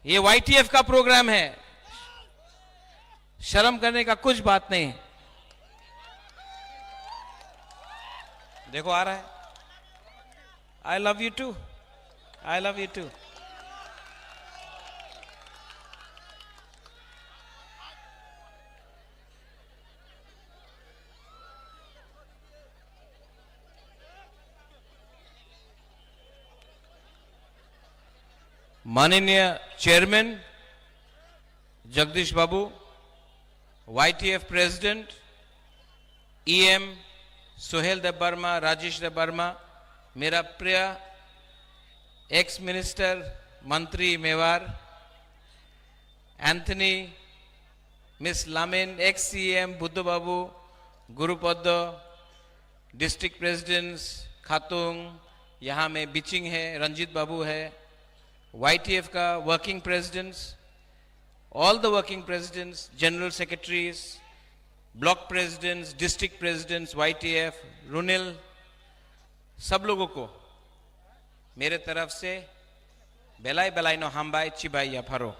ये वाईटीएफ का प्रोग्राम है, शर्म करने का कुछ बात नहीं। देखो, आ रहा है। I love you too. I love you too. माननीय chairman Jagdish Babu, YTF president, EM Suhel Debbarma, Rajesh Debbarma, मेरा प्रिय एक्स मिनिस्टर मंत्री Mevar, Anthony, miss Lamin, ex CM Buddha Babu, Gurupad, district presidents Khatung, यहाँ में बिचिंग है, रंजीत बाबू है, वाईटीएफ का working presidents, all the working presidents, general secretaries, block presidents, district presidents, YTF, रुनेल, सब लोगों को मेरे तरफ से belai belai no hambai, chibai yapharo.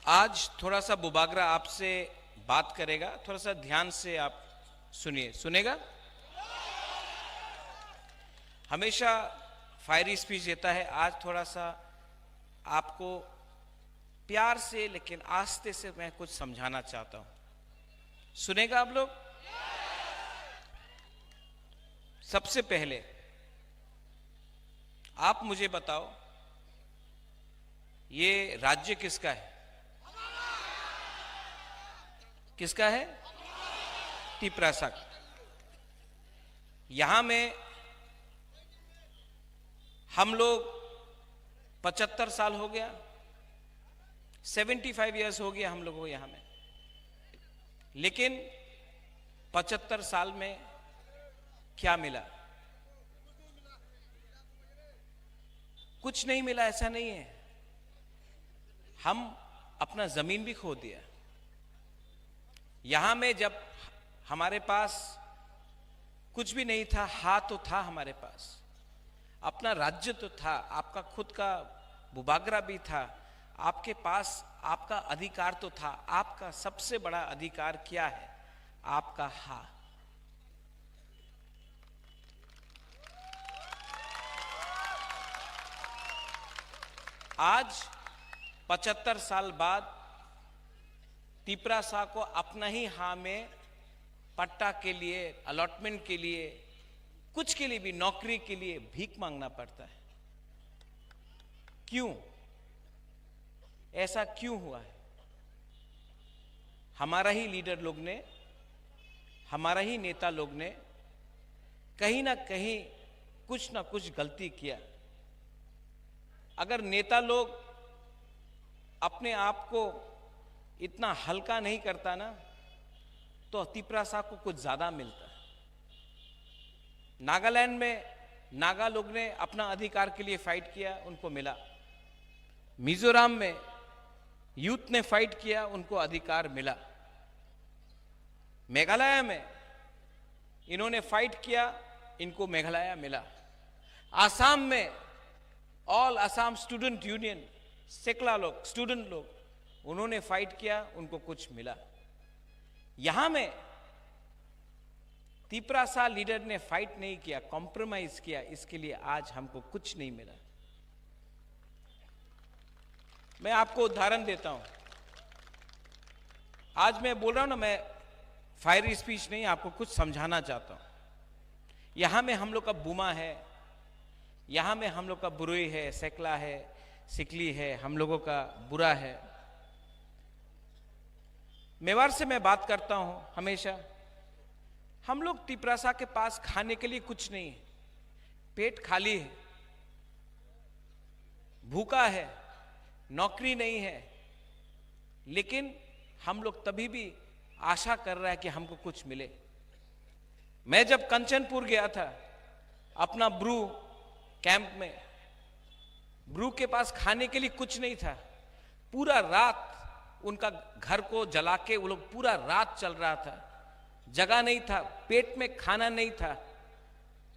आज थोड़ा सा बुबागरा आपसे बात करेगा, थोड़ा सा ध्यान से आप सुनिए, सुनेगा? हमेशा फायरी स्पीच देता है, आज थोड़ा सा आपको प्यार से लेकिन आस्ते से मैं कुछ समझाना चाहता हूं, सुनेगा आप लोग? सबसे पहले आप मुझे बताओ, ये राज्य किसका है? किसका है? तिपरासा का। यहां में हम लोग पचहत्तर साल हो गया, सेवेंटी फाइव ईयर्स हो गया हम लोगों को यहाँ में, लेकिन पचहत्तर साल में क्या मिला? कुछ नहीं मिला, ऐसा नहीं है। हम अपना जमीन भी खो दिया। यहाँ में जब हमारे पास कुछ भी नहीं था, हा तो था हमारे पास, अपना राज्य तो था, आपका खुद का बुबागरा भी था, आपके पास आपका अधिकार तो था। आपका सबसे बड़ा अधिकार क्या है? आपका हा। आज पचहत्तर साल बाद तिपरासा को अपना ही हा में पट्टा के लिए, अलॉटमेंट के लिए, कुछ के लिए भी, नौकरी के लिए भीख मांगना पड़ता है। क्यों? ऐसा क्यों हुआ है? हमारा ही लीडर लोग ने, हमारा ही नेता लोग ने कहीं ना कहीं कुछ ना कुछ गलती किया। अगर नेता लोग अपने आप को इतना हल्का नहीं करता ना, तो तिपरासा को कुछ ज्यादा मिलता। नागालैंड में नागा लोग ने अपना अधिकार के लिए फाइट किया, उनको मिला। मिजोरम में यूथ ने फाइट किया, उनको अधिकार मिला। मेघालय में इन्होंने फाइट किया, इनको मेघालय मिला। आसाम में ऑल आसाम स्टूडेंट यूनियन, सेकला लोग, स्टूडेंट लोग, उन्होंने फाइट किया, उनको कुछ मिला। यहाँ में तिपरासा लीडर ने फाइट नहीं किया, कॉम्प्रोमाइज किया, इसके लिए आज हमको कुछ नहीं मिला। मैं आपको उदाहरण देता हूं। आज मैं बोल रहा हूं ना, मैं फायरी स्पीच नहीं, आपको कुछ समझाना चाहता हूं। यहां में हम लोग का बुमा है, यहां में हम लोग का बुरुई है, सेकला है, सिकली है, हम लोगों का बुरा है। मेवाड़ से मैं बात करता हूं हमेशा। हम लोग तिपरासा के पास खाने के लिए कुछ नहीं है, पेट खाली है, भूखा है, नौकरी नहीं है, लेकिन हम लोग तभी भी आशा कर रहा है कि हमको कुछ मिले। मैं जब कंचनपुर गया था अपना ब्रू कैंप में, ब्रू के पास खाने के लिए कुछ नहीं था। पूरा रात उनका घर को जला के वो लोग पूरा रात चल रहा था। जगह नहीं था, पेट में खाना नहीं था।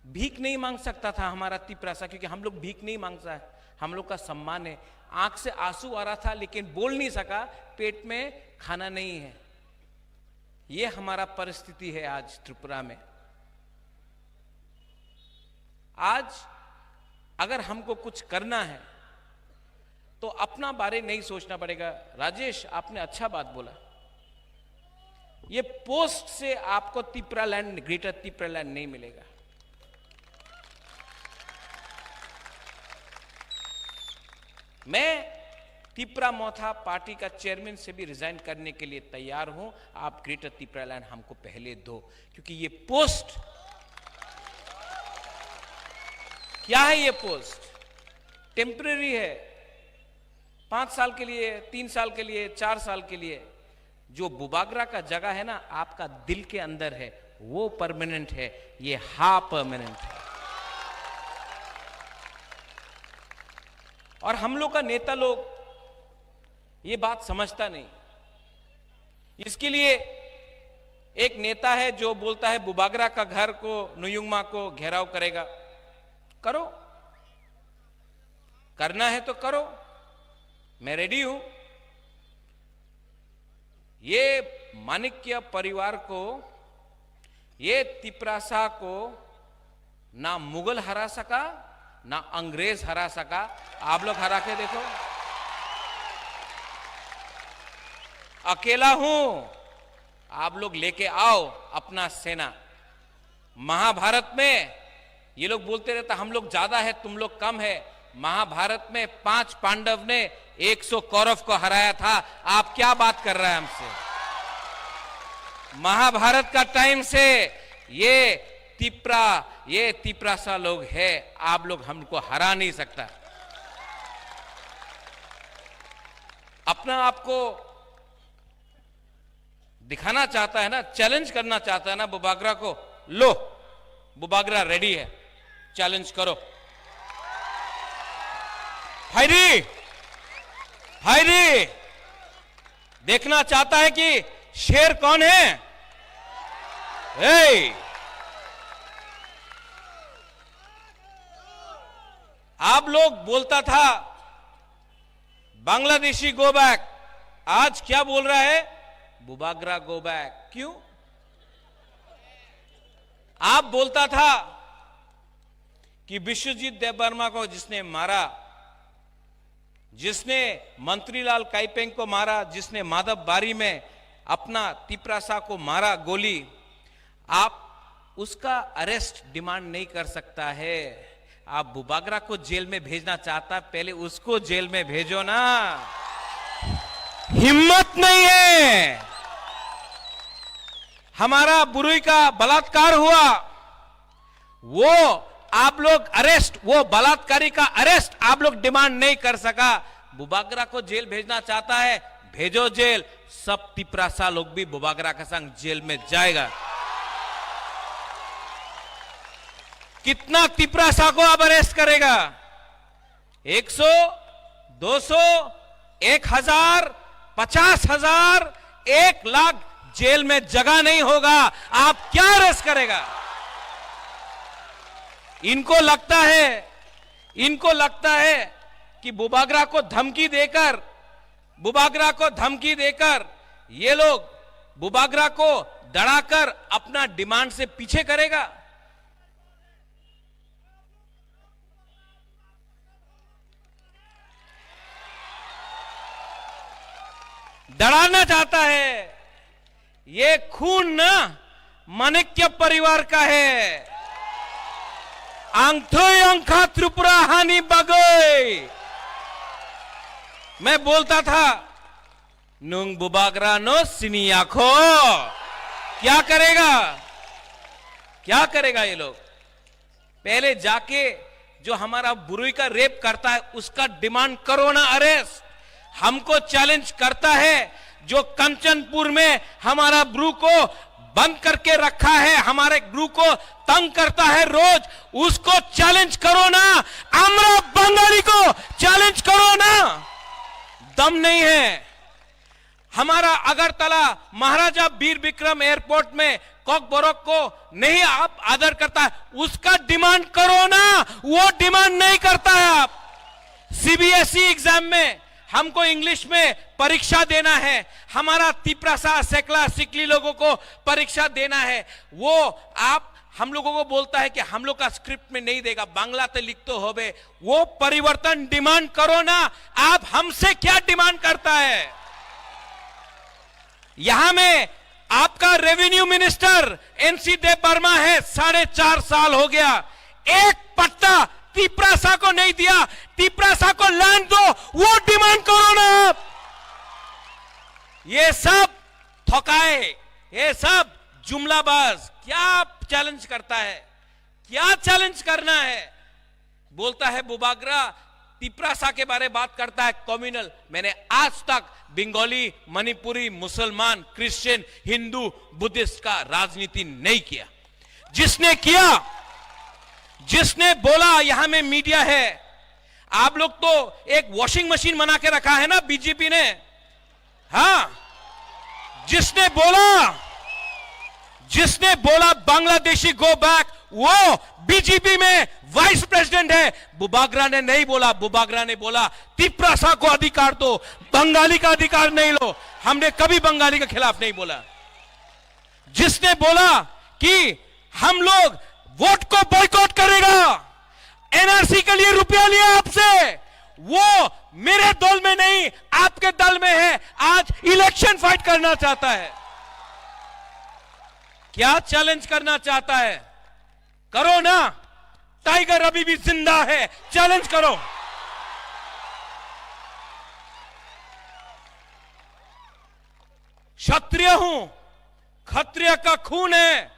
भीख नहीं मांग सकता था हमारा तिपरासा, क्योंकि हम लोग भीख नहीं मांगता है, हम लोग का सम्मान है। आंख से आंसू आ रहा था लेकिन बोल नहीं सका, पेट में खाना नहीं है। ये हमारा परिस्थिति है आज त्रिपुरा में। आज अगर हमको कुछ करना है तो अपना बारे नहीं सोचना पड़ेगा। राजेश, आपने अच्छा बात बोला, ये पोस्ट से आपको तिपरा लैंड, ग्रेटर तिपरा लैंड नहीं मिलेगा। मैं तिपरा मोथा पार्टी का चेयरमैन से भी रिजाइन करने के लिए तैयार हूं। आप ग्रेटर तिपरा लैंड हमको पहले दो, क्योंकि ये पोस्ट क्या है? ये पोस्ट टेम्परेरी है, पांच साल के लिए, तीन साल के लिए, चार साल के लिए। जो बुबागरा का जगह है ना, आपका दिल के अंदर है, वो परमानेंट है, ये हा परमानेंट है। और हम लोग का नेता लोग ये बात समझता नहीं। इसके लिए एक नेता है जो बोलता है बुबागरा का घर को, नुयुंगमा को घेराव करेगा। करो, करना है तो करो, मैं रेडी हूं। ये माणिक्य परिवार को, ये तिपरासा को ना मुगल हरा सका, ना अंग्रेज हरा सका। आप लोग हरा के देखो, अकेला हूं, आप लोग लेके आओ अपना सेना। महाभारत में ये लोग बोलते रहता, हम लोग ज्यादा है, तुम लोग कम है। महाभारत में पांच पांडव ने एक सौ कौरव को हराया था। आप क्या बात कर रहे हैं हमसे? महाभारत का टाइम से ये तिपरा, ये तिपरासा लोग है, आप लोग हमको हरा नहीं सकता। अपना आपको दिखाना चाहता है ना, चैलेंज करना चाहता है ना बुबागरा को, लो, बुबागरा रेडी है, चैलेंज करो। फायरी, फायरी, देखना चाहता है कि शेर कौन है? ए, आप लोग बोलता था बांग्लादेशी गो बैक, आज क्या बोल रहा है? Bubagra go back. क्यों? आप बोलता था कि विश्वजीत देबबर्मा को जिसने मारा, जिसने मंत्रीलाल काइपेंग को मारा, जिसने माधव बारी में अपना तिपरासा को मारा गोली, आप उसका अरेस्ट डिमांड नहीं कर सकता है। आप बुबागरा को जेल में भेजना चाहता, पहले उसको जेल में भेजो ना। हिम्मत नहीं है। हमारा बुरुई का बलात्कार हुआ, वो आप लोग अरेस्ट, वो बलात्कारी का अरेस्ट आप लोग डिमांड नहीं कर सका। बुबागरा को जेल भेजना चाहता है, भेजो जेल। सब तिपरासा लोग भी बुबागरा का संग जेल में जाएगा। कितना तिपरासा को आप अरेस्ट करेगा? एक सौ, दो सौ, एक हजार, पचास हजार, एक लाख, जेल में जगह नहीं होगा। आप क्या अरेस्ट करेगा? इनको लगता है, इनको लगता है कि बुबागरा को धमकी देकर, बुबागरा को धमकी देकर ये लोग बुबागरा को दड़ाकर अपना डिमांड से पीछे करेगा। डराना चाहता है। ये खून ना माणिक्य परिवार का है। Ang thwi wngkha Tripura hani bagwi। मैं बोलता था, nung bubagra no sini yakho। क्या करेगा, क्या करेगा ये लोग? पहले जाके जो हमारा बुरुई का रेप करता है, उसका डिमांड करो ना अरेस्ट। हमको चैलेंज करता है, जो कंचनपुर में हमारा ब्रू को बंद करके रखा है, हमारे ब्रू को तंग करता है रोज, उसको चैलेंज करो ना। आमरा बंगाली को चैलेंज करो ना। दम नहीं है। हमारा अगरतला महाराजा वीर विक्रम एयरपोर्ट में कॉकबरक को नहीं आप आदर करता है, उसका डिमांड करो ना, वो डिमांड नहीं करता है। आप सीबीएसई एग्जाम में हमको इंग्लिश में परीक्षा देना है, हमारा तिप्रासा, सेकला, सिकली लोगों को परीक्षा देना है, वो आप हम लोगों को बोलता है कि हम लोग का स्क्रिप्ट में नहीं देगा, बांग्ला ते लिख तो होबे। वो परिवर्तन डिमांड करो ना, आप हमसे क्या डिमांड करता है? यहाँ में आपका रेवेन्यू मिनिस्टर एनसी देबबर्मा है, साढ़े चार साल हो गया, एक पट्टा तिप्रासा को नहीं दिया। तिप्रासा को लैंड दो, वो डिमांड करो ना आप। ये सब थकाए, ये सब जुमलाबाज। क्या चैलेंज करता है, क्या चैलेंज करना है? बोलता है बुबागरा, तिप्रासा के बारे बात करता है, कम्युनल। मैंने आज तक बंगाली, मणिपुरी, मुसलमान, क्रिश्चियन, हिंदू, बुद्धिस्ट का राजनीति नहीं किया। जिसने किया, जिसने बोला, यहां में मीडिया है, आप लोग तो एक वॉशिंग मशीन बना के रखा है ना बीजेपी ने। हाँ, जिसने बोला, जिसने बोला बांग्लादेशी गो बैक, वो बीजेपी में वाइस प्रेसिडेंट है। बुबागरा ने नहीं बोला, बुबागरा ने बोला तिप्रासा को अधिकार दो, बंगाली का अधिकार नहीं लो। हमने कभी बंगाली के खिलाफ नहीं बोला। जिसने बोला कि हम लोग वोट को बॉयकॉट करेगा, एनआरसी के लिए रुपया लिया आपसे, वो मेरे दल में नहीं, आपके दल में है। आज इलेक्शन फाइट करना चाहता है। क्या चैलेंज करना चाहता है? करो ना, टाइगर अभी भी जिंदा है, चैलेंज करो। क्षत्रिय हूं, खत्रिया का खून है।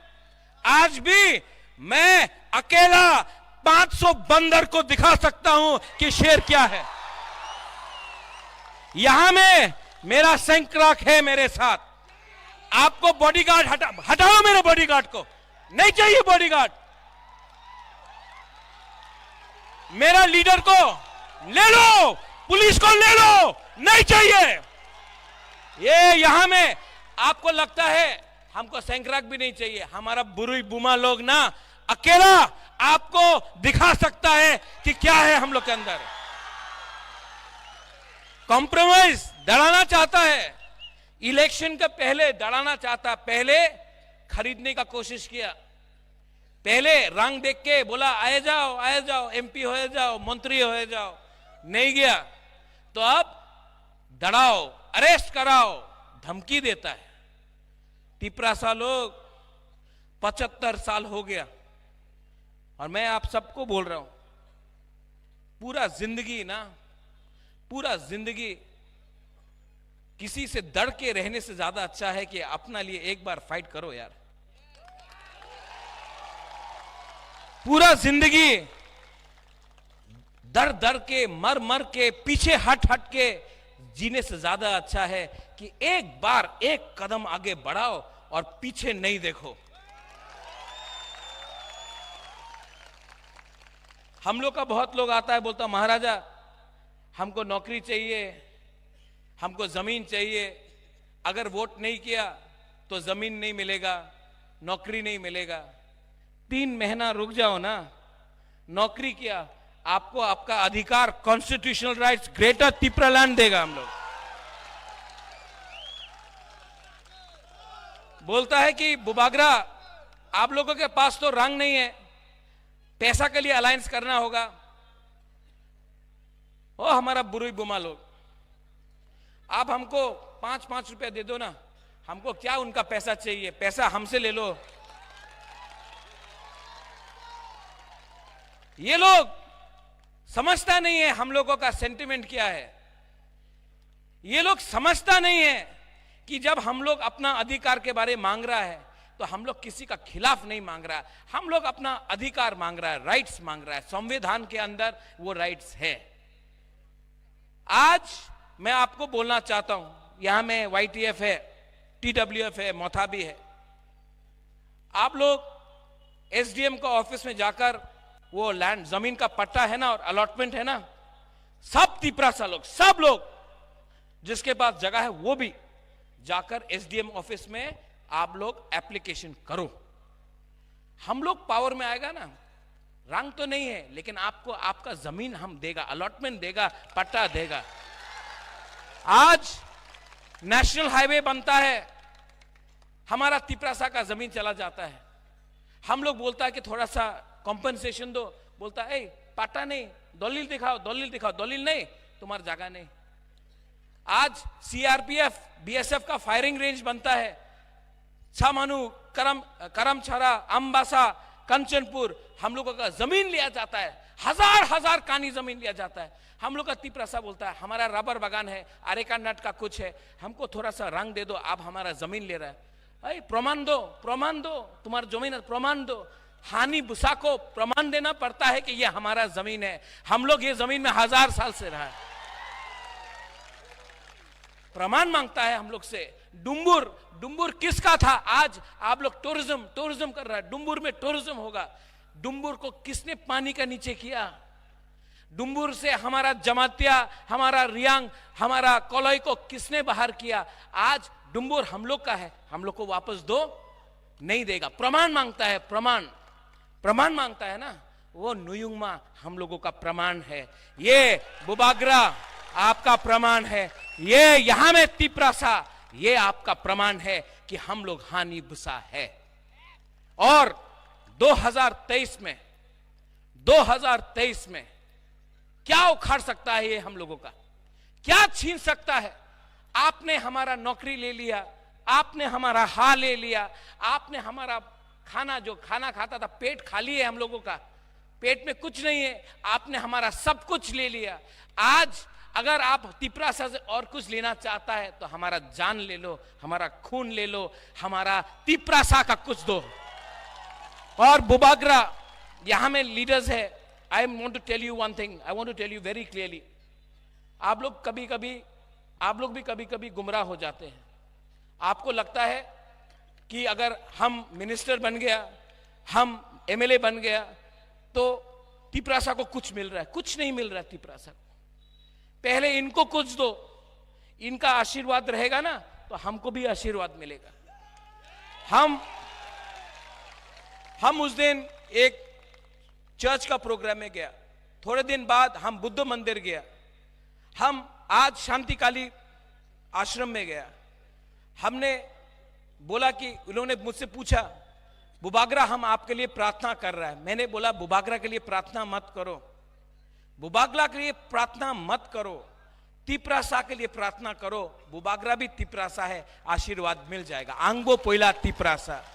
आज भी मैं अकेला पाँच सौ बंदर को दिखा सकता हूं कि शेर क्या है। यहां में मेरा सैंक्राक है मेरे साथ। आपको बॉडीगार्ड हटा, हटाओ मेरे बॉडीगार्ड को, नहीं चाहिए बॉडीगार्ड। मेरा लीडर को ले लो, पुलिस को ले लो, नहीं चाहिए। ये यहां में आपको लगता है हमको सैंक्राक भी नहीं चाहिए। हमारा बुरुई बुमा लोग ना अकेला आपको दिखा सकता है कि क्या है हम लोग के अंदर। कॉम्प्रोमाइज दड़ाना चाहता है, इलेक्शन का पहले दड़ाना चाहता, पहले खरीदने का कोशिश किया। पहले रंग देख के बोला, आए जाओ, आए जाओ, एमपी हो जाओ, मंत्री हो जाओ, नहीं गया। तो अब दड़ाओ, अरेस्ट कराओ, धमकी देता है। तिपरासा लोग, पचहत्तर साल हो गया और मैं आप सबको बोल रहा हूं, पूरा जिंदगी ना, पूरा जिंदगी किसी से डर के रहने से ज्यादा अच्छा है कि अपना लिए एक बार फाइट करो यार। पूरा जिंदगी डर डर के, मर मर के, पीछे हट हट के जीने से ज्यादा अच्छा है कि एक बार एक कदम आगे बढ़ाओ और पीछे नहीं देखो। हम लोग का बहुत लोग आता है, बोलता, महाराजा, हमको नौकरी चाहिए, हमको जमीन चाहिए, अगर वोट नहीं किया तो जमीन नहीं मिलेगा, नौकरी नहीं मिलेगा। तीन महीना रुक जाओ ना, नौकरी किया, आपको आपका अधिकार, कॉन्स्टिट्यूशनल राइट्स, ग्रेटर तिपरालैंड देगा हम लोग। बोलता है कि बुबागरा, आप लोगों के पास तो रंग नहीं है, पैसा के लिए अलायंस करना होगा। ओ हमारा बुरुई बुमा लोग, आप हमको पाँच पाँच रुपया दे दो ना, हमको क्या उनका पैसा चाहिए, पैसा हमसे ले लो। ये लोग समझता नहीं है हम लोगों का सेंटिमेंट क्या है। ये लोग समझता नहीं है कि जब हम लोग अपना अधिकार के बारे मांग रहा है तो हम लोग किसी का खिलाफ नहीं मांग रहा है, हम लोग अपना अधिकार मांग रहा है, राइट्स मांग रहा है। संविधान के अंदर वो राइट्स है। आज मैं आपको बोलना चाहता हूं, यहाँ में वाईटीएफ है, टीडब्ल्यूएफ है, मोथा भी है। आप लोग एसडीएम का ऑफिस में जाकर वो लैंड, जमीन का पट्टा है ना और अलॉटमेंट है ना, सब तिपरासा लोग, सब लोग जिसके पास जगह है, वो भी जाकर एसडीएम ऑफिस में आप लोग एप्लीकेशन करो। हम लोग पावर में आएगा ना, रंग तो नहीं है, लेकिन आपको आपका जमीन हम देगा, अलॉटमेंट देगा, पट्टा देगा। आज नेशनल हाईवे बनता है, हमारा तिपरासा का जमीन चला जाता है। हम लोग बोलता है कि थोड़ा सा कॉम्पेंसेशन दो, बोलता है, "ए, पट्टा नहीं, दलील दिखाओ, दलील दिखाओ, दलील नहीं, तुम्हारा जगह नहीं।" आज सीआरपीएफ, बीएसएफ का फायरिंग रेंज बनता है, छामानू, करम, करमछारा, अम्बासा, कंचनपुर, हम लोगों का जमीन लिया जाता है, हजार हजार कानी जमीन लिया जाता है। हम लोग का तिपरासा बोलता है, "हमारा रबर बागान है, अरेका नट का कुछ है, हमको थोड़ा सा रंग दे दो, आप हमारा जमीन ले रहे हैं।" भाई, प्रमाण दो, प्रमाण दो, तुम्हारा जमीन है, प्रमाण दो। हानि भूसा को प्रमाण देना पड़ता है कि ये हमारा जमीन है, हम लोग ये जमीन में हजार साल से रहा है। प्रमाण मांगता है हम लोग से। डुम्बुर, डुम्बुर किसका था? आज आप लोग टूरिज्म, टूरिज्म कर रहा है, डुम्बुर में टूरिज्म होगा। डुम्बुर को किसने पानी का नीचे किया? डुम्बुर से हमारा जमातिया, हमारा रियांग, हमारा कलई को किसने बाहर किया? आज डुम्बुर हम लोग का है, हम लोग को वापस दो, नहीं देगा। प्रमाण मांगता है, प्रमाण, प्रमाण मांगता है ना, वो नुयुंगमा हम लोगों का प्रमाण है। ये बुबाग्रा आपका प्रमाण है, ये यहाँ में तिपरासा, ये आपका प्रमाण है कि हम लोग हानि भूसा है। और दो हज़ार तेईस में, दो हज़ार तेईस में क्या उखाड़ सकता है ये हम लोगों का, क्या छीन सकता है? आपने हमारा नौकरी ले लिया, आपने हमारा हा ले लिया, आपने हमारा खाना, जो खाना खाता था, पेट खाली है हम लोगों का, पेट में कुछ नहीं है, आपने हमारा सब कुछ ले लिया। आज अगर आप तिपरासा से और कुछ लेना चाहता है तो हमारा जान ले लो, हमारा खून ले लो, हमारा तिपरासा का कुछ दो। और बुबाग्रा, यहाँ में लीडर्स है, I want to tell you one thing, I want to tell you very clearly। आप लोग कभी कभी, आप लोग भी कभी कभी गुमराह हो जाते हैं। आपको लगता है कि अगर हम मिनिस्टर बन गया, हम एमएलए बन गया, तो तिपरासा को कुछ मिल रहा है। कुछ नहीं मिल रहा है तिपरासा को। पहले इनको कुछ दो, इनका आशीर्वाद रहेगा ना, तो हमको भी आशीर्वाद मिलेगा। हम, हम उस दिन एक चर्च का प्रोग्राम में गया, थोड़े दिन बाद हम बुद्ध मंदिर गया, हम आज शांतिकाली आश्रम में गया। हमने बोला कि, उन्होंने मुझसे पूछा, "बुबाग्रा, हम आपके लिए प्रार्थना कर रहा है।" मैंने बोला, "बुबाग्रा के लिए प्रार्थना मत करो, बुबाग्रा के लिए प्रार्थना मत करो, तिपरासा के लिए प्रार्थना करो, बुबाग्रा भी तिपरासा है, आशीर्वाद मिल जाएगा।" आंगो पोइला तिपरासा।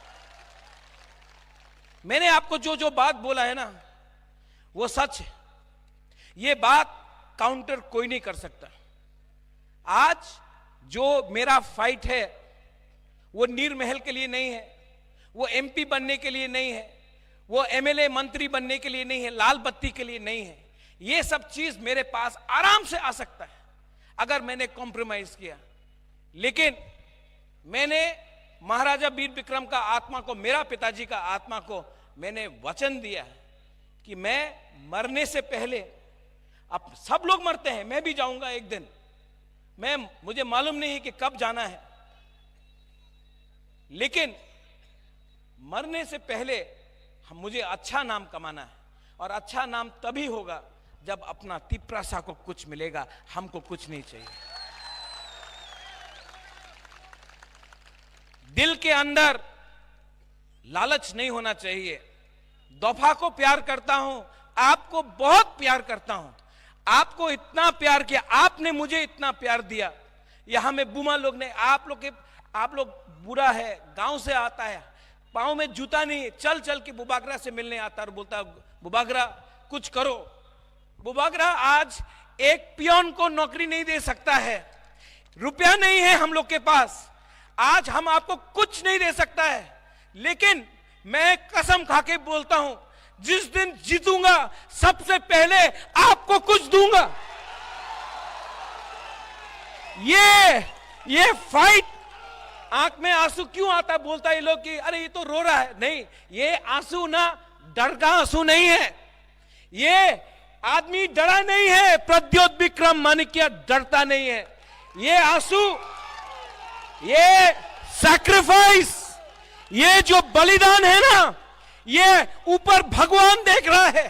मैंने आपको जो जो बात बोला है ना, वो सच है। ये बात काउंटर कोई नहीं कर सकता। आज जो मेरा फाइट है, वो नीर महल के लिए नहीं है, वो एमपी बनने के लिए नहीं है, वो एमएलए मंत्री बनने के लिए नहीं है, लाल बत्ती के लिए नहीं है। ये सब चीज मेरे पास आराम से आ सकता है अगर मैंने कॉम्प्रोमाइज किया। लेकिन मैंने महाराजा वीर विक्रम का आत्मा को, मेरा पिताजी का आत्मा को मैंने वचन दिया कि मैं मरने से पहले, अब सब लोग मरते हैं, मैं भी जाऊंगा एक दिन, मैं, मुझे मालूम नहीं कि कब जाना है, लेकिन मरने से पहले हम, मुझे अच्छा नाम कमाना है, और अच्छा नाम तभी होगा जब अपना तिपरासा को कुछ मिलेगा, हमको कुछ नहीं चाहिए। दिल के अंदर लालच नहीं होना चाहिए। दोफा को प्यार करता हूं, आपको बहुत प्यार करता हूं, आपको इतना प्यार किया, आपने मुझे इतना प्यार दिया। यहां में बुमा लोग ने, आप लोग के, आप लोग बुरा है, गांव से आता है, पाँव में जूता नहीं, चल चल के बुबागरा से मिलने आता और बोलता, "बुबागरा, कुछ करो।" बुबागरा आज एक पियोन को नौकरी नहीं दे सकता है, रुपया नहीं है हम लोग के पास, आज हम आपको कुछ नहीं दे सकता है, लेकिन मैं कसम खा के बोलता हूं, जिस दिन जीतूंगा, सबसे पहले आपको कुछ दूंगा। ये ये फाइट, आंख में आंसू क्यों आता है? बोलता है ये लोग कि अरे ये तो रो रहा है। नहीं, ये आंसू ना डर का आंसू नहीं है। ये आदमी डरा नहीं है, प्रद्योत विक्रम माणिक्य डरता नहीं है। ये आंसू, ये सैक्रिफाइस, ये जो बलिदान है ना, ये ऊपर भगवान देख रहा है,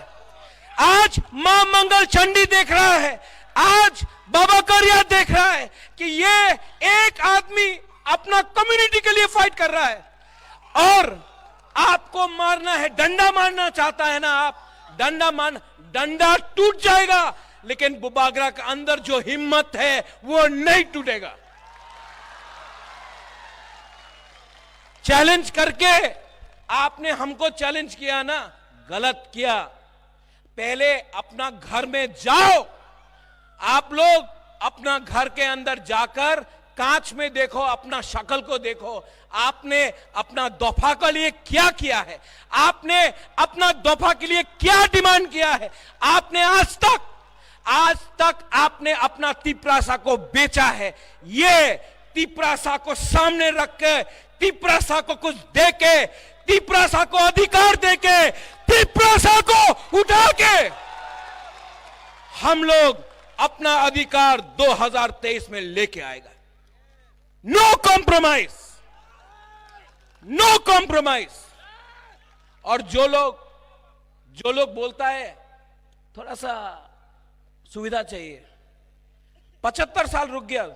आज मां मंगल चंडी देख रहा है, आज बाबा करिया देख रहा है कि ये एक आदमी अपना कम्युनिटी के लिए फाइट कर रहा है। और आपको मारना है, डंडा मारना चाहता है ना आप, डंडा मार, डंडा टूट जाएगा, लेकिन बुबागरा के अंदर जो हिम्मत है वो नहीं टूटेगा। चैलेंज करके आपने हमको चैलेंज किया ना, गलत किया। पहले अपना घर में जाओ। आप लोग अपना घर के अंदर जाकर कांच में देखो, अपना शक्ल को देखो। आपने अपना दफा के लिए क्या किया है? आपने अपना दफा के लिए क्या डिमांड किया है? आपने आज तक, आज तक आपने अपना तिपरासा को बेचा है। ये तिपरासा को सामने रख के, तिपरासा को कुछ दे के, तिपरासा को अधिकार दे के, तिपरासा को उठा के हम लोग अपना अधिकार दो हज़ार तेईस में लेके आएगा। No compromise, no compromise. और जो लोग, जो लोग बोलता है थोड़ा सा सुविधा चाहिए, पचहत्तर साल रुक गया,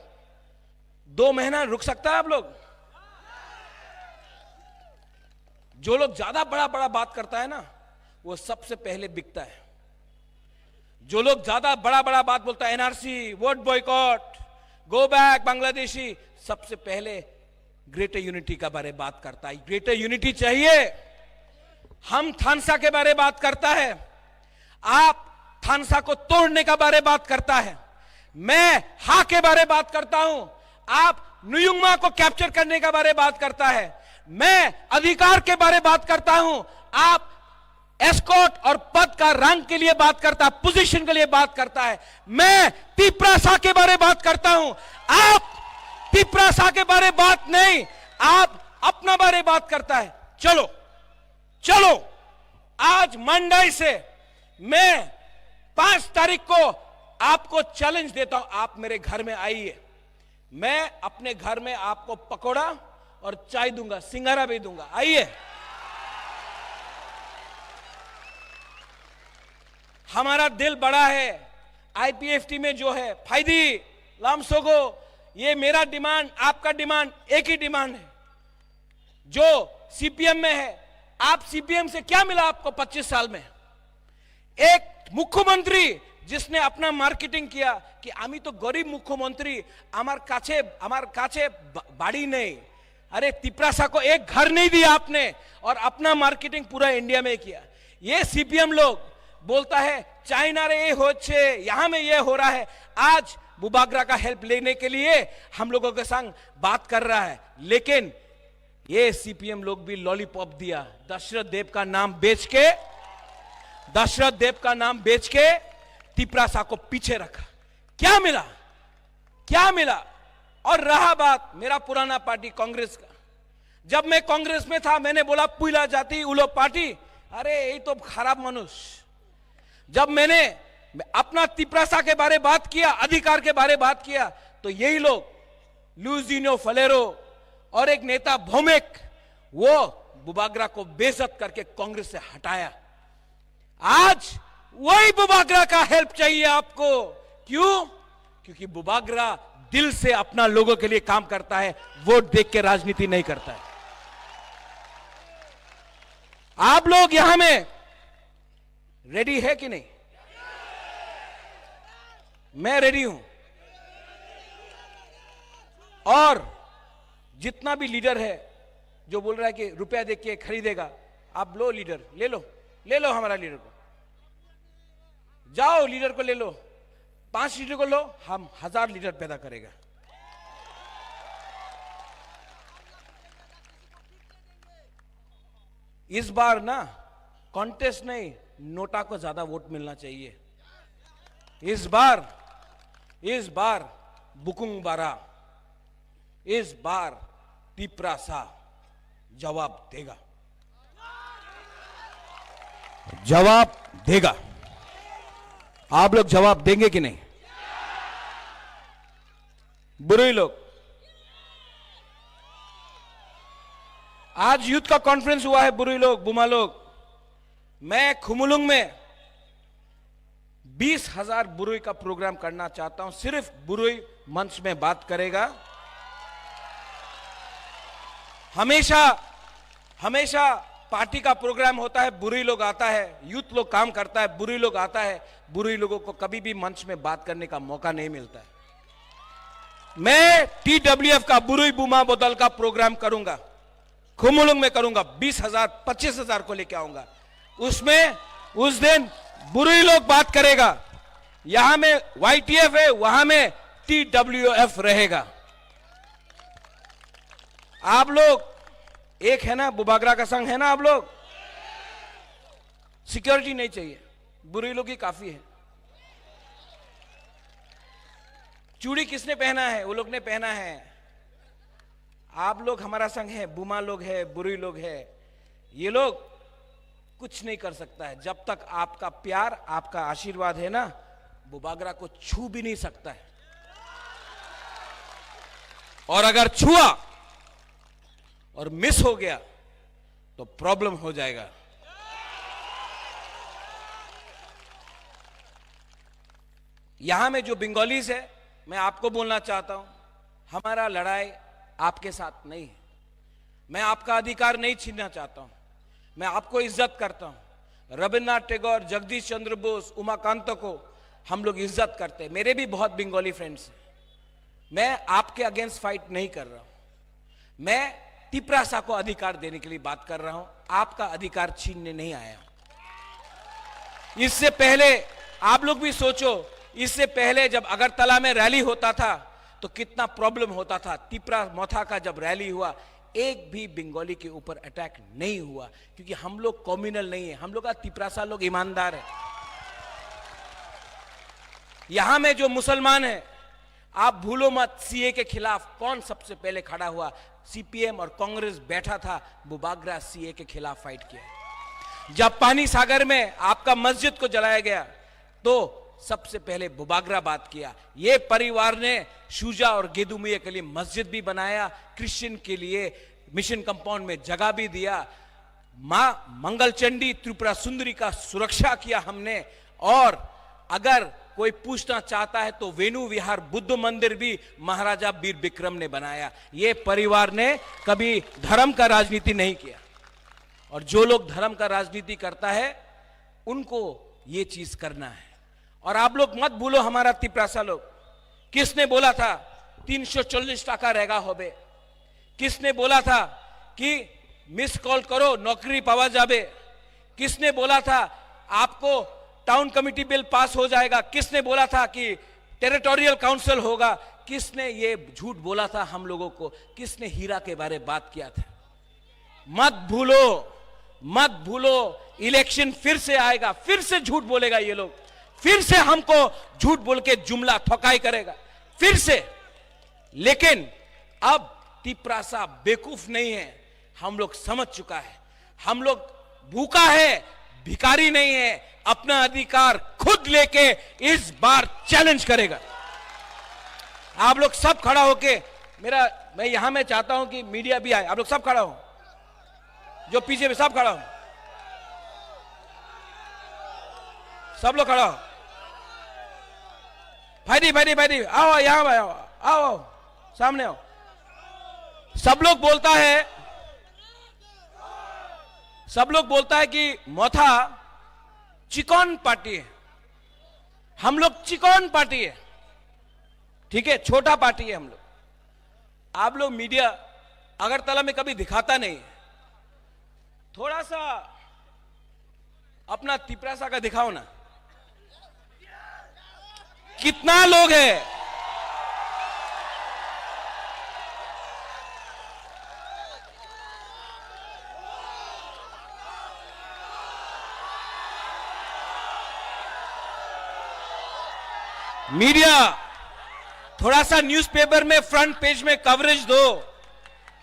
दो महीना रुक सकता है आप लोग? जो लोग ज्यादा बड़ा बड़ा बात करता है ना, वो सबसे पहले बिकता है। जो लोग ज्यादा बड़ा बड़ा बात बोलता है, NRC, vote boycott, go back Bangladeshi, सबसे पहले ग्रेटर यूनिटी का बारे बात करता है। ग्रेटर यूनिटी चाहिए। हम थानसा के बारे बात करता है, आप थानसा को तोड़ने का बारे बात करता है। मैं हा के बारे बात करता हूं, आप नुयुंगमा को कैप्चर करने का बारे बात करता है। मैं अधिकार के बारे बात करता हूं, आप एस्कॉट और पद का रंग के लिए बात करता है, पोजीशन के लिए बात करता है। मैं तिपरासा के बारे बात करता हूं, आप तिपरासा के बारे बात नहीं, आप अपना बारे बात करता है। चलो, चलो, आज मंडई से मैं पांच तारीख को आपको चैलेंज देता हूं, आप मेरे घर में आइए, मैं अपने घर में आपको पकोड़ा और चाय दूंगा, सिंगारा भी दूंगा। आइए, हमारा दिल बड़ा है। आईपीएफटी में जो है, फाइदी, लामसोगो, ये मेरा डिमांड, आपका डिमांड, एक ही डिमांड है। जो सीपीएम में है, आप सीपीएम से क्या मिला आपको पच्चीस साल में? एक मुख्यमंत्री जिसने अपना मार्केटिंग किया कि আমি তো গরিব মুখ্যমন্ত্রী, আমার কাছে, আমার কাছে বা-, বাড়ি নেই। अरे, तिपरासा को एक घर नहीं दिया आपने और अपना मार्केटिंग पूरा इंडिया में किया। ये सीपीएम लोग बोलता है, चाइना रे ये होच्छे, यहां में ये हो रहा है। आज बुबागरा का हेल्प लेने के लिए हम लोगों के संग बात कर रहा है, लेकिन ये सीपीएम लोग भी लॉलीपॉप दिया, दशरथ देव का नाम बेच के, दशरथ देव का नाम बेच के तिपरासा को पीछे रखा। क्या मिला? क्या मिला? और रहा बात मेरा पुराना पार्टी कांग्रेस का, जब मैं कांग्रेस में था, मैंने बोला, पुइला जाति उलो पार्टी, अरे, यही तो खराब मनुष्य। जब मैंने अपना तिपरासा के बारे बात किया, अधिकार के बारे बात किया, तो यही लोग, लुजिनो फलेरो और एक नेता भौमिक, वो बुबागरा को बेइज्जत करके कांग्रेस से हटाया। आज वही बुबागरा का हेल्प चाहिए आपको। क्यों? क्योंकि बुबागरा दिल से अपना लोगों के लिए काम करता है, वोट देख के राजनीति नहीं करता है। आप लोग यहां में रेडी है कि नहीं? मैं रेडी हूं। और जितना भी लीडर है जो बोल रहा है कि रुपया दे के खरीदेगा, आप लो लीडर, ले लो, ले लो हमारा लीडर को, जाओ लीडर को ले लो, पांच लीडर को लो, हम हजार लीडर पैदा करेगा। इस बार ना कॉन्टेस्ट नहीं, नोटा को ज्यादा वोट मिलना चाहिए। इस बार, इस बार बुकुंग बारा, इस बार तिपरासा जवाब देगा, जवाब देगा। आप लोग जवाब देंगे कि नहीं? बुरुई लोग, आज यूथ का कॉन्फ्रेंस हुआ है, बुरुई लोग, बुमा लोग, मैं खुमुलुंग में बीस हज़ार बुरुई का प्रोग्राम करना चाहता हूं। सिर्फ बुरुई मंच में बात करेगा। हमेशा, हमेशा पार्टी का प्रोग्राम होता है, बुरुई लोग आता है, यूथ लोग काम करता है, बुरुई लोग आता है, बुरुई लोगों को कभी भी मंच में बात करने का मौका नहीं मिलता है। मैं टीडब्ल्यूएफ का बुरुई बुमा बदल का प्रोग्राम करूंगा, खुमुलुंग में करूंगा, बीस हज़ार, पच्चीस हज़ार को लेके आऊंगा। उसमें, उस दिन बुरुई लोग बात करेगा। यहां में वाईटीएफ है, वहां में टीडब्ल्यूएफ रहेगा। आप लोग एक है ना, बुबागरा का संग है ना आप लोग? सिक्योरिटी नहीं चाहिए, बुरुई लोग ही काफी है। चूड़ी किसने पहना है? वो लोग ने पहना है। आप लोग हमारा संग है, बुमा लोग है, बुरुई लोग है, ये लोग कुछ नहीं कर सकता है। जब तक आपका प्यार, आपका आशीर्वाद है ना, बुबागरा को छू भी नहीं सकता है। और अगर छुआ और मिस हो गया तो प्रॉब्लम हो जाएगा। यहां में जो बंगालीज है, मैं आपको बोलना चाहता हूं, हमारा लड़ाई आपके साथ नहीं है। मैं आपका अधिकार नहीं छीनना चाहता हूं, मैं आपको इज्जत करता हूं। रविन्द्रनाथ टैगोर, जगदीश चंद्र बोस, उमाकांत को हम लोग इज्जत करते हैं। मेरे भी बहुत बंगाली फ्रेंड्स हैं। मैं आपके अगेंस्ट फाइट नहीं कर रहा हूं, मैं तिपरासा को अधिकार देने के लिए बात कर रहा हूं, आपका अधिकार छीनने नहीं आया हूं। इससे पहले आप लोग भी सोचो, इससे पहले जब अगरतला में रैली होता था तो कितना प्रॉब्लम होता था। तिपरा मोथा का जब रैली हुआ, एक भी बंगाली के ऊपर अटैक नहीं हुआ, क्योंकि हम लोग कम्युनल नहीं है, हम लोग का तिपरासा लोग ईमानदार है। यहां में जो मुसलमान है, आप भूलो मत, सीए के खिलाफ कौन सबसे पहले खड़ा हुआ? सीपीएम और कांग्रेस बैठा था, बुबागरा सीए के खिलाफ फाइट किया। जब पानी सागर में आपका मस्जिद को जलाया गया, तो सबसे पहले बुबागरा बात किया। ये परिवार ने शुजा और गेदुमिया के लिए मस्जिद भी बनाया, क्रिश्चियन के लिए मिशन कंपाउंड में जगह भी दिया। माँ मंगल चंडी त्रिपुरा सुंदरी का सुरक्षा किया हमने। और अगर कोई पूछना चाहता है तो वेणु विहार बुद्ध मंदिर भी महाराजा वीर विक्रम ने बनाया। ये परिवार ने कभी धर्म का राजनीति नहीं किया। और जो लोग धर्म का राजनीति करता है, उनको ये चीज करना है। और आप लोग मत भूलो, हमारा तिपरासा लोग, किसने बोला था तीन सौ चालीस टका रहेगा होबे? किसने बोला था कि मिस कॉल करो, नौकरी पावा जाबे? किसने बोला था आपको टाउन कमेटी बिल पास हो जाएगा? किसने बोला था कि टेरिटोरियल काउंसिल होगा? किसने ये झूठ बोला था हम लोगों को? किसने हीरा के बारे बात किया था? मत भूलो, मत भूलो, इलेक्शन फिर से आएगा, फिर से झूठ बोलेगा ये लोग, फिर से हमको झूठ बोल के जुमला ठोकाई करेगा, फिर से। लेकिन अब तिपरासा बेवकूफ नहीं है, हम लोग समझ चुका है। हम लोग भूखा है, भिखारी नहीं है, अपना अधिकार खुद लेके इस बार चैलेंज करेगा। आप लोग सब खड़ा होके, मेरा, मैं यहां मैं चाहता हूं कि मीडिया भी आए, आप लोग सब खड़ा हो, जो पीछे भी सब खड़ा हो, सब लोग खड़ा हो। भाई दी, भाई दी, भाई दी, आओ, यहां आओ, आओ, आओ, सामने आओ। सब लोग बोलता है, सब लोग बोलता है कि मोथा चिकन पार्टी है, हम लोग चिकन पार्टी है, ठीक है, छोटा पार्टी है हम लोग। आप लोग मीडिया अगरतला में कभी दिखाता नहीं, थोड़ा सा अपना तिपरासा का दिखाओ ना, कितना लोग है? मीडिया, थोड़ा सा न्यूज़पेपर में फ्रंट पेज में कवरेज दो।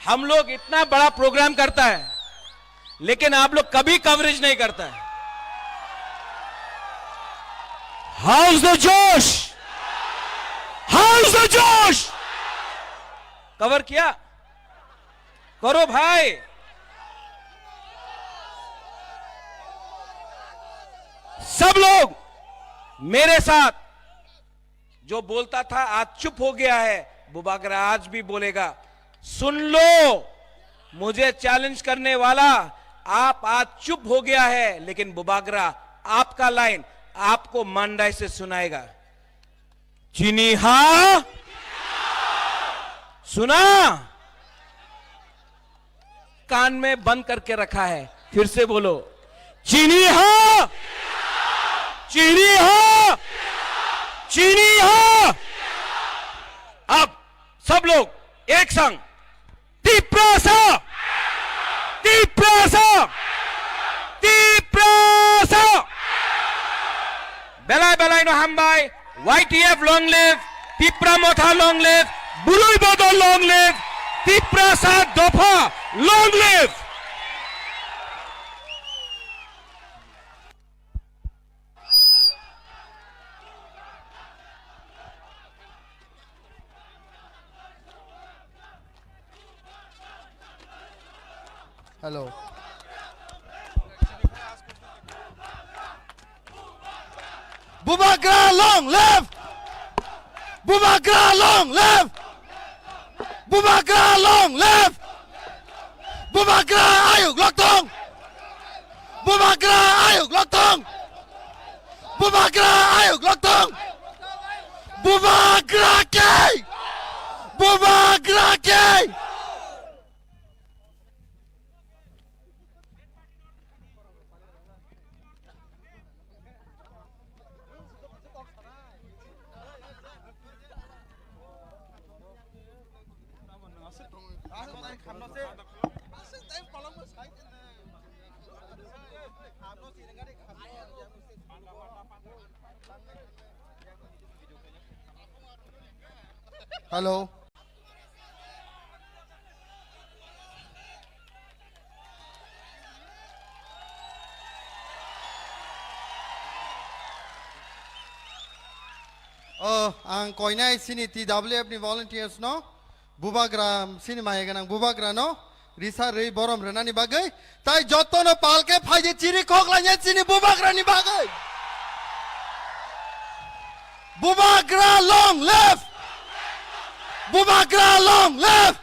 हम लोग इतना बड़ा प्रोग्राम करता है, लेकिन आप लोग कभी कवरेज नहीं करता है। How's the Josh? How's the Josh? Cover किया? करो भाई। सब लोग मेरे साथ, जो बोलता था आज चुप हो गया है, बुबागरा आज भी बोलेगा। सुन लो, मुझे चैलेंज करने वाला, आप आज चुप हो गया है, लेकिन बुबागरा आपका लाइन आपको मांडाई से सुनाएगा। चिनी हा? सुना? कान में बंद करके रखा है। फिर से बोलो, चिनी हा, चिनी हा, चिनी हा। अब सब लोग एक संग, तिप्रसा, तिप्रसा, Tiprasa. Belai belai no hambai, Y T F long live, Tipra Motha long live, Burui Bodol long live, Tiprasa Dopha long live. Hello. Bubagra long live! Bubagra long live! Bubagra long live! Bubagra ayuk loktong! Bubagra ayuk loktong! Bubagra ayuk loktong! Bubagra kei! Bubagra kei! Hello. Oh, ang koinai sini T W F ni volunteers no, Bubagra, sini maya ganang Bubagra no, risa rwi borom rwnani bagwi, tai jotono palke phaidi chiri khoklainai chini Bubagrani bagwi. Bubagra long live! Bubagra long live!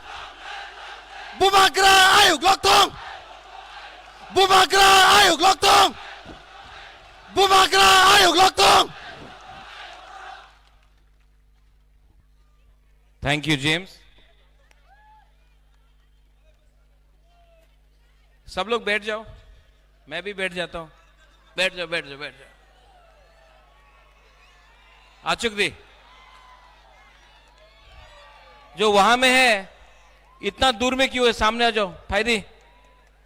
Bubagra ayuk loktong! Bubagra ayuk loktong! Bubagra ayuk loktong! Thank you, James. सब लोग बैठ जाओ, मैं भी बैठ जाता हूँ। बैठ जाओ, बैठ जाओ, बैठ जाओ। आचुक दी, जो वहां में है, इतना दूर में क्यों है? सामने आ जाओ। फायदी,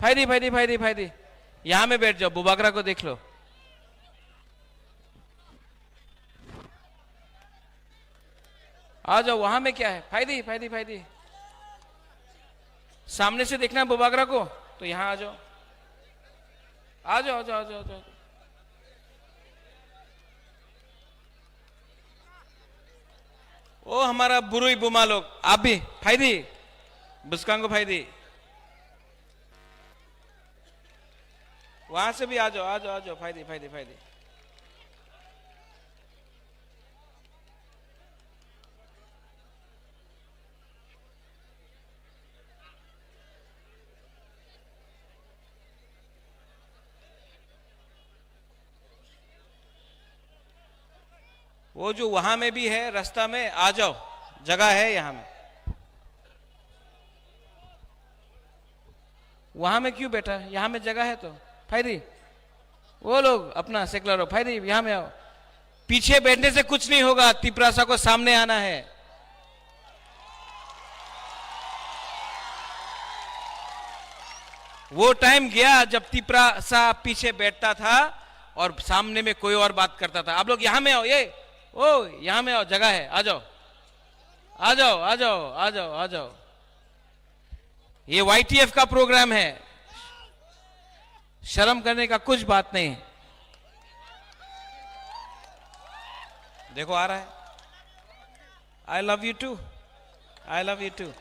फायदी, फायदी, फायदी, फायदी। यहाँ में बैठ जाओ, बुबागरा को देख लो। आ जाओ, वहां में क्या है? फायदी, फायदी, फायदी। सामने से देखना है बुबागरा को, तो यहाँ आ जाओ। आ जाओ, आ जाओ, आ जाओ, आ जाओ। ओ हमारा बुरुई बुमा लोग, आप भी फायदी, बुस्कांगो फायदी। वहां से भी आ जाओ, आ जाओ, आ जाओ, फायदी, फायदी, फायदी। वो जो वहां में भी है, रास्ता में आ जाओ, जगह है यहाँ में। वहां में क्यों बैठा? यहाँ में जगह है तो। फायदी, वो लोग अपना सेकलारो, फायदी, यहाँ में आओ। पीछे बैठने से कुछ नहीं होगा, तिपरासा को सामने आना है। वो टाइम गया जब तिपरासा पीछे बैठता था और सामने में कोई और बात करता था। आप लोग यहाँ में आओ, ये, ओ, यहाँ में आओ, जगह है, आ जाओ। आ जाओ, आ जाओ, आ जाओ, आ जाओ। ये वाईटीएफ का प्रोग्राम है, शर्म करने का कुछ बात नहीं है। देखो, आ रहा है। I love you too. I love you too.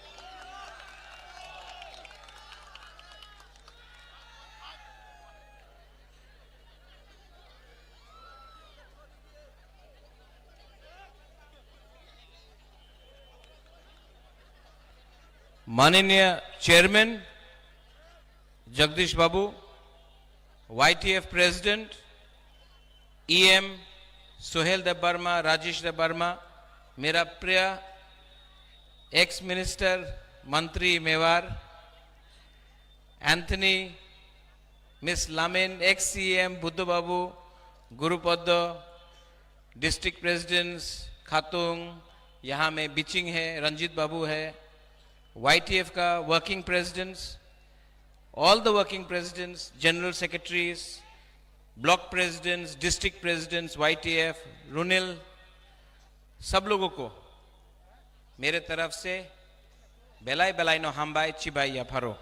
माननीय chairman Jagdish Babu, YTF president, EM Sohel Debbarma, Rajesh Debbarma, मेरा प्रिय एक्स मिनिस्टर, मंत्री Mevar, Anthony, miss Lamin, ex CM Buddha Babu, Gurupad, district presidents, Khatung, यहाँ में बिचिंग है, रंजीत बाबू है, वाईटीएफ का working presidents, all the working presidents, general secretaries, block presidents, district presidents, YTF, रुनिल, सब लोगों को मेरे तरफ से belai belai no hambai chibai yapharo.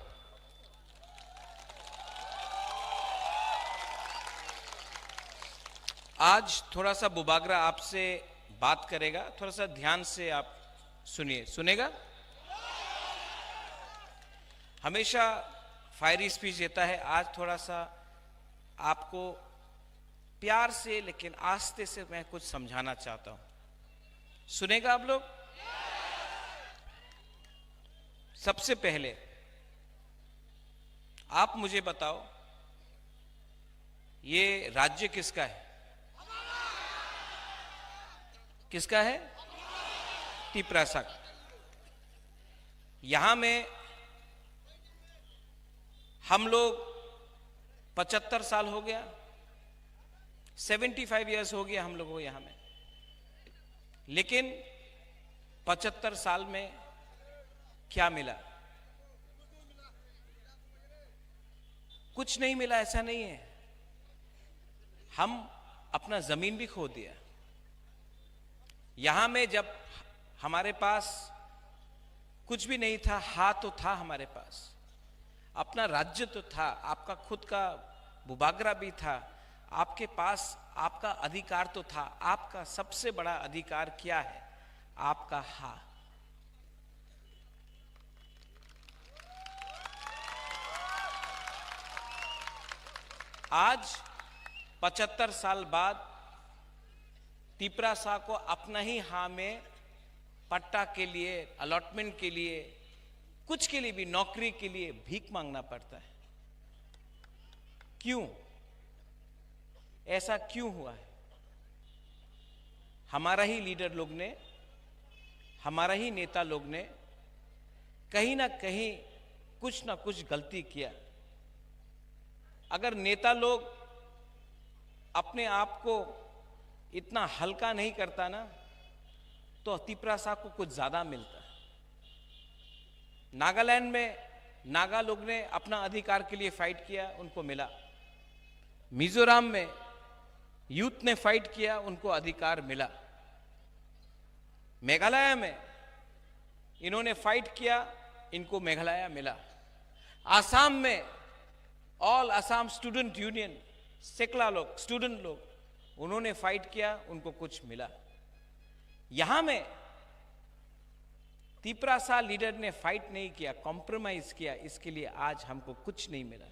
आज थोड़ा सा बुबागरा आपसे बात करेगा, थोड़ा सा ध्यान से आप सुनिए, सुनेगा? हमेशा फायरी स्पीच देता है, आज थोड़ा सा आपको प्यार से लेकिन आस्ते से मैं कुछ समझाना चाहता हूं, सुनेगा आप लोग? सबसे पहले आप मुझे बताओ, ये राज्य किसका है? किसका है? तिपरासा का। यहां में हम लोग पचहत्तर साल हो गया, सेवेंटी फाइव ईयर्स हो गया हम लोगों को यहां में, लेकिन पचहत्तर साल में क्या मिला? कुछ नहीं मिला, ऐसा नहीं है। हम अपना जमीन भी खो दिया। यहां में जब हमारे पास कुछ भी नहीं था, हा तो था हमारे पास, अपना राज्य तो था, आपका खुद का बुबागरा भी था, आपके पास आपका अधिकार तो था। आपका सबसे बड़ा अधिकार क्या है? आपका हा। आज पचहत्तर साल बाद तिपरासा को अपना ही हा में पट्टा के लिए, अलॉटमेंट के लिए, कुछ के लिए भी, नौकरी के लिए भीख मांगना पड़ता है। क्यों? ऐसा क्यों हुआ है? हमारा ही लीडर लोग ने, हमारा ही नेता लोग ने कहीं ना कहीं कुछ ना कुछ गलती किया। अगर नेता लोग अपने आप को इतना हल्का नहीं करता ना, तो तिपरासा को कुछ ज्यादा मिलता। नागालैंड में नागा लोग ने अपना अधिकार के लिए फाइट किया, उनको मिला। मिजोरम में यूथ ने फाइट किया, उनको अधिकार मिला। मेघालय में इन्होंने फाइट किया, इनको मेघालय मिला। आसाम में ऑल आसाम स्टूडेंट यूनियन, सेकला लोग, स्टूडेंट लोग, उन्होंने फाइट किया, उनको कुछ मिला। यहां में तिपरासा लीडर ने फाइट नहीं किया, कॉम्प्रोमाइज किया, इसके लिए आज हमको कुछ नहीं मिला।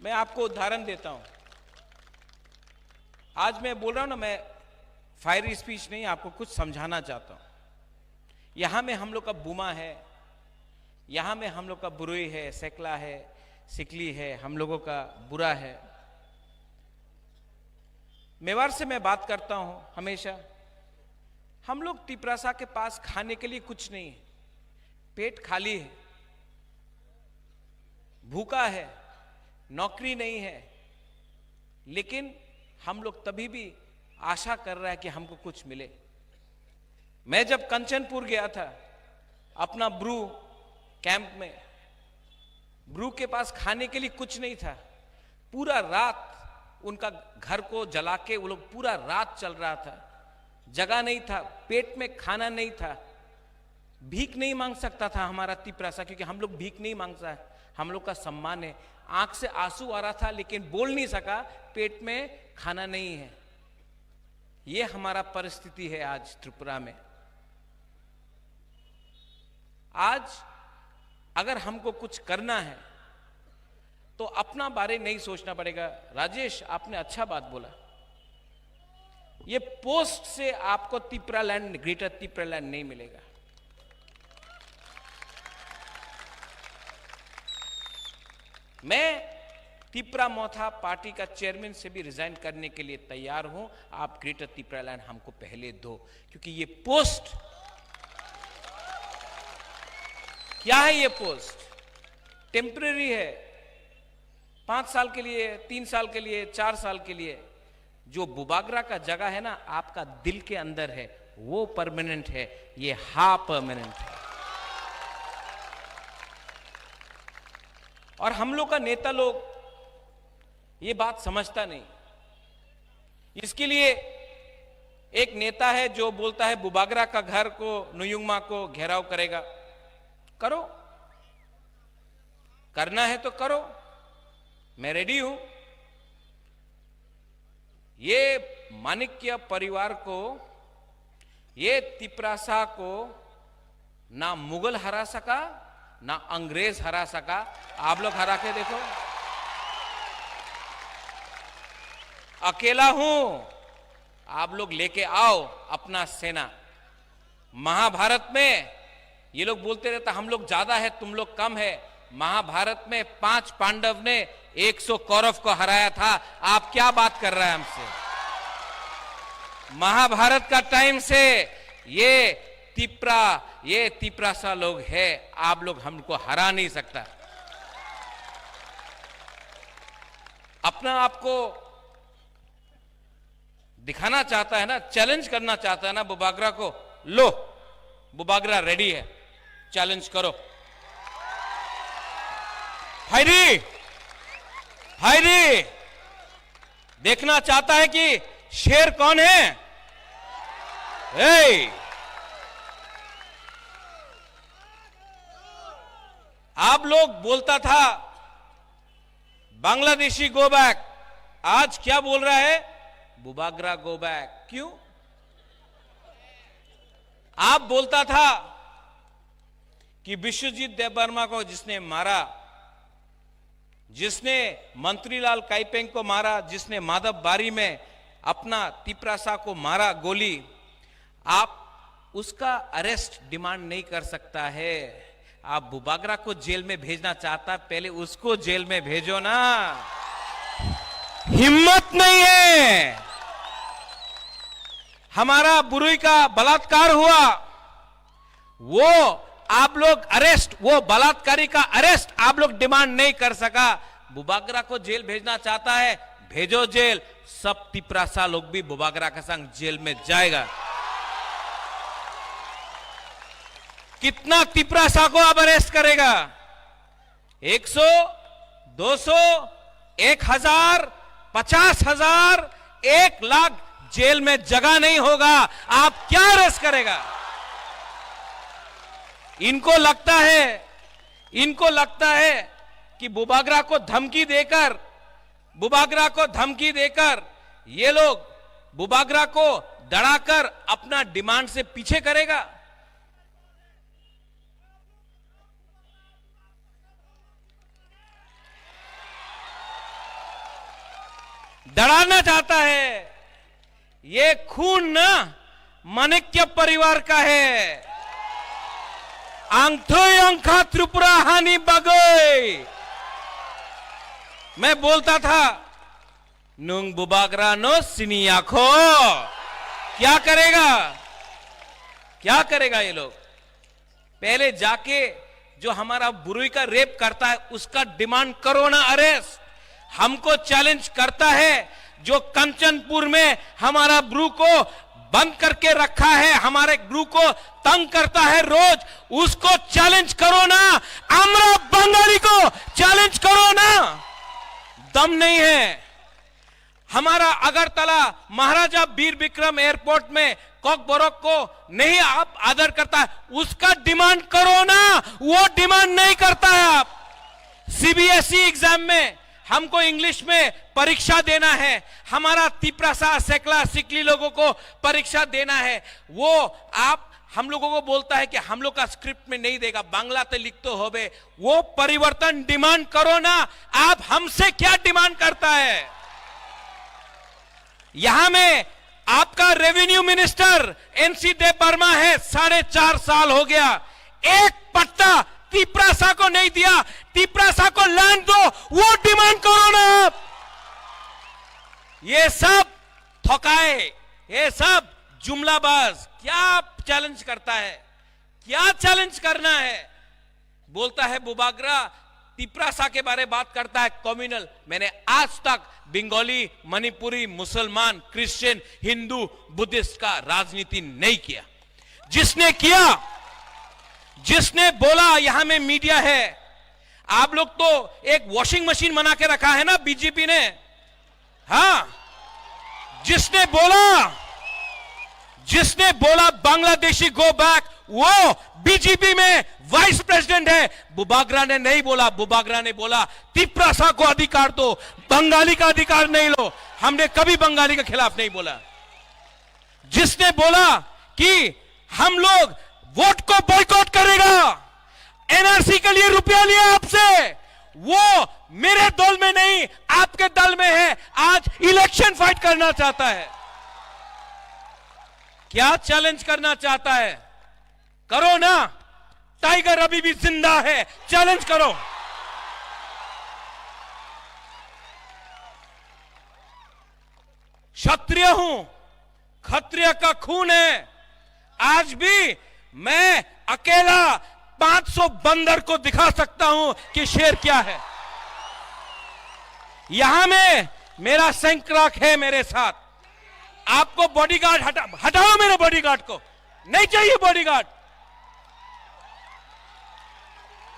मैं आपको उदाहरण देता हूं। आज मैं बोल रहा हूं ना, मैं फायरी स्पीच नहीं, आपको कुछ समझाना चाहता हूं। यहां में हम लोग का बुमा है, यहां में हम लोग का बुरुई है, सेकला है, सिकली है, हम लोगों का बुरा है। मेवाड़ से मैं बात करता हूं हमेशा। हम लोग तिपरासा के पास खाने के लिए कुछ नहीं है, पेट खाली है, भूखा है, नौकरी नहीं है, लेकिन हम लोग तभी भी आशा कर रहा है कि हमको कुछ मिले। मैं जब कंचनपुर गया था अपना ब्रू कैंप में, ब्रू के पास खाने के लिए कुछ नहीं था। पूरा रात उनका घर को जला के वो लोग पूरा रात चल रहा था। जगह नहीं था, पेट में खाना नहीं था, भीख नहीं मांग सकता था हमारा तिपरासा, क्योंकि हम लोग भीख नहीं मांगता है, हम लोग का सम्मान है। आंख से आंसू आ रहा था, लेकिन बोल नहीं सका, पेट में खाना नहीं है। ये हमारा परिस्थिति है आज त्रिपुरा में। आज अगर हमको कुछ करना है, तो अपना बारे नहीं सोचना पड़ेगा। राजेश, आपने अच्छा बात बोला, ये पोस्ट से आपको तिपरा लैंड, ग्रेटर तिपरा लैंड नहीं मिलेगा। मैं तिपरा मोथा पार्टी का चेयरमैन से भी रिजाइन करने के लिए तैयार हूं। आप ग्रेटर तिपरा लैंड हमको पहले दो, क्योंकि ये पोस्ट, क्या है ये पोस्ट? टेम्परेरी है, पांच साल के लिए, तीन साल के लिए, चार साल के लिए। जो बुबागरा का जगह है ना, आपका दिल के अंदर है, वो परमानेंट है, ये हा परमानेंट है। और हम लोग का नेता लोग ये बात समझता नहीं। इसके लिए एक नेता है जो बोलता है बुबागरा का घर को, नुयुंगमा को घेराव करेगा। करो, करना है तो करो, मैं रेडी हूं। ये माणिक्य परिवार को, ये तिपरासा को ना मुगल हरा सका, ना अंग्रेज हरा सका। आप लोग हरा के देखो, अकेला हूं, आप लोग लेके आओ अपना सेना। महाभारत में ये लोग बोलते रहता, हम लोग ज्यादा है, तुम लोग कम है। महाभारत में पांच पांडव ने एक सौ कौरव को हराया था। आप क्या बात कर रहे हैं हमसे? महाभारत का टाइम से ये तिपरा, ये तिपरासा लोग है, आप लोग हमको हरा नहीं सकता। अपना आप को दिखाना चाहता है ना, चैलेंज करना चाहता है ना बुबागरा को, लो, बुबागरा रेडी है, चैलेंज करो। हायरी, हायरी, देखना चाहता है कि शेर कौन है? ए, आप लोग बोलता था बांग्लादेशी गो बैक, आज क्या बोल रहा है? Bubagra go back. क्यों? आप बोलता था कि विश्वजीत देबबर्मा को जिसने मारा, जिसने मंत्रीलाल काइपेंग को मारा, जिसने माधव बारी में अपना तिपरासा को मारा गोली, आप उसका अरेस्ट डिमांड नहीं कर सकता है। आप बुबागरा को जेल में भेजना चाहता है, पहले उसको जेल में भेजो ना। हिम्मत नहीं है। हमारा बुरुई का बलात्कार हुआ, वो आप लोग अरेस्ट, वो बलात्कारी का अरेस्ट आप लोग डिमांड नहीं कर सका। बुबागरा को जेल भेजना चाहता है, भेजो जेल। सब तिपरासा लोग भी बुबागरा का संग जेल में जाएगा। कितना तिपरासा को आप अरेस्ट करेगा? एक सौ, दो सौ, एक हजार, पचास हजार, एक लाख, जेल में जगह नहीं होगा। आप क्या अरेस्ट करेगा? इनको लगता है, इनको लगता है कि बुबागरा को धमकी देकर, बुबागरा को धमकी देकर ये लोग बुबागरा को डराकर अपना डिमांड से पीछे करेगा। डराना चाहता है। ये खून ना माणिक्य परिवार का है। आंगथोई अंखा त्रिपुरा हानि बगै। मैं बोलता था, नुंग बुबागरा नो सिनियाखो। क्या करेगा? क्या करेगा ये लोग? पहले जाके जो हमारा बुरुई का रेप करता है, उसका डिमांड करो ना अरेस्ट। हमको चैलेंज करता है जो कंचनपुर में हमारा ब्रू को बंद करके रखा है, हमारे ब्रू को तंग करता है रोज, उसको चैलेंज करो ना। আমরা বাঙালি को चैलेंज करो ना। दम नहीं है। हमारा अगरतला महाराजा वीर विक्रम एयरपोर्ट में कॉकबोरोक को नहीं आप आदर करता है, उसका डिमांड करो ना, वो डिमांड नहीं करता है। आप सीबीएसई एग्जाम में हमको इंग्लिश में परीक्षा देना है, हमारा तिप्रासा, सेकला, सिकली लोगों को परीक्षा देना है, वो आप हम लोगों को बोलता है कि हम लोग का स्क्रिप्ट में नहीं देगा, बांग्ला ते लिख तो होबे, वो परिवर्तन डिमांड करो ना। आप हमसे क्या डिमांड करता है? यहां में आपका रेवेन्यू मिनिस्टर एनसी देव वर्मा है, साढ़े चार साल हो गया, एक पट्टा तिप्रासा को नहीं दिया। तिप्रासा को लैंड दो, वो डिमांड करो ना आप। ये सब थकाए, ये सब जुमलाबाज। क्या चैलेंज करता है, क्या चैलेंज करना है? बोलता है बुबागरा, तिप्रासा के बारे बात करता है, कम्युनल। मैंने आज तक बंगाली, मणिपुरी, मुसलमान, क्रिश्चियन, हिंदू, बुद्धिस्ट का राजनीति नहीं किया। जिसने किया, जिसने बोला, यहां में मीडिया है, आप लोग तो एक वॉशिंग मशीन बना के रखा है ना बीजेपी ने। हाँ, जिसने बोला, जिसने बोला बांग्लादेशी गो बैक, वो बीजेपी में वाइस प्रेसिडेंट है। बुबागरा ने नहीं बोला, बुबागरा ने बोला तिप्रासा को अधिकार दो, बंगाली का अधिकार नहीं लो। हमने कभी बंगाली के खिलाफ नहीं बोला। जिसने बोला कि हम लोग वोट को बॉयकॉट करेगा, एनआरसी के लिए रुपया लिया आपसे, वो मेरे दल में नहीं, आपके दल में है, आज इलेक्शन फाइट करना चाहता है। क्या चैलेंज करना चाहता है? करो ना, टाइगर अभी भी जिंदा है, चैलेंज करो। क्षत्रिय हूं, खत्रिय का खून है। आज भी मैं अकेला पाँच सौ बंदर को दिखा सकता हूं कि शेर क्या है। यहां में मेरा सैंक्राक है मेरे साथ। आपको बॉडीगार्ड हटा, हटाओ मेरे बॉडीगार्ड को, नहीं चाहिए बॉडीगार्ड।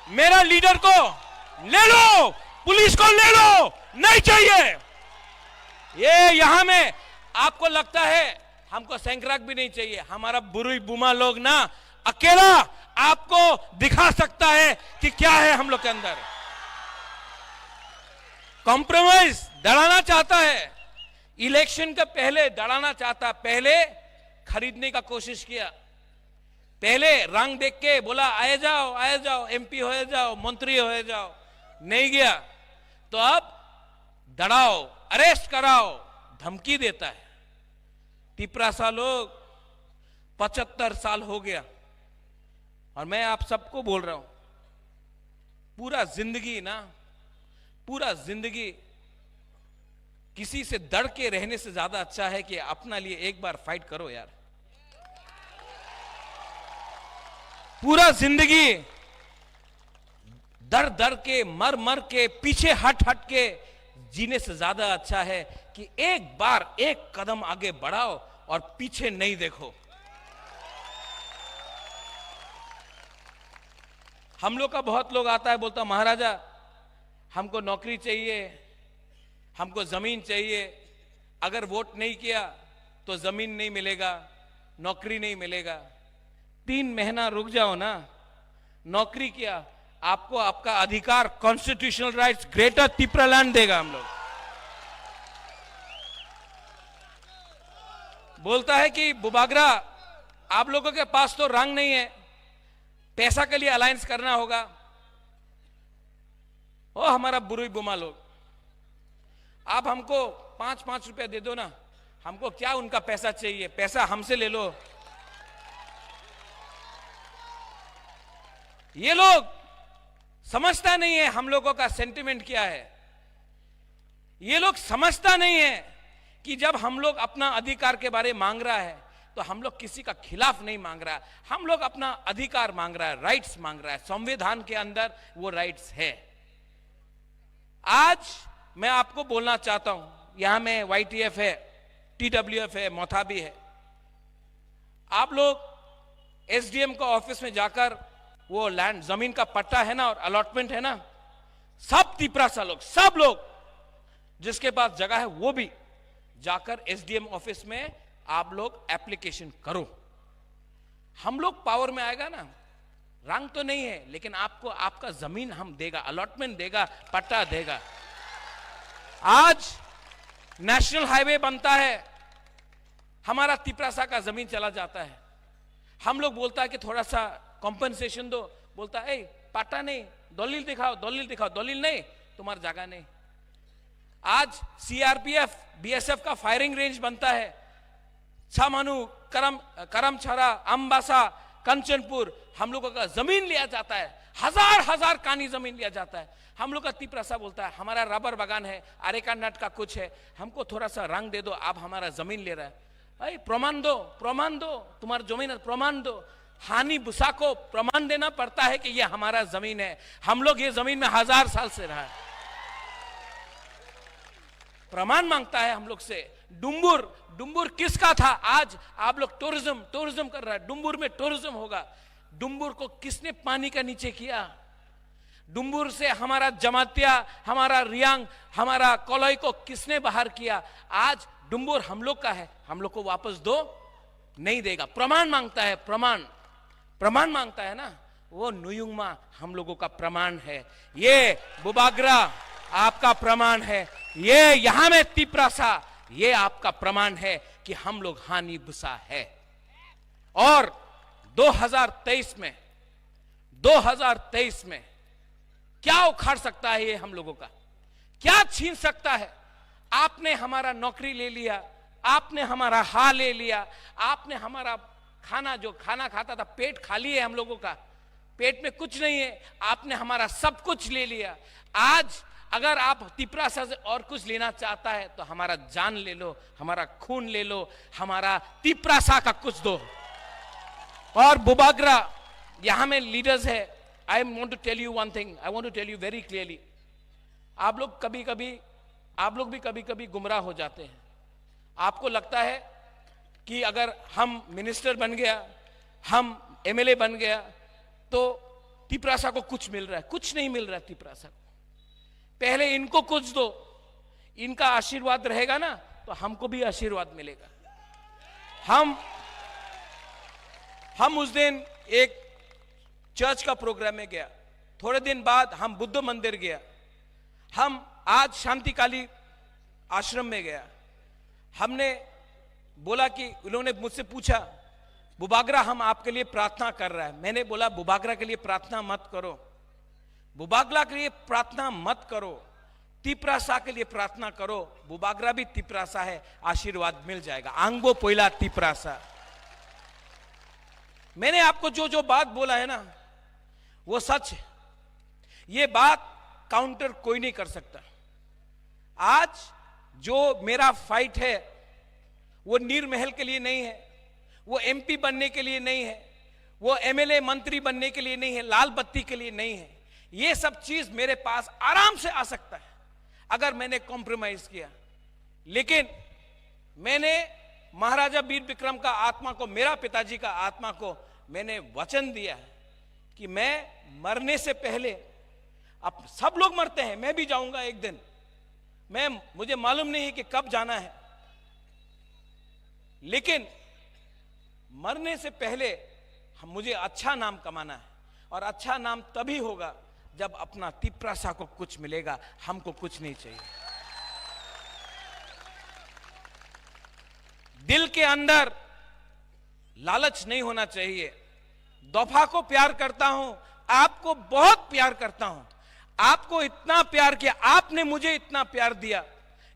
मेरा लीडर को ले लो, पुलिस को ले लो, नहीं चाहिए। ये यहां में आपको लगता है हमको सैंक्राक भी नहीं चाहिए। हमारा बुरुई बुमा लोग ना अकेला आपको दिखा सकता है कि क्या है हम लोग के अंदर। कॉम्प्रोमाइज दड़ाना चाहता है, इलेक्शन का पहले दड़ाना चाहता, पहले खरीदने का कोशिश किया। पहले रंग देख के बोला, आए जाओ, आए जाओ, एमपी हो जाओ, मंत्री हो जाओ, नहीं गया। तो अब दड़ाओ, अरेस्ट कराओ, धमकी देता है। तिपरासा लोग, पचहत्तर साल हो गया और मैं आप सबको बोल रहा हूं, पूरा जिंदगी ना, पूरा जिंदगी किसी से डर के रहने से ज्यादा अच्छा है कि अपना लिए एक बार फाइट करो यार। पूरा जिंदगी डर डर के, मर मर के, पीछे हट हट के जीने से ज्यादा अच्छा है कि एक बार एक कदम आगे बढ़ाओ और पीछे नहीं देखो। हम लोग का बहुत लोग आता है, बोलता, महाराजा, हमको नौकरी चाहिए, हमको जमीन चाहिए, अगर वोट नहीं किया तो जमीन नहीं मिलेगा, नौकरी नहीं मिलेगा। तीन महीना रुक जाओ ना, नौकरी किया, आपको आपका अधिकार, कॉन्स्टिट्यूशनल राइट्स, ग्रेटर तिपरालैंड देगा हम लोग। बोलता है कि बुबागरा, आप लोगों के पास तो रंग नहीं है, पैसा के लिए अलायंस करना होगा। ओ हमारा बुरुई बुमा लोग, आप हमको पाँच पाँच रुपया दे दो ना, हमको क्या उनका पैसा चाहिए, पैसा हमसे ले लो। ये लोग समझता नहीं है हम लोगों का सेंटिमेंट क्या है। ये लोग समझता नहीं है कि जब हम लोग अपना अधिकार के बारे मांग रहा है तो हम लोग किसी का खिलाफ नहीं मांग रहा है, हम लोग अपना अधिकार मांग रहा है, राइट्स मांग रहा है। संविधान के अंदर वो राइट्स है। आज मैं आपको बोलना चाहता हूं, यहां में वाईटीएफ है, टीडब्ल्यूएफ है, मोथा भी है, आप लोग एसडीएम का ऑफिस में जाकर वो लैंड, जमीन का पट्टा है ना और अलॉटमेंट है ना, सब तिपरासा लोग, सब लोग जिसके पास जगह है वो भी जाकर एसडीएम ऑफिस में आप लोग एप्लीकेशन करो। हम लोग पावर में आएगा ना, रंग तो नहीं है, लेकिन आपको आपका जमीन हम देगा, अलॉटमेंट देगा, पट्टा देगा। आज नेशनल हाईवे बनता है, हमारा तिपरासा का जमीन चला जाता है। हम लोग बोलता है कि थोड़ा सा कॉम्पेंसेशन दो, बोलता है, "ए, पट्टा नहीं, दलील दिखाओ, दलील दिखाओ, दलील नहीं, तुम्हारा जगह नहीं।" आज सीआरपीएफ, बीएसएफ का फायरिंग रेंज बनता है, छामानू, करम, करमछारा, अम्बासा, कंचनपुर, हम लोगों का जमीन लिया जाता है, हजार हजार कानी जमीन लिया जाता है। हम लोग का तिपरासा बोलता है, "हमारा रबर बागान है, अरेका नट का कुछ है, हमको थोड़ा सा रंग दे दो, आप हमारा जमीन ले रहे हैं।" भाई, प्रमाण दो, प्रमाण दो, तुम्हारा जमीन है, प्रमाण दो। हानि बुसा को प्रमाण देना पड़ता है कि ये हमारा जमीन है, हम लोग ये जमीन में हजार साल से रहा है। प्रमाण मांगता है हम लोग से। डुम्बुर, डुम्बुर किसका था? आज आप लोग टूरिज्म, टूरिज्म कर रहा है, डुम्बुर में टूरिज्म होगा। डुम्बुर को किसने पानी का नीचे किया? डुम्बुर से हमारा जमातिया, हमारा रियांग, हमारा कलई को किसने बाहर किया? आज डुम्बुर हम लोग का है, हम लोग को वापस दो, नहीं देगा। प्रमाण मांगता है, प्रमाण, प्रमाण मांगता है ना, वो नुयुंगमा हम लोगों का प्रमाण है। ये बुबाग्रा आपका प्रमाण है, ये यहाँ में तिपरासा, ये आपका प्रमाण है कि हम लोग हानि बुसा है। और दो हज़ार तेईस में, दो हज़ार तेईस में क्या उखाड़ सकता है ये हम लोगों का, क्या छीन सकता है? आपने हमारा नौकरी ले लिया, आपने हमारा हा ले लिया, आपने हमारा खाना, जो खाना खाता था, पेट खाली है हम लोगों का, पेट में कुछ नहीं है, आपने हमारा सब कुछ ले लिया। आज अगर आप तिपरासा से और कुछ लेना चाहता है तो हमारा जान ले लो, हमारा खून ले लो, हमारा तिपरासा का कुछ दो। और बुबाग्रा यहाँ में लीडर्स है, I want to tell you one thing, I want to tell you very clearly। आप लोग कभी कभी, आप लोग भी कभी कभी गुमराह हो जाते हैं। आपको लगता है कि अगर हम मिनिस्टर बन गया, हम एमएलए बन गया, तो तिपरासा को कुछ मिल रहा है। कुछ नहीं मिल रहा है तिपरासा को। पहले इनको कुछ दो, इनका आशीर्वाद रहेगा ना, तो हमको भी आशीर्वाद मिलेगा। हम हम उस दिन एक चर्च का प्रोग्राम में गया, थोड़े दिन बाद हम बुद्ध मंदिर गया, हम आज शांति काली आश्रम में गया। हमने बोला कि उन्होंने मुझसे पूछा, "बुबाग्रा, हम आपके लिए प्रार्थना कर रहा है।" मैंने बोला, "बुबाग्रा के लिए प्रार्थना मत करो, बुबाग्रा के लिए प्रार्थना मत करो, तिपरासा के लिए प्रार्थना करो, बुबाग्रा भी तिपरासा है, आशीर्वाद मिल जाएगा।" आंगबो पोइला तिपरासा। मैंने आपको जो जो बात बोला है ना, वो सच है। ये बात काउंटर कोई नहीं कर सकता। आज जो मेरा फाइट है, वो नीर महल के लिए नहीं है, वो एमपी बनने के लिए नहीं है, वो एमएलए मंत्री बनने के लिए नहीं है, लाल बत्ती के लिए नहीं है। ये सब चीज मेरे पास आराम से आ सकता है अगर मैंने कॉम्प्रोमाइज किया। लेकिन मैंने महाराजा वीर विक्रम का आत्मा को, मेरा पिताजी का आत्मा को मैंने वचन दिया है कि मैं मरने से पहले, अब सब लोग मरते हैं, मैं भी जाऊंगा एक दिन, मैं, मुझे मालूम नहीं है कि कब जाना है, लेकिन मरने से पहले हम, मुझे अच्छा नाम कमाना है, और अच्छा नाम तभी होगा जब अपना तिपरासा को कुछ मिलेगा, हमको कुछ नहीं चाहिए। दिल के अंदर लालच नहीं होना चाहिए। दोफा को प्यार करता हूं, आपको बहुत प्यार करता हूं, आपको इतना प्यार किया, आपने मुझे इतना प्यार दिया।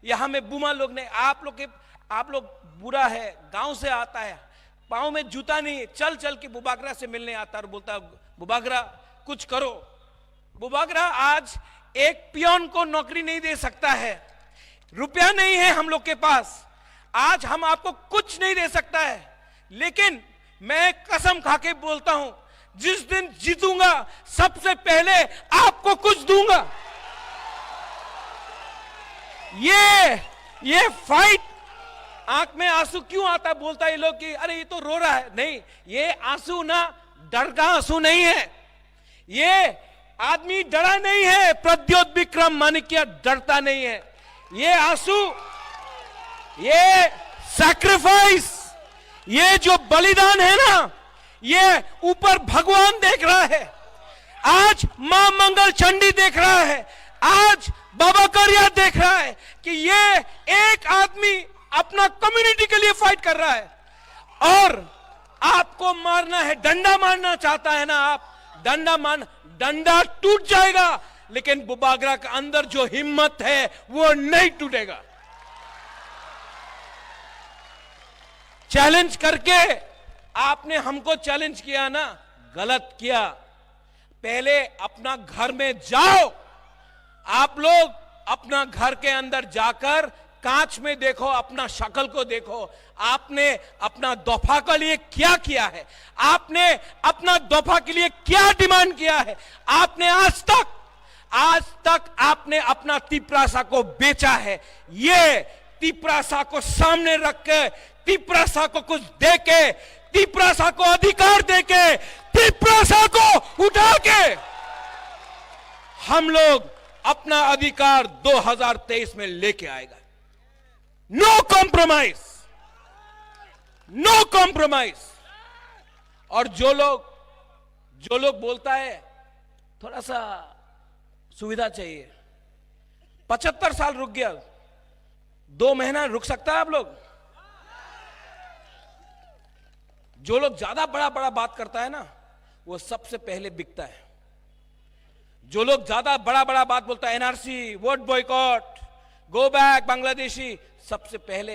यहां में बुमा लोग ने, आप लोग के, आप लोग बुरा है, गांव से आता है, पाँव में जूता नहीं है, चल चल के बुबागरा से मिलने आता और बोलता, "बुबागरा, कुछ करो।" बुबागरा आज एक पियोन को नौकरी नहीं दे सकता है, रुपया नहीं है हम लोग के पास, आज हम आपको कुछ नहीं दे सकता है, लेकिन मैं कसम खा के बोलता हूं, जिस दिन जीतूंगा, सबसे पहले आपको कुछ दूंगा। ये, ये फाइट, आंख में आंसू क्यों आता है, बोलता है ये लोग कि अरे ये तो रो रहा है। नहीं, ये आंसू ना डर का आंसू नहीं है, ये आदमी डरा नहीं है, प्रद्योत विक्रम माणिक्य डरता नहीं है। ये आंसू, ये सैक्रिफाइस, ये जो बलिदान है ना, ये ऊपर भगवान देख रहा है। आज मां मंगल चंडी देख रहा है, आज बाबा करिया देख रहा है कि ये एक आदमी अपना कम्युनिटी के लिए फाइट कर रहा है। और आपको मारना है, डंडा मारना चाहता है ना आप, डंडा मार, डंडा टूट जाएगा, लेकिन बुबागरा के अंदर जो हिम्मत है वो नहीं टूटेगा। चैलेंज करके आपने हमको चैलेंज किया ना, गलत किया। पहले अपना घर में जाओ। आप लोग अपना घर के अंदर जाकर कांच में देखो, अपना शक्ल को देखो। आपने अपना दफा के लिए क्या किया है? आपने अपना दफा के लिए क्या डिमांड किया है? आपने आज तक, आज तक आपने अपना तिपरासा को बेचा है। ये तिपरासा को सामने रख के, तिपरासा को कुछ दे के, तिपरासा को अधिकार दे के, तिपरासा को उठा के हम लोग अपना अधिकार दो हज़ार तेईस में लेके आएगा। No compromise, no compromise. और जो लोग, जो लोग बोलता है थोड़ा सा सुविधा चाहिए, पचहत्तर साल रुक गया, दो महीना रुक सकता है आप लोग? जो लोग ज्यादा बड़ा बड़ा बात करता है ना, वो सबसे पहले बिकता है। जो लोग ज्यादा बड़ा बड़ा बात बोलता है, NRC, vote boycott, go back Bangladeshi, सबसे पहले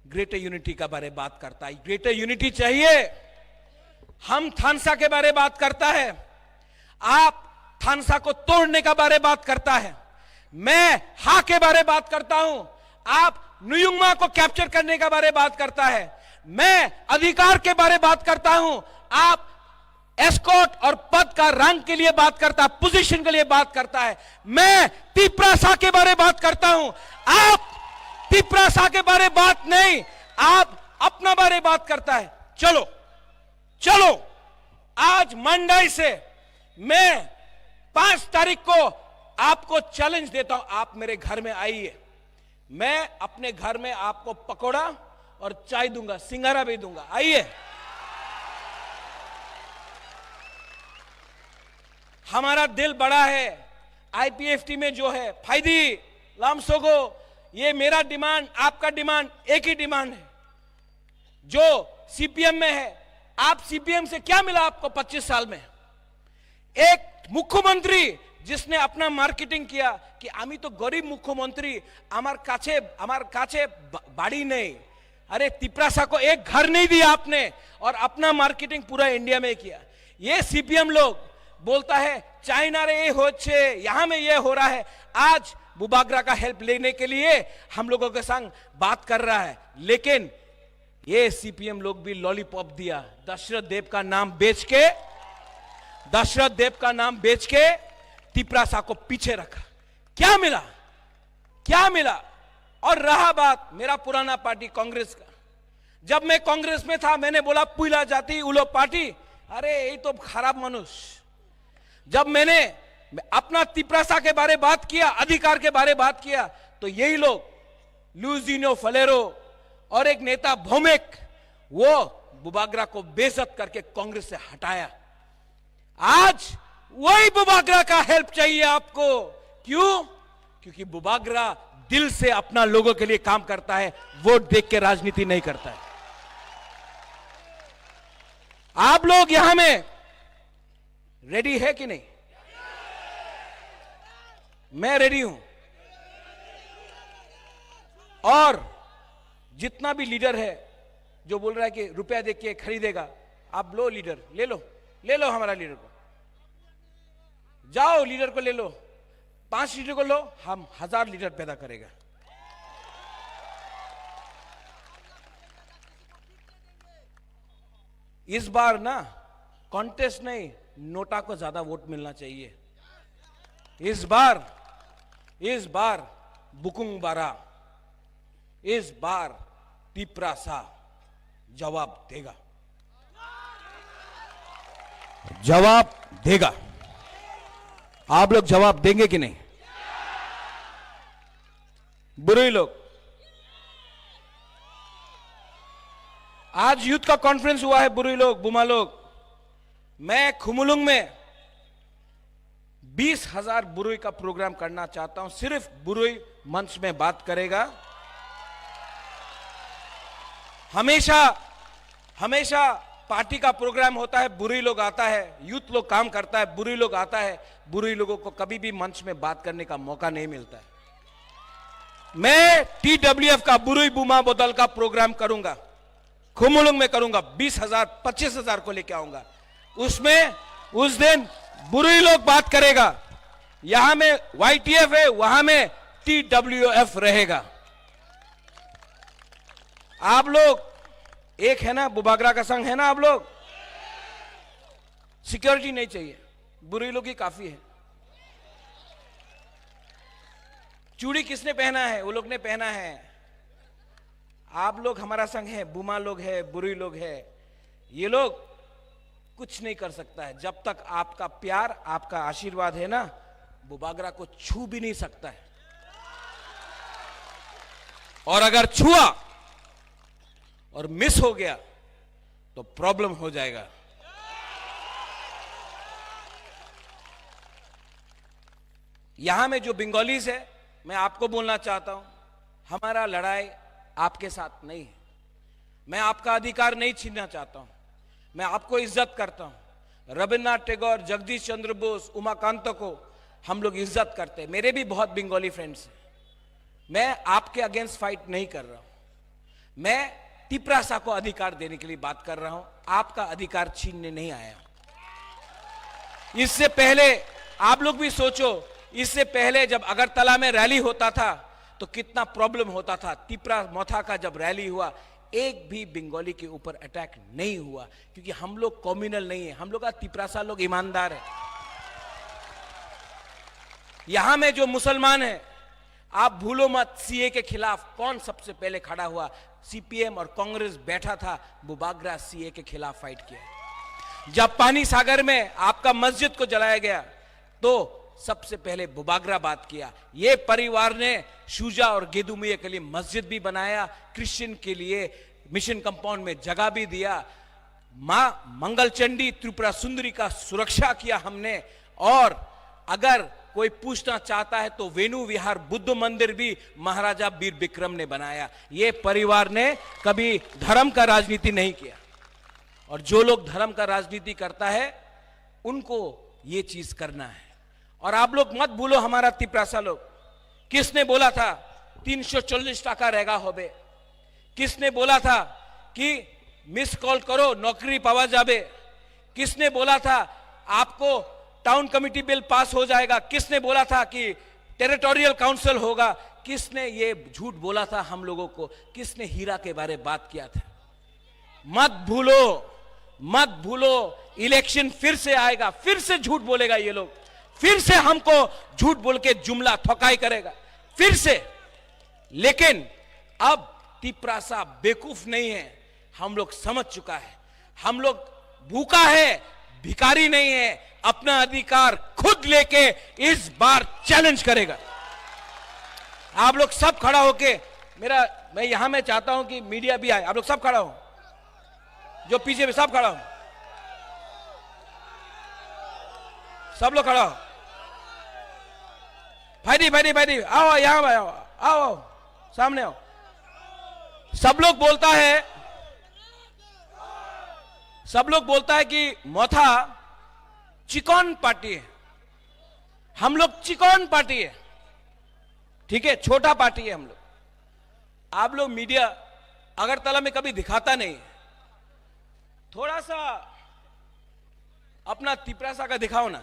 ग्रेटर यूनिटी का बारे बात करता है। ग्रेटर यूनिटी चाहिए, हम थानसा के बारे बात करता है, आप थानसा को तोड़ने का बारे बात करता है। मैं हा के बारे बात करता हूं, आप नुयुंगमा को कैप्चर करने का बारे बात करता है। मैं अधिकार के बारे बात करता हूं, आप एस्कॉट और पद का रंग के लिए बात करता है, पोजीशन के लिए बात करता है। मैं तिपरासा के बारे बात करता हूं, आप तिपरासा के बारे बात नहीं, आप अपना बारे बात करता है। चलो, चलो, आज मंडई से मैं पांच तारीख को आपको चैलेंज देता हूं, आप मेरे घर में आइए, मैं अपने घर में आपको पकौड़ा और चाय दूंगा, सिंगारा भी दूंगा। आइए, हमारा दिल बड़ा है। आईपीएफटी में जो है फाइदी, लामसोगो, ये मेरा डिमांड, आपका डिमांड, एक ही डिमांड है। जो सीपीएम में है, आप सीपीएम से क्या मिला आपको पच्चीस साल में? एक मुख्यमंत्री जिसने अपना मार्केटिंग किया कि আমি তো গরিব মুখ্যমন্ত্রী, আমার কাছে, আমার কাছে বা-, বাড়ি নেই। अरे, तिपरासा को एक घर नहीं दिया आपने, और अपना मार्केटिंग पूरा इंडिया में किया। ये सीपीएम लोग बोलता है, चाइना रे ये होच्छे, यहाँ में ये हो रहा है। आज बुबागरा का हेल्प लेने के लिए हम लोगों के संग बात कर रहा है, लेकिन ये सीपीएम लोग भी लॉलीपॉप दिया, दशरथ देव का नाम बेच के, दशरथ देव का नाम बेच के तिपरासा को पीछे रखा। क्या मिला? क्या मिला? और रहा बात मेरा पुराना पार्टी कांग्रेस का, जब मैं कांग्रेस में था, मैंने बोला, पुइला जाति उलो पार्टी, अरे, ये तो खराब मनुष्य। जब मैंने अपना तिपरासा के बारे बात किया, अधिकार के बारे बात किया, तो यही लोग, लुजिनो फलेरो और एक नेता भौमिक, वो बुबागरा को बेइज्जत करके कांग्रेस से हटाया। आज वही बुबागरा का हेल्प चाहिए आपको। क्यों? क्योंकि बुबागरा दिल से अपना लोगों के लिए काम करता है, वोट देख के राजनीति नहीं करता है। आप लोग यहां में रेडी है कि नहीं? मैं रेडी हूं। और जितना भी लीडर है जो बोल रहा है कि रुपया दे के खरीदेगा, आप लो लीडर, ले लो, ले लो हमारा लीडर को, जाओ लीडर को ले लो, पांच लीडर को लो, हम हजार लीडर पैदा करेगा। इस बार ना कॉन्टेस्ट नहीं, नोटा को ज्यादा वोट मिलना चाहिए। इस बार, इस बार बुकुंग बारा, इस बार तिपरासा जवाब देगा, जवाब देगा। आप लोग जवाब देंगे कि नहीं? बुरे लोग, आज यूथ का कॉन्फ्रेंस हुआ है, बुरुई लोग, बुमा लोग। मैं खुमुलुंग में बीस हज़ार बुरुई का प्रोग्राम करना चाहता हूं, सिर्फ बुरुई मंच में बात करेगा। हमेशा, हमेशा पार्टी का प्रोग्राम होता है, बुरुई लोग आता है, यूथ लोग काम करता है, बुरुई लोग आता है, बुरुई लोगों को कभी भी मंच में बात करने का मौका नहीं मिलता है। मैं टीडब्ल्यूएफ का बुरुई बुमा बदल का प्रोग्राम करूंगा। खुमुलुंग में करूंगा, बीस हज़ार, पच्चीस हज़ार को लेके आऊंगा। उसमें उस दिन बुरुई लोग बात करेगा, यहां में वाईटीएफ है, वहां में टीडब्ल्यूएफ रहेगा। आप लोग एक है ना, बुबागरा का संग है ना आप लोग? सिक्योरिटी नहीं चाहिए, बुरुई लोग ही काफी है। चूड़ी किसने पहना है? वो लोग ने पहना है। आप लोग हमारा संग है, बुमा लोग है, बुरुई लोग है, ये लोग कुछ नहीं कर सकता है। जब तक आपका प्यार, आपका आशीर्वाद है ना, बुबागरा को छू भी नहीं सकता है। और अगर छुआ और मिस हो गया तो प्रॉब्लम हो जाएगा। यहां में जो बंगालीज है, मैं आपको बोलना चाहता हूं, हमारा लड़ाई आपके साथ नहीं है। मैं आपका अधिकार नहीं छीनना चाहता हूं, मैं आपको इज्जत करता हूं। रविन्द्रनाथ टैगोर, जगदीश चंद्र बोस, उमाकांत को हम लोग इज्जत करते हैं। मेरे भी बहुत बंगाली फ्रेंड्स हैं। मैं आपके अगेंस्ट फाइट नहीं कर रहा हूं, मैं तिपरासा को अधिकार देने के लिए बात कर रहा हूं, आपका अधिकार छीनने नहीं आया हूं। इससे पहले आप लोग भी सोचो, इससे पहले जब अगरतला में रैली होता था तो कितना प्रॉब्लम होता था। तिपरा मोथा का जब रैली हुआ, एक भी बंगाली के ऊपर अटैक नहीं हुआ, क्योंकि हम लोग कम्युनल नहीं है, हम लोग का तिपरासा लोग ईमानदार है। यहां में जो मुसलमान है, आप भूलो मत, सीए के खिलाफ कौन सबसे पहले खड़ा हुआ? सीपीएम और कांग्रेस बैठा था, बुबागरा सीए के खिलाफ फाइट किया। जब पानी सागर में आपका मस्जिद को जलाया गया, तो सबसे पहले बुबागरा बात किया। ये परिवार ने शुजा और गेदुमिया के लिए मस्जिद भी बनाया, क्रिश्चियन के लिए मिशन कंपाउंड में जगह भी दिया। माँ मंगल चंडी त्रिपुरा सुंदरी का सुरक्षा किया हमने। और अगर कोई पूछना चाहता है तो वेणु विहार बुद्ध मंदिर भी महाराजा वीर विक्रम ने बनाया। ये परिवार ने कभी धर्म का राजनीति नहीं किया। और जो लोग धर्म का राजनीति करता है, उनको ये चीज करना है। और आप लोग मत भूलो, हमारा तिपरासा लोग, किसने बोला था तीन सौ चालीस टका रेगा होबे? किसने बोला था कि मिस कॉल करो, नौकरी पावा जाबे? किसने बोला था आपको टाउन कमेटी बिल पास हो जाएगा? किसने बोला था कि टेरिटोरियल काउंसिल होगा? किसने ये झूठ बोला था हम लोगों को? किसने हीरा के बारे बात किया था? मत भूलो, मत भूलो, इलेक्शन फिर से आएगा, फिर से झूठ बोलेगा ये लोग, फिर से हमको झूठ बोल के जुमला ठोकाई करेगा, फिर से। लेकिन अब तिपरासा बेवकूफ नहीं है, हम लोग समझ चुका है। हम लोग भूखा है, भिखारी नहीं है, अपना अधिकार खुद लेके इस बार चैलेंज करेगा। आप लोग सब खड़ा होके, मेरा, मैं यहां मैं चाहता हूं कि मीडिया भी आए, आप लोग सब खड़ा हो, जो पीछे भी सब खड़ा हो, सब लोग खड़ा हो। भाई दी, भाई दी, भाई दी, आओ, यहाँ आओ, आओ, आओ, सामने आओ। सब लोग बोलता है, सब लोग बोलता है कि मोथा चिकन पार्टी है, हम लोग चिकन पार्टी है, ठीक है, छोटा पार्टी है हम लोग। आप लोग मीडिया अगरतला में कभी दिखाता नहीं, थोड़ा सा अपना तिपरासा का दिखाओ ना,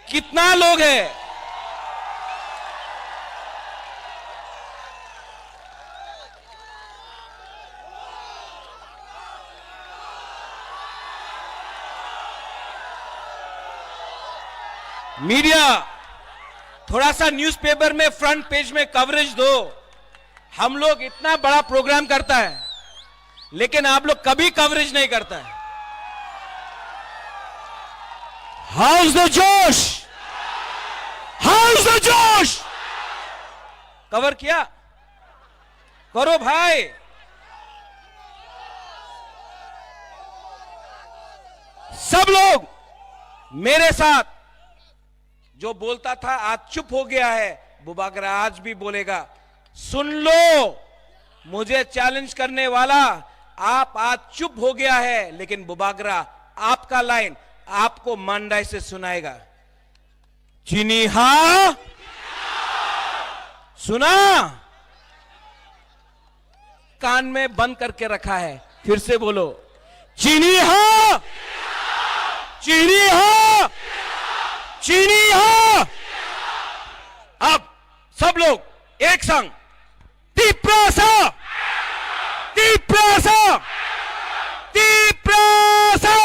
कितना लोग है? मीडिया, थोड़ा सा न्यूज़पेपर में फ्रंट पेज में कवरेज दो। हम लोग इतना बड़ा प्रोग्राम करता है, लेकिन आप लोग कभी कवरेज नहीं करता है। How's the Josh? How's the Josh? Cover किया? करो भाई, सब लोग मेरे साथ, जो बोलता था आज चुप हो गया है, बुबागरा आज भी बोलेगा। सुन लो, मुझे चैलेंज करने वाला, आप आज चुप हो गया है, लेकिन बुबागरा आपका लाइन आपको मांडाई से सुनाएगा। चिनी हा? सुना? कान में बंद करके रखा है। फिर से बोलो, चिनी हा, चिनी हा, चिनी हा। अब सब लोग एक संग, तिप्रसा, तिप्रसा, Tiprasa.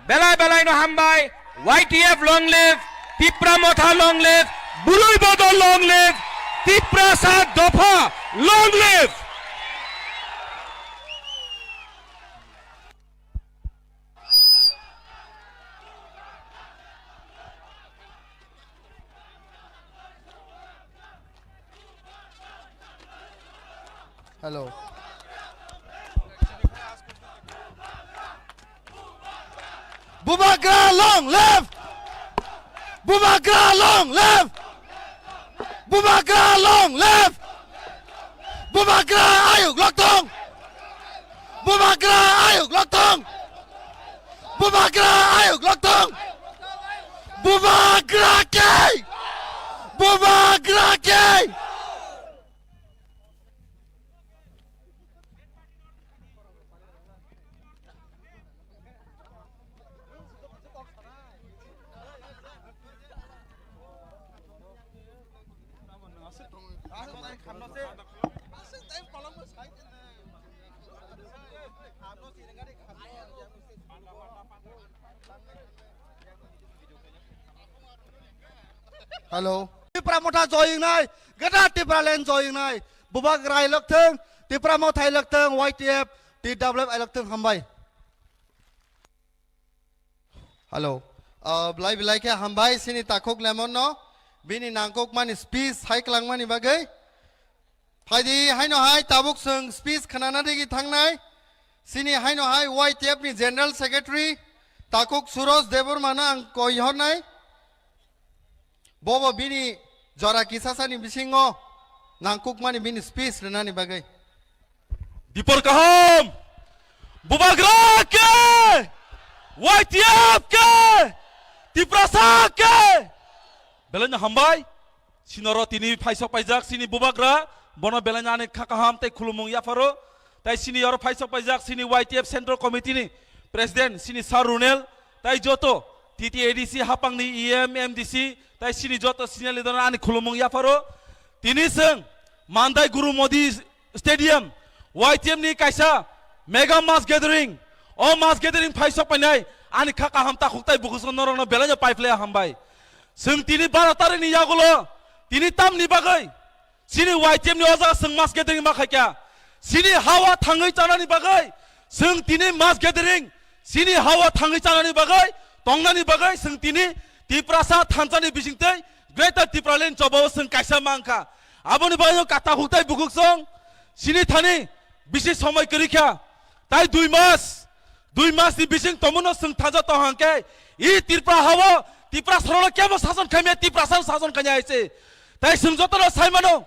Belai belai no hambai, Y T F long live, Tipra Motha long live, Bului Bodol long live, Tiprasa Dopha long live. Hello. Bubagra long live! Bubagra long live! Bubagra long live! Bubagra ayuk lokthong! Bubagra ayuk lokthong! Bubagra ayuk lokthong! Bubagra kei! Bubagra kei! Hello. Tipra Motha joy wngnai, Greater Tipraland joy wngnai, Bubagra ai lokthwng, Tipra Motha ai lokthwng, Y T F, T W F ai lokthwng, hambai. Hello. Ah, belai belai khe hambai sini takhuk Lemon no, bini nangkukmani speech hai kwlangmani bagwi. Phaidi haino hai tabuk chwng speech khnana digi thangnai. Sini haino hai Y T F ni General Secretary takhuk Suroj Debbarma no ang koi hornai. Bobo bini jora kisasani bisingo nangkukmani bini speech rwnani bagwi. Dipor kaham! Bubagra ke! Y T F ke! Tiprasa ke! Belai no hambai. Sinoro tini phaisok paijak sini Bubagra, bono belai no ani kha kaham tei khulumung yapharo. Tai sini oro phaisok paijak sini Y T F Central Committee ni President sini Sir Runel, tai joto T T A D C hapang ni E M, M D C, tai sini joto senior leader ani khulumung yapharo. Tini chwng Mandai Guru Modi Stadium, Y T F ni kaisa mega mass gathering. O mass gathering phaisok painai ani kha kaham takhuk tai bukhuk song norokno belai no paiphlai hambai. Chwng tini baro tarik ni yagulo tini tamni bagwi sini Y T F ni o jaga chwng mass gathering ma khaikha. Sini hawa thangwi chanani bagwi chwng tini mass gathering, sini hawa thangwi chanani bagwi, tongnani bagwi chwng tini Tiprasa thansa ni bisingtwi Greater Tipraland chobao chwng kaisa mankha. Aboni bagwi kata huktai bukhuk song sini thani bisi somoi kwrwi kha. Tai dui mas, dui mas ni bising tomono chwng thaja tong hang khe, i Tripura hao Tiprasa rokno kebo sason khaimya, Tiprasa no sason khaimya hai se. Tai chwng jotono sai mano,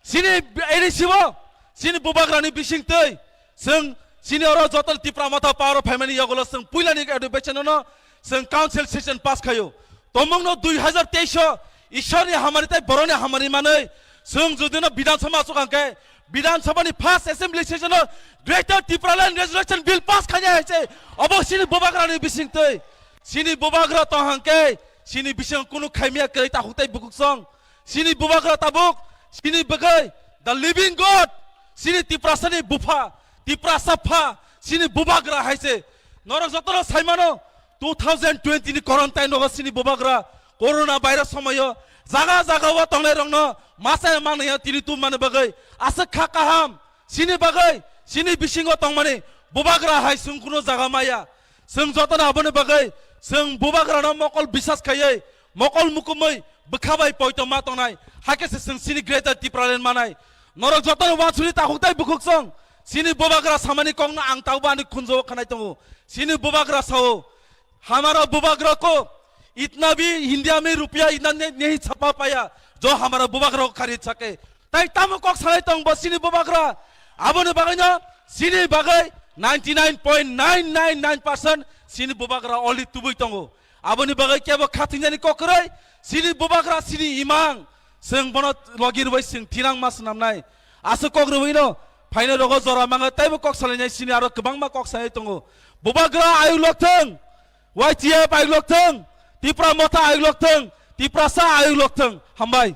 sini A D C o, sini Bubagra ni bising twi, chwng sini oro joto Tipra Motha power o phaimani yagulo chwng puilani advice no chwng council session pass khaio. Tomungno dui hazar teis o Ishwar ni hamari tai borok ni hamari manwi chwng jodi no Bidhan Sabha achuk hang khe, Bidhan Sabha ni first assembly session o Greater Tipraland Resolution Bill pass khaina hai se, obo sini Bubagra ni bising twi. Sini Bubagra tong hang khe sini bising kunu khaimya kwrwi takhuk tai bukhuk song. Sini Bubagra tabuk, sini bagwi the living God, sini Tiprasa ni bupha, Tiprasa pha, sini Bubagra hai se. Norok jotono sai mano, two thousand twenty ni quarantine rogo sini Bubagra corona virus somoyo jaga jaga o tongnai rokno masa mangya tini tum mani bagwi aswk kha kaham sini bagwi sini bisingo tongmani Bubagra hai chwng kunu jaga maya. Chwng jotono aboni bagwi chwng Bubagrano mokol bisas khaiwi mokol mukumwi bwkha bai poito ma tongnai, hakhe se chwng sini Greater Tipraland manai. Norok jotono wansuri takhuk tai bukhuk song Chini bubagra samani kokno ang taubo ani khunjao khanai tongo. Chini bubagra sao, "Hamara bubagra ko itna bhi India mein rupiya itna ne-, nahi chhapa paya, jo hamara bubagra ko kharid sake." Tai tamo kok salai tong bo chini bubagra? Aboni bagwi no chini bagwi ninety nine point nine nine nine percent chini bubagra already tubui tongo. Aboni bagwi kebo khatingjani kok kwrwi, chini bubagra chini imang, chwng bono logi rwbai chwng thinang ma swnamnai. Aswk kok rwbaino phaina rogo jora mangwi taibo kok salainai chini aro kwbangma kok salai tongo. Bubagra ayuk lok thwng, Y T F ayuk lok thwng, Tipra Motha ayuk lok thwng, Tiprasa ayuk lok thwng. Hambai.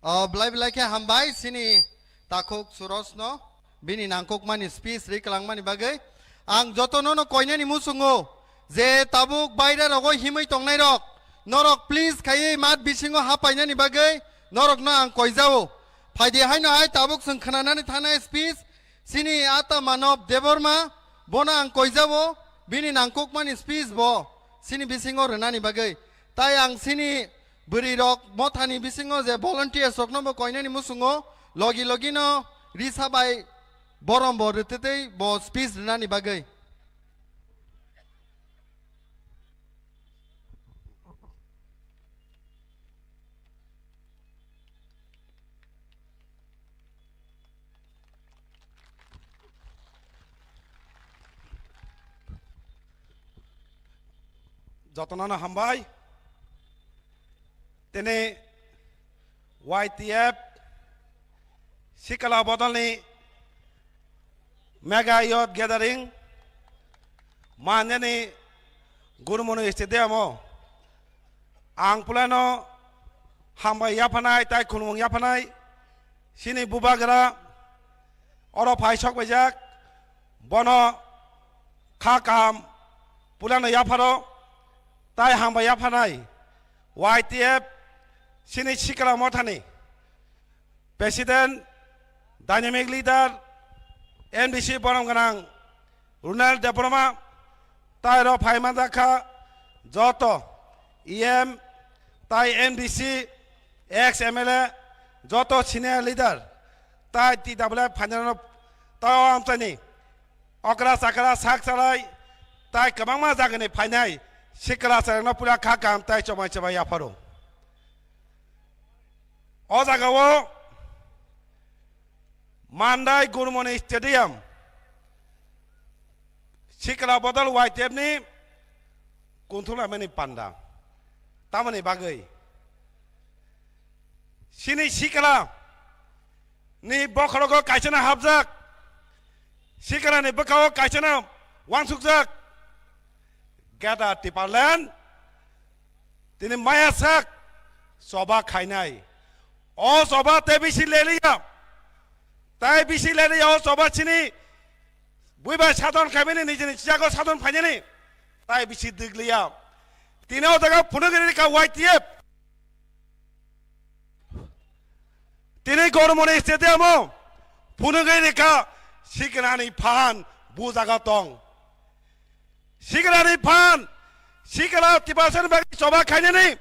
O, belai belai khe hambai chini takhuk Surosno bini nangkukmani speech ri kwlangmani bagwi. Ang jotono no koinani muchungo je tabuk baire rogo himwi tongnairok, norok please khaiwi mat bisingo hapainani bagwi norokno ang koijao. Phaidi haino hai tabuk chwng khnanani thanai speech, chini ata Manob Debbarma, bono ang koijao, bini nangkukmani speech bo chini bisingo rwnani bagwi. Tai ang chini bwrwi rok mothani bisingo je volunteers rokno bo koinani muchungo logi logi no risa bai borom bo rwtwtwi bo speech rwnani bagwi. Jotono no hambai. Tini Y T F Sikla bodolni Mega Youth Gathering manjani Gurumoni Stadium o ang pulano hambai yaphanai tai khulumung yaphanai chini bubagra oro phai sok paijak, bono kha kaham pulano yapharo tai hambai yaphanai Y T F chini Sikla mothani President, Dynamic Leader, N B C borom gwnang Ronald Debbarma, tai ro phai manjakha joto E M tai N B C, ex M L A, joto senior leader, tai T W F phainai rok tai o amchaini okra chakra sak chalai tai kwbangma jagani phainai sikla chwrairokno pura kha kaham tai chobai chobai yapharo. O jagao Mandai Gurumoni Stadium, sikla bodol Y T F ni kunthumlaimani panda. Tamoni bagwi chini sikla ni bokhorogo kaisano hapjak, sikla ni bwkhao kaisano wansukjak. Gada Tiparland tini maya sak choba khainai. O choba tei bisi leliya. Tai bisi leliya o choba chini buibai sadon khaimani nijini chiyago sadon phainani. Tai bisi digliya. Tini o jaga phunugwi rikha Y T F. Tini Gurumoni Stadium o phunugwi rikha siklani phan bu jaga tong. Siklani phan, sikla Tiprasani bagwi choba khainani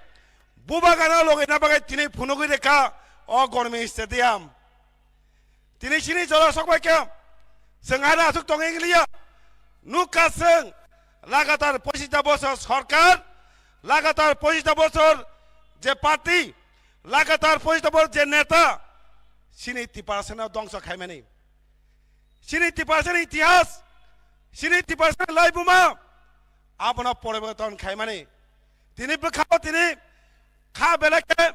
bubagano logina bagwi tini phunugwi rikha o Gurumoni Stadium. Tini chini jora sokbai khe chwng ano aswk tongwi wng liya. Nukha chwng lagatar pochista bosor sorkar, lagatar pochista bosor je party, lagatar pochista bosor je neta, chini Tiprasano dongso khaimani. Chini Tiprasani itihas, chini Tiprasani laibuma, abono poriborton khaimani. Tini bwkhao tini kha belai khe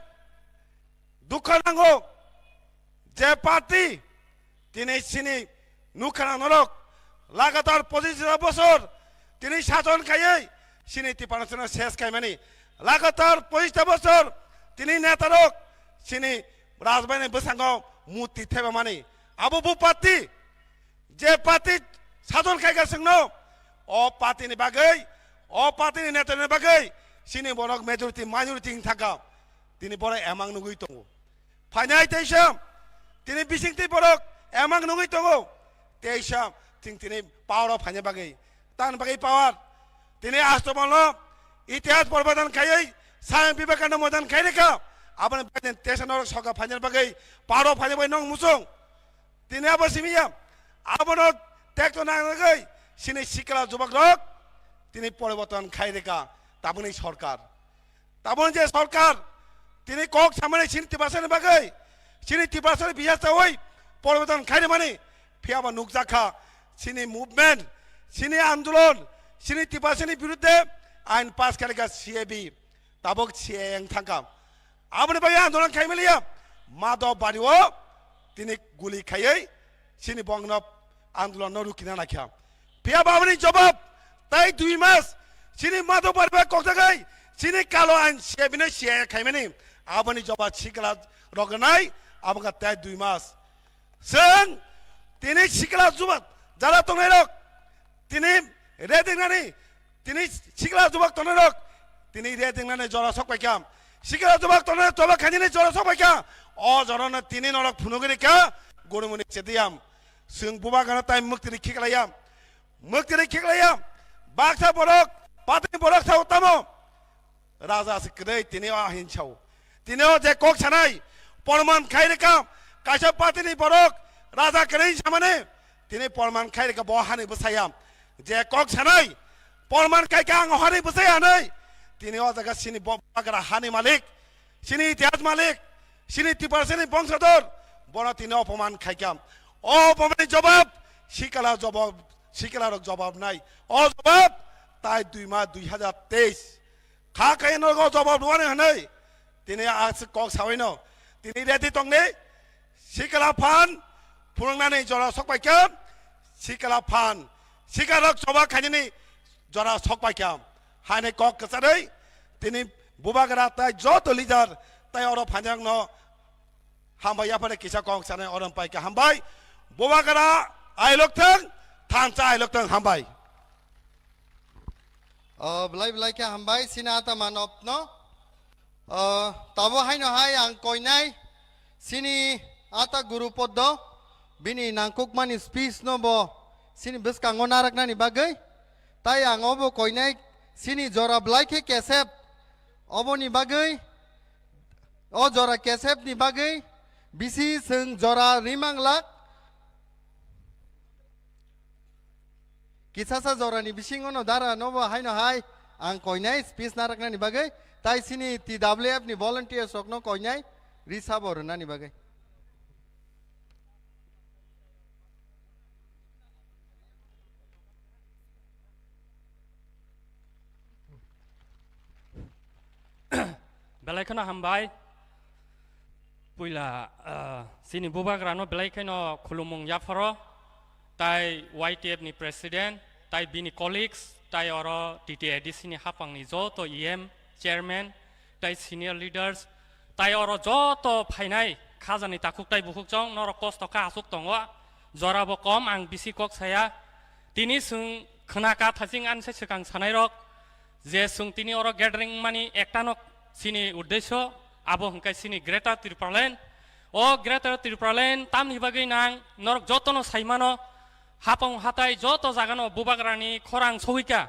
dukha nango je party tini chini nukha norok lagatar pochista bosor tini sason khaiwi chini Tiprasano ses khaimani. Lagatar pochista bosor tini netarok chini rajbaini bwskango murti thebamani. Abo bo party, je party sason khaikha chwngno, o party ni bagwi, o party ni neta ni bagwi chini borok majority minority wng thangkha. Tini borok emang nugwi tongo. Phainai teisa tini bisingtwi borok emang nugwi tongo. Teisa chwng tini power o phaina bagwi, tan bagwi power. Tini Ashtabal no itihas poriborton khaiwi Swami Vivekananda moidan khai rikha. Aboni bagwi tesa norok soka phainani bagwi, paro phainani bagwi nwng muchung. Tini abo simi ya. Abono tekto nangnagwi sini sikla jubak rok tini poriborton khai rika tabukni sorkar. Tabukni je sorkar tini kok samani sini Tiprasani bagwi, sini Tiprasani biya chawi poriborton khai rimani, phiyaba nukjakha sini movement, sini andolon, sini Tiprasani birudde ain pass kharika C A B. Tabuk C A A wng thangkha. Aboni bagwi andolon khai maliya. Madhobari o tini guli khaiwi sini bongno andolon no rukina naikha. Phiya ba aboni jawab tai dui mas sini Madhobari bai kokjagwi sini kalo ain C A B no C A A khaimani. Aboni jawab sikla rok nai abongkha tai dui mas. Chwng tini sikla jubak jara tongnai rok tini redingnani tini sikla jubak tongnai rok tini redingnani jora sok paikha. Sikla jubak tongnai jobak khainani jora sok paikha. O jorano tini norok phunugwi rikha gurumuni chediyam. Chwng bubagrano tai mwktwini khiklaiya. Mwktwini khiklaiya. Baksa borok patini borok sao tamo. Raja se kwrwi tini o ahin sao. Tini o je kok sanai porman khai rikha kaisa party ni borok raja kwrwi samani tini porman khai rikha bo hani bwsaya. Je kok sanai porman khai kha ang hani bwsaya hinwi tini o jaga sini bo bagra hani malik, sini itihas malik, sini Tiprasani bongsador bono tini opoman khai kha. O opoman ni jawab sikla jawab sikla rok jawab nai. O jawab tai dui ma dui hajar teis. Kha khe norok jawab rwani hwnwi tini aswk kok sawi no. Tini ready tongni sikla phan phunuknani jora sok paikha. Sikla phan sikarok choba khainani jora sok paikha. Haini kok kwcharwi tini bubagra tai joto leader tai oro phainjakno hambai yaphare kisa kok sanai oro paikha hambai. Bubagra ailok thang thansa ailok thang hambai. O, belai belai khe hambai, sini ata manopno. O, tabo haino hai ang koinai, sini ata guru poddo, bini nangkukmani speech no bo, sini bwskango naraknani bagwi. Tai ang obo koinai, sini jora belai khe kesep, oboni bagwi, o jora kesep ni bagwi, bisi chwng jora rimanglak, Kisasa jorani bisingo no dara nobo haino hai ang koinai speech naraknani bagwi, tai sini T W F ni volunteers rokno koinai risabo rwnani bagwi. Belai kheno hambai. Puila, ah, chini bubagrano belai kheno khulumung yapharo, tai Y T F ni president, tai bini colleagues, tai oro T T A D C ni hapangni joto E M, chairman, tai senior leaders, tai oro joto phainai khajani takhuk tai bukhuk chong, norok kosto kha aswk tongo, jorabo kom ang bisi kok saya. Tini chwng khna ka thaching ani se swkang sanairok, je chwng tini oro gathering mani ektano chini uddesyo, abo hwnkhe chini Greater Tipraland. O Greater Tipraland tamni bagwi nang norok jotono saimano, hapang hatai joto jagano bubagrani khorang sogwika.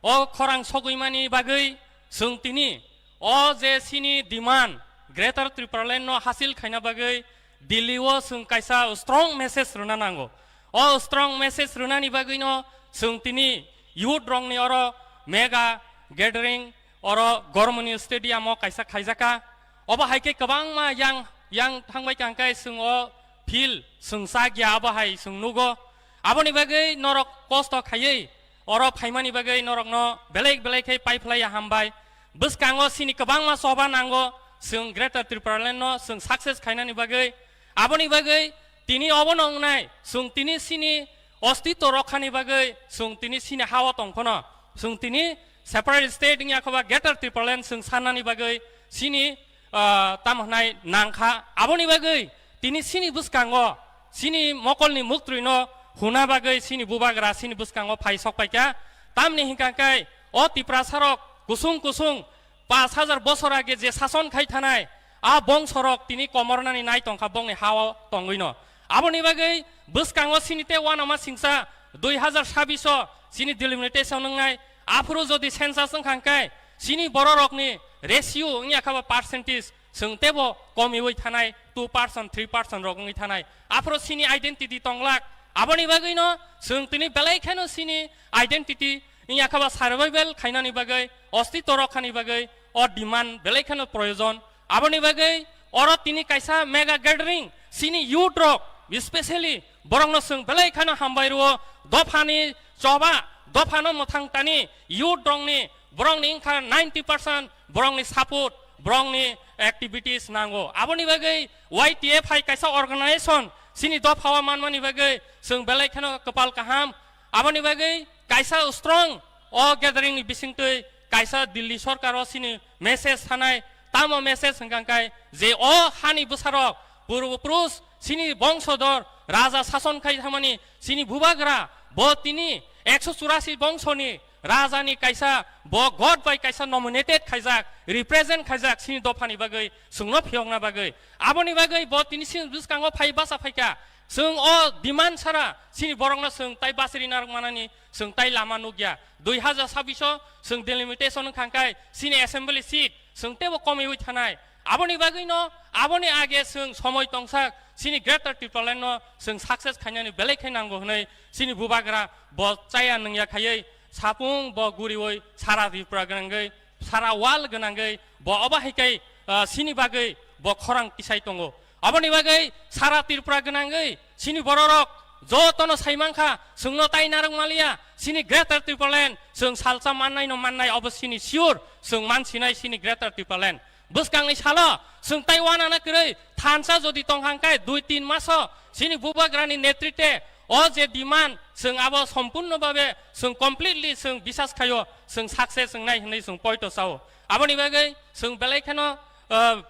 O khorang sogwimani bagwi chwng tini o je chini demand Greater Tipraland no hasil khaina bagwi Delhi o chwng kaisa strong message rwna nango. O strong message rwnani bagwino chwng tini youth rokni oro mega gathering oro Gormoni Stadium o kaisa khaijaka. Obo hai khe kwbangma yang, yang thangbai kha hwnkhe chwng o field chwng chak ya, abo hai chwng nugo. Aboni bagwi norok kosto khaiwi oro phaimani bagwi norokno belai belai khe paiphlaiya hambai. Bwskango chini kwbangma choba nango, chwng Greater Tipraland no chwng success khainani bagwi. Aboni bagwi tini obono wngnai, chwng tini chini ostitw rokhani bagwi, chwng tini chini ha-o tongphano, chwng tini separate state wngya khe ba Greater Tipraland chwng sannani bagwi chini, ah, tamo hwnai nangkha. Aboni bagwi tini chini bwskango chini mokolni muktrwino huna bagwi chini bubagra chini bwskango phai sok paikha. Tamni hwnkha khe o Tiprasarok kusung kusung pash hajar bosor age je sason khai thanai, a bongsorok tini komornani nai tongkha bongni ha-o tongwino. Aboni bagwi bwskango chini tei uanama singsa dui hazar sabbish o chini delimitation wngnai, aphuru jodi census wngkha hwnkhe chini bororokni ratio wngya kha ba percentage Chwng teibo komiwi thanai, two percent, three percent rok wngwi thanai. Aphuru chini identity tonglak. Aboni bagwino chwng tini belai kheno chini identity wngya khe ba survival khainani bagwi, ostitw rokhani bagwi o demand belai kheno proyojon. Aboni bagwi oro tini kaisa mega gathering, chini youth rok, specially borokno chwng belai kheno hambai rwo, dophani choba, dophano mwthang tani youth rokni, borokni wngkha ninety percent borokni support, borokni activities nango. Aboni bagwi Y T F hai kaisa organization chini dophao manmani bagwi chwng belai kheno kwpal kaham. Aboni bagwi kaisa strong o gathering ni bisingtwi kaisa Delhi sorkaro chini message thanai, tamo message hwnkha khe je o hani bwsarok purbo purush chini bongsodor raja sason khai thamani chini bubagra bo tini ekso churasi bongsoni rajani kaisa bo god bai kaisa nominated khaijak, represent khaijak chini dophani bagwi, chwngno phiyokna bagwi. Aboni bagwi bo tini chini bwskango phai basa phaikha. Chwng o demand sara chini borokno chwng tai basiri narwk manani chwng tai lama nukya. Dui hajar sabbish o chwng delimitation wngkha khe chini assembly seat chwng teibo komiwi thanai. Aboni bagwino, aboni age chwng somoi tongsak, chini Greater Tipraland no chwng success khainani belai khe nango hwnwi chini bubagra bo chaya nungya khaiwi sapung bo guriwi sara Tripura gwnangwi, sara world gwnangwi bo obo hai khe, ah, chini bagwi bo khorang tisai tongo. Aboni bagwi sara Tripura gwnangwi chini bororok jotono saimankha, chwngno tai narwk maliya, chini Greater Tipraland chwng salsa mannai no mannai, obo chini sure, chwng mansinai chini Greater Tipraland. Bwskangni salo chwng tai uanana kwrwi thansa jodi tongkha khe dui tin maso chini bubagrani netritwe o je demand chwng abo sompurno babe chwng completely chwng bisas khaio, chwng success wngnai hwnwi chwng poito sao. Aboni bagwi chwng belai kheno, ah,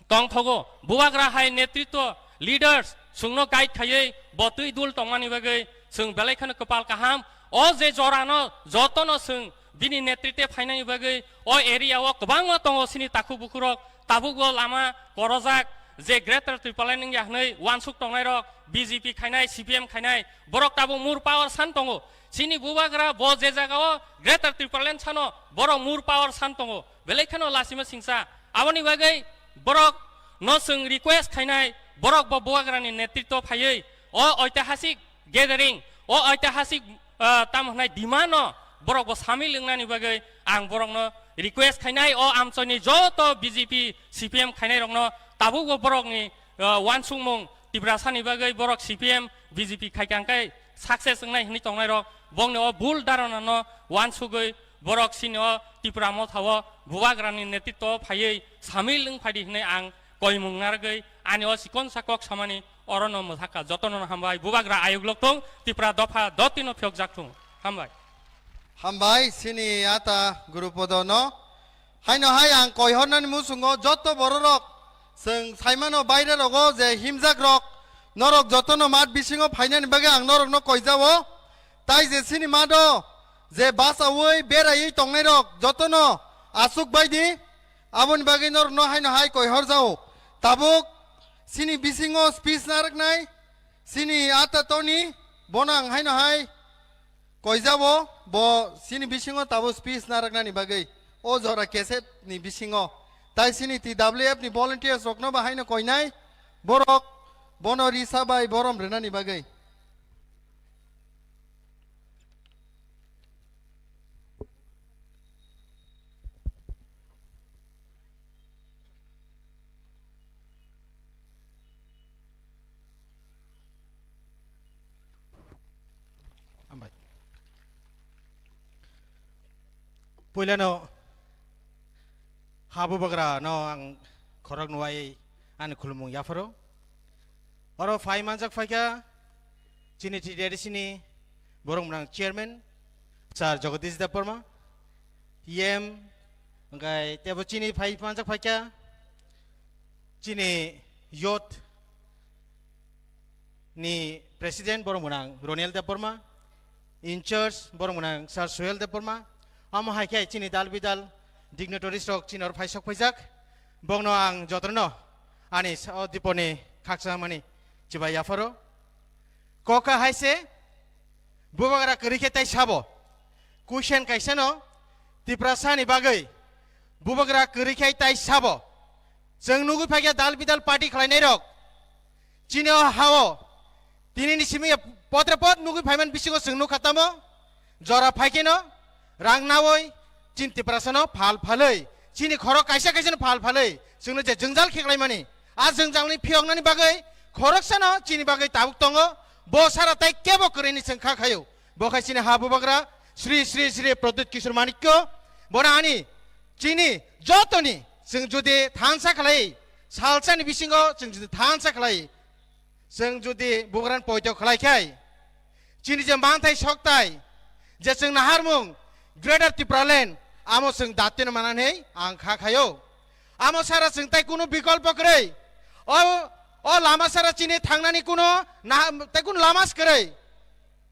tongthogo. Bubagra hai netritwo, leaders chwngno guide khaiwi bo twi dul tongmani bagwi chwng belai kheno kwpal kaham. O je jorano jotono chwng bini netritwe phainani bagwi o area o kwbangma tongo chini takhuk bukhurok, tabukbo lama korojak, je Greater Tipraland wngya hwnwi uansuk tongnairok, B J P khainai, C P M khainai, borok tabuk more power san tongo. Chini bubagra bo je jagao Greater Tipraland sano borok more power san tongo. Belai kheno lasima singsa. Aboni bagwi borok no chwng request khainai, borok bo bubagrani netritwo phaiwi o oitihasik gathering, o oitihasik, ah, tamo hwnai demand no borok bo samil wngnani bagwi ang borok no request khainai, o amchoi ni joto B J P, C P M khainai rok no tabuk bo borok ni, ah, uansukmung Tiprasa ni bagwi borok C P M, B J P khaikha khe success wngnai hwnwi tongnai rok bongni o bul dharana no uansugwi borok chini o Tipra Motha o bubagrani netritwo phaiwi samil wng phaidi hwnwi ang koimung narwgwi ani o chikonsa kok samani orono mwthakha. Jotono hambai, bubagra ayuk lok thung, Tipra dopha doti no phiyokjak thung. Hambai. Hambai, chini ata Gurupodo no. Haino hai ang koihornani muchungo joto bororok chwng saimano baire rogo je himjak rok, norok jotono mat bisingo phainani bagwi ang norokno koijao. Tai je chini mado je bachaui beraiwi tongnairok jotono aswk baidi, aboni bagwi norokno haino hai koihor jao. Tabuk chini bisingo speech narwknai chini ata Tony, bono ang haino hai koijao, bo chini bisingo tabuk speech narwknani bagwi o jora cassette ni bisingo. Tai chini T W F ni volunteers rokno bo haino koinai, borok bono risa bai borom rwnani bagwi. Hambai. Puilano ha bubagra no ang khorok nuwai ani khulumung yapharo. Oro phai manjak phaikha chini T D R C ni borok mwnang chairman Sir Jagadish Debbarma, E M, hwnkhe tebo chini phai manjak phaikha chini youth ni president borok mwnang Roniel Debbarma, in charge borok mwnang Sir Suhel Debbarma, omo hai khe chini dal bidal dignitaries rok chini oro phai sok phaijak, bokno ang jotono ani sa-, o diponi khaksa mani chibai yapharo. Koka hai se bubagra kwrwi khe tai sabo, question kaisa no Tiprasa ni bagwi bubagra kwrwi khe tai sabo, Chwng nugwi phaikha dal bidal party khlainairok. Chini o ha-o tinini simi potre pot nugwi phaiman bisingo chwng nukha tamo. Jora phaikheno rang nawi chini Tiprasano phal phalwi, chini khorok kaisa kaisano phal phalwi chwngno je jwngjal kheklaimani, a jwngjalni phiyoknani bagwi khoroksano chini bagwi tabuk tongo. Bo sara tai kebo kwrwini chwng kha khaio. Bo khai chini ha bubagra Sri Sri Sri Pradyut Kishore Manikyo. Bono ani chini jotoni chwng jodi thansa khlai, salsani bisingo chwng jodi thansa khlai, chwng jodi bubagrani poito khlai khai, chini je manthai soktai, je chwng naharmung Greater Tipraland, amo chwng datino mananhei ang kha khaio. Amo sara chwng tai kunu bikolpo kwrwi. O, o lama sara chini thangnani kuno na-, tai kunu lama se kwrwi.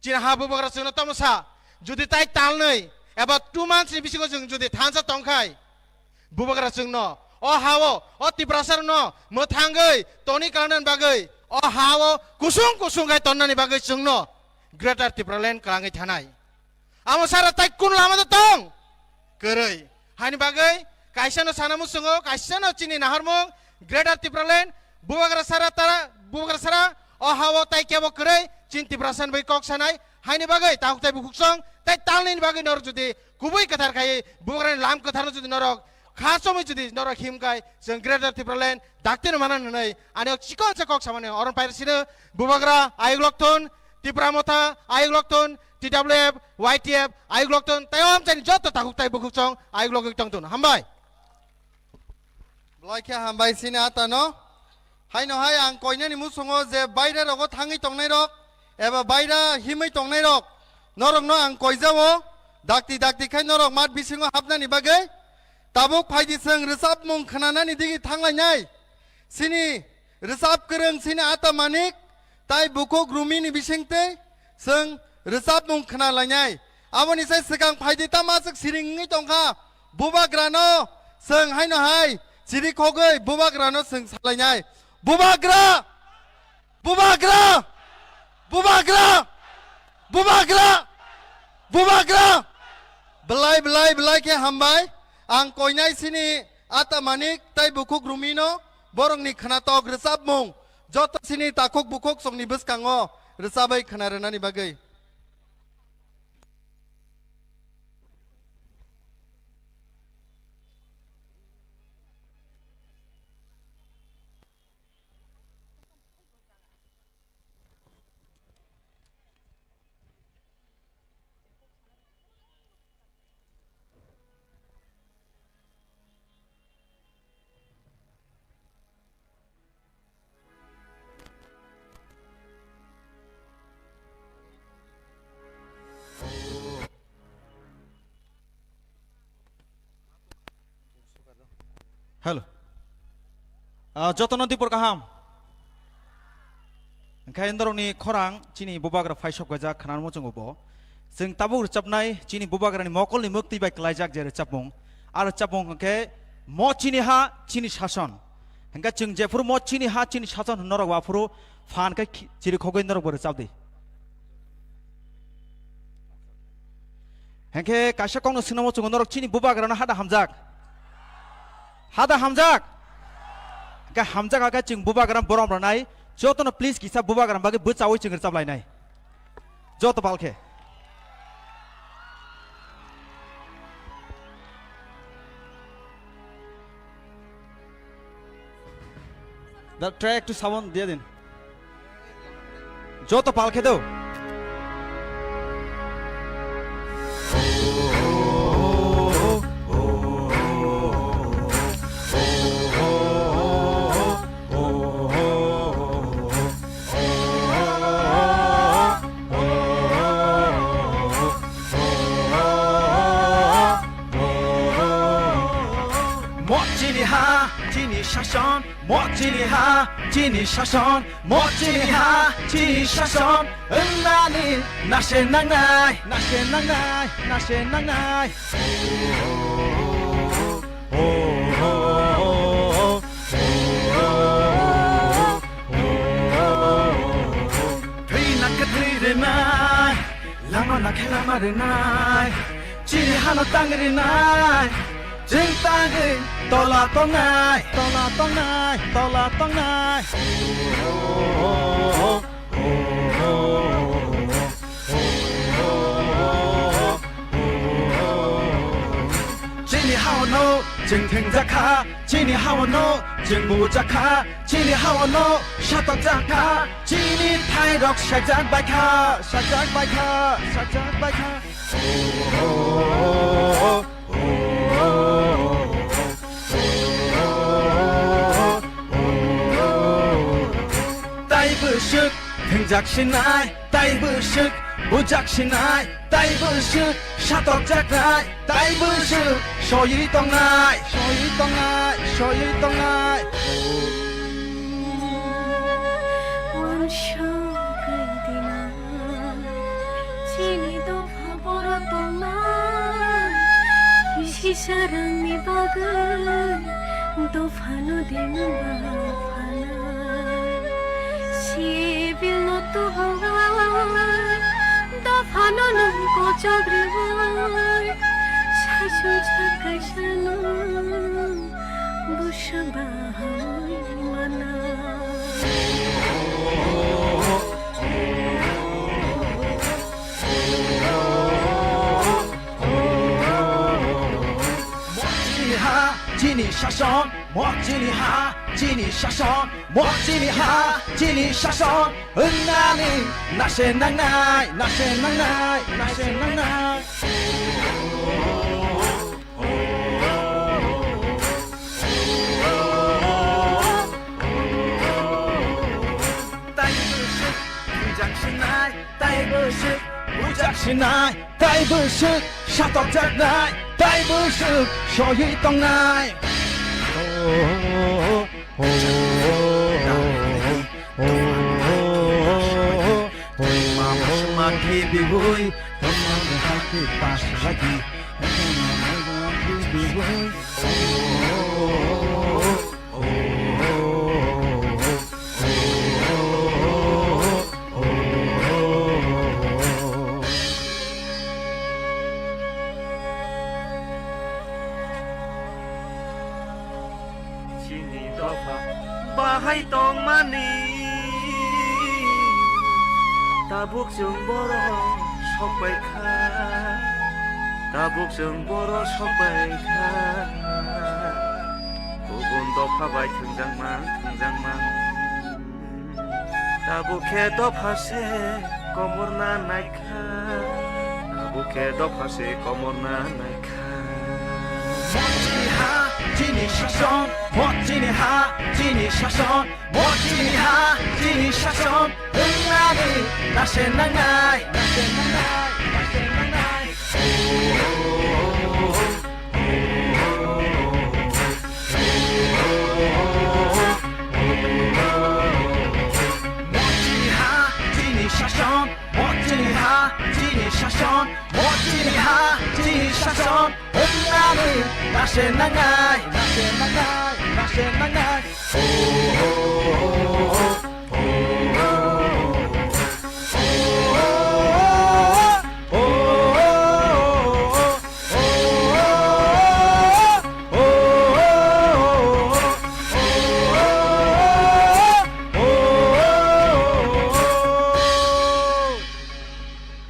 Chini ha bubagra chwngno tamo sa, jodi tai talnwi eba two months ni bisingo chwng jodi thansa tongkhai, bubagra chwngno o ha-o, o Tiprasarokno mwthangwi toni kwlangnani bagwi, o ha-o kusung kusung khai tonnani bagwi chwngno Greater Tipraland kwlangwi thanai. Amo sara tai kun lama da tong? Kwrwi. Haini bagwi kaisano sana muchungo, kaisano chini naharmung, Greater Tipraland, bubagra sara tara, bubagra sara, o ha-o tai kebo kwrwi, chini Tiprasani bagwi kok sanai, haini bagwi takhuk tai bukhuksong, tai talnini bagwi norok jodi kubui kwthar khai, bubagrani lam kwtharno jodi norok kha chomwi jodi norok himkhai, chwng Greater Tipraland daktino manan hwnwi, ani o chikon se kok samani, oron pairasino bubagra ayuk lokthon, Tipra Motha ayuk lokthon, T W F, Y T F ayuk lokthon, tai o amchaini joto takhuk tai bukhuksong ayuk logwi tongthon. Hambai. Belai khe hambai sini atano. Haino hai ang koinani musungo je baira rogo thangwi tongnai rok eba baira himwi tongnai rok, norokno ang koijao, dakti dakti khai norok mat bisingo hapnani bagwi. Tabuk phaidi chwng rwchapmung khwnanani digi thanglainai. Sini rwchap kwrwng sini ata manik tai bukhuk Rumini bisingtwi chwng rwchapmung khna lainai. Aboni sai swkang phaidi tamo aswk siring wngwi tongkha. Bubagrano chwng haino hai chiri khogwi bubagrano chwng salainai. Bubagra! Bubagra! Bubagra! Bubagra! Bubagra! Belai, belai, belai khe hambai. Ang koinai sini ata manik tai bukhuk Rumino borokni khnatok rwchapmung joto sini takhuk bukhuk songni bwskango rwchabwi khna rwnani bagwi. Hello. Ah, jotono dipor kaham. Hwnkhe norokni khorang chini bubagra phaisok gajak khwnarmo chwngo bo. Chwng tabuk rwchapnai chini bubagrani mokolni mwktwi bai klaijak je rwchapmung. A rwchapmung hwnkhe Mo Chini Ha Chini Sason. Hwnkhe chwng jephuru Mo Chini Ha Chini Sason hwnwi norok aphuru phan khe khi-, chirikhogwi norokbo rwchapdi. Hwnkhe kaisa kokno swnamo chwngo norok chini bubagrano hada hamjak. Hada hamjak. Hwnkhe hamjak hakhe chwng bubagra borom rwnai. Jotono please kisa bubagra bagwi bwchaui chwng rwchaplainai. Joto palkhe. Da track to sound diye din. Joto palkhe do. Mo chini ha, chini shason. Mo chini ha, chini shason. Mo chini ha, chini shason. Wngnani nase nangnai, nase nangnai, nase nangnai. Thwi na khe thwi rwnai, lama na khe lama rwnai, chini hano tang rwnai, Chwng tangwi tola tongnai, tola tongnai, tola tongnai. Chini hao no chwng thwngjak kha, chini hao no chwng bujak kha, chini hao no satokjak kha, chini thairok sakjak bai kha, sakjak bai kha, sakjak bai kha. Tai bwswk thwngjak sinai, tai bwswk bujak sinai, tai bwswk satokjaknai, tai bwswk soywi tongnai, soywi tongnai, soywi tongnai. Wansugwi dinang chini dopha boro tongma, kisi sarangni bagwi dophano dengba phanai. Sibilno tuhowai, dophano nwng kochok rwui, saichung sak kaisano bwswk bahaui mana. Mok chini ha, chini sason, mok chini ha, chini sason, mok chini ha, chini sason, wngnani nase nangnai, nase nangnai, nase nangnai. Tai bwswk bujak sinai, tai bwswk bujak sinai, tai bwswk satokjaknai, tai bwswk soywi tongnai. Mama sma khibiwi, mama haki pas lagi. Chini dopha bahai tongmani, tabuk chwng borok sokbai kha, tabuk chwng borok sokbai kha. Kubun dopha bai thwngjak mang, thwngjak mang. Tabuk khe dopha se komorna naikha, tabuk khe dopha se komorna naikha. Mok chini ha, chini sason, mok chini ha, chini sason, mok chini ha, chini sason, wngnani nase nangnai, nase nangnai, nase nangnai. Mok chini ha, chini sason, mok chini ha, chini sason, mok chini ha, chini sason, wngnani nase nangnai, nase nangnai, nase nangnai.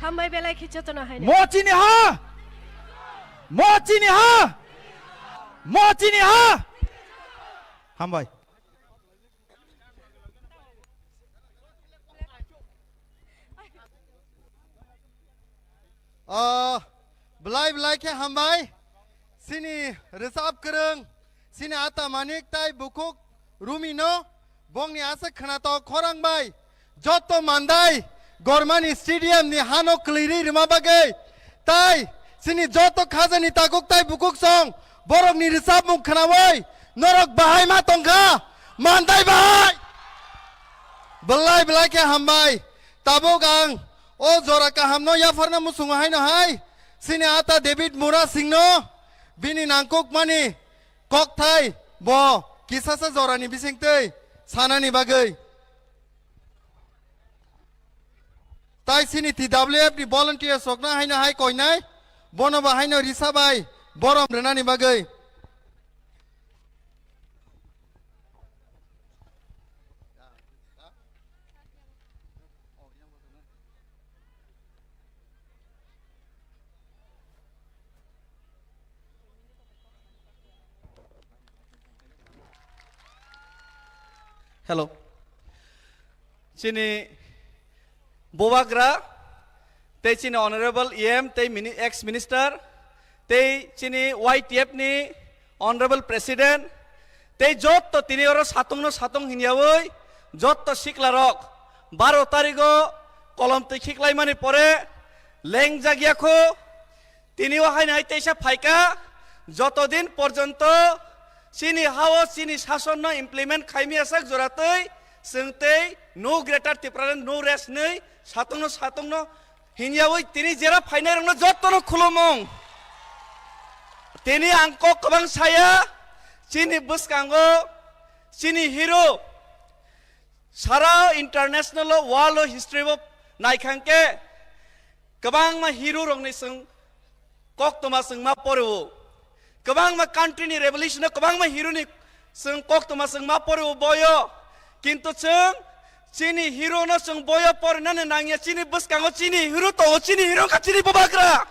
Hambai belai khe jotono haino. Mo chini ha! Mo chini ha! Mo chini ha! Hambai. O, belai belai khe hambai. Chini rwchap kwrwng, chini ata Manik tai bukhuk Rumi no, bongni aswk khwnatok khorang bai. Joto Mandai Gormani stadium ni hano kwlwirwi rwma bagwi, tai chini joto khajani takuk tai bukhuk song borokni rwchapmung khwnawi norok bahai ma tongkha, Mandai bahai. Belai belai khe hambai. Tabuk ang o jora kahamno yapharna muchungo haino hai chini ata David Mura Singh no bini nangkukmani kokthai bo kisasa jorani bisingtwi sanani bagwi. Tai chini T W F ni volunteers rokno haino hai koinai, bono bo haino risa bai borom rwnani bagwi. Hello. Chini Bubagra, tei chini Honorable E M, tei mini-, ex minister, tei chini Y T F ni Honorable President, tei jotto tini oro satungno satung hinyawi, jotto siklarok baro tarigo kolom twi khiklaimani pore lengjak ya kho, tini o haino hai teisa phaikha, joto din porjonto chini hao chini sasonno implement khaimya sak jora twi, chwng tei no greater Tipraland, no rest hinwi satungno satungno hinyawi tini jera phainai rokno jottono khulumung. Tini ang kok kwbang saya, chini bwskango chini hero, sara international o, world o history o naikhangkhe kwbangma hero rokni chwng koktwma chwng ma poreo. Kwbangma country ni revolution o kwbangma hero ni chwng koktwma chwng ma poreo boyo. Kintu chwng chini hero no chwng boyo porinani nangya, chini bwskango chini hero tongo, chini hero wngkha chini Bubagra.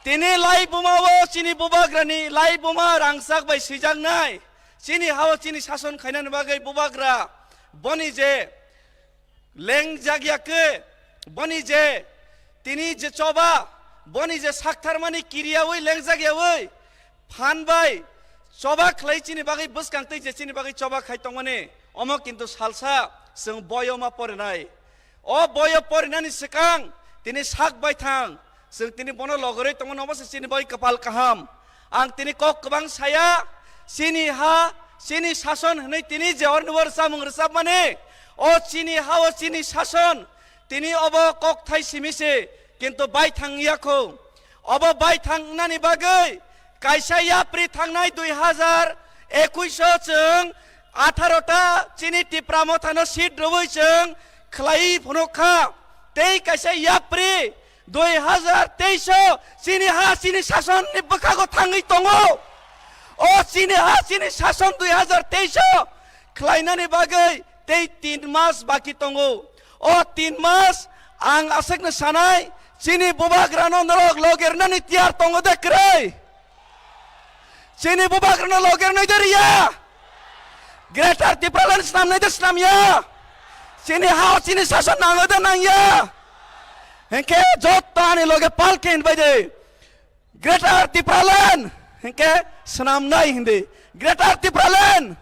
Tini laibuma o chini Bubagra ni laibuma rangchak bai swijaknai. Chini hao chini sason khainani bagwi Bubagra boni je lengjak ya khe, boni je tini je choba, boni je saktharmani kiriyawi lengjak yawi phan bai choba khlai chini bagwi bwskang tei je chini bagwi choba khai tongmani, omo kintu salsa chwng boyo ma porinai. O boyo porinani swkang tini sak bai thang, chwng tini bono logorwi tongmani, omo se chini bagwi kwpal kaham. Ang tini kok kwbang saya, chini ha, chini sason hwnwi tini je orni o rwchapmung rwchapmani, o chini ha, o chini sason, tini obo kokthai simi se, kintu baithang ya kho. Obo baithang wngnani bagwi kaisa yapri thangnai dui hazar ekuish o chwng atharo ta chini Tipra Mothano seat rwui chwng khlai phunuk kha. Tei kaisa yapri dui hazar teis o chini ha chini sasonni bwkhago thangwi tongo. O chini ha chini sason dui hazar teis o khlainani bagwi tei tin mas baki tongo. O tin mas ang aswkno sanai, chini Bubagrano norok loge rwnani tiyar tongo de kwrwi? Chini Bubagrano loge rwnai de riya? Greater Tipraland snamnai de snamya? Chini ha chini sason nango de nangya? Hinkhe jotto ani loge palke hinbai de. Greater Tipraland hinkhe snamnai hindi. Greater Tipraland.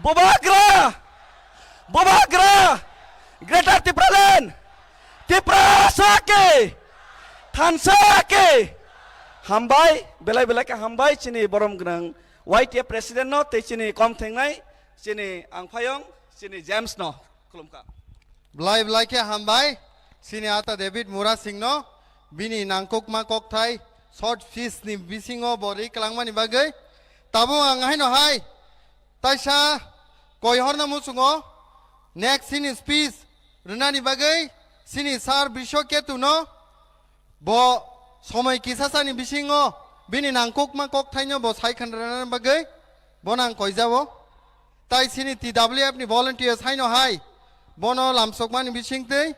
Bubagra. Bubagra. Greater Tipraland. Tiprasa ke. Thansa ke. Hambai, belai belai ke hambai chini borom gwnang Y T F president no tei chini kom thengnai chini angphayong chini James no. Khulumkha. Belai belai khe hambai, chini ata David Murasing no, bini nangkukma kokthai, short speech ni bisingo bo ri kwlangmani bagwi. Tabuk ang haino hai, taisa koi horna muchungo, next chini speech rwnani bagwi, chini sir Brisho Ketu no, bo somoi kisasani bisingo bini nangkukma kokthaino bo sai khanrana bagwi bono ang koijao. Tai chini T W F ni volunteers haino hai bono lamsokmani bisingtwi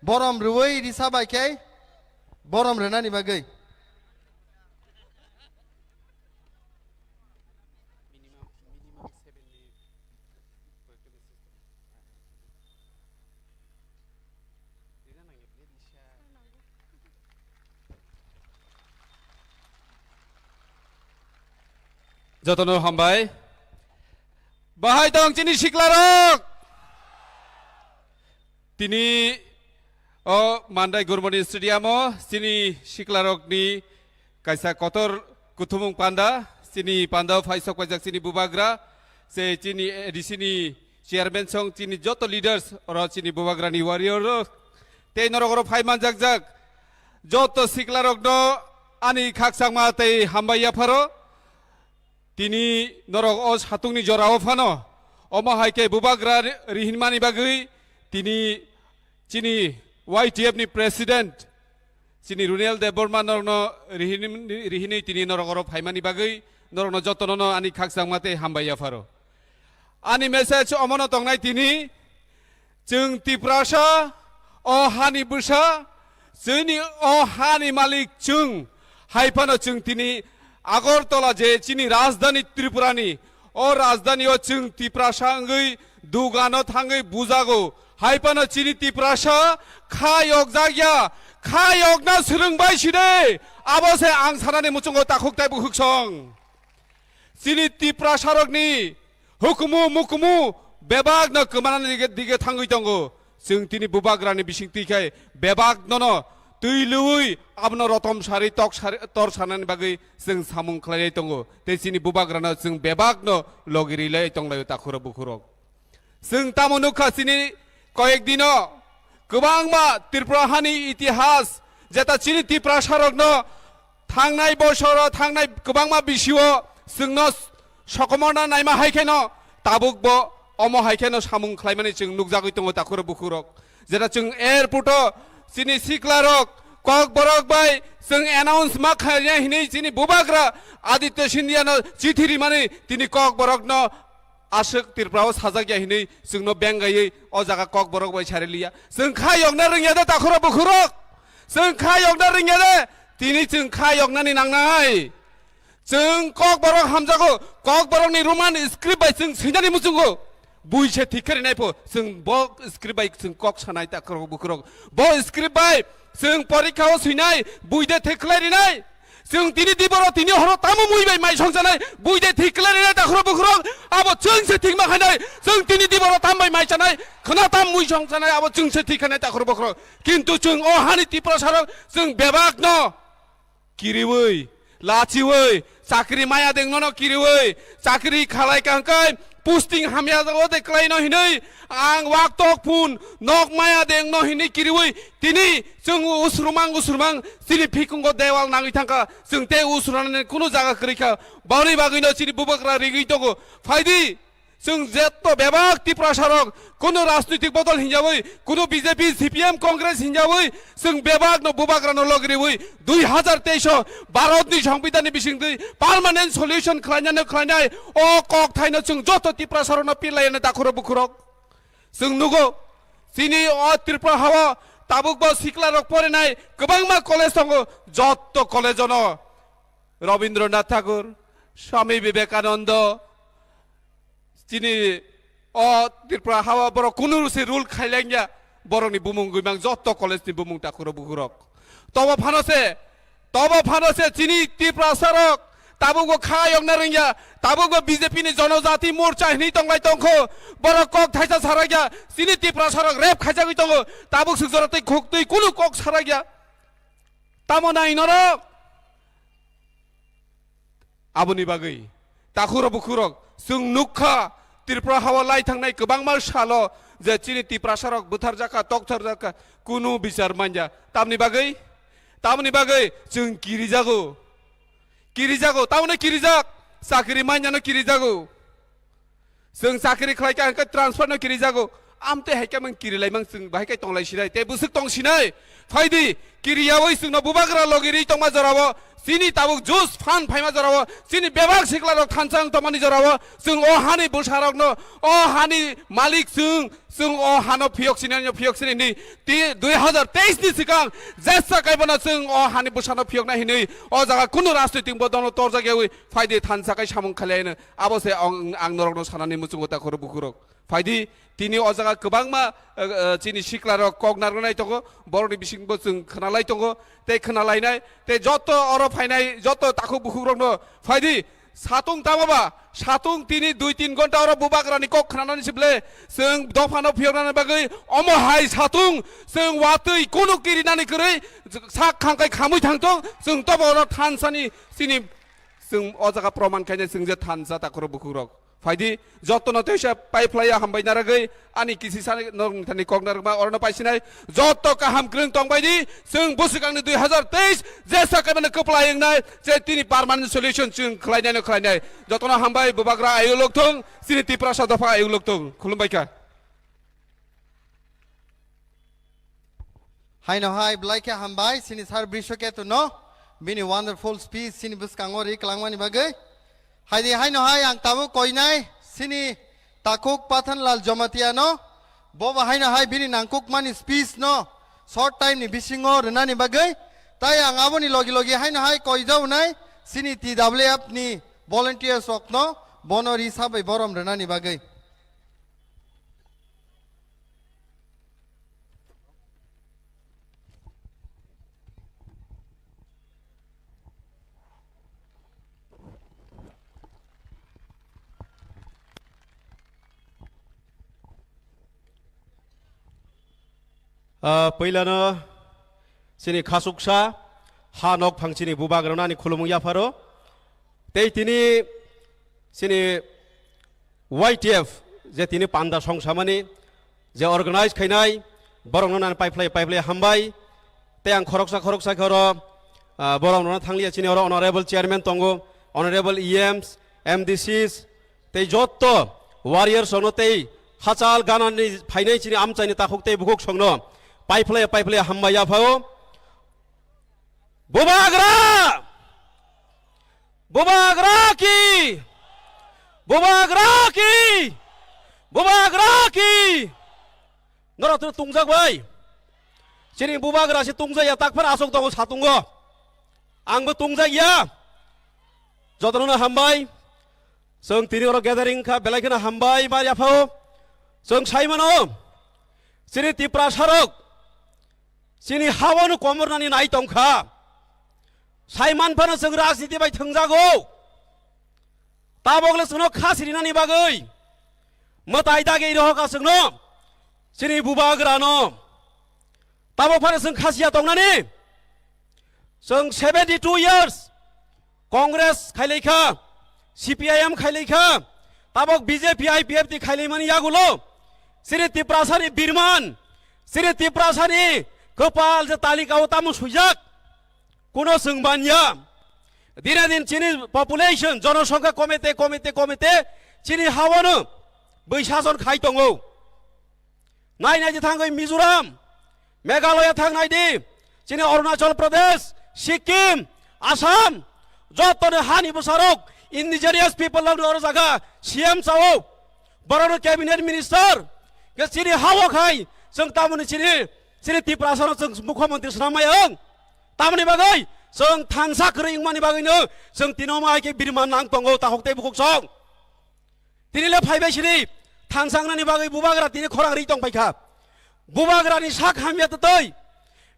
borom rwui risa bai khe borom rwnani bagwi. Jotono hambai. Bahai tong chini siklarok. Tini o Mandai Gurmani Stadium o chini siklarokni kaisa kotor kuthumung panda, chini panda o phai sok paijak chini bubagra, se chini A D C ni chairman song chini joto leaders oro chini bubagra ni warrior rok tei norok oro phai manjak jak joto siklarok no ani khakchangma tei hambai yapharo. Tini norok o satungni jorao phano, omo hai khe bubagra ri-, rihinmani bagwi tini chini Y T F ni president chini Runel Debbarma norokno rihin-, rihinwi tini norok oro phaimani bagwi norokno jotono no ani khakchangma tei hambai yapharo. Ani message omono tongnai tini, chwng Tiprasa, o hani bwsa, chini o hani malik chwng. Hai phano chwng tini Agartala je chini rajdhani Tripurani O rajdhani o chwng Tiprasa wngwi dugano thangwi bujago. Hai phano chini Tiprasa kha yokjak ya, kha yokna swrwngbai side. Abo se ang sanani muchungo takhuk tei bukhuk song. Chini Tiprasarokni hukumu mukumu bebakno kwmanani dige, dige thangwi tongo. Chwng tini bubagrani bisingtwi khai bebaknono twi lwwi abono rotom sari tok sari tor sanani bagwi chwng samung khlainai tongo. Tei chini bubagrano chwng bebakno logi rilai tonglaio takhurok bukhurok. Chwng tamo nukha chini koyek dino kwbangma Tripura hani itihas jeta chini Tiprasarokno thangnai bosoro thangnai kwbangma bisio chwngno sokomorna naima hai kheno tabukbo omo hai kheno samung khlaimani chwng nukjagwi tongo takhurok bukhurok. Jeta chwng airport o chini siklarok kokborok bai chwng announce ma khaina hinwi chini bubagra Aditya Scindia no chithi rimani tini kokborokno aswk Tripura o sajak ya hinwi chwngno bengaiwi o jaga kokborok bai sari liya. Chwng kha yokna rwngya de takhurok bukhurok? Chwng kha yokna rwngya de? Tini chwng kha yoknani nangnai. Chwng kokborok hamjago, kokborokni Roman script bai chwng swinani muchungo. Bui se thik khe rinai pho, chwng bo script bai chwng kok sanai takhurok bukhurok. Bo script bai chwng porikha o swinai, bui de thik khlai rinai. Chwng tini diboro tini horo tamo mui bai mai songchanai, bui de thik khlai rinai takhurok bukhurok. Abo chwng se thik ma khainai, chwng tini diboro tam bai mai chanai, khna tam mui songchanai, abo chwng se thik khainai takhurok bukhurok. Kintu chwng o hani Tiprasarok chwng bebak no kiriwi, lachiwi, chakri maya dengno no kiriwi, chakri khalai kangkai, posting hamya jago de klaino hinwi, ang wak tok phun, nok maya dengno hinwi kiriwi, tini chwng usrumang usrumang, chini phikungo dewal nangwi thangkha, chwng tei usrumani kunu jaga kwrwi kha, boni bagwino chini bubagra rigwi tongo, phaidi. Chwng jetto bebak Tiprasarok, kunu rajnitik bodol hinjawi, kunu B J P, C P M, Congress hinjawi, chwng bebakno bubagrano logriwi, dui hazar teis o Bharatni Songbidanni bisingtwi permanent solution khlainani khlainai, o kokthaino chwng joto Tiprasarokno pirlaiyani takhurok bukhurok. Chwng nugo, chini o Tripura hao tabukbo siklarok porinai kwbangma college tongo, joto college-ono Rabindranath Tagore, Swami Vivekananda, chini o Tripura hao borok kunu se rule khailangya, borokni bumung gwimang joto college ni bumung takhurok bukhurok. Tobo phano se, tobo phano se chini Tiprasarok tabukbo kha yokna rwngya, tabukbo B J P ni Jonojati Morcha hinwi tonglai tongkho, borok kok thaisa sarakya, chini Tiprasarok rep khaijagwi tongo, tabuk swk jora tei khuk twi kunu kok sarakya. Tamo nai norok? Aboni bagwi takhurok bukhurok chwng nukha, Tripura hao lai thangnai kwbangma salo je chini Tiprasarok butharjakha, toktharjakha, kunu bichar manya. Tamni bagwi, tamni bagwi chwng kirijago, kirijago, tamoni kirijak, chakri manyano kirijago. Chwng chakri khlai kha hwnkhe transfer no kirijago. Amtwi hai khe mang kirilaimang chwng bahai khe tonglai sinai. Tei bwswk tong sinai. Phaidi kiriyawi chwngno bubagra logirwi tongma jorao. Chini tabuk jus phan phaima jorao. Chini bebak siklarok thansa wng tongmani jorao. Chwng o hani bwsarokno, o hani malik chwng, chwng o hano phiyok sinai, phiyok sinai ni. Ti dui hazar teis ni swkang jesa kaibana chwng o hani bwsano phiyokna hinwi o jaga kunu rajnitik bodolno torjak yawi phaidi thansa kai samung khlai ano. Abo se ang, ang norokno sanani muchungo takhurok bukhurok. Phaidi, tini o jaga kwbangma, eh, eh, chini siklarok kok narwknai tongo, borokni bisingbo chwng khwnalai tongo, tei khwnalainai, tei joto oro phainai, joto takhuk bukhukrokno phaidi, satung tamo ba, satung tini dui tin ghonta oro bubagrani kok khwnanani sible, chwng dophano phiyoknani bagwi omo hai satung, chwng watwi kunu kirinani kwrwi sak khangkai khamwi thangtong, chwng tobo oro thansani chini Chwng o jaga proman khainai chwng je thansa takhurok bukhukrok. Phaidi, jotono teisa pai phlaiya hambai naragwi, ani kisi sani norokni thani kok narwkma orono paisinai, joto kaham kwrwng tongbaidi, chwng bwswkangni dui hazar teis jesa kaimano kwplai wngnai, je tini permanent solution chwng khlainaino khlainai. Jotono hambai, bubagra ayuk lokthung, chini Tiprasa dopha ayuk lokthung. Khulumbai kha. Haino hai belai khe hambai chini sir Brishoketu no bini wonderful speech chini bwskango ri kwlangmani bagwi. Haidi haino hai ang tabuk koinai chini takhuk Pathanlal Jamatia no, bo bo haino hai bini nangkukmani speech no short time ni bisingo rwnani bagwi. Tai ang aboni logi logi haino hai koijaonai chini T W F ni volunteers rok no, bono risa bai borom rwnani bagwi. Ah, puilano chini khasuksa ha nok phang chini bubagrano ani khulumung yapharo. Tei tini chini Y T F je tini panda songsamani je organize khainai, borokno nani paiphlai paiphlai hambai. Tei ang khoroksa khoroksa khe oro, ah, borokno thanglia chini oro honorable chairman tongo, honorable E Ms, M D Cs, tei jotto warriors rokno tei hachal ganani phainai chini amchaini takhuk tei bukhuk songno paiphlai paiphlai hambai yaphao. Bubagra! Bubagra ki! Bubagra ki! Bubagra ki! Norok tini tungjak bai. Chini bubagra se tungjak ya, takphar asok tongo satungo. Angbo tungjak ya. Jotono hambai. Chwng tini oro gathering kha, belai kheno hambai ma yaphao. Chwng sai mano. Chini Tiprasa rok. Chini hawano komornani nai tongkha. Saiman phano chwng rajniti bai thwngjago. Tabok le chwngno khasi rinani bagwi mwtai dagi rohoka chwngno. Chini bubagrano. Tabok phano chwng khasiya tongnani. Chwng seventy two years. Congress khailaikha, C P I M khailaikha, tabok B J P, I P F T khailaimani yagulo, chini Tiprasani birman, chini Tiprasani kwpal je talikao tamo swijak, kuno chwng banya. Dine din chini population, jonosongkha komete, komete, komete, chini hawano bwisa jon khai tongo. Nai nai di thangwi Mizoram, Meghalaya thang nai di, chini Arunachal Pradesh, Sikkim, Assam, joto ni hani bwsarok indigenous people rok ni oro jaga C M chao, borok no cabinet minister, ke chini hao khai, chwng tamoni chini, chini Tiprasa no chwng mukhyamantri swnam maya wng. Tamoni bagwi chwng thansa kwrwi wngmani bagwi no chwng tino mai khe birman nang tongo, takhuk tei bukhuk song. Tini le phaibai sini, thansa wngnani bagwi bubagra tini khorang ri tong paikha. Bubagrani sak hamya twtwi,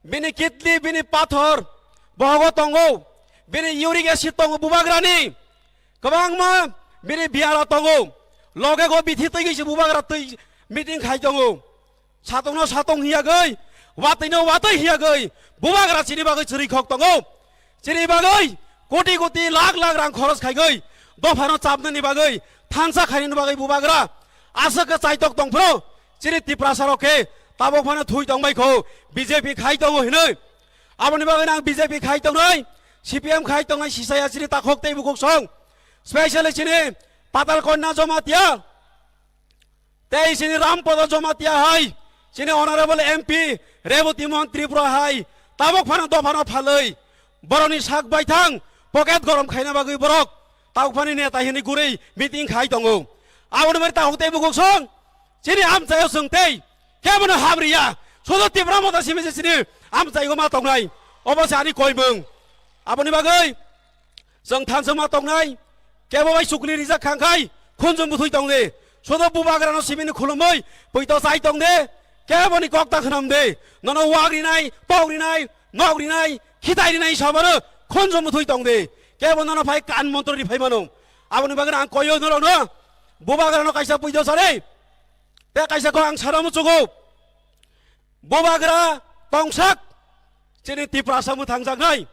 bini kidney, bini pathor, bohogo tongo, bini uric acid tongo bubagrani, kwbangma bini biyaro tongo, loge go bithi twi se bubagra twi meeting khai tongo. Satongno satong hiyagwi, watwino watwi hiyagwi, bubagra chini bagwi chwrwi khok tongo. Chini bagwi koti koti lakh lakh rang khoros khaigwi, dophano chapnani bagwi, thansa khainani bagwi bubagra aswk khe chaitok tongphuru. Chini Tiprasa rok khe tabok phano thui tongbai kho, B J P khai tongo hinwi. Aboni bagwi ang B J P khai tongnai, C P M khai tongnai, sisaya chini takhok tei bukhuk song, specially chini Patal Kanya Jamatia. Tei chini Rampada Jamatia hai, chini Honorable M P Reboti Mohan Tripura hai, tabok phano dophano phalwi, borokni sak baithang pocket gorom khaina bagwi borok tabok phani neta hinwi gurwi meeting khai tongo. Aboni bagwi takhuk tei bukhuk song, chini amchaio chwng tei kebono hamriya, sudu Tipra Motha simi se chini amchaigo ma tongnai, obo se ani koimung. Aboni bagwi chwng thansa ma tongnai, kebo bai chukli rijak khang khai, khunjung bwthwi tong de. Sodo bubagrano simini khulumwi, poito chai tong de. Kebo ni kok ta khnam de. Nono wak rinai, tok rinai, nok rinai, khitai rinai sabaro, khunjung bwthwi tong de. Kebo nono phai kan montro ri phai mano. Aboni bagwi ang koyo norokno, bubagrano kaisa poito sare. Te kaisa ko ang sana muchugo. Bubagra tongsak chini Tiprasa mwthangjaknai.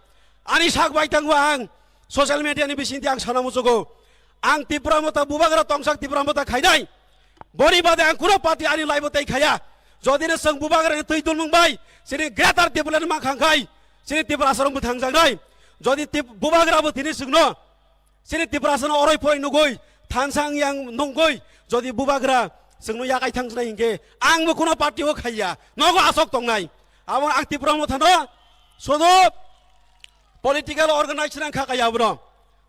Ani sak bai tangbo ang social media ni bisingtwi ang sana muchugo. Ang Tipra Motha bubagra tongsak Tipra Motha khainai. Boni bade ang kuno party ani laibo tei khaya. Jodi no chwng bubagra ni twi dulmung bai chini greater Tipraland ma khang khai chini Tiprasa rok mwthangjaknai. Jodi tip-, bubagra bo tini chwngno Chini Tiprasano oroi poroi nugui, thansa wng yang nungui, jodi bubagra chwngno yakai thangsnai hinkhe, angbo kuno party o khaiya, nogo asok tongnai. Abo ang Tipra Mothano sodo political organization ang kha kaya abro.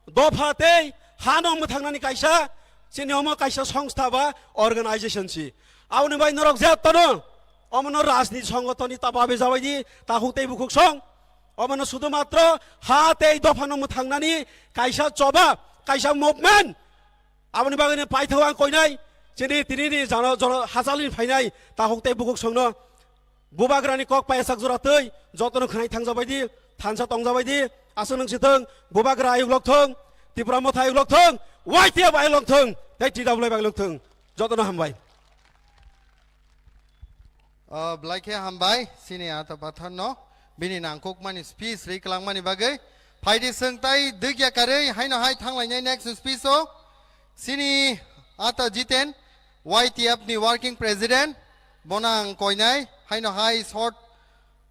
Dopha tei hano mwthangnani kaisa, chini omo kaisa songstha ba organization si. Aboni bai norok jetono omono rajniti songotoni ta babe jabaidi, takhuk tei bukhuk song. Omono sudu matro ha tei dophano mwthangnani kaisa choba, kaisa movement. Aboni bagwi no paithao ang koinai, chini tini ni jano, jono hachalni phainai, takhuk tei bukhuk songno. Bubagrani kok payasak jora twi, jotono khwnai thangjabaidi, thansa tongjabaidi, aswk nung sithwng, Bubagra ayuk lokthwng, Tipra Motha ayuk lokthwng, Y T F ayuk lokthwng, tei T W F ayuk lokthwng. Jotono hambai. O, belai khe hambai, sini ata patharno, bini nangkukmani speech ri kwlangmani bagwi. Phaidi swng tai dwgya karwi, haino hai thanglainai next speech o, sini ata Jiten, Y T F ni working president, bono ang koinai, haino hai short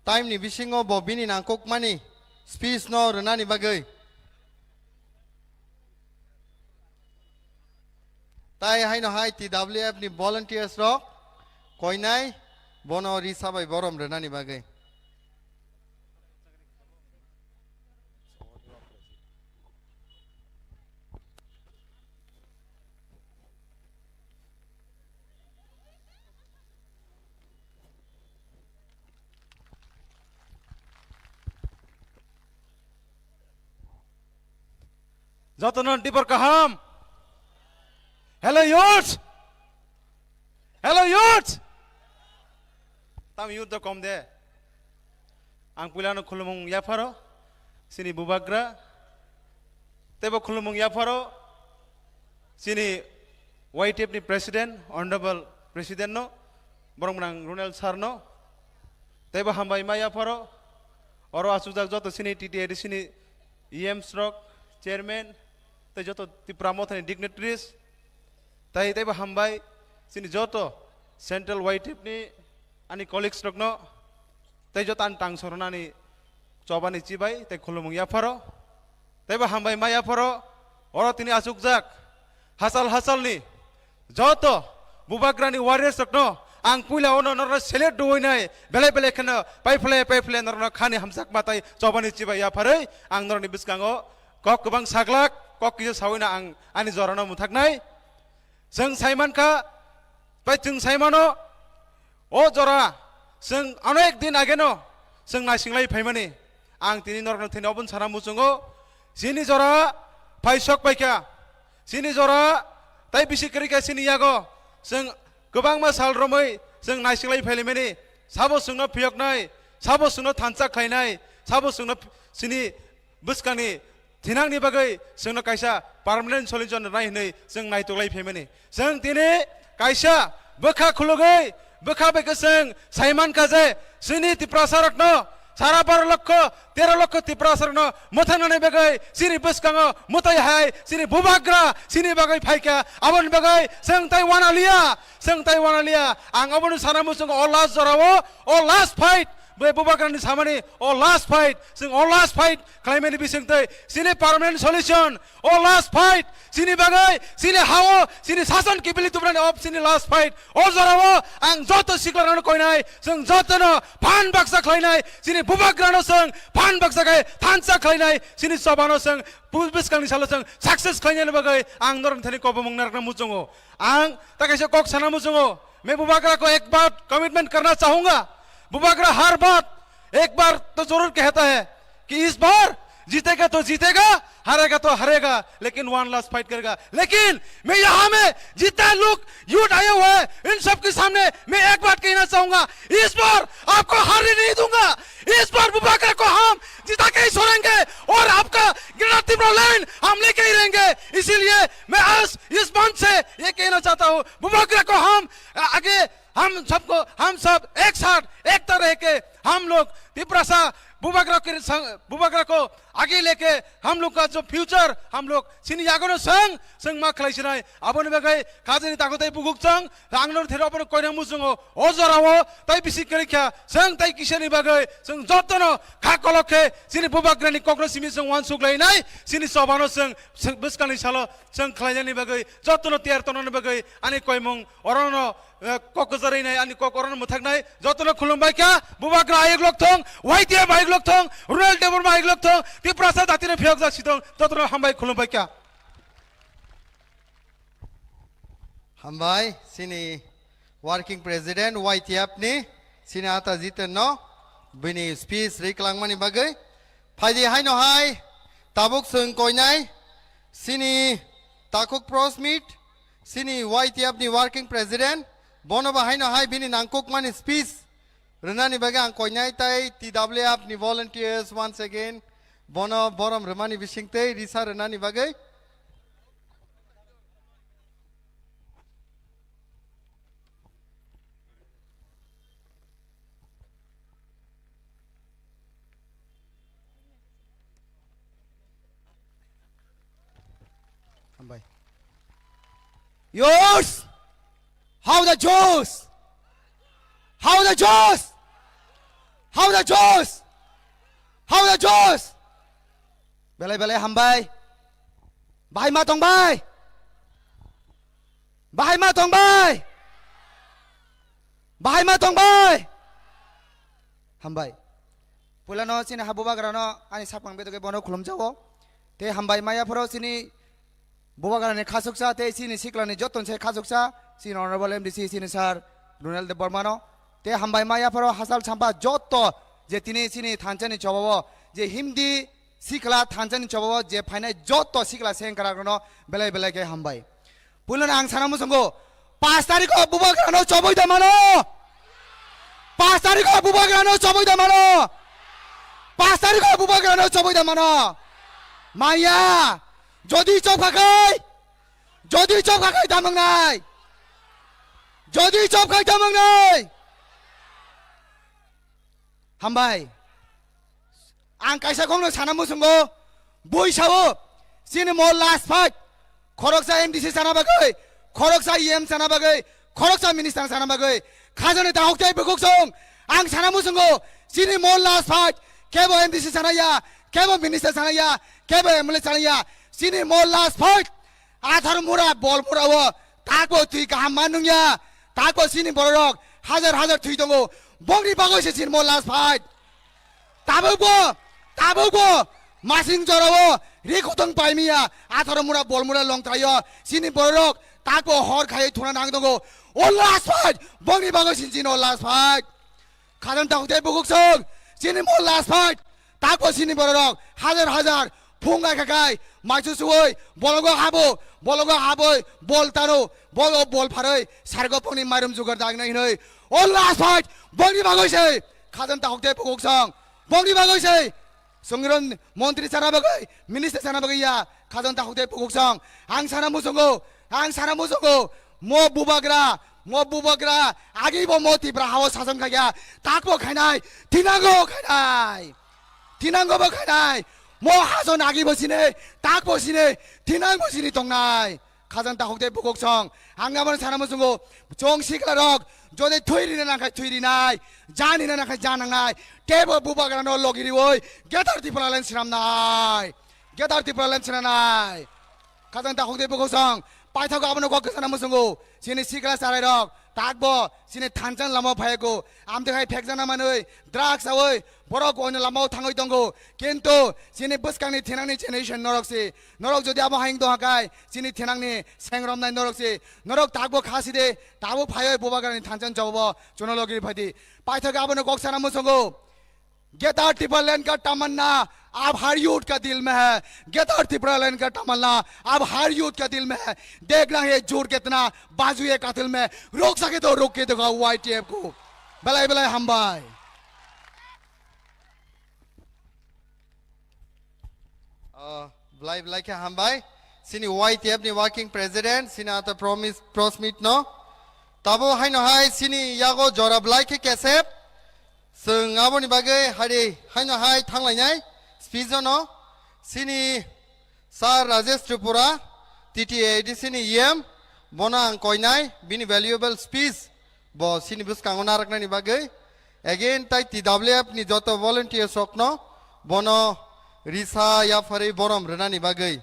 time ni bisingo bo bini nangkukmani speech no rwnani bagwi. Tai haino hai T W F ni volunteers rok koinai bono risa bai borom rwnani bagwi. Jotono dibor kaham. Hello youth. Hello youth. Tam youth do kom de. Ang puilano khulumung yapharo, sini Bubagra, teibo khulumung yapharo, sini Y T F ni president, honorable president no, borok mwnang Ronel sir no, teibo hambai ma yapharo, oro achukjak joto sini T T A D C ni E Ms rok, chairman, tei joto Tipra Mothani dignitaries, tai teibo hambai sini joto central Y T F ni ani colleagues rokno, tei joto ani tang sornani chobani chibai tei khulumung yapharo, teibo hambai ma yapharo, oro tini achukjak hachal hachalni joto Bubagrani warriors rokno ang puila ono norno select duoinai belai belai kheno paiphle paiphle norno khani hamjakma tai chobani chibai yapharwi ang norni bwskango kok kwbang saglak, kok kisa sawino ang ani jorano muthaknai. Chwng saimankha, bai chwng saimano, o jora chwng ano ek din ageno chwng naisinglai phaimani. Ang tini norokno thani oboni sana muchungo, chini jora phaisok paikha, chini jora tai bisi kwrwikha chini yago. Chwng kwbangma sal romwi chwng naisinglai phailaimani, sabo chwngno phiyoknai, sabo chwngno thansa khlainai, sabo chwngno chini bwskangni thinangni bagwi chwngno kaisa permanent solution rwnai hwnwi chwng naituklai phaimani. Chwng tini kaisa bwkha khulugwi, bwkha bai khe chwng saimankha je chini Tiprasarokno sara baro lokho, tero lokho Tiprasarokno mwthangnani bagwi chini bwskango mwtai hai chini Bubagra chini bagwi phaikha. Aboni bagwi chwng tai wanaliya, chwng tai wanaliya. Ang obono sana muchungo o last jorao, o last fight, bai Bubagrani samani o last fight, chwng o last fight khlaimani bisingtwi chini permanent solution, o last fight, chini bagwi, chini hao, chini sason kibili tubrani o chini last fight. O jorao ang joto siklarano koinai, chwng jotono phan baksa khlainai, chini Bubagrano chwng phan baksa khai thansa khlainai, chini chobano chwng bu-, bwskangni salo chwng success khlainani bagwi ang norokni thani kobomung narwkna muchungo. Ang ta kaisa kok sana muchungo, मैं बुबागरा को एक बात कमिटमेंट करना चाहूंगा, बुबागरा हर बात एक बार तो जरूर कहता है कि इस बार जीतेगा तो जीतेगा, हारेगा तो हारेगा, लेकिन वन लास्ट फाइट करेगा। लेकिन मैं यहाँ में जितना लोग यूथ आए हुए हैं, इन सब के सामने मैं एक बात कहना चाहूंगा, इस बार आपको हारने नहीं दूंगा। इस बार बुबागरा को हम जिता के ही छोड़ेंगे और आपका ग्रेटर तिब्रा लैंड हम लेके ही रहेंगे। इसीलिए मैं आज इस मंच से ये कहना चाहता हूँ, बुबागरा को हम आगे, हम सबको, हम सब एक साथ, एकता रह के हम लोग तिप्रासा बुबागरा के संग, बुबागरा को आगे लेके हम लोग का जो फ्यूचर, हम लोग chini yagono chwng, chwng ma khlai sinai, aboni bagwi khajani takhuk tei bukhuk chwng, ang no thero abono koina muchungo, o jorao tai bisi kwrwikha, chwng tai kisani bagwi, chwng jotono kha kolok khe, chini bubagrani kokno simi chwng uansuk lainai, chini chobano chwng, chwng bwskangni salo chwng khlainani bagwi, jotono tiyar tongnani bagwi, ani koimung orono, eh, kok kwcharwi nai, ani kok orono mwthaknai, jotono khulumbai kha, bubagra ayuk lok thung, Y T F ayuk lok thung, Ronel Debbarma ayuk lok thung, Tiprasa jatino phiyokjak si thung, jotono hambai khulumbai kha. Hambai, chini working president Y T F ni, chini ata Jiten no, bini speech ri kwlangmani bagwi. Phaidi haino hai, tabuk chwng koinai, chini Takhuk Press Meet, chini Y T F ni working president, bono bo haino hai bini nangkukmani speech rwnani bagwi ang koinai tai T W F ni volunteers once again bono borom rwmani bisingtwi risa rwnani bagwi. Hambai. Yours! How the Joes? How the Joes? How the Joes? How the Joes? Belai belai hambai. Bahai ma tong bai. Bahai ma tong bai. Bahai ma tong bai. Hambai. Puilano chini ha bubagrano ani saphang bedoke bono khulumjago. Te hambai maya phoro chini bubagrani khasuksa te chini siklani joton se khasuksa chini Honorable M D C chini sir Runel Debbarmano. Te hambai maya phoro hachal champa joto je tini chini thanchani chobao je himdi sikla thanchani chobao je phainai joto sikla sengkrakrokno belai belai khe hambai. Puilano ang sana muchungo, pash tarikho bubagrano choboi da mano. Pash tarikho bubagrano choboi da mano. Pash tarikho bubagrano choboi da mano. Maya, jodi chobkha khai, jodi chobkha khai tamang nai. Jodi chobkha khai tamang nai. Hambai. Ang kaisa kokno sana muchungo, bui sao, chini mo last fight, khoroksa M D C sana bagwi, khoroksa E M sana bagwi, khoroksa minister sana bagwi, khajani tahuk tei bukhuk song, ang sana muchungo, chini mo last fight, kebo M D C sana ya, kebo minister sana ya, kebo M L A sana ya, chini mo last fight, athar mura, bol mura o, takbo twi kaham man nungya, takbo chini bororok, hajar hajar twi tongo, bongni bagwi se chini mo last fight. Tabukbo, tabukbo, masing jorao, ri khotong paimiya, atharo mura, bol mura, longtraio, chini bororok, takbo hor khaiwi thuna nang tongo. O last fight, bongni bagwi sinchino last fight. Khajang takhuk tei bukhuk song, chini mo last fight, takbo chini bororok, hajar hajar, phung gai khakai, maichu suoi, bologo habo, bologo haboi, bol tano, bol o bol pharoi, sargo pongni mairum jugar dagnai hinoi. O last fight, bongni bagwi se, khajang takhuk tei bukhuk song, bongni bagwi se, songwiron montri sana bagwi, minister sana bagwi ya, khajang takhuk tei bukhuk song, ang sana muchungo, ang sana muchungo, mo bubagra, mo bubagra, agi bo mo Tipra hao sason khaikha, takbo khainai, thinango khainai. Thinango bo khainai, mo hajon agi bo sini, tak bo sini, thinang bo sini tongnai. Khajang takhuk tei bukhuk song, ang abo sana muchungo, chong sikla rok, jodi thwi rina nangkhai thwi rinai, jan rina nangkhai jan nangnai, tebo bubagra no logi rioi, Greater Tipraland sinamnai, Greater Tipraland sinanai. Khajang takhuk tei bukhuk song, paithago abono kok sana muchungo, chini sikla charai rok, takbo, chini thanchang lama phaigo, amtwi hai phekjana manwi, drugs awi, borok oino lamao thangwi tongo, kintu chini bwskangni thinangni generation norok si, norok jodi abo haing tongkha khai, chini thinangni sengromnai norok si, norok takbo kha si de, tabo phaioi bubagrani thanchang jawabo, chuno logi phaidi, paithago abono kok sana muchungo. Greater Tipraland ka tamanna ab har youth ka dil mein hai. Greater Tipraland ka tamanna ab har youth ka dil mein hai. Dekhna hai joor kitna bazu ye kaatil mein. Ruk sake to ruk ke dikhao Y T F ko. Belai belai hambai. Ah, belai belai khe hambai. Chini Y T F ni working president, chini ata promise, Prosmit no. Tabo haino hai chini yago jora belai khe kesep. Chwng aboni bagwi hari haino hai thanglainai speech no. Chini Sir Rajesh Tripura, T T A D C ni E M, bono ang koinai, bini valuable speech bo chini bwskango narwknani bagwi. Again, tai T W F ni joto volunteers rokno bono risa yapharwi borom rwnani bagwi.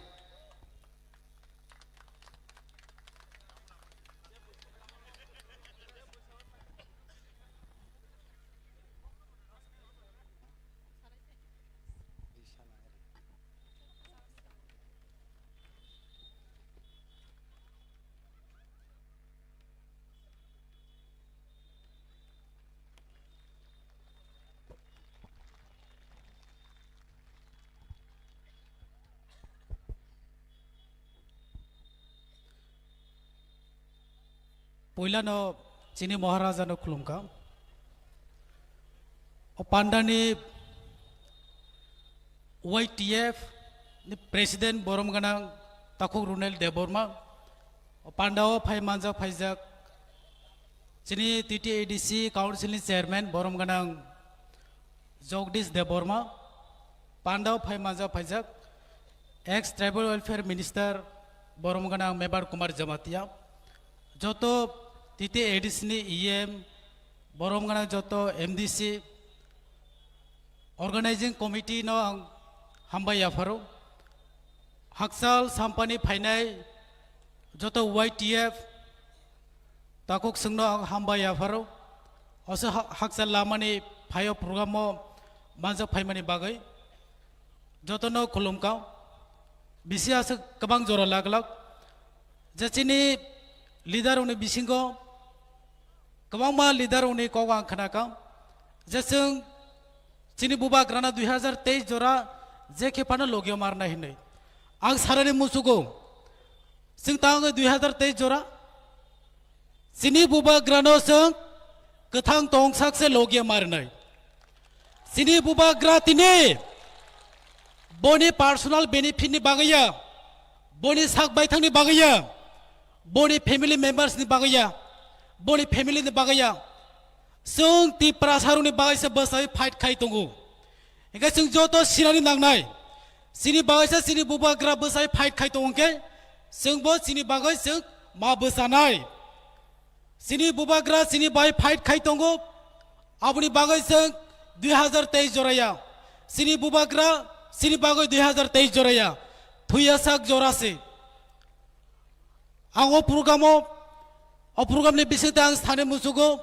Puilano chini Maharaja no khulumkha. O pandani Y T F ni President borom gwnang Takhuk Runel Debbarma. O pandao phai manjak phaijak chini T T A D C Council ni Chairman borom gwnang Jagdish Debbarma, pandao phai manjak phaijak ex Tribal Welfare Minister borom gwnang Mebar Kumar Jamatia, joto T T A D C ni E M, borom gwnang joto M D C, Organizing Committee no ang hambai yapharo. Hakchal sampani phainai joto Y T F takhuk chwngno ang hambai yapharo. Oso ha-, hakchal lamani phaio program o manjak phaimani bagwi jotono khulumkha. Bisi aswk kwbang jora laglak je chini leader rokni bisingo kwbangma leader rokni kok ang khnakha je chwng chini bubagrano dui hazar teis jora je khe phano logio marnai hinwi. Ang sarani muchugo, chwng tangwi dui hazar teis jora chini bubagrano chwng kwthang tongsak se logio marnai. Chini bubagra tini boni personal benefit ni bagwi ya, boni sak baithang ni bagwi ya, boni family members ni bagwi ya, boni family ni bagwi ya. Chwng Tiprasa rokni bagwi se bwsai fight khai tongo. Hingke chwng joto sinani nangnai. Chini bagwi se chini bubagra bwsai fight khai tongo hingke chwngbo chini bagwi chwng ma bwsanai. Chini bubagra chini bai fight khai tongo. Aboni bagwi chwng dui hazar teis joraya. Chini bubagra chini bagwi dui hazar teis joraya. Thuya sak jora se. Ang o program o, o program ni bisingtwi ang sani muchugo.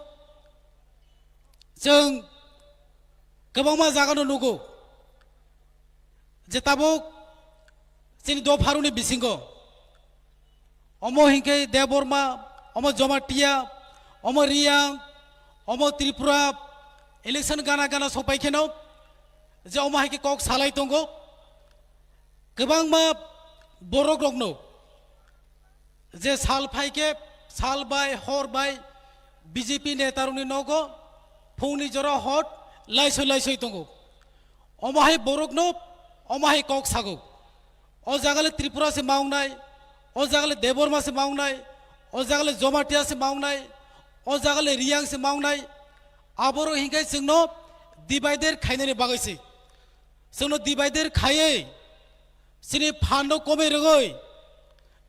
Chwng kwbangma jaga no nugo je tabuk chini dopharuni bisingo omo hinkhe Debbarma, omo Jamatia, omo Riyang, omo Tripura election gana gana sopai kheno je omo hai khe kok salai tongo. Kwbangma borok rokno je sal phai khe sal bai hor bai B J P netarokni nogo phungni jora hot laisoi laisoi tongo. Omo hai borokno omo hai kok sago. O jagale Tripura se maungnai, o jagale Debbarma se maungnai, o jagale Jamatia se maungnai, o jagale Riyang se maungnai. Aborok hinkhe chwngno divider khainani bagwi se. Chwngno divider khaiwi chini phan no komwi rwgwi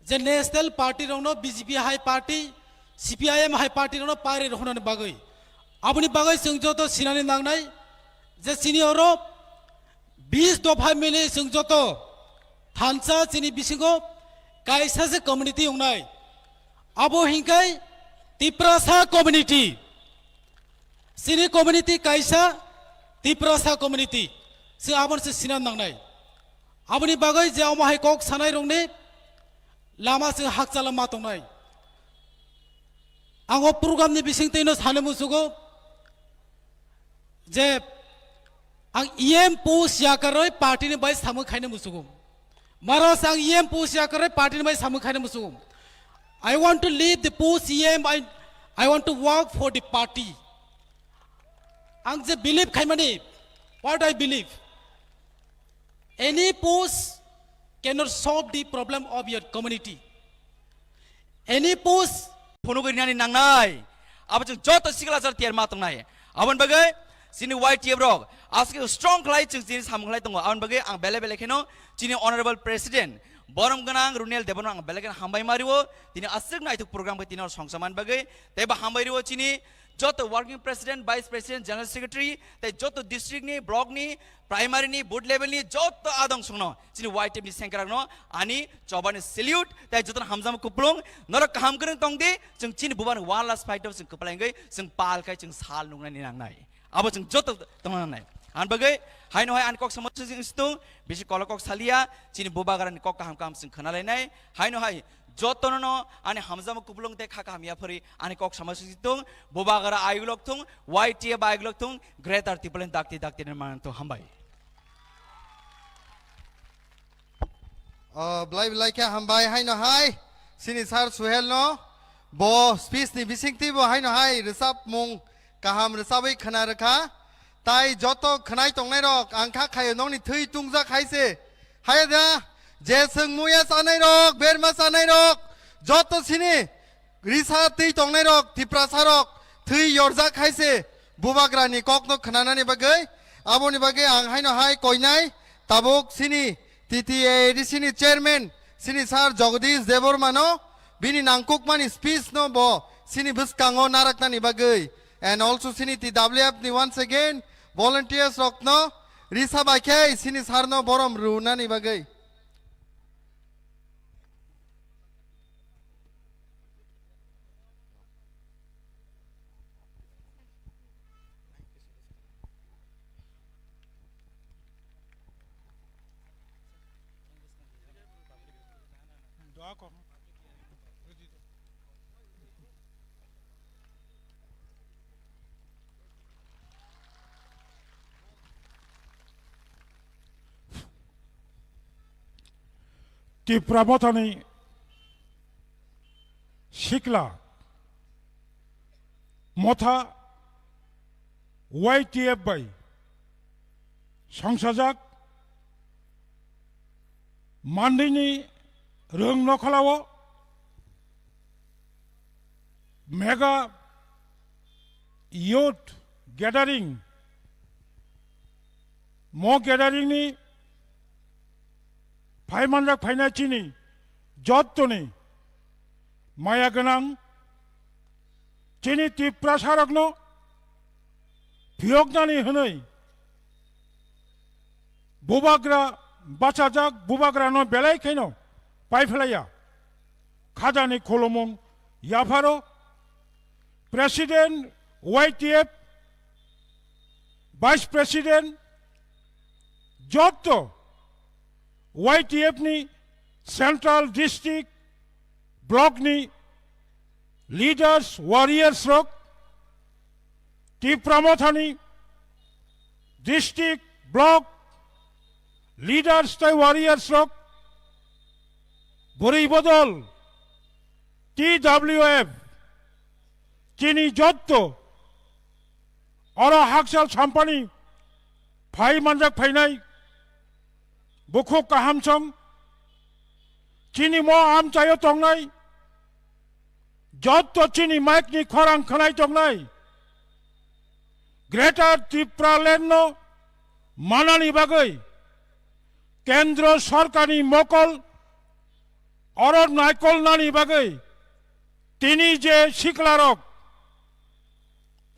je national party rokno B J P hai party, C P I M hai party rokno pari rwhwnani bagwi. Aboni bagwi chwng joto sinani nangnai je chini oro bis dopha mili chwng joto thansa chini bisingo kaisa se community wngnai. Abo hinkai Tiprasa community. Chini community kaisa Tiprasa community. Chwng abono se sina nangnai. Aboni bagwi je omo hai kok sanai rokni lama chwng hakchalo ma tongnai. Ang o program ni bisingtwi no sani muchugo je ang E M post yakarwi party ni bai samung khaina muchugo. Mara sang E M post yakarwi party ni bai samung khaina muchugo. I want to leave the post E M, I, I want to work for the party. Ang je believe khaimani, what I believe, any post cannot solve the problem of your community. Any post phunugwi rinani nangnai. Abo chwng joto sikla jora tiyar ma tongnai. Aboni bagwi chini Y T F rok aswk strong khlai chwng chini samung khlai tongo. Aboni bagwi ang bele bele kheno chini honorable president borom gwnang Runel Debbarma ang bele kheno hambai ma rio. Tini aswk naithok program khe tini oro songcha man bagwi tei bo hambai rio chini joto working president, vice president, general secretary tei joto district ni, block ni, primary ni, booth level ni joto adong songno chini Y T F ni sengkrak no ani chobani salute tei joto hamjama kuplung norok kaham kwrwng tong di. Chwng chini bubagrani one last fight o chwng kwplai wngwi chwng pal khai chwng sal nuknani nangnai. Abo chwng joto tongna nangnai. Ani bagwi haino hai ani kok sama chwng situng bisi kolok kok salia chini bubagrani kok kaham kaham chwng khna lainai. Haino hai jotono no ani hamjama kuplung tei kha kaham yaphari ani kok sama situng bubagra ayuk lok thung Y T F ayuk lok thung Greater Tipraland dakti dakti ni manang thung hambai. O, belai belai khe hambai haino hai. Chini sir Suhel no. Bo speech ni bisingtwi bo haino hai rwchapmung kaham rwchabwi khwna rwkha. Tai joto khwnai tongnairok ang kha khaio nokni thwi tungjak hai se. Haya da je chwng muya chanairok, berma chanairok, joto sini risa twi tongnairok, Tiprasarok thwi yorjak hai se. Bubagrani kokno khwnanani bagwi, aboni bagwi ang haino hai koinai tabuk sini T T A A D C ni chairman sini sir Jagadish Debbarma no bini nangkukmani speech no bo sini bwskango naraknani bagwi, and also sini T W F ni once again volunteers rokno risa bai khe sini sir no borom rwnani bagwi. Tipra Mothani sikla motha Y T F bai songsajak mandini rwng nokhalao mega youth gathering, mo gathering ni phaimanjak phainai chini jottoni maya gwnang chini Tiprasarokno phiyoknani hwnwi bubagra bachajak, bubagrano belai kheno paiphlaiya khajani khulumung yapharo President Y T F, Vice President, jotto Y T F ni Central District Block ni leaders, warriors rok, Tipra Mothani district, block leaders tei warriors rok, bwrwi bodol, T W F, chini jotto oro hakchal sampani phai manjak phainai bukhuk kaham song, chini mo amchaio tongnai jotto chini mic ni khorang khwnai tongnai Greater Tipraland no manani bagwi Kendro Sorkarni mokol oro naikolnani bagwi tini je siklarok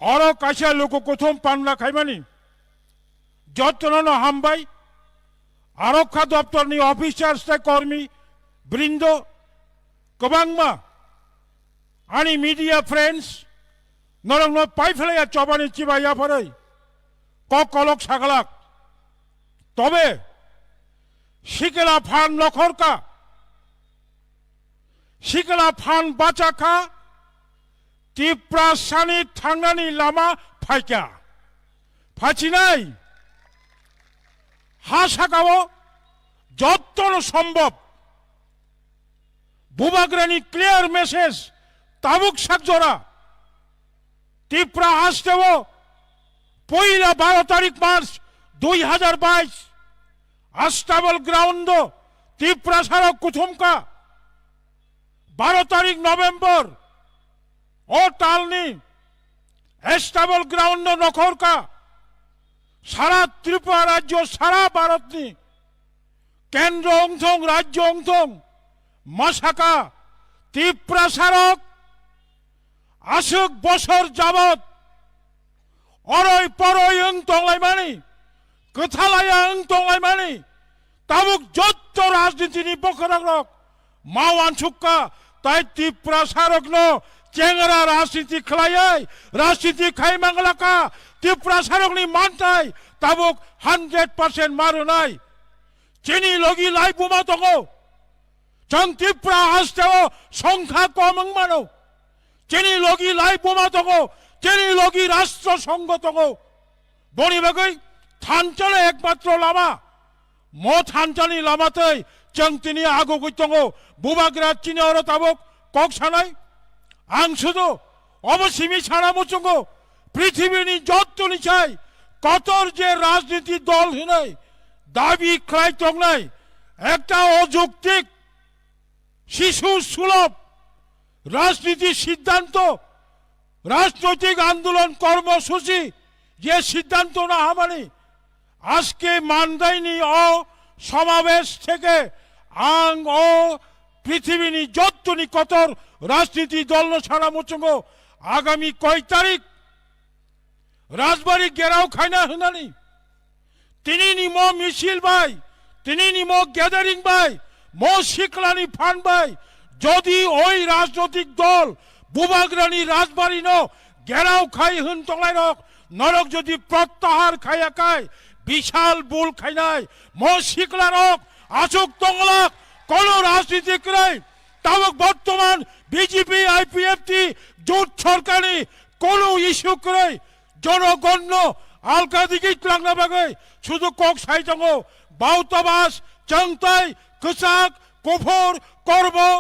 oro kaisa luku kuthum panda khaimani jottono no hambai. Arokha doptorni officers tei kormi brindo kwbangma ani media friends norokno paiphlaiya chobani chiba yapharwi kok kolok saglak. Tobe sikla phan lokhorka, sikla phan bachakha, Tiprasani thangnani lama phaikha. Phachinai ha sakao jottono sombhob Bubagrani clear message tabuk sakjora. Tipra hasteo poila baro tarik March dui hajar bais Astabal ground o Tiprasarok kuthumkha. Baro tarik November o talni Astabal ground o nokhorkha. Sara Tripura rajyo, sara Bharatni kendro wngthong, rajyo wngthong, masakha Tiprasarok aswk bosor jabot oroi poroi wng tonglaimani, kwthalaya wng tonglaimani, tabuk jotto rajnitini bokhorok rok ma uansukha, tai Tiprasarokno chengra rajniti khlaiwi rajniti khai manglakha. Tiprasarokni manthai tabuk hundred percent ma rwnai. Chini logi lai buma tongo. Chwng Tripura hasteo songkha kom wng mano. Chini logi lai buma tongo, chini logi rashtra songho tongo. Boni bagwi thanchalo ekmatro lama. Mo thanchani lama tei chwng tini agogwi tongo. Bubagra chini oro tabuk kok sanai. Ang sudu obo simi sana muchungo, prithibini jottoni chai kotor je rajniti dol hinai dabi khlai tongnai ekta ojuktik, shishu sulob rajniti siddhanto, rajnoitik andolon kormosuchi je siddhanto na hamani, আজকে মান্দাইনি ও সমাবেশ থেকে আং ও পৃথিবীনি যত্তনি কতর রাজনীতি দলনো সারা মুচুঙ্গো আগামী কয় তারিখ রাজবাড়ি ঘেরাও খাইনা হনানি, tinini mo misil bai, tinini mo gathering bai, mo siklani phan bai, jodi oi rajnoitik dol Bubagrani rajbari no gerao khai hwn tongnai rok, norok jodi prottahar khaiya kai, bishal bul khainai, mo sikla rok asuk tonglak, kono rajniti kwrwi, tabok bortoman B J P, I P F T, jot sorkarni kono issue kwrwi, jonogonno alka digi tlangna bagwi sudu kok sai tongo, bautabas, chwngtai, kwchak, kuphur, kormo,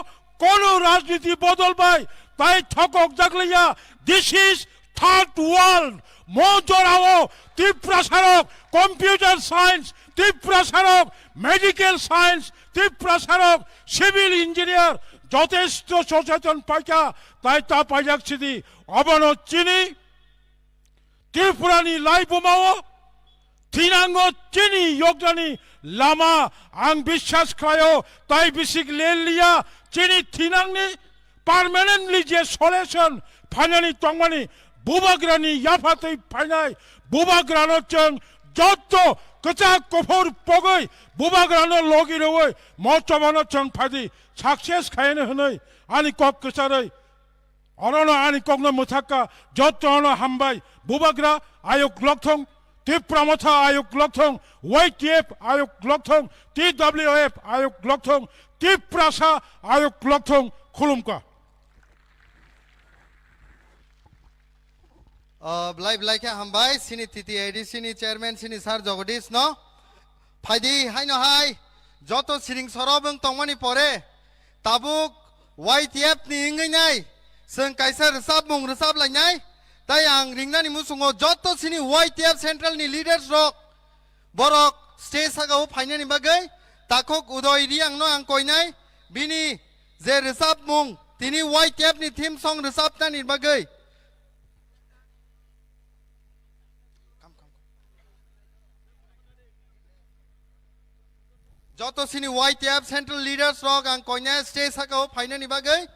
kono rajniti bodol bai tai thokok jakliya. This is third world. Mo jorao Tiprasarok computer science, Tiprasarok medical science, Tiprasarok civil engineer jotesto socheton paikha, tai ta paijak sidi. Obono chini Tripurani laibumao thinango chini yoknani lama ang biswas khlaio, tai bisik leliya chini thinangni permanently je solution phainani tongmani Bubagrani yaphatwi phainai, Bubagrano chwng jotto kwchak kuphur pogwi Bubagrano logi rwui mo chobano chwng phaidi success khaiyani hwnwi ani kok kwcharwi Orono ani kokno mwthakka, jottono hambai. Bubagra ayuk lokthong, Tipra Motha ayuk lokthong, Y T F ayuk lokthong, T W F ayuk lokthong, Tiprasa ayuk lokthong, khulumkha. Ah, belai belai khe hambai, sini T T A D C ni chairman, sini Sir Jagadish no. Phaidi haino hai, joto siring soro bwng tongmani pore, tabuk Y T F ni wngwi nai, chwng kaisa rwchapmung rwchap lainai, tai ang ringnani muchungo joto sini Y T F central ni leaders rok, borok stage saka o phainani bagwi takhuk Udoy Riang no ang koinai, bini je rwchapmung, tini Y T F ni theme song rwchapnani bagwi. Joto sini Y T F central leaders rok ang koinai stage saka o phainani bagwi.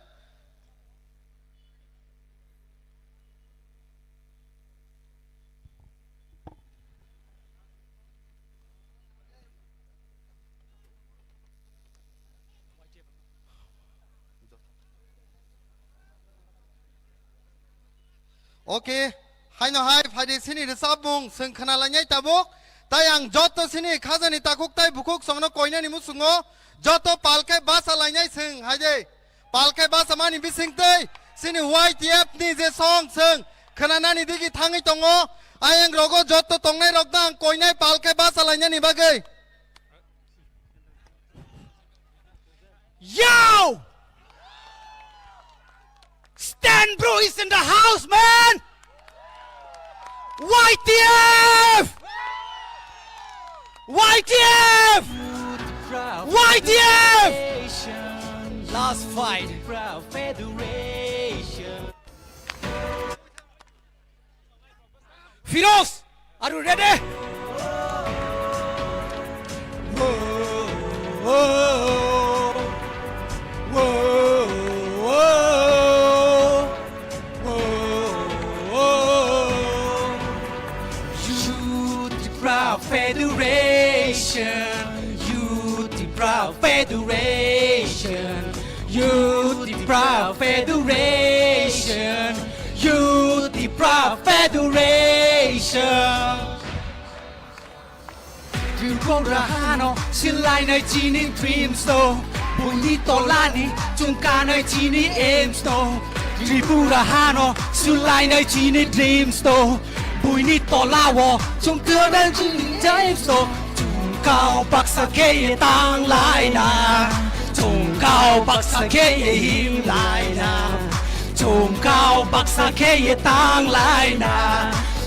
Okay, haino hai phaidi sini rwchapmung chwng khna lainai tabuk, tai ang joto sini khajani takhuk tai bukhuk songno koinani muchungo joto palkhe basa lainai chwng haide. Palkhe basa mani bisingtwi sini Y T F ni je song chwng khna nani digi thangwi tongo, ayang rogo joto tongnai rokno ang koinai palkhe basa lainani bagwi. Yo! Stan Bro is in the house, man! Y T F! Y T F! Y T F! Last fight. Firoz, are you ready? Youth Tipra Federation, Youth Tipra Federation, Youth Tipra Federation, Youth Tipra Federation. Tripura hano silainai chini dreams to, buini tolani chungkanai chini aims to. Tripura hano silainai chini dreams to, buini tolao chungkanai chini dreams to. Chungkao baksa khe tanglaina, chungkao baksa khe himlaina. Chung Baksa khe ye tang laina,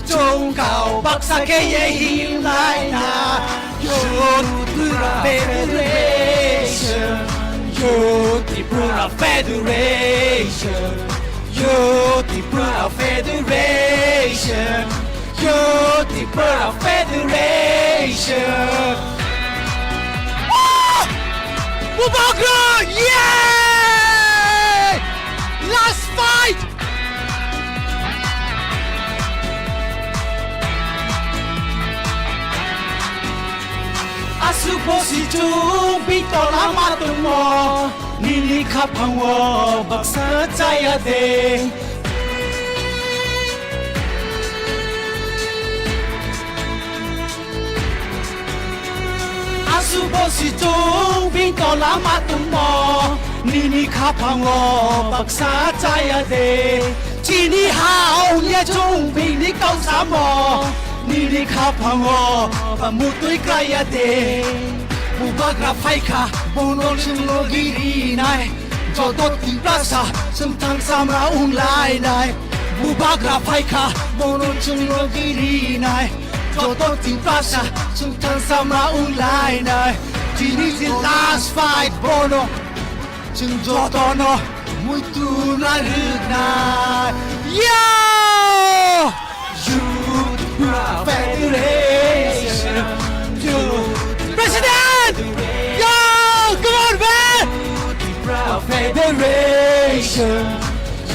chwng kau baksa khe ye him laina. Youth Tipra Federation, Youth Tipra Federation, Youth Tipra Federation, Youth Tipra Federation. Ah! Bubagra! Yay! Last fight! Aswk bosi chwng bini tola ma tongmo, nini khaphango baksa chaya de. Aswk bosi chwng bini tola ma tongmo, nini khaphango baksa chaya de. Chini ha ongya chwng bini kau samo, nini khaphango ba mutwi kaya de. Bubagra phaikha, bono chwng logi rinai. Joto Tiprasa chwng thang samra wng lainai. Bubagra phaikha, bono chwng logi rinai. Joto Tiprasa chwng thang samra wng lainai. Tini je last fight bono. Chwng jotono muitu na rwknai. Yo! Youth Federation. Youth President! Yo! Come on, man! Youth Federation.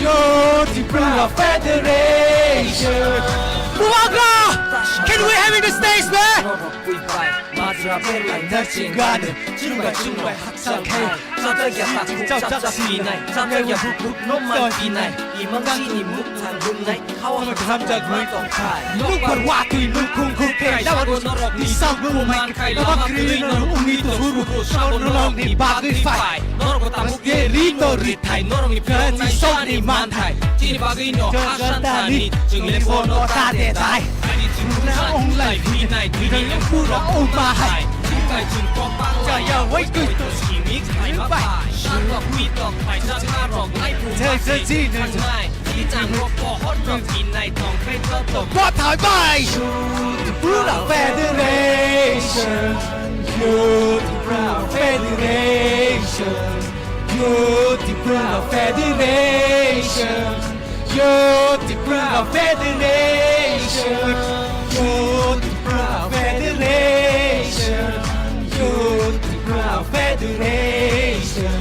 Youth Federation. Bubagra! Can we have in the stage, man? Majra berlai narching gani, chirungbai chirungbai hakchal khai. Chapchak ya takhuk chapchak sinai, chapchak ya bukruk no man pinai. Imang chini muk thang gumnai, khawa hamjak gui tong khai. Nukbar watui nukhung khuk khai, dawa sago norok ni sago man khai, lama kri no uni to huru, sago norok ni bagui phai. Norok bo tabuk ye ri to ri thai, norok ni phirang nai song ni man thai. Chini bagui no asan thani, chwng le bono ta de thai. Ani chwng na ong lai phi nai, twi ni em pura ong ma hai. Chwng kai chwng kok bang lai. Chaya wai twi to simi khai ma pai. Sarok mi tok phai sa sa rok nai phu ma si thang nai. Chini chang rok pohor rok phi nai tong khai to to. Ba thai bai. Pura Federation. Youth Proud Federation, Youth Proud Federation, Youth Proud Federation, Youth Proud Federation, Youth Proud Federation,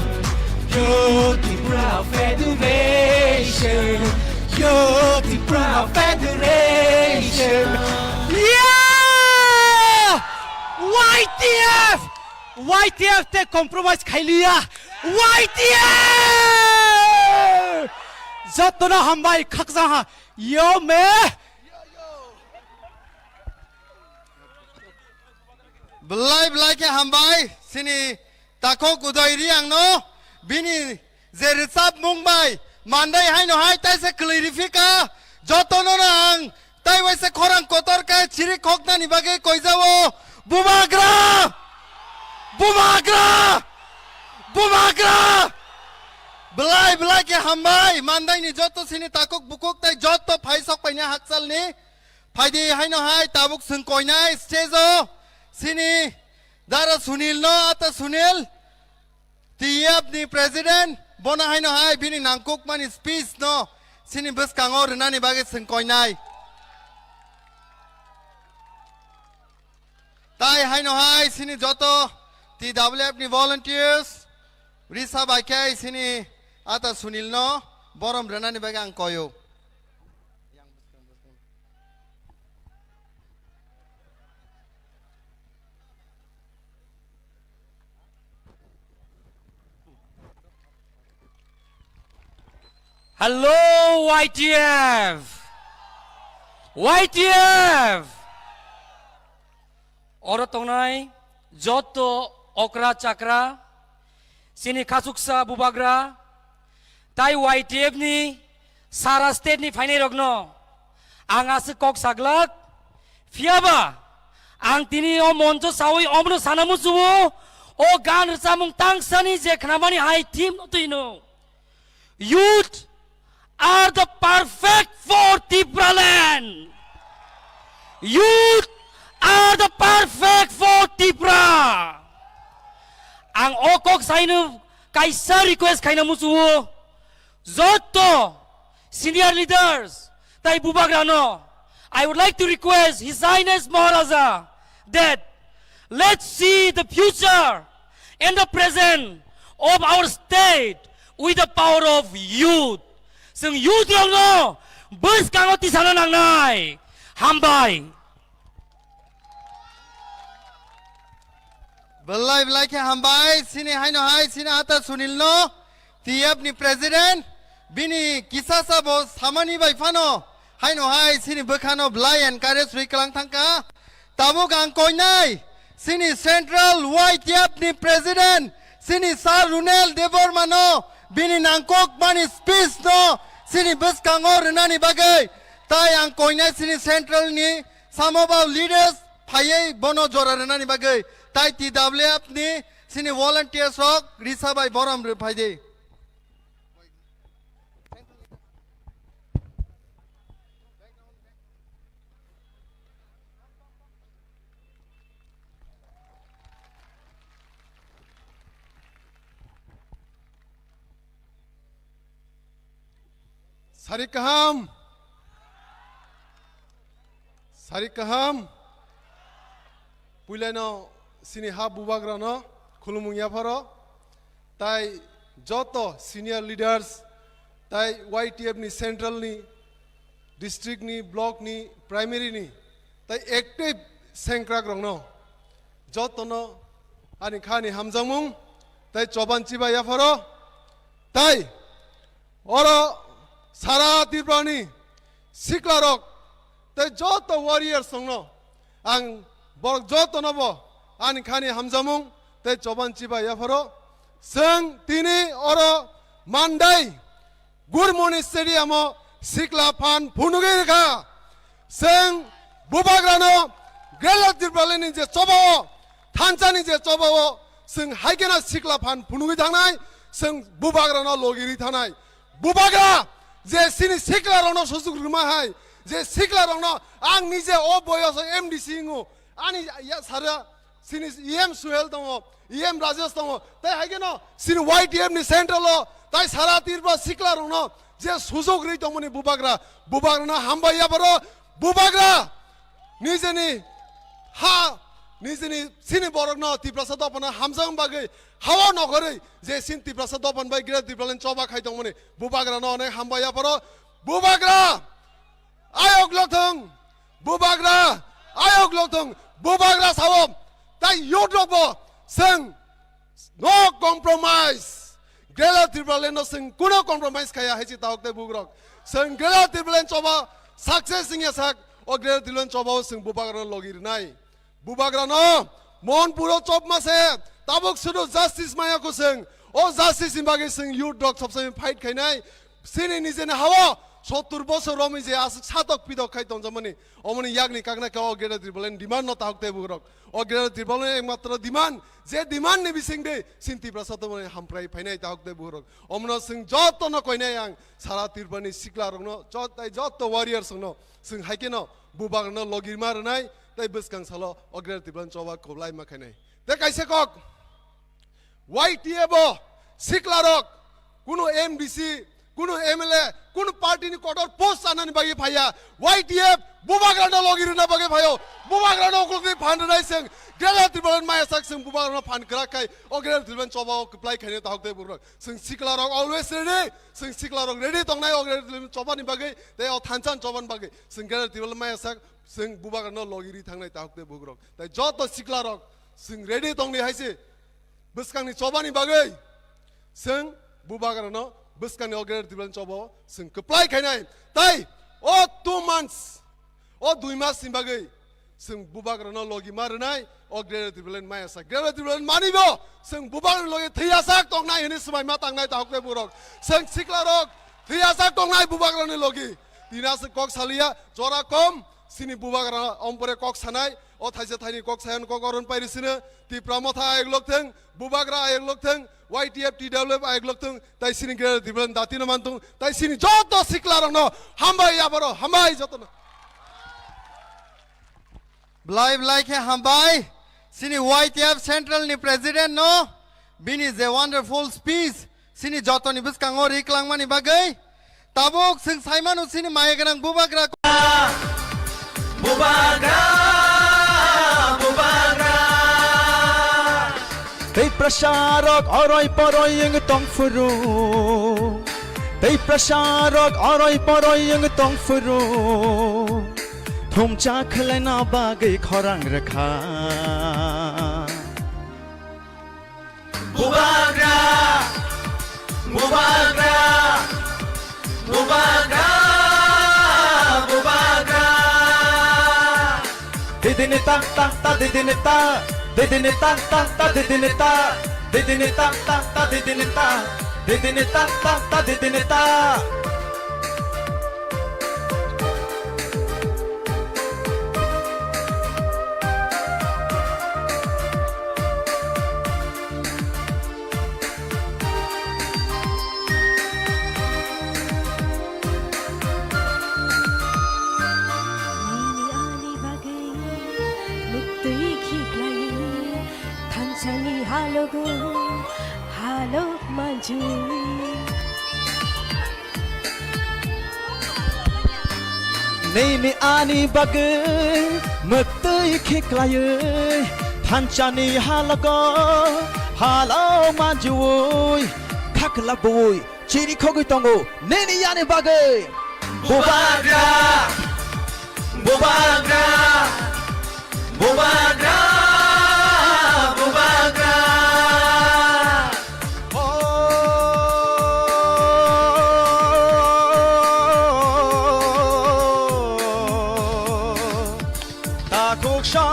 Youth Proud Federation, Youth Proud Federation. Yeah! Y T F! Y T F te compromise khailiya. Y T F! Jotono hambai khakjang ha. Yo me. Belai belai khe hambai sini takhuk Uday Reang no bini je rwchapmung bai mandai haino hai taisa kwlwi rifika jotono no ang tai waisa khorang kotor khe chiri khoknani bagwi koijao. Bubagra! Bubagra! Bubagra! Belai belai khe hambai mandaini joto sini takhuk bukhuk tai joto phai sok paina hakchalni. Phaidi haino hai tabuk chwng koinai stage o sini Dara Sunil no, ata Sunil. T F ni president, bono haino hai bini nangkukmani speech no sini bwskango rwnani bagwi chwng koinai. Tai haino hai sini joto T W F ni volunteers risa bai khe sini ata Sunil no borom rwnani bagwi ang koyo. Hello, Y T F! Y T F! Oro tongnai joto okra chakra, chini khachuksa bubagra, tai Y T F ni sara state ni phainai rokno ang aswk kok saglak, phiyaba ang tini o moncho sawi omono sana muchuo, o gan rwchapmung tangsani je khnamani hai theme no twino. Youth are the powerful Kaisa request khaina muchuo, joto senior leaders tai bubagrano, I would like to request His Highness Maharaja that let's see the future and the present of our state with the power of youth. Chwng youth rokno bwskango tisana nangnai. Hambai. Belai belai khe hambai, sini haino hai, sini ata Sunil no, T F ni president, bini kisa sabo samani bai phano, haino hai, sini bwkhano belai encourage rwi kwlang thangkha. Tabuk ang koinai, sini Central Y T F ni president, sini Sir Runel Debbarma no, bini nangkok mani speech no, sini bwskango rwnani bagwi, tai ang koinai sini Central ni Samo ba leaders phaiwi bono jora rwnani bagwi tai T W F ni sini volunteers rok risa bai borom rw phai di. Sari kaham. Sari kaham. Puilano sini ha bubagrano khulumung yapharo. Tai joto senior leaders, tai Y T F ni central ni, district ni, block ni, primary ni, tai active sengkrak rokno jotono ani khani hamjakmung tai choban chiba yapharo. Tai oro sara Tripura ni sikla rok tei joto warriors rokno ang borok jotono bo ani khani hamjakmung tei choban chiba yapharo. Chwng tini oro Mandai Gurmoni Stadium o sikla phan phunugwi rwkha. Chwng bubagrano Greater Tipraland ni je choba o, thansa ni je choba o, chwng hai kheno sikla phan phunugwi thangnai, chwng bubagrano logi rwi thangnai. Bubagra je chini sikla rokno sujuk rwma hai, je sikla rokno ang nije o boyos o M D C wngo, ani ya sara chini E M Suhel tongo, E M Rajesh tongo, tei hai kheno chini Y T F ni central o, tai sara Tripura sikla rokno je sujuk rwi tongmani bubagra, bubagrano hambai ya boro, bubagra nijeni ha, nijeni chini borokno Tiprasa dophano hamjakma bagwi hao nokhorwi je chini Tiprasa dophani bai Greater Tipraland choba khai tongmani bubagrano onek hambai ya boro, bubagra ayok lothong, bubagra ayok lothong, bubagra sao, tai youth rokbo chwng no compromise. Greater Tipraland no chwng kuno compromise khaya hai si tahok tei bugrok. Chwng Greater Tipraland choba success wngya sak, o Greater Tipraland choba o chwng bubagrano logi rwnai. Bubagrano Monpuro chopma se tabuk sudu justice maya ko chwng. O justice ni bagwi chwng youth rok chopsami fight khainai. Chini nijeni hao sottur bosor romwi je aswk satok pidok khai tongjakmani, omoni yakni kakna khe o Greater Tipraland demand no tahok tei bugrok. O Greater Tipraland ekmatro demand, je demand ni bising de chini Tiprasa tongmani hamprai phainai tahok tei bugrok. Omono chwng jotono koinai ang sara Tripurani sikla rokno, jot-, tai joto warriors rokno chwng hai kheno bubagrano logirma rwnai tei bwskang salo o Greater Tipraland choba kwblaima khainai. Tei kaisa kok, Y T F o sikla rok, kuno M D C, kuno M L A, kuno party ni kotor post anani bagwi phaiya. Y T F bubagrano logi rwna bagwi phaio. Bubagrano ukulukni phan rwnai chwng. Greater Tipraland maya sak chwng bubagrano phan kwrak khai. O Greater Tipraland choba o kwplai khainai tahok tei bugrok. Chwng sikla rok always ready. Chwng sikla rok ready tongnai o Greater Tipraland choba ni bagwi. Tei o thansa ni choba ni bagwi. Chwng Greater Tipraland maya sak chwng bubagrano logi ri thangnai tahok tei bugrok. Tai joto sikla rok chwng ready tongni hai se. Bwskangni chobani bagwi chwng bubagrano bwskangni o Greater Tipraland choba o chwng kwplai khainai. Tai o two months, o dui mas ni bagwi chwng bubagrano logi ma rwnai o Greater Tipraland maya sak. Greater Tipraland mani bo chwng bubagrano logi thwiyasak tongnai hwnwi swmai ma tangnai tahok tei bugrok. Chwng sikla rok thwiyasak tongnai bubagrani logi. Tini aswk kok saliya, jora kom, chini bubagra ompore kok sanai, o thaisa thaini kok sayan kok oron pairi sino, Tipra Motha ayok lokthwng, bubagra ayok lokthwng, Y T F T W F ayok lokthwng, tai chini Greater Tipraland datino manthwng, tai chini joto sikla rokno hambai yabaro, hambai jotono. Belai belai khe hambai, chini Y T F Central ni President no, Bini je wonderful speech, chini jotoni bwskango ri klangmani bagwi, tabuk chwng saimano chini maya gwnang bubagra. Bubagra, bubagra. Tei prasarok oroi poroi wng tong phuru. Tei prasarok oroi poroi wng tong phuru. Thumcha khwlaina bagwi khorang rwkha. Bubagra, bubagra, bubagra, bubagra. Didini ta ta ta didini ta, didini ta ta ta didini ta, didini ta ta ta didini ta, didini ta ta ta didini ta. Nini ani bagwi muktwi khiklai thansani halogo halok manjui. Nini ani bagwi muktwi khiklaiwi thansani halogo halok manjui. Khaklabui chiri khogwi tongo nini ani bagwi. Bubagra, bubagra, bubagra, bubagra. Takhuk sa,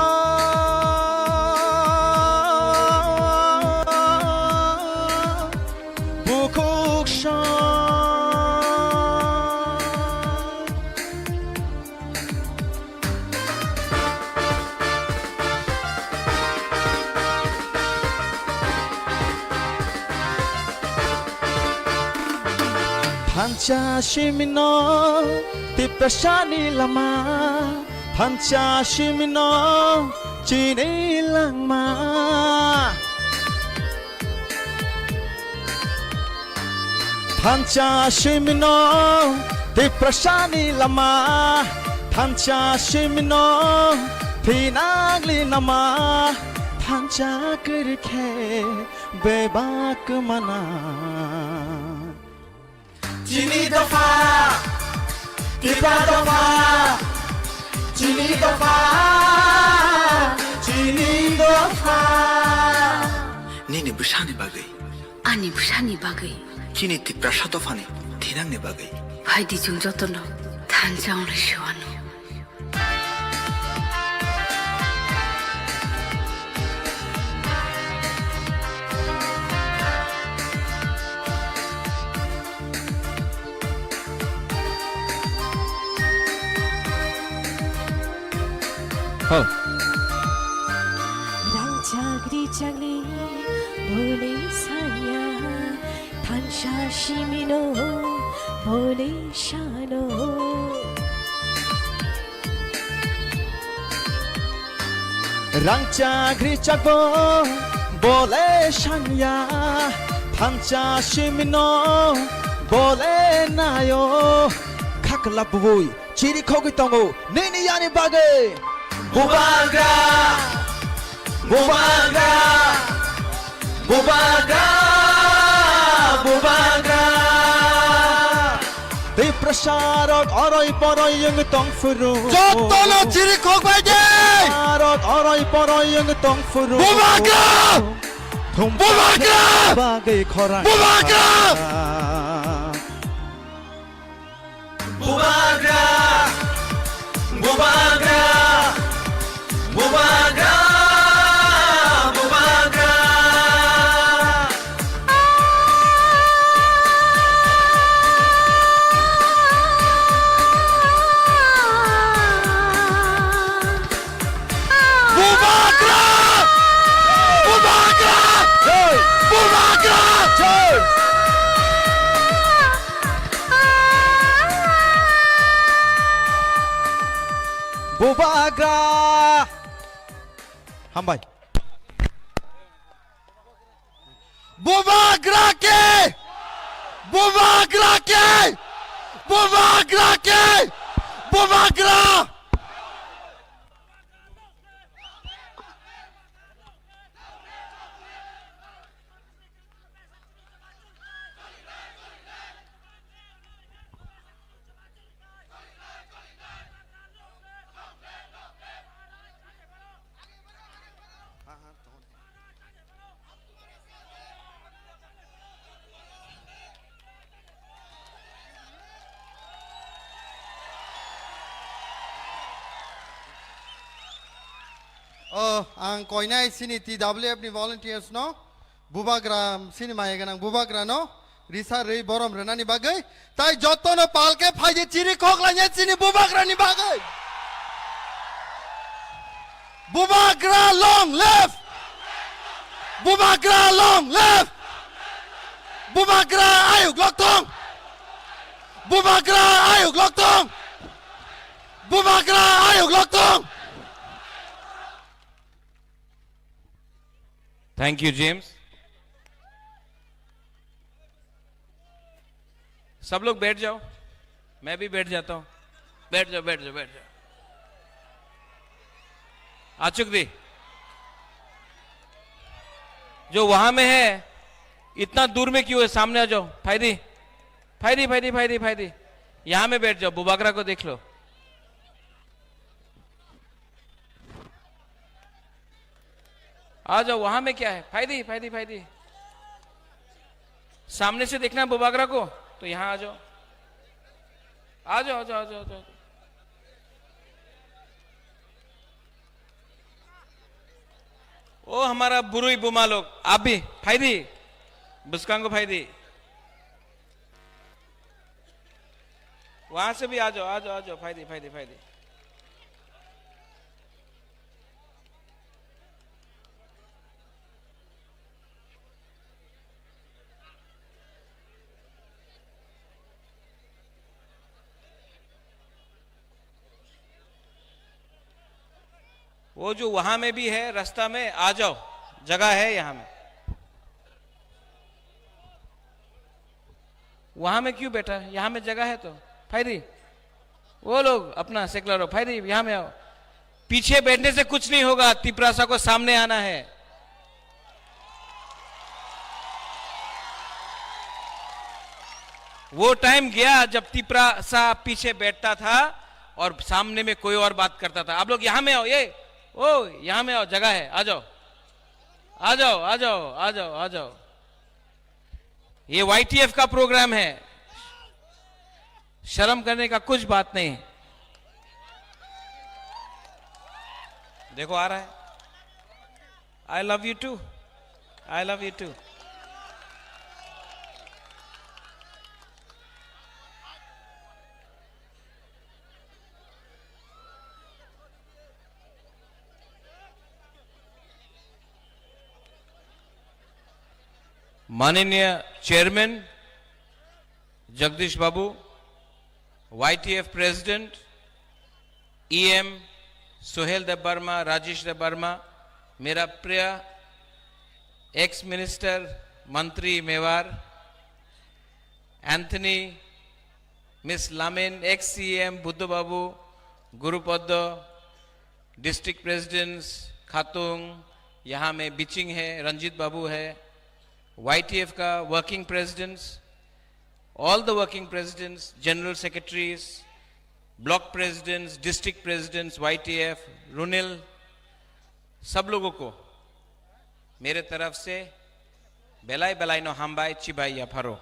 bukhuk sa. Thansa simino Tiprasani lama, thansa simino chini langma. Thansa simino Tiprasani lama, thansa simino thinangli nama, thansa kwrwi khe bebak mana. Chini dopha, Tipra dopha, chini dopha, chini dopha. Nini bwsani bagwi. Ani bwsani bagwi. Chini Tiprasa dophani thinangni bagwi. Phaidi chwng jotono thansa wngwi sewano. Hal. Rang chagri chagri bole sanya, thansa simino bole sano. Rang chagri chagbo bole sanya, thansa simino bole nayo. Khakla bui chiri khogwi tongo nini ani bagwi. Bubagra, bubagra, bubagra, bubagra. Tei prasarok oroi poroi wng tong phuru. Jotono chiri khogbai de. Prasarok oroi poroi wng tong phuru. Bubagra! Thum bubagra! Bagwi khorang. Bubagra! Bubagra! Bubagra! Bubagra! Bubagra! Bubagra! Bubagra! Jai! Bubagra! Jai! Bubagra! Hambai. Bubagra ke! Bubagra ke! Bubagra ke! Bubagra! Oh, ang koinai sini T W F ni volunteers no, bubagra, sini maya ganang bubagra no, risa rei borom renani bagwi, tai jotono palke phaidi chiri khoklainai sini bubagra ni bagwi. Bubagra long live! Bubagra long live! Bubagra ayuk loktong! Bubagra ayuk loktong! Bubagra ayuk loktong! Thank you, James. सब लोग बैठ जाओ, मैं भी बैठ जाता हूँ। बैठ जाओ, बैठ जाओ, बैठ जाओ। आचुक दी, जो वहां में है, इतना दूर में क्यों है? सामने आ जाओ। फायदी, फायदी, फायदी, फायदी, फायदी। यहाँ में बैठ जाओ, बुबागरा को देख लो। आ जाओ, वहां में क्या है? फायदी, फायदी, फायदी। सामने से देखना बुबागरा को, तो यहाँ आ जाओ। आ जाओ, आ जाओ, आ जाओ, आ जाओ। ओ हमारा बुरुई बुमा लोग, आप भी फायदी, बुस्कांगो फायदी। वहां से भी आ जाओ, आ जाओ, आ जाओ, फायदी, फायदी, फायदी। वो जो वहां में भी है, रास्ता में आ जाओ, जगह है यहाँ में। वहां में क्यों बैठा है? यहाँ में जगह है तो। फायदी, वो लोग अपना सेकलारो, फायदी, यहाँ में आओ। पीछे बैठने से कुछ नहीं होगा, तिपरासा को सामने आना है। वो टाइम गया जब तिपरासा पीछे बैठता था और सामने में कोई और बात करता था। आप लोग यहाँ में आओ, ये, ओ, यहाँ में आओ, जगह है, आ जाओ, आ जाओ, आ जाओ, आ जाओ, आ जाओ। ये वाईटीएफ का प्रोग्राम है, शर्म करने का कुछ बात नहीं। देखो, आ रहा है। I love you too. I love you too. माननीय chairman Jagdish Babu, YTF president, EM Sohel Dev Varma, Rajesh Dev Varma, मेरा प्रिय एक्स मिनिस्टर मंत्री Mevar, Anthony, miss Lamin, ex CM Buddha Babu, Gurupad, district presidents, Khatung, यहाँ में बिचिंग है, रंजीत बाबू है, वाईटीएफ का working presidents, all the working presidents, general secretaries, block presidents, district presidents, YTF, रुनिल, सब लोगों को मेरे तरफ से belai belai no hambai chibai yapharo.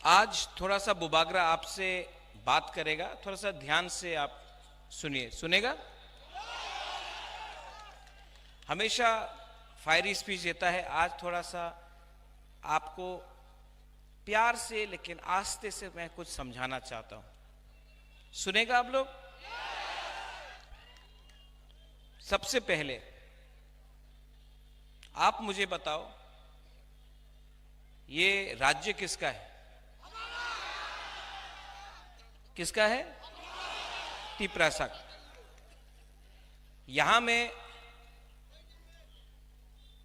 आज थोड़ा सा बुबागरा आपसे बात करेगा, थोड़ा सा ध्यान से आप सुनिए, सुनेगा? हमेशा फायरी स्पीच देता है, आज थोड़ा सा आपको प्यार से लेकिन आस्ते से मैं कुछ समझाना चाहता हूं, सुनेगा आप लोग? सबसे पहले आप मुझे बताओ, ये राज्य किसका है? किसका है? तिपरासा का। यहाँ में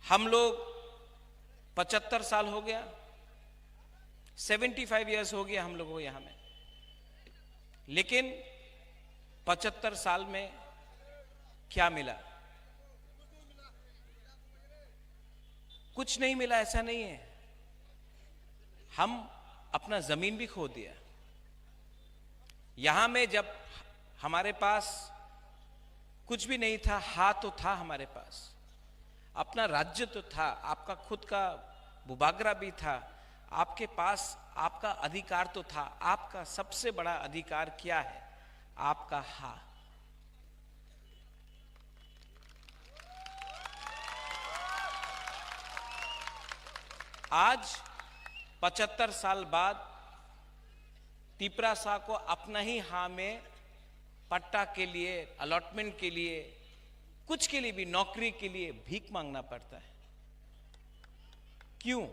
हम लोग पचहत्तर साल हो गया, सेवेंटी फाइव ईयर्स हो गया हम लोगों को यहाँ में। लेकिन पचहत्तर साल में क्या मिला? कुछ नहीं मिला, ऐसा नहीं है। हम अपना जमीन भी खो दिया। यहाँ में जब हमारे पास कुछ भी नहीं था, हा तो था हमारे पास, अपना राज्य तो था, आपका खुद का बुबागरा भी था, आपके पास आपका अधिकार तो था। आपका सबसे बड़ा अधिकार क्या है? आपका हा। आज पचहत्तर साल बाद तिपरासा को अपना ही हा में पट्टा के लिए, अलॉटमेंट के लिए, कुछ के लिए भी, नौकरी के लिए भीख मांगना पड़ता है। क्यों?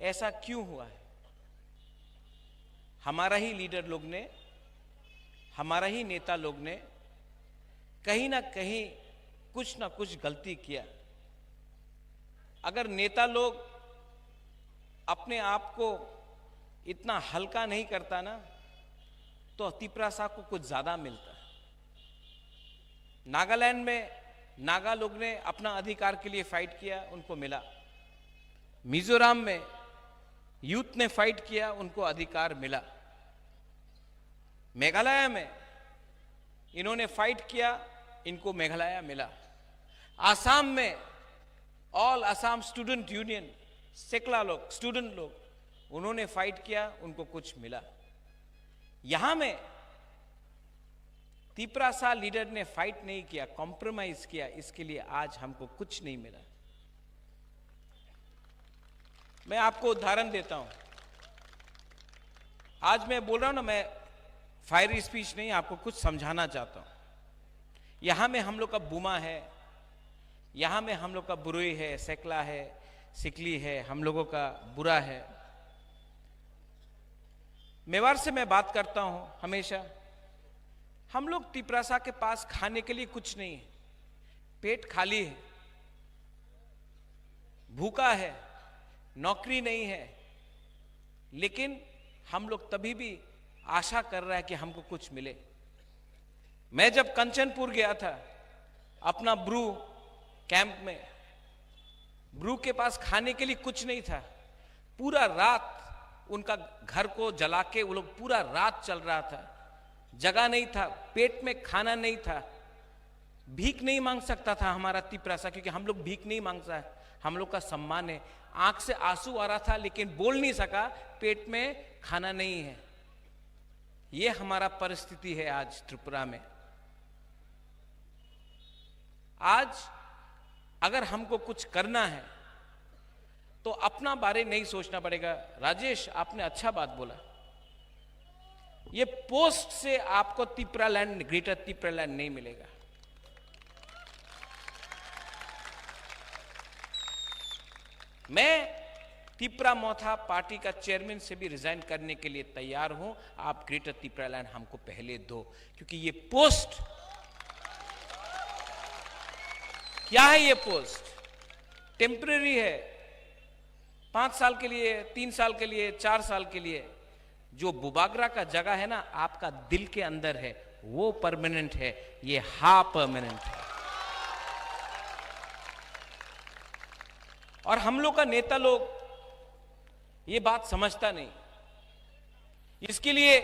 ऐसा क्यों हुआ है? हमारा ही लीडर लोग ने, हमारा ही नेता लोग ने कहीं ना कहीं कुछ ना कुछ गलती किया। अगर नेता लोग अपने आप को इतना हल्का नहीं करता ना, तो तिपरासा को कुछ ज्यादा मिलता। नागालैंड में नागा लोग ने अपना अधिकार के लिए फाइट किया, उनको मिला। मिजोरम में यूथ ने फाइट किया, उनको अधिकार मिला। मेघालय में इन्होंने फाइट किया, इनको मेघालय मिला। आसाम में ऑल आसाम स्टूडेंट यूनियन, सेकला लोग, स्टूडेंट लोग, उन्होंने फाइट किया, उनको कुछ मिला। यहाँ में तिपरासा लीडर ने फाइट नहीं किया, कॉम्प्रोमाइज किया, इसके लिए आज हमको कुछ नहीं मिला। मैं आपको उदाहरण देता हूं। आज मैं बोल रहा हूं ना, मैं फायरी स्पीच नहीं, आपको कुछ समझाना चाहता हूं। यहां में हम लोग का बुमा है, यहां में हम लोग का बुरुई है, सेकला है, सिकली है, हम लोगों का बुरा है। मेवाड़ से मैं बात करता हूं हमेशा। हम लोग तिपरासा के पास खाने के लिए कुछ नहीं है, पेट खाली है, भूखा है, नौकरी नहीं है, लेकिन हम लोग तभी भी आशा कर रहा है कि हमको कुछ मिले। मैं जब कंचनपुर गया था अपना ब्रू कैंप में, ब्रू के पास खाने के लिए कुछ नहीं था। पूरा रात उनका घर को जला के वो लोग पूरा रात चल रहा था। जगह नहीं था, पेट में खाना नहीं था, भीख नहीं मांग सकता था हमारा तिपरासा, क्योंकि हम लोग भीख नहीं मांगता है, हम लोग का सम्मान है। आंख से आंसू आ रहा था लेकिन बोल नहीं सका, पेट में खाना नहीं है। ये हमारा परिस्थिति है आज त्रिपुरा में। आज अगर हमको कुछ करना है तो अपना बारे नहीं सोचना पड़ेगा। राजेश, आपने अच्छा बात बोला, ये पोस्ट से आपको तिपरा लैंड, ग्रेटर तिपरा लैंड नहीं मिलेगा। मैं तिपरा मोथा पार्टी का चेयरमैन से भी रिजाइन करने के लिए तैयार हूं। आप ग्रेटर तिपरा लैंड हमको पहले दो, क्योंकि ये पोस्ट क्या है? ये पोस्ट टेम्परेरी है, पांच साल के लिए, तीन साल के लिए, चार साल के लिए। जो बुबागरा का जगह है ना, आपका दिल के अंदर है, वो परमानेंट है, ये हा परमानेंट है। और हम लोग का नेता लोग ये बात समझता नहीं। इसके लिए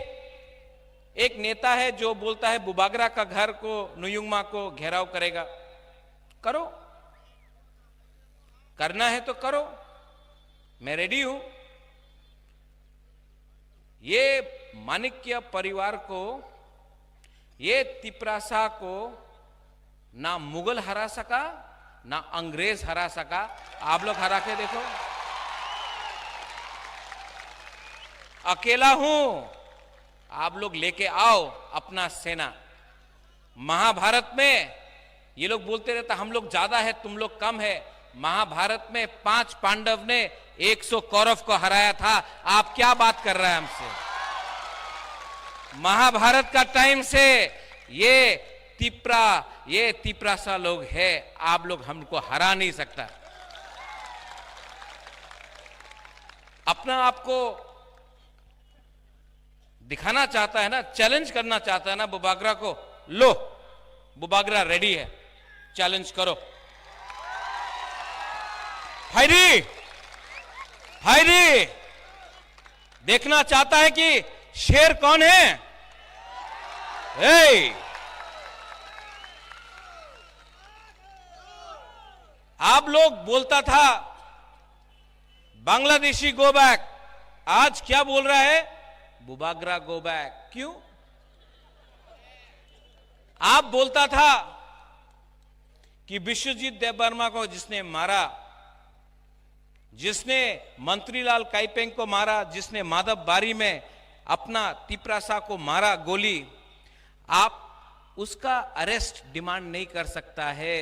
एक नेता है जो बोलता है बुबागरा का घर को, नुयुंगमा को घेराव करेगा। करो, करना है तो करो, मैं रेडी हूं। ये माणिक्य परिवार को, ये तिपरासा को ना मुगल हरा सका, ना अंग्रेज हरा सका। आप लोग हरा के देखो, अकेला हूं, आप लोग लेके आओ अपना सेना। महाभारत में ये लोग बोलते रहता, हम लोग ज्यादा है, तुम लोग कम है। महाभारत में पांच पांडव ने एक सौ कौरव को हराया था। आप क्या बात कर रहे हैं हमसे? महाभारत का टाइम से ये तिपरा, ये तिपरासा लोग है, आप लोग हमको हरा नहीं सकता। अपना आपको दिखाना चाहता है ना, चैलेंज करना चाहता है ना बुबागरा को, लो, बुबागरा रेडी है, चैलेंज करो। फायरी, फायरी, देखना चाहता है कि शेर कौन है? ए, आप लोग बोलता था बांग्लादेशी गो बैक, आज क्या बोल रहा है? Bubagra go back. क्यों? आप बोलता था कि विश्वजीत देबबर्मा को जिसने मारा, जिसने मंत्रीलाल काइपेंग को मारा, जिसने माधव बारी में अपना तिपरासा को मारा गोली, आप उसका अरेस्ट डिमांड नहीं कर सकता है।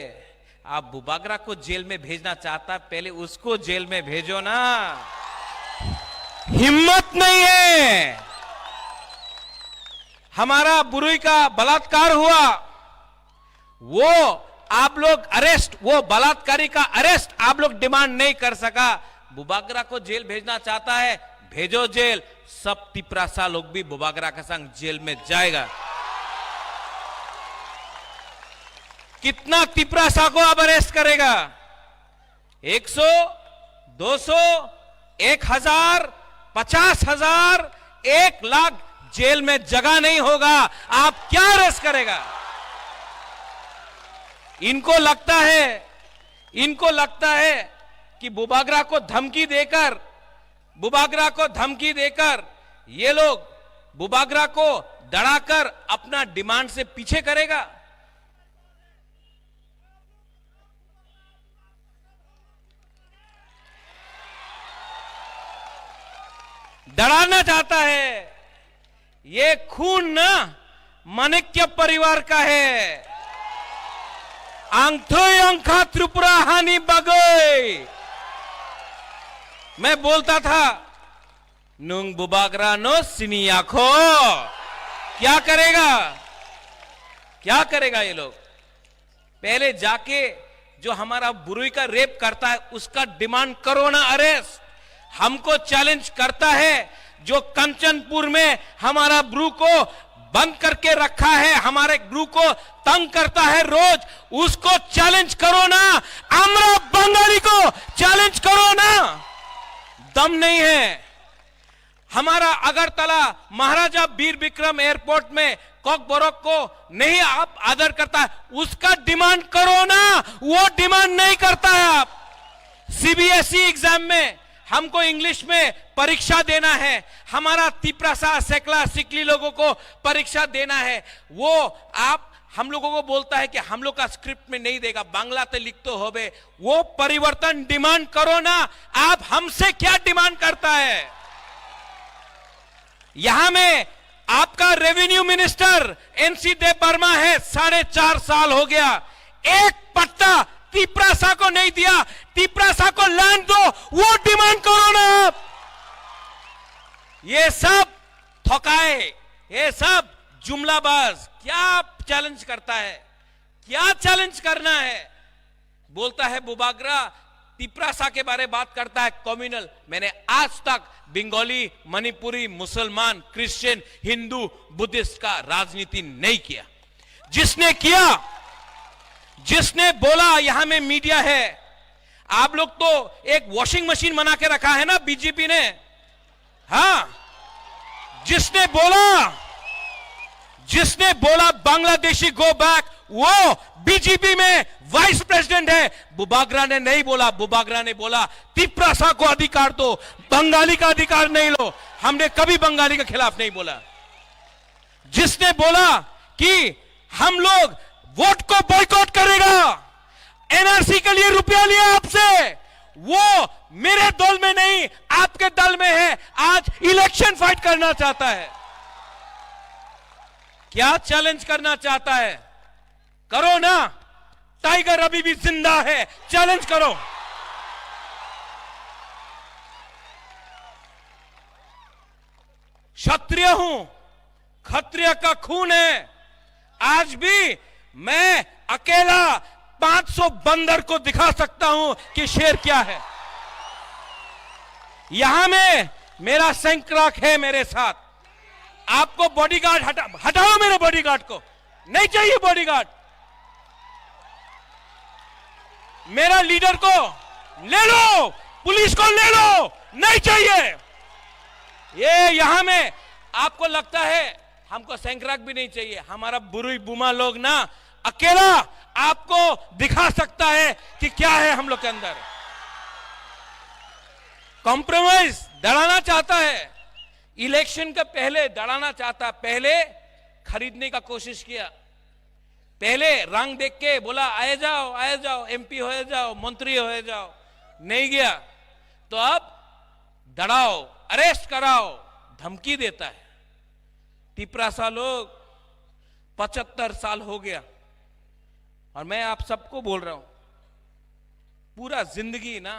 आप बुबागरा को जेल में भेजना चाहता, पहले उसको जेल में भेजो ना। हिम्मत नहीं है। हमारा बुरुई का बलात्कार हुआ, वो आप लोग अरेस्ट, वो बलात्कारी का अरेस्ट आप लोग डिमांड नहीं कर सका। बुबागरा को जेल भेजना चाहता है, भेजो जेल। सब तिपरासा लोग भी बुबागरा का संग जेल में जाएगा। कितना तिपरासा को आप अरेस्ट करेगा? एक सौ, दो सौ, एक हजार, पचास हजार, एक लाख, जेल में जगह नहीं होगा। आप क्या अरेस्ट करेगा? इनको लगता है, इनको लगता है कि बुबागरा को धमकी देकर, बुबागरा को धमकी देकर ये लोग बुबागरा को दड़ाकर अपना डिमांड से पीछे करेगा। डराना चाहता है। ये खून ना माणिक्य परिवार का है। Ang thwi wngkha Tripura hani bagwi। मैं बोलता था, nung bubagra no sini yakho। क्या करेगा, क्या करेगा ये लोग? पहले जाके जो हमारा बुरुई का रेप करता है, उसका डिमांड करो ना अरेस्ट। हमको चैलेंज करता है जो कंचनपुर में हमारा ब्रू को बंद करके रखा है, हमारे ब्रू को तंग करता है रोज, उसको चैलेंज करो ना। আমরা বাঙালি को चैलेंज करो ना। दम नहीं है। हमारा अगरतला महाराजा वीर विक्रम एयरपोर्ट में कॉकबरक को नहीं आप आदर करता है, उसका डिमांड करो ना, वो डिमांड नहीं करता है आप। सीबीएसई एग्जाम में हमको इंग्लिश में परीक्षा देना है, हमारा तिपरासा, सेकला, सिकली लोगों को परीक्षा देना है, वो आप हम लोगों को बोलता है कि हम लोग का स्क्रिप्ट में नहीं देगा, बांग्लाते लिखते होवे, वो परिवर्तन डिमांड करो ना। आप हमसे क्या डिमांड करता है? यहाँ में आपका रेवेन्यू मिनिस्टर एनसी देव वर्मा है, साढ़े चार साल हो गया, एक पट्टा तिपरासा को नहीं दिया। तिपरासा को लैंड दो, वो डिमांड करो ना आप। ये सब थकाए, ये सब जुमलाबाज। क्या चैलेंज करता है, क्या चैलेंज करना है? बोलता है बुबागरा तिपरासा के बारे बात करता है, कम्युनल। मैंने आज तक बंगाली, मणिपुरी, मुसलमान, क्रिश्चियन, हिंदू, बुद्धिस्ट का राजनीति नहीं किया। जिसने किया, जिसने बोला, यहाँ में मीडिया है, आप लोग तो एक वॉशिंग मशीन बना के रखा है ना बीजेपी ने, हाँ, जिसने बोला, जिसने बोला बांग्लादेशी गो बैक, वो बीजेपी में वाइस प्रेसिडेंट है। बुबागरा ने नहीं बोला, बुबागरा ने बोला तिपरासा को अधिकार दो, बंगाली का अधिकार नहीं लो। हमने कभी बंगाली के खिलाफ नहीं बोला। जिसने बोला कि हम लोग वोट को बॉयकॉट करेगा, एनआरसी के लिए रुपया लिया आपसे, वो मेरे दल में नहीं, आपके दल में है। आज इलेक्शन फाइट करना चाहता है। क्या चैलेंज करना चाहता है? करो ना, टाइगर अभी भी जिंदा है, चैलेंज करो। क्षत्रिय हूं, खत्रिय का खून है। आज भी मैं अकेला पाँच सौ बंदर को दिखा सकता हूं कि शेर क्या है। यहां में मेरा सैंक्राक है मेरे साथ। आपको बॉडीगार्ड हटा, हटाओ मेरे बॉडीगार्ड को, नहीं चाहिए बॉडीगार्ड। मेरा लीडर को ले लो, पुलिस को ले लो, नहीं चाहिए। ये यहां में आपको लगता है हमको सैंक्राक भी नहीं चाहिए। हमारा बुरुई बुमा लोग ना अकेला आपको दिखा सकता है कि क्या है हम लोग के अंदर। कॉम्प्रोमाइज दड़ाना चाहता है, इलेक्शन के पहले दड़ाना चाहता, पहले खरीदने का कोशिश किया, पहले रंग देख के बोला, आए जाओ, आए जाओ, एमपी हो जाओ, मंत्री हो जाओ, नहीं गया। तो अब दड़ाओ, अरेस्ट कराओ, धमकी देता है। तिपरासा लोग, पचहत्तर साल हो गया और मैं आप सबको बोल रहा हूं, पूरा जिंदगी ना,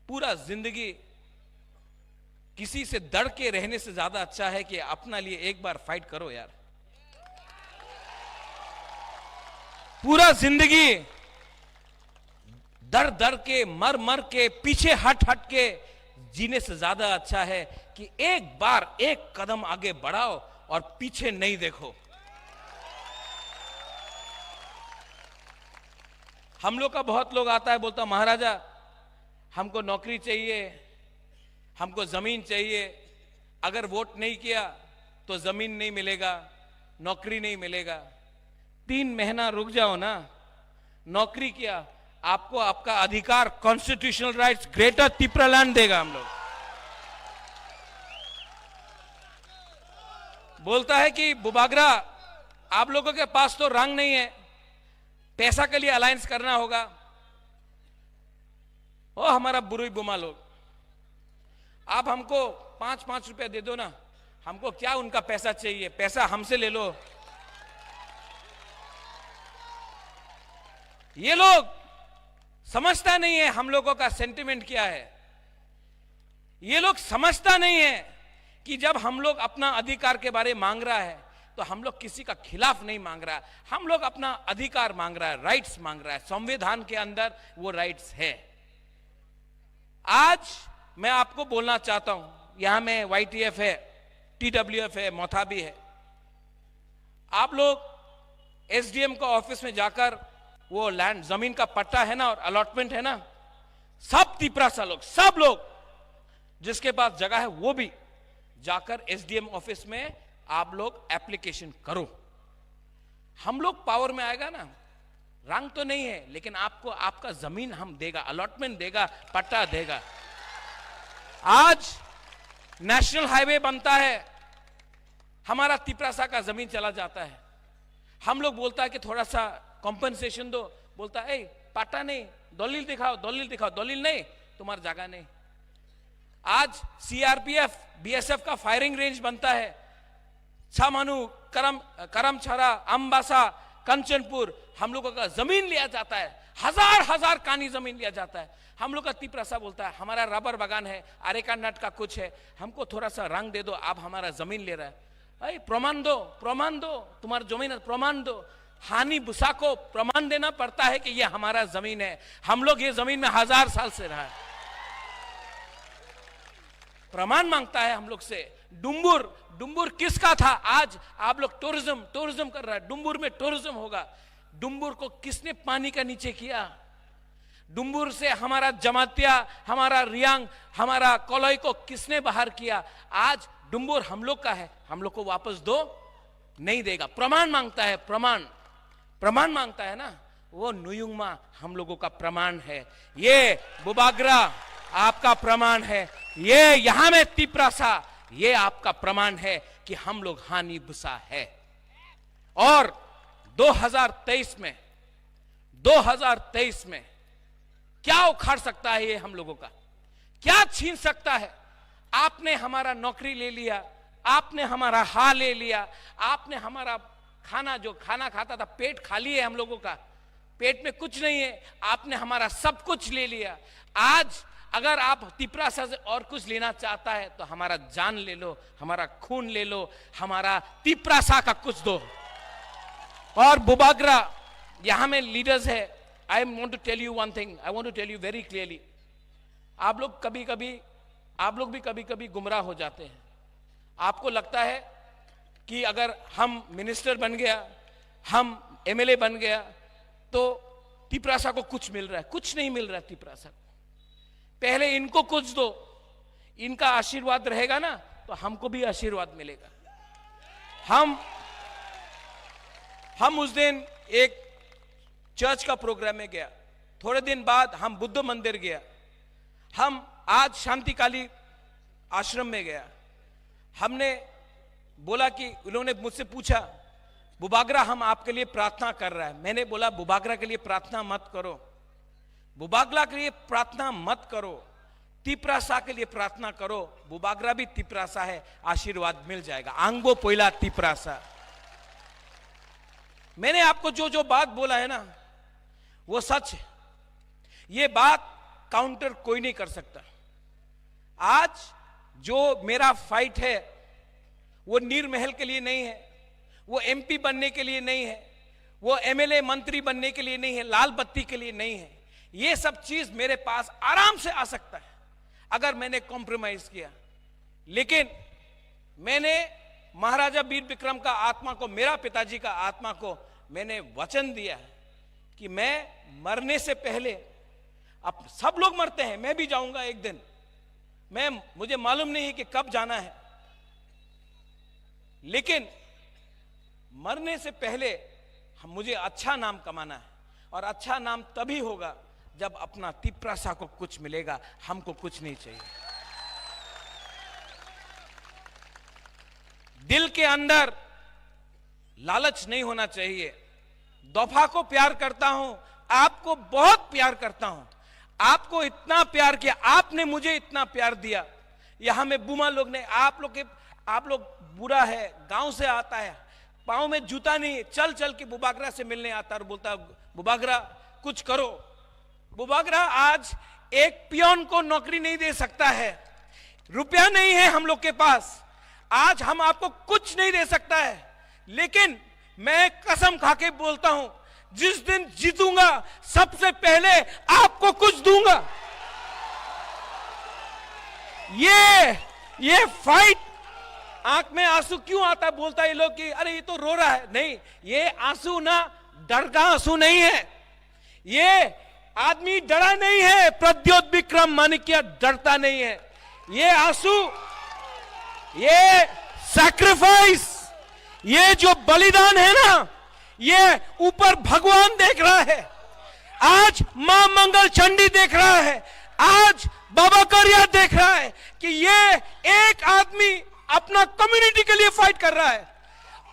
पूरा जिंदगी किसी से डर के रहने से ज्यादा अच्छा है कि अपना लिए एक बार फाइट करो यार। पूरा जिंदगी डर डर के, मर मर के, पीछे हट हट के जीने से ज्यादा अच्छा है कि एक बार एक कदम आगे बढ़ाओ और पीछे नहीं देखो। हम लोग का बहुत लोग आता है, बोलता, महाराजा, हमको नौकरी चाहिए, हमको जमीन चाहिए, अगर वोट नहीं किया तो जमीन नहीं मिलेगा, नौकरी नहीं मिलेगा। तीन महीना रुक जाओ ना, नौकरी किया, आपको आपका अधिकार, कॉन्स्टिट्यूशनल राइट्स, ग्रेटर तिपरालैंड देगा हम लोग। बोलता है कि बुबागरा, आप लोगों के पास तो रंग नहीं है, पैसा के लिए अलायंस करना होगा। ओ हमारा बुरुई बुमा लोग, आप हमको पाँच पाँच रुपया दे दो ना, हमको क्या उनका पैसा चाहिए, पैसा हमसे ले लो। ये लोग समझता नहीं है हम लोगों का सेंटिमेंट क्या है। ये लोग समझता नहीं है कि जब हम लोग अपना अधिकार के बारे मांग रहा है तो हम लोग किसी का खिलाफ नहीं मांग रहा है, हम लोग अपना अधिकार मांग रहा है, राइट्स मांग रहा है। संविधान के अंदर वो राइट्स है। आज मैं आपको बोलना चाहता हूं, यहां में वाईटीएफ है, टीडब्ल्यूएफ है, मोथा भी है, आप लोग एसडीएम का ऑफिस में जाकर वो लैंड, जमीन का पट्टा है ना और अलॉटमेंट है ना, सब तिपरासा लोग, सब लोग जिसके पास जगह है वो भी जाकर एसडीएम ऑफिस में आप लोग एप्लीकेशन करो। हम लोग पावर में आएगा ना, रंग तो नहीं है लेकिन आपको आपका जमीन हम देगा, अलॉटमेंट देगा, पट्टा देगा। आज नेशनल हाईवे बनता है, हमारा तिपरासा का जमीन चला जाता है। हम लोग बोलता है कि थोड़ा सा कॉम्पेंसेशन दो, बोलता है, ए, पट्टा नहीं, दलील दिखाओ, दलील दिखाओ, दलील नहीं, तुम्हारा जगह नहीं। आज सीआरपीएफ, बीएसएफ का फायरिंग रेंज बनता है, छामानू, करम करमछारा, अम्बासा, कंचनपुर, हम लोगों का जमीन लिया जाता है, हजार हजार कानी जमीन लिया जाता है। हम लोग का तिपरासा बोलता है, हमारा रबर बागान है, अरेका नट का कुछ है, हमको थोड़ा सा रंग दे दो, आप हमारा जमीन ले रहे हैं। भाई, प्रमाण दो, प्रमाण दो, तुम्हारा जमीन है, प्रमाण दो। हानि बुसा को प्रमाण देना पड़ता है कि ये हमारा जमीन है, हम लोग ये जमीन में हजार साल से रहा है। प्रमाण मांगता है हम लोग से। डुम्बुर, डुम्बुर किसका था? आज आप लोग टूरिज्म, टूरिज्म कर रहा है, डुम्बुर में टूरिज्म होगा। डुम्बुर को किसने पानी का नीचे किया? डुम्बुर से हमारा जमातिया, हमारा रियांग, हमारा कलई को किसने बाहर किया? आज डुम्बुर हम लोग का है, हम लोग को वापस दो, नहीं देगा। प्रमाण मांगता है, प्रमाण, प्रमाण मांगता है ना, वो नुयुंगमा हम लोगों का प्रमाण है। ये बुबागरा आपका प्रमाण है, ये यहाँ में तिपरासा, ये आपका प्रमाण है कि हम लोग हानि बुसा है। और दो हज़ार तेईस में, दो हज़ार तेईस में क्या उखाड़ सकता है ये हम लोगों का, क्या छीन सकता है? आपने हमारा नौकरी ले लिया, आपने हमारा हा ले लिया, आपने हमारा खाना, जो खाना खाता था, पेट खाली है हम लोगों का, पेट में कुछ नहीं है, आपने हमारा सब कुछ ले लिया। आज अगर आप तिपरासा से और कुछ लेना चाहता है तो हमारा जान ले लो, हमारा खून ले लो, हमारा तिपरासा का कुछ दो। और बुबागरा, यहाँ में लीडर्स है। I want to tell you one thing, I want to tell you very clearly। आप लोग कभी कभी आप लोग भी कभी कभी गुमराह हो जाते हैं। आपको लगता है कि अगर हम मिनिस्टर बन गया, हम एमएलए बन गया, तो तिपरासा को कुछ मिल रहा है। कुछ नहीं मिल रहा है तिपरासा को। पहले इनको कुछ दो, इनका आशीर्वाद रहेगा ना, तो हमको भी आशीर्वाद मिलेगा। हम हम उस दिन एक चर्च का प्रोग्राम में गया, थोड़े दिन बाद हम बुद्ध मंदिर गया, हम आज शांतिकाली आश्रम में गया। हमने बोला कि उन्होंने मुझसे पूछा, "बुबागरा, हम आपके लिए प्रार्थना कर रहा है।" मैंने बोला, "बुबागरा के लिए प्रार्थना मत करो, बुबागरा के लिए प्रार्थना मत करो, तिपरासा के लिए प्रार्थना करो, बुबागरा भी तिपरासा है, आशीर्वाद मिल जाएगा।" आंगो पोइला तिपरासा। मैंने आपको जो जो बात बोला है ना, वो सच है। ये बात काउंटर कोई नहीं कर सकता। आज जो मेरा फाइट है, वो नीर महल के लिए नहीं है, वो एमपी बनने के लिए नहीं है, वो एमएलए मंत्री बनने के लिए नहीं है, लाल बत्ती के लिए नहीं है। ये सब चीज मेरे पास आराम से आ सकता है अगर मैंने कॉम्प्रोमाइज किया। लेकिन मैंने महाराजा वीर विक्रम का आत्मा को, मेरा पिताजी का आत्मा को मैंने वचन दिया है कि मैं मरने से पहले, अब सब लोग मरते हैं, मैं भी जाऊंगा एक दिन, मैं, मुझे मालूम नहीं कि कब जाना है, लेकिन मरने से पहले हम, मुझे अच्छा नाम कमाना है, और अच्छा नाम तभी होगा जब अपना तिपरासा को कुछ मिलेगा, हमको कुछ नहीं चाहिए। दिल के अंदर लालच नहीं होना चाहिए। दोफा को प्यार करता हूं, आपको बहुत प्यार करता हूं, आपको इतना प्यार किया, आपने मुझे इतना प्यार दिया। यहां में बुमा लोग ने, आप लोग के, आप लोग बुरा है, गांव से आता है, पाँव में जूता नहीं, चल चल के बुबागरा से मिलने आता और बोलता, "बुबागरा, कुछ करो।" बुबागरा आज एक पियोन को नौकरी नहीं दे सकता है, रुपया नहीं है हम लोग के पास, आज हम आपको कुछ नहीं दे सकता है, लेकिन मैं कसम खा के बोलता हूं, जिस दिन जीतूंगा, सबसे पहले आपको कुछ दूंगा। ये, ये फाइट, आंख में आंसू क्यों आता है, बोलता है ये लोग कि अरे ये तो रो रहा है। नहीं, ये आंसू ना डर का आंसू नहीं है, ये आदमी डरा नहीं है, प्रद्योत विक्रम माणिक्य डरता नहीं है। ये आंसू, ये सैक्रिफाइस, ये जो बलिदान है ना, ये ऊपर भगवान देख रहा है, आज मां मंगल चंडी देख रहा है, आज बाबा करिया देख रहा है कि ये एक आदमी अपना कम्युनिटी के लिए फाइट कर रहा है।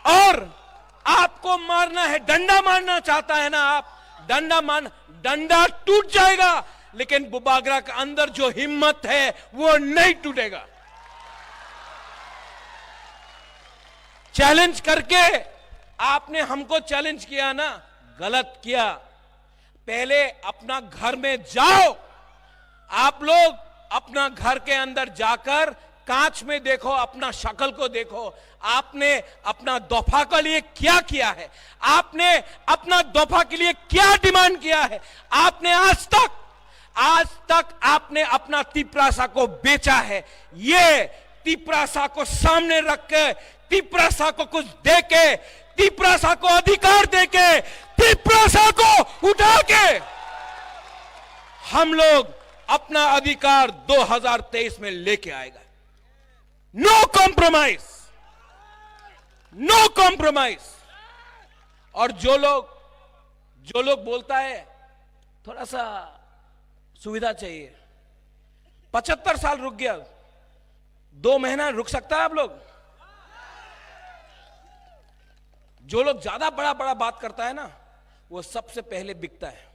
और आपको मारना है, डंडा मारना चाहता है ना आप, डंडा मार, डंडा टूट जाएगा, लेकिन बुबागरा के अंदर जो हिम्मत है वो नहीं टूटेगा। चैलेंज करके आपने हमको चैलेंज किया ना, गलत किया। पहले अपना घर में जाओ। आप लोग अपना घर के अंदर जाकर कांच में देखो, अपना शक्ल को देखो, आपने अपना दोफा के लिए क्या किया है, आपने अपना दोफा के लिए क्या डिमांड किया है। आपने आज तक, आज तक आपने अपना तिपरासा को बेचा है। ये तिपरासा को सामने रख के, तिपरासा को कुछ दे के, तिपरासा को अधिकार दे के, तिपरासा को उठा के हम लोग अपना अधिकार दो हज़ार तेईस में लेके आएगा। No compromise, no compromise. और जो लोग, जो लोग बोलता है थोड़ा सा सुविधा चाहिए, पचहत्तर साल रुक गया, दो महीना रुक सकता है आप लोग? जो लोग ज्यादा बड़ा बड़ा बात करता है ना, वो सबसे पहले बिकता है।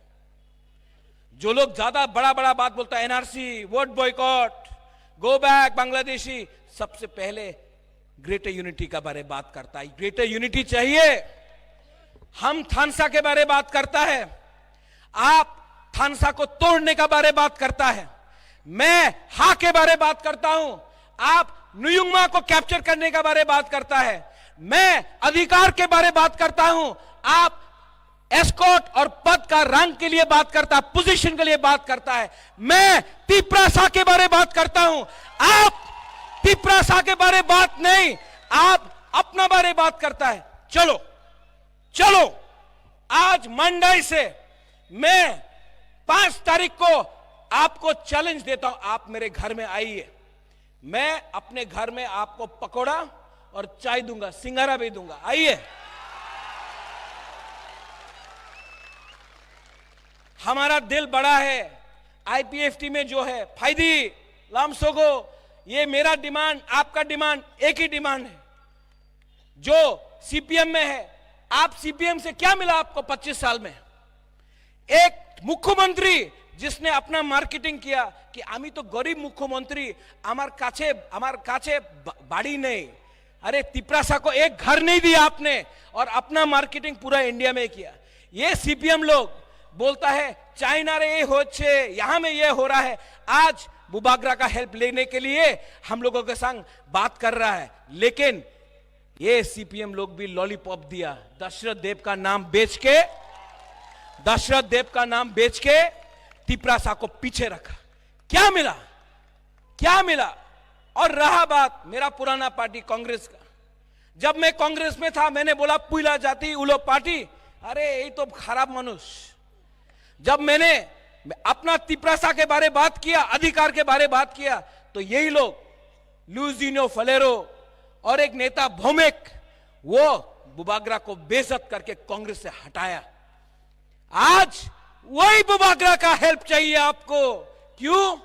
जो लोग ज्यादा बड़ा बड़ा बात बोलता है, NRC, vote boycott, go back Bangladeshi, सबसे पहले ग्रेटर यूनिटी का बारे बात करता है। ग्रेटर यूनिटी चाहिए। हम थानसा के बारे बात करता है, आप थानसा को तोड़ने का बारे बात करता है। मैं हा के बारे बात करता हूं, आप नुयुंगमा को कैप्चर करने का बारे बात करता है। मैं अधिकार के बारे बात करता हूं, आप एस्कॉर्ट और पद का रैंक के लिए बात करता है, पोजीशन के लिए बात करता है। मैं तिपरासा के बारे बात करता हूं, आप तिपरासा के बारे बात नहीं, आप अपना बारे बात करता है। चलो, चलो, आज मंडई से मैं पांच तारीख को आपको चैलेंज देता हूं, आप मेरे घर में आइए, मैं अपने घर में आपको पकौड़ा और चाय दूंगा, सिंगारा भी दूंगा। आइए, हमारा दिल बड़ा है। आईपीएफटी में जो है, फाइदी, लामसोगो, ये मेरा डिमांड, आपका डिमांड, एक ही डिमांड है। जो सीपीएम में है, आप सीपीएम से क्या मिला आपको पच्चीस साल में? एक मुख्यमंत्री जिसने अपना मार्केटिंग किया कि আমি তো গরিব মুখ্যমন্ত্রী, আমার কাছে, আমার কাছে বা-, বাড়ি নেই। अरे, तिपरासा को एक घर नहीं दिया आपने और अपना मार्केटिंग पूरा इंडिया में किया। ये सीपीएम लोग बोलता है, चाइना रे ये होच्छे, यहां में ये हो रहा है। आज बुबागरा का हेल्प लेने के लिए हम लोगों के संग बात कर रहा है, लेकिन ये सीपीएम लोग भी लॉलीपॉप दिया, दशरथ देव का नाम बेच के, दशरथ देव का नाम बेच के तिपरासा को पीछे रखा। क्या मिला? क्या मिला? और रहा बात मेरा पुराना पार्टी कांग्रेस का, जब मैं कांग्रेस में था, मैंने बोला, पुइला जाति उलो पार्टी, अरे, यही तो खराब मनुष्य। जब मैंने अपना तिपरासा के बारे बात किया, अधिकार के बारे बात किया, तो यही लोग, लुजिनो फलेरो और एक नेता भौमिक, वो बुबागरा को बेइज्जत करके कांग्रेस से हटाया। आज वही बुबागरा का हेल्प चाहिए आपको। क्यों?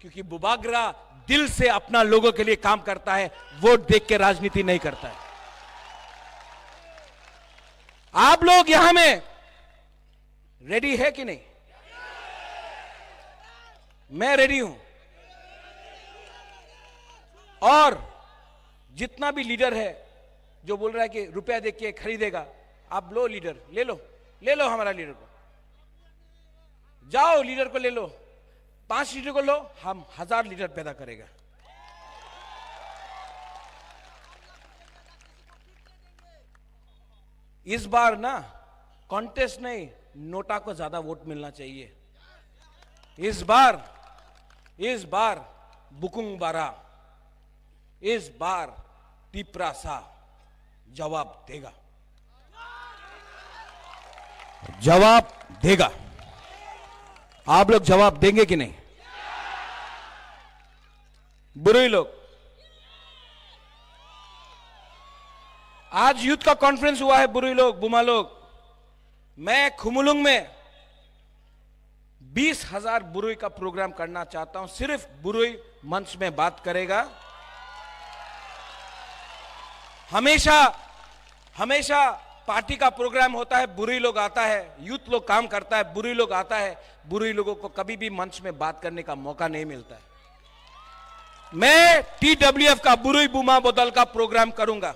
क्योंकि बुबागरा दिल से अपना लोगों के लिए काम करता है, वोट देख के राजनीति नहीं करता है। आप लोग यहां में रेडी है कि नहीं? मैं रेडी हूं। और जितना भी लीडर है जो बोल रहा है कि रुपया दे के खरीदेगा, आप लो लीडर, ले लो, ले लो हमारा लीडर को, जाओ लीडर को ले लो, पांच लीडर को लो, हम हजार लीडर पैदा करेगा। इस बार ना कॉन्टेस्ट नहीं, नोटा को ज्यादा वोट मिलना चाहिए। इस बार, इस बार बुकुंग बारा, इस बार तिपरासा जवाब देगा, जवाब देगा। आप लोग जवाब देंगे कि नहीं? बुरुई लोग, आज यूथ का कॉन्फ्रेंस हुआ है, बुरुई लोग, बुमा लोग, मैं खुमुलुंग में बीस हजार बुरुई का प्रोग्राम करना चाहता हूं। सिर्फ बुरुई मंच में बात करेगा। हमेशा, हमेशा पार्टी का प्रोग्राम होता है, बुरुई लोग आता है, यूथ लोग काम करता है, बुरुई लोग आता है, बुरुई लोगों को कभी भी मंच में बात करने का मौका नहीं मिलता है। मैं टीडब्ल्यूएफ का बुरुई बुमा बदल का प्रोग्राम करूंगा,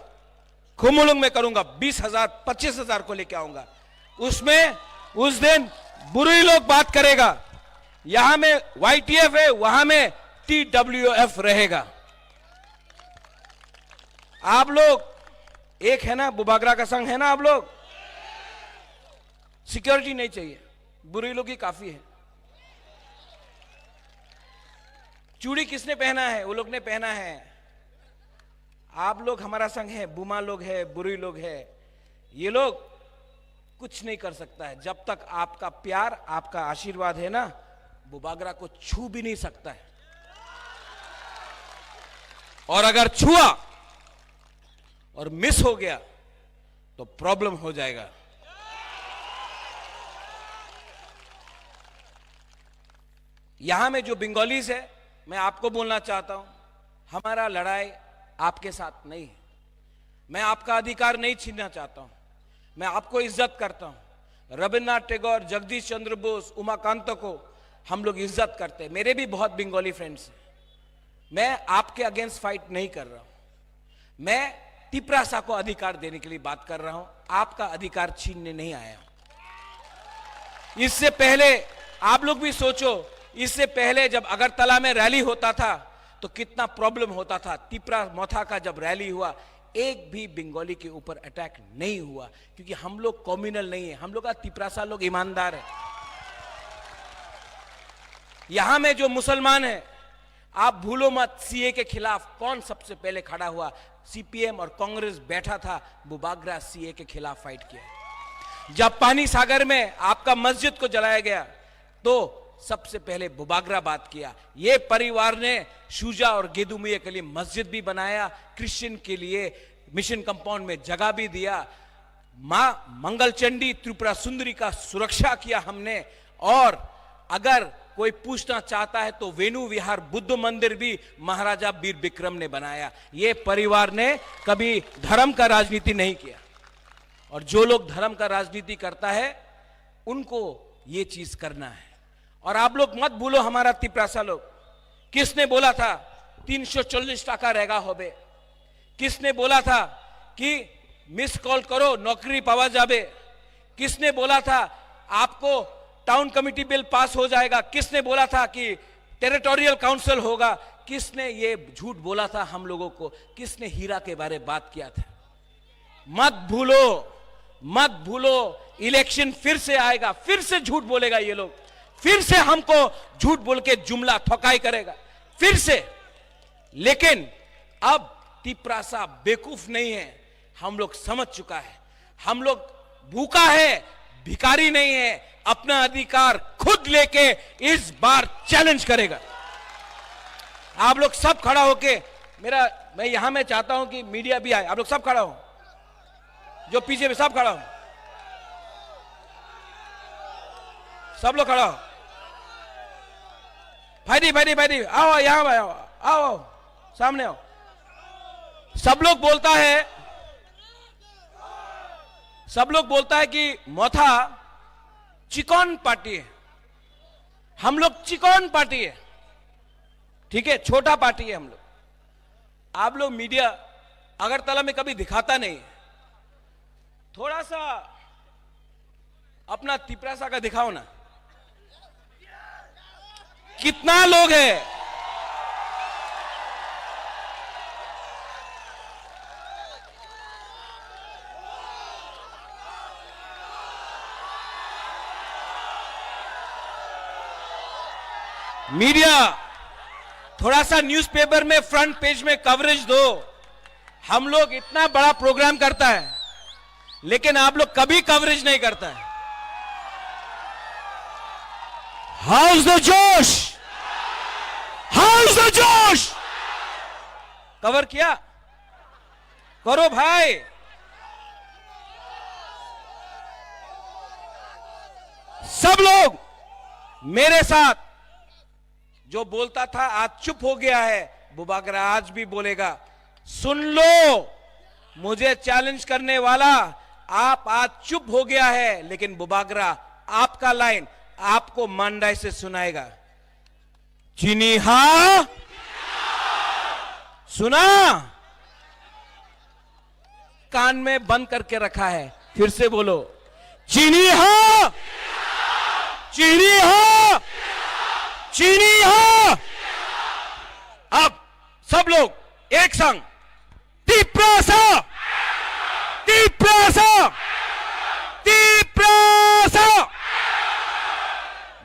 खुमुलुंग में करूंगा, बीस हजार, पच्चीस हजार को लेके आऊंगा। उसमें उस दिन बुरुई लोग बात करेगा, यहां में वाईटीएफ है, वहां में टीडब्ल्यूएफ रहेगा। आप लोग एक है ना, बुबागरा का संग है ना आप लोग? सिक्योरिटी नहीं चाहिए, बुरुई लोग ही काफी है। चूड़ी किसने पहना है? वो लोग ने पहना है। आप लोग हमारा संग है, बुमा लोग है, बुरुई लोग है, ये लोग कुछ नहीं कर सकता है। जब तक आपका प्यार, आपका आशीर्वाद है ना, बुबागरा को छू भी नहीं सकता है। और अगर छुआ और मिस हो गया तो प्रॉब्लम हो जाएगा। यहां में जो बंगालीज है, मैं आपको बोलना चाहता हूं, हमारा लड़ाई आपके साथ नहीं है। मैं आपका अधिकार नहीं छीनना चाहता हूं, मैं आपको इज्जत करता हूं। रविन्द्रनाथ टैगोर, जगदीश चंद्र बोस, उमाकांत को हम लोग इज्जत करते हैं। मेरे भी बहुत बंगाली फ्रेंड्स हैं। मैं आपके अगेंस्ट फाइट नहीं कर रहा हूं, मैं तिपरासा को अधिकार देने के लिए बात कर रहा हूं, आपका अधिकार छीनने नहीं आया हूं। इससे पहले आप लोग भी सोचो, इससे पहले जब अगरतला में रैली होता था तो कितना प्रॉब्लम होता था। तिपरा मोथा का जब रैली हुआ, एक भी बंगाली के ऊपर अटैक नहीं हुआ, क्योंकि हम लोग कम्युनल नहीं है, हम लोग का तिपरासा लोग ईमानदार है। यहाँ में जो मुसलमान है, आप भूलो मत, सीए के खिलाफ कौन सबसे पहले खड़ा हुआ? सीपीएम और कांग्रेस बैठा था, बुबागरा सीए के खिलाफ फाइट किया। जब पानी सागर में आपका मस्जिद को जलाया गया, तो सबसे पहले बुबागरा बात किया। ये परिवार ने शुजा और गेदुमुये के लिए मस्जिद भी बनाया, क्रिश्चियन के लिए मिशन कंपाउंड में जगह भी दिया। माँ मंगल चंडी त्रिपुरा सुंदरी का सुरक्षा किया हमने। और अगर कोई पूछना चाहता है तो वेणु विहार बुद्ध मंदिर भी महाराजा वीर विक्रम ने बनाया। ये परिवार ने कभी धर्म का राजनीति नहीं किया। और जो लोग धर्म का राजनीति करता है, उनको ये चीज करना है। और आप लोग मत भूलो, हमारा तिपरासा लोग, किसने बोला था तीन सौ चालीस टका रहेगा होबे? किसने बोला था कि मिस कॉल करो, नौकरी पावा जाबे? किसने बोला था आपको टाउन कमेटी बिल पास हो जाएगा? किसने बोला था कि टेरिटोरियल काउंसिल होगा? किसने ये झूठ बोला था हम लोगों को? किसने हीरा के बारे बात किया था? मत भूलो, मत भूलो, इलेक्शन फिर से आएगा, फिर से झूठ बोलेगा ये लोग, फिर से हमको झूठ बोल के जुमला ठोकाई करेगा, फिर से। लेकिन अब तिपरासा बेवकूफ नहीं है, हम लोग समझ चुका है, हम लोग भूखा है, भिखारी नहीं है, अपना अधिकार खुद लेके इस बार चैलेंज करेगा। आप लोग सब खड़ा होके, मेरा, मैं यहां मैं चाहता हूं कि मीडिया भी आए, आप लोग सब खड़ा हो, जो पीछे भी सब खड़ा हो, सब लोग खड़ा हो। भाई दी, भाई दी, भाई दी, आओ, यहाँ आओ, आओ, आओ, सामने आओ। सब लोग बोलता है, सब लोग बोलता है कि मोथा चिकन पार्टी है, हम लोग चिकन पार्टी है, ठीक है, छोटा पार्टी है हम लोग। आप लोग मीडिया अगरतला में कभी दिखाता नहीं, थोड़ा सा अपना तिपरासा का दिखाओ ना, कितना लोग है? मीडिया, थोड़ा सा न्यूज़पेपर में फ्रंट पेज में कवरेज दो। हम लोग इतना बड़ा प्रोग्राम करता है, लेकिन आप लोग कभी कवरेज नहीं करता है। How's the Josh? How's the Josh? Cover किया? करो भाई। सब लोग मेरे साथ, जो बोलता था आज चुप हो गया है, बुबागरा आज भी बोलेगा। सुन लो, मुझे चैलेंज करने वाला, आप आज चुप हो गया है, लेकिन बुबागरा आपका लाइन आपको मांडाई से सुनाएगा। चिनी हा? सुना? कान में बंद करके रखा है, फिर से बोलो, चिनी हा? चिनी हा? चिनी हा? अब सब लोग एक संग, तिपरासा! तिपरासा! Tiprasa!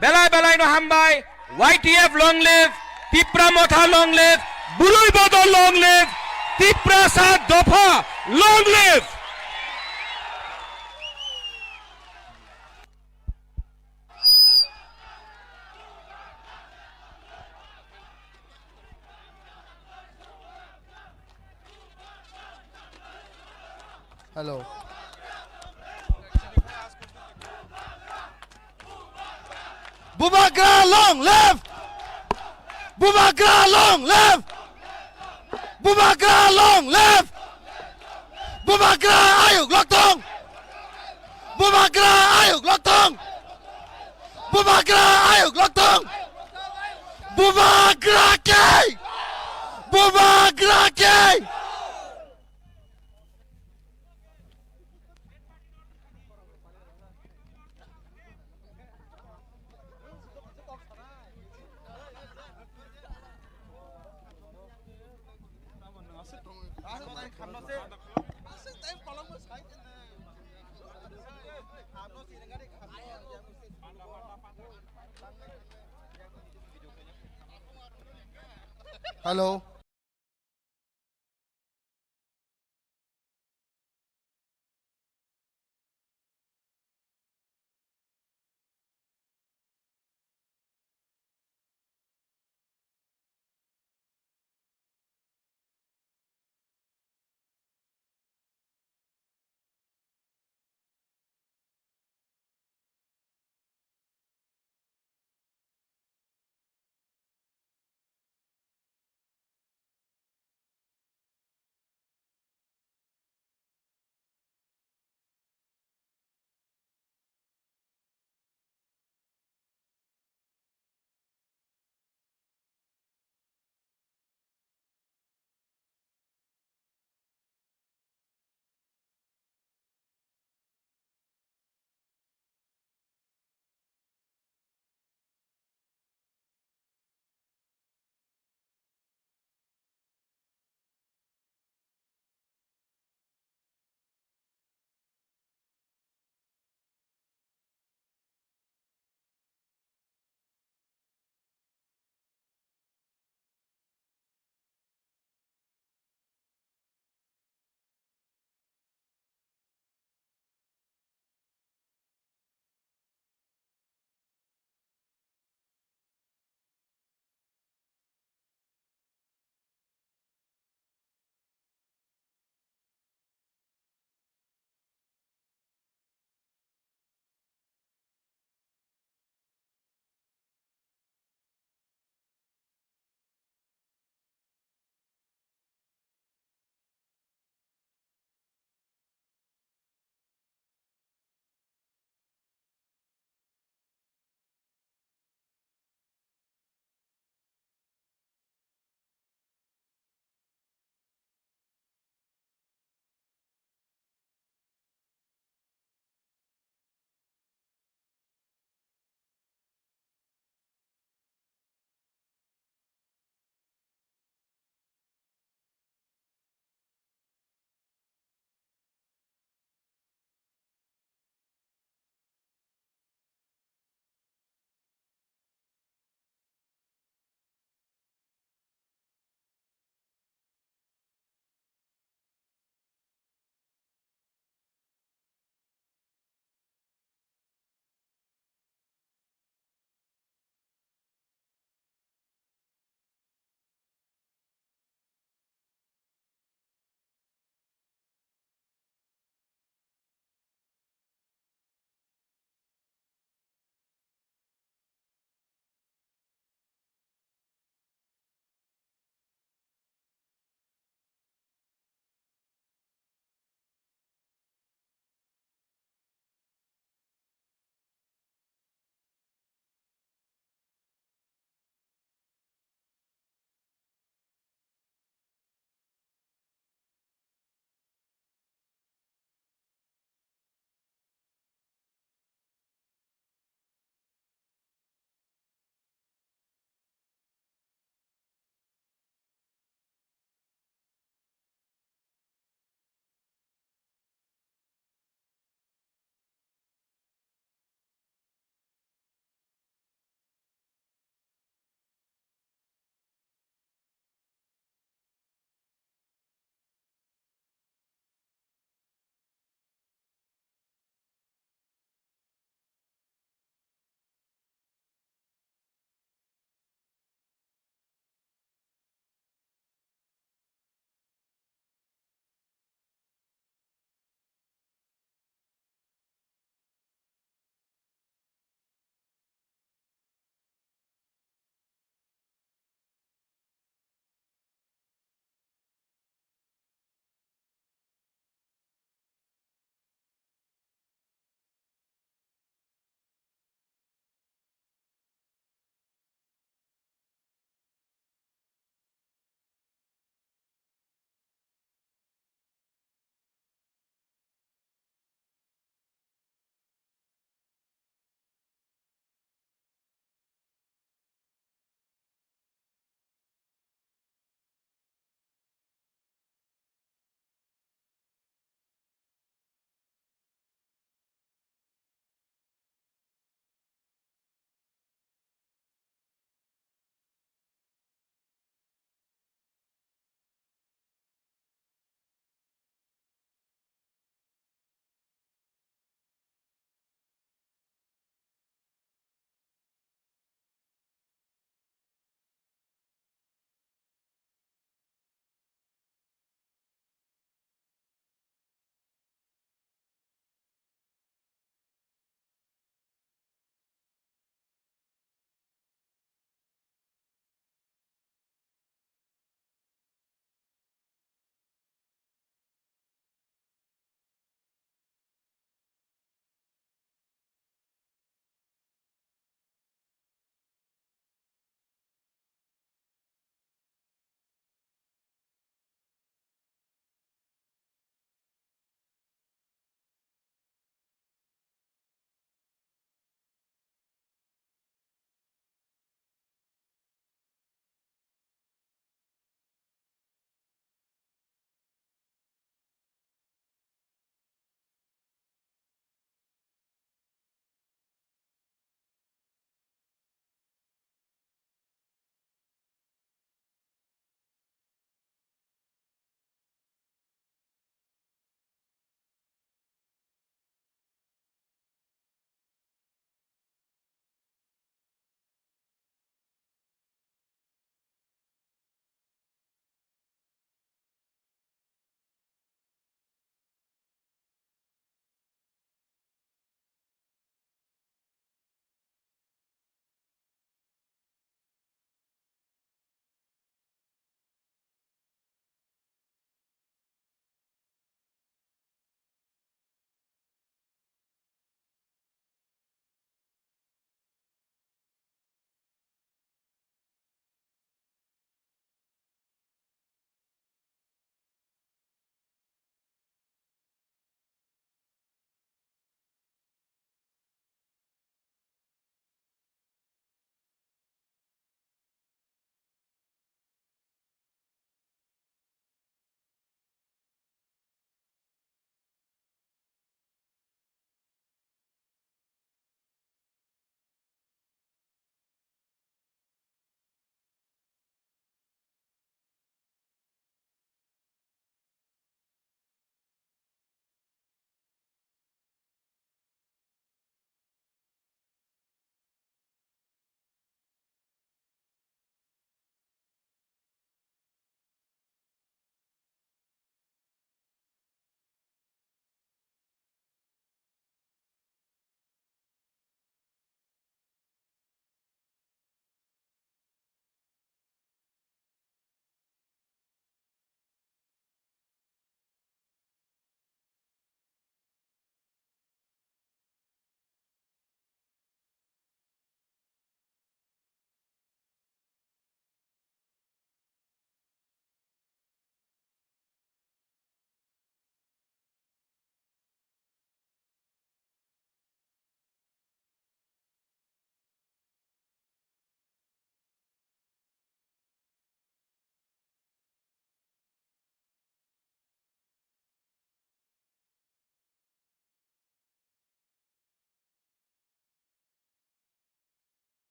Belai belai no hambai, Y T F long live, Tipra Motha long live, Burui Bodol long live, Tiprasa Dopha long live! Hello. Bubagra long live! Bubagra long live! Bubagra long live! Bubagra ayuk loktong! Bubagra ayuk loktong! Bubagra ayuk loktong! Bubagra kei! Bubagra kei! Hello.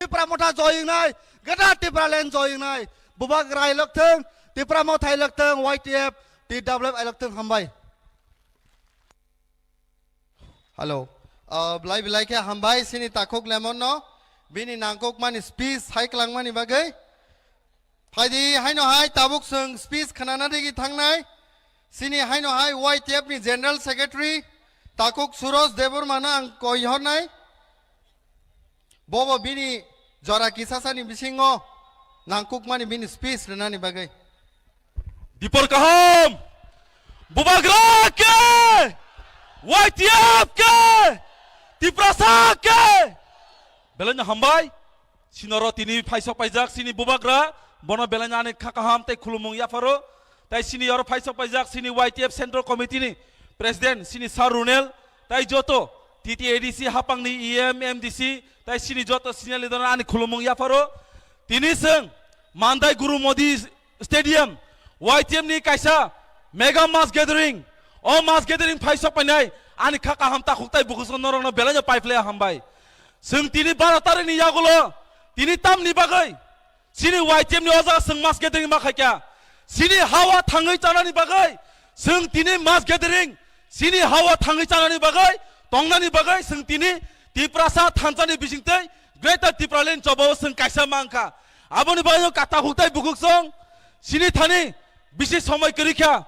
Tipra Motha joy wngnai, Greater Tipraland joy wngnai. Bubagra ailok thung, Tipra Motha ailok thung, Y T F, T W F ailok thung, hambai. Hello. Ah, belai belai khe hambai sini takhuk Lemon no, bini nangkukmani speech hai kwlangmani bagwi. Phaidi haino hai tabuk chwng speech khnana digi thangnai. Sini haino hai Y T F ni General Secretary takhuk Suroj Debbarma no ang koi hornai. Bobo bini jora kisasani bisingo nangkukmani bini speech rwnani bagwi. Dipor kaham! Bubagra ke! Y T F ke! Tiprasa ke! Belai no hambai. Sinoro tini phaisok paijak sini Bubagra, bono belai no ani kha kaham tei khulumung yapharo. Tai sini oro phaisok paijak sini Y T F Central Committee ni President sini Sir Runel, tai joto T T A D C hapang ni E M, M D C, tai sini joto senior leader ani khulumung yapharo. Tini chwng Mandai Guru Modi Stadium, Y T F ni kaisa mega mass gathering. O mass gathering phaisok painai ani kha kaham takhuk tai bukhuk norokno belai no paiphlai hambai. Chwng tini baro tarik ni yagulo tini tamni bagwi sini Y T F ni o jaga chwng mass gathering ma khaikha. Sini hawa thangwi chanani bagwi chwng tini mass gathering, sini hawa thangwi chanani bagwi, tongnani bagwi chwng tini Tiprasa thansa ni bisingtwi Greater Tipraland chobao chwng kaisa mankha. Aboni bagwi kata huktai bukhuk song sini thani bisi somoi kwrwi kha.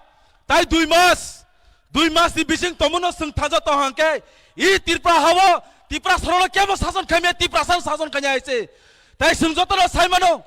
Tai dui mas, dui mas ni bising tomono chwng thaja tong hangkhe, i Tripura hao, Tripura sorono kebo sason khaimya, Tiprasa sason khaimya hai se. Tai chwng jotono sai mano,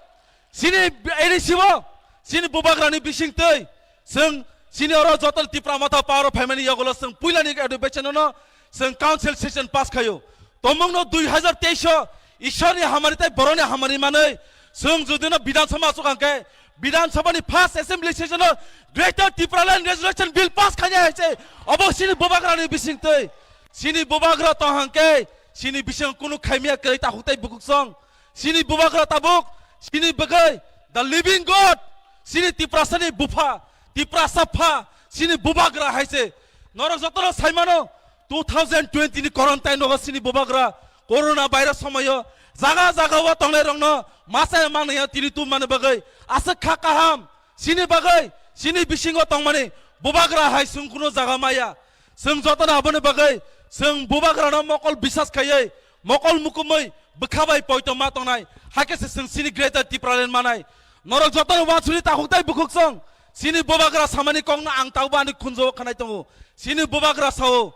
sini A D C o, sini Bubagrani bising twi, chwng sini oro joto Tipra Motha power o phaimani yagulo chwng puilani adhibesono chwng council session pass khaio. Tomungno dui hazar teis o Ishwarni hamari tei borokni hamari manwi chwng judino Bidhan Sabha achuk hangkhe, Bidhan Sabhani first assembly session o Greater Tipraland Resolution Bill pass khainai hai se, obo sini Bubagrani bising twi. Sini Bubagra tong hangkhe, sini bising kunu khaimya kwrwi takhuk tei bukhuk song. Sini Bubagra tabuk, sini bagwi, the living God, sini Tiprasani bupha, Tiprasa pha, sini Bubagra hai se. Norok jotono sai mano, two thousand twenty ni quarantine rogo sini Bubagra, corona virus somoyo, jaga jaga o tongnai rokno masa manaya tini tum mani bagwi, aswk kha kaham, sini bagwi, sini bisingo tongmani Bubagra hai chwng kunu jaga maya. Chwng jotono aboni bagwi chwng Bubagrano mokol bisas khaiwi, mokol mukumwi bwkha bai poito ma tongnai, hakhe se chwng sini Greater Tipraland manai. Norok jotono wansuri takhuk tai bukhuk song, sini Bubagra samani kokno ang taubo ani khunjo khanai tongo. Sini Bubagra sao,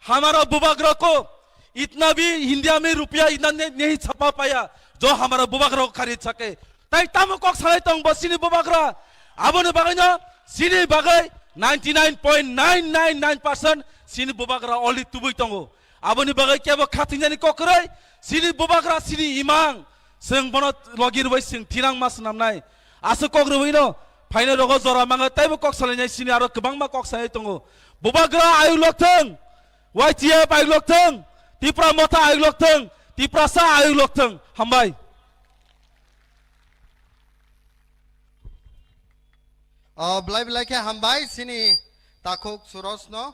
"Hamara Bubagra ko itna bhi India mein rupiya itna ne-, nahi chhapa paya, jo hamara Bubagra ko kharid sake." Tai tamo kok salai tong bo sini Bubagra. Aboni bagwi no sini bagwi ninety nine point nine nine nine percent sini Bubagra already tubui tongo. Aboni bagwi kebo khathingani kok kwrwi sini Bubagra sini imang. Chwng bono logi rwbai chwng thinang ma swnamnai. Aswk kok rwbai no phaina rogo jora mangwi taibo kok salainai sini aro kwbangma kok salai tongo. Bubagra ayuk lok thung. Y T F ayuk lok thung. Tipra Motha ayuk lok thung. Tiprasa ayuk lok thung. Hambai. O, belai belai khe hambai sini takhuk Suroj no.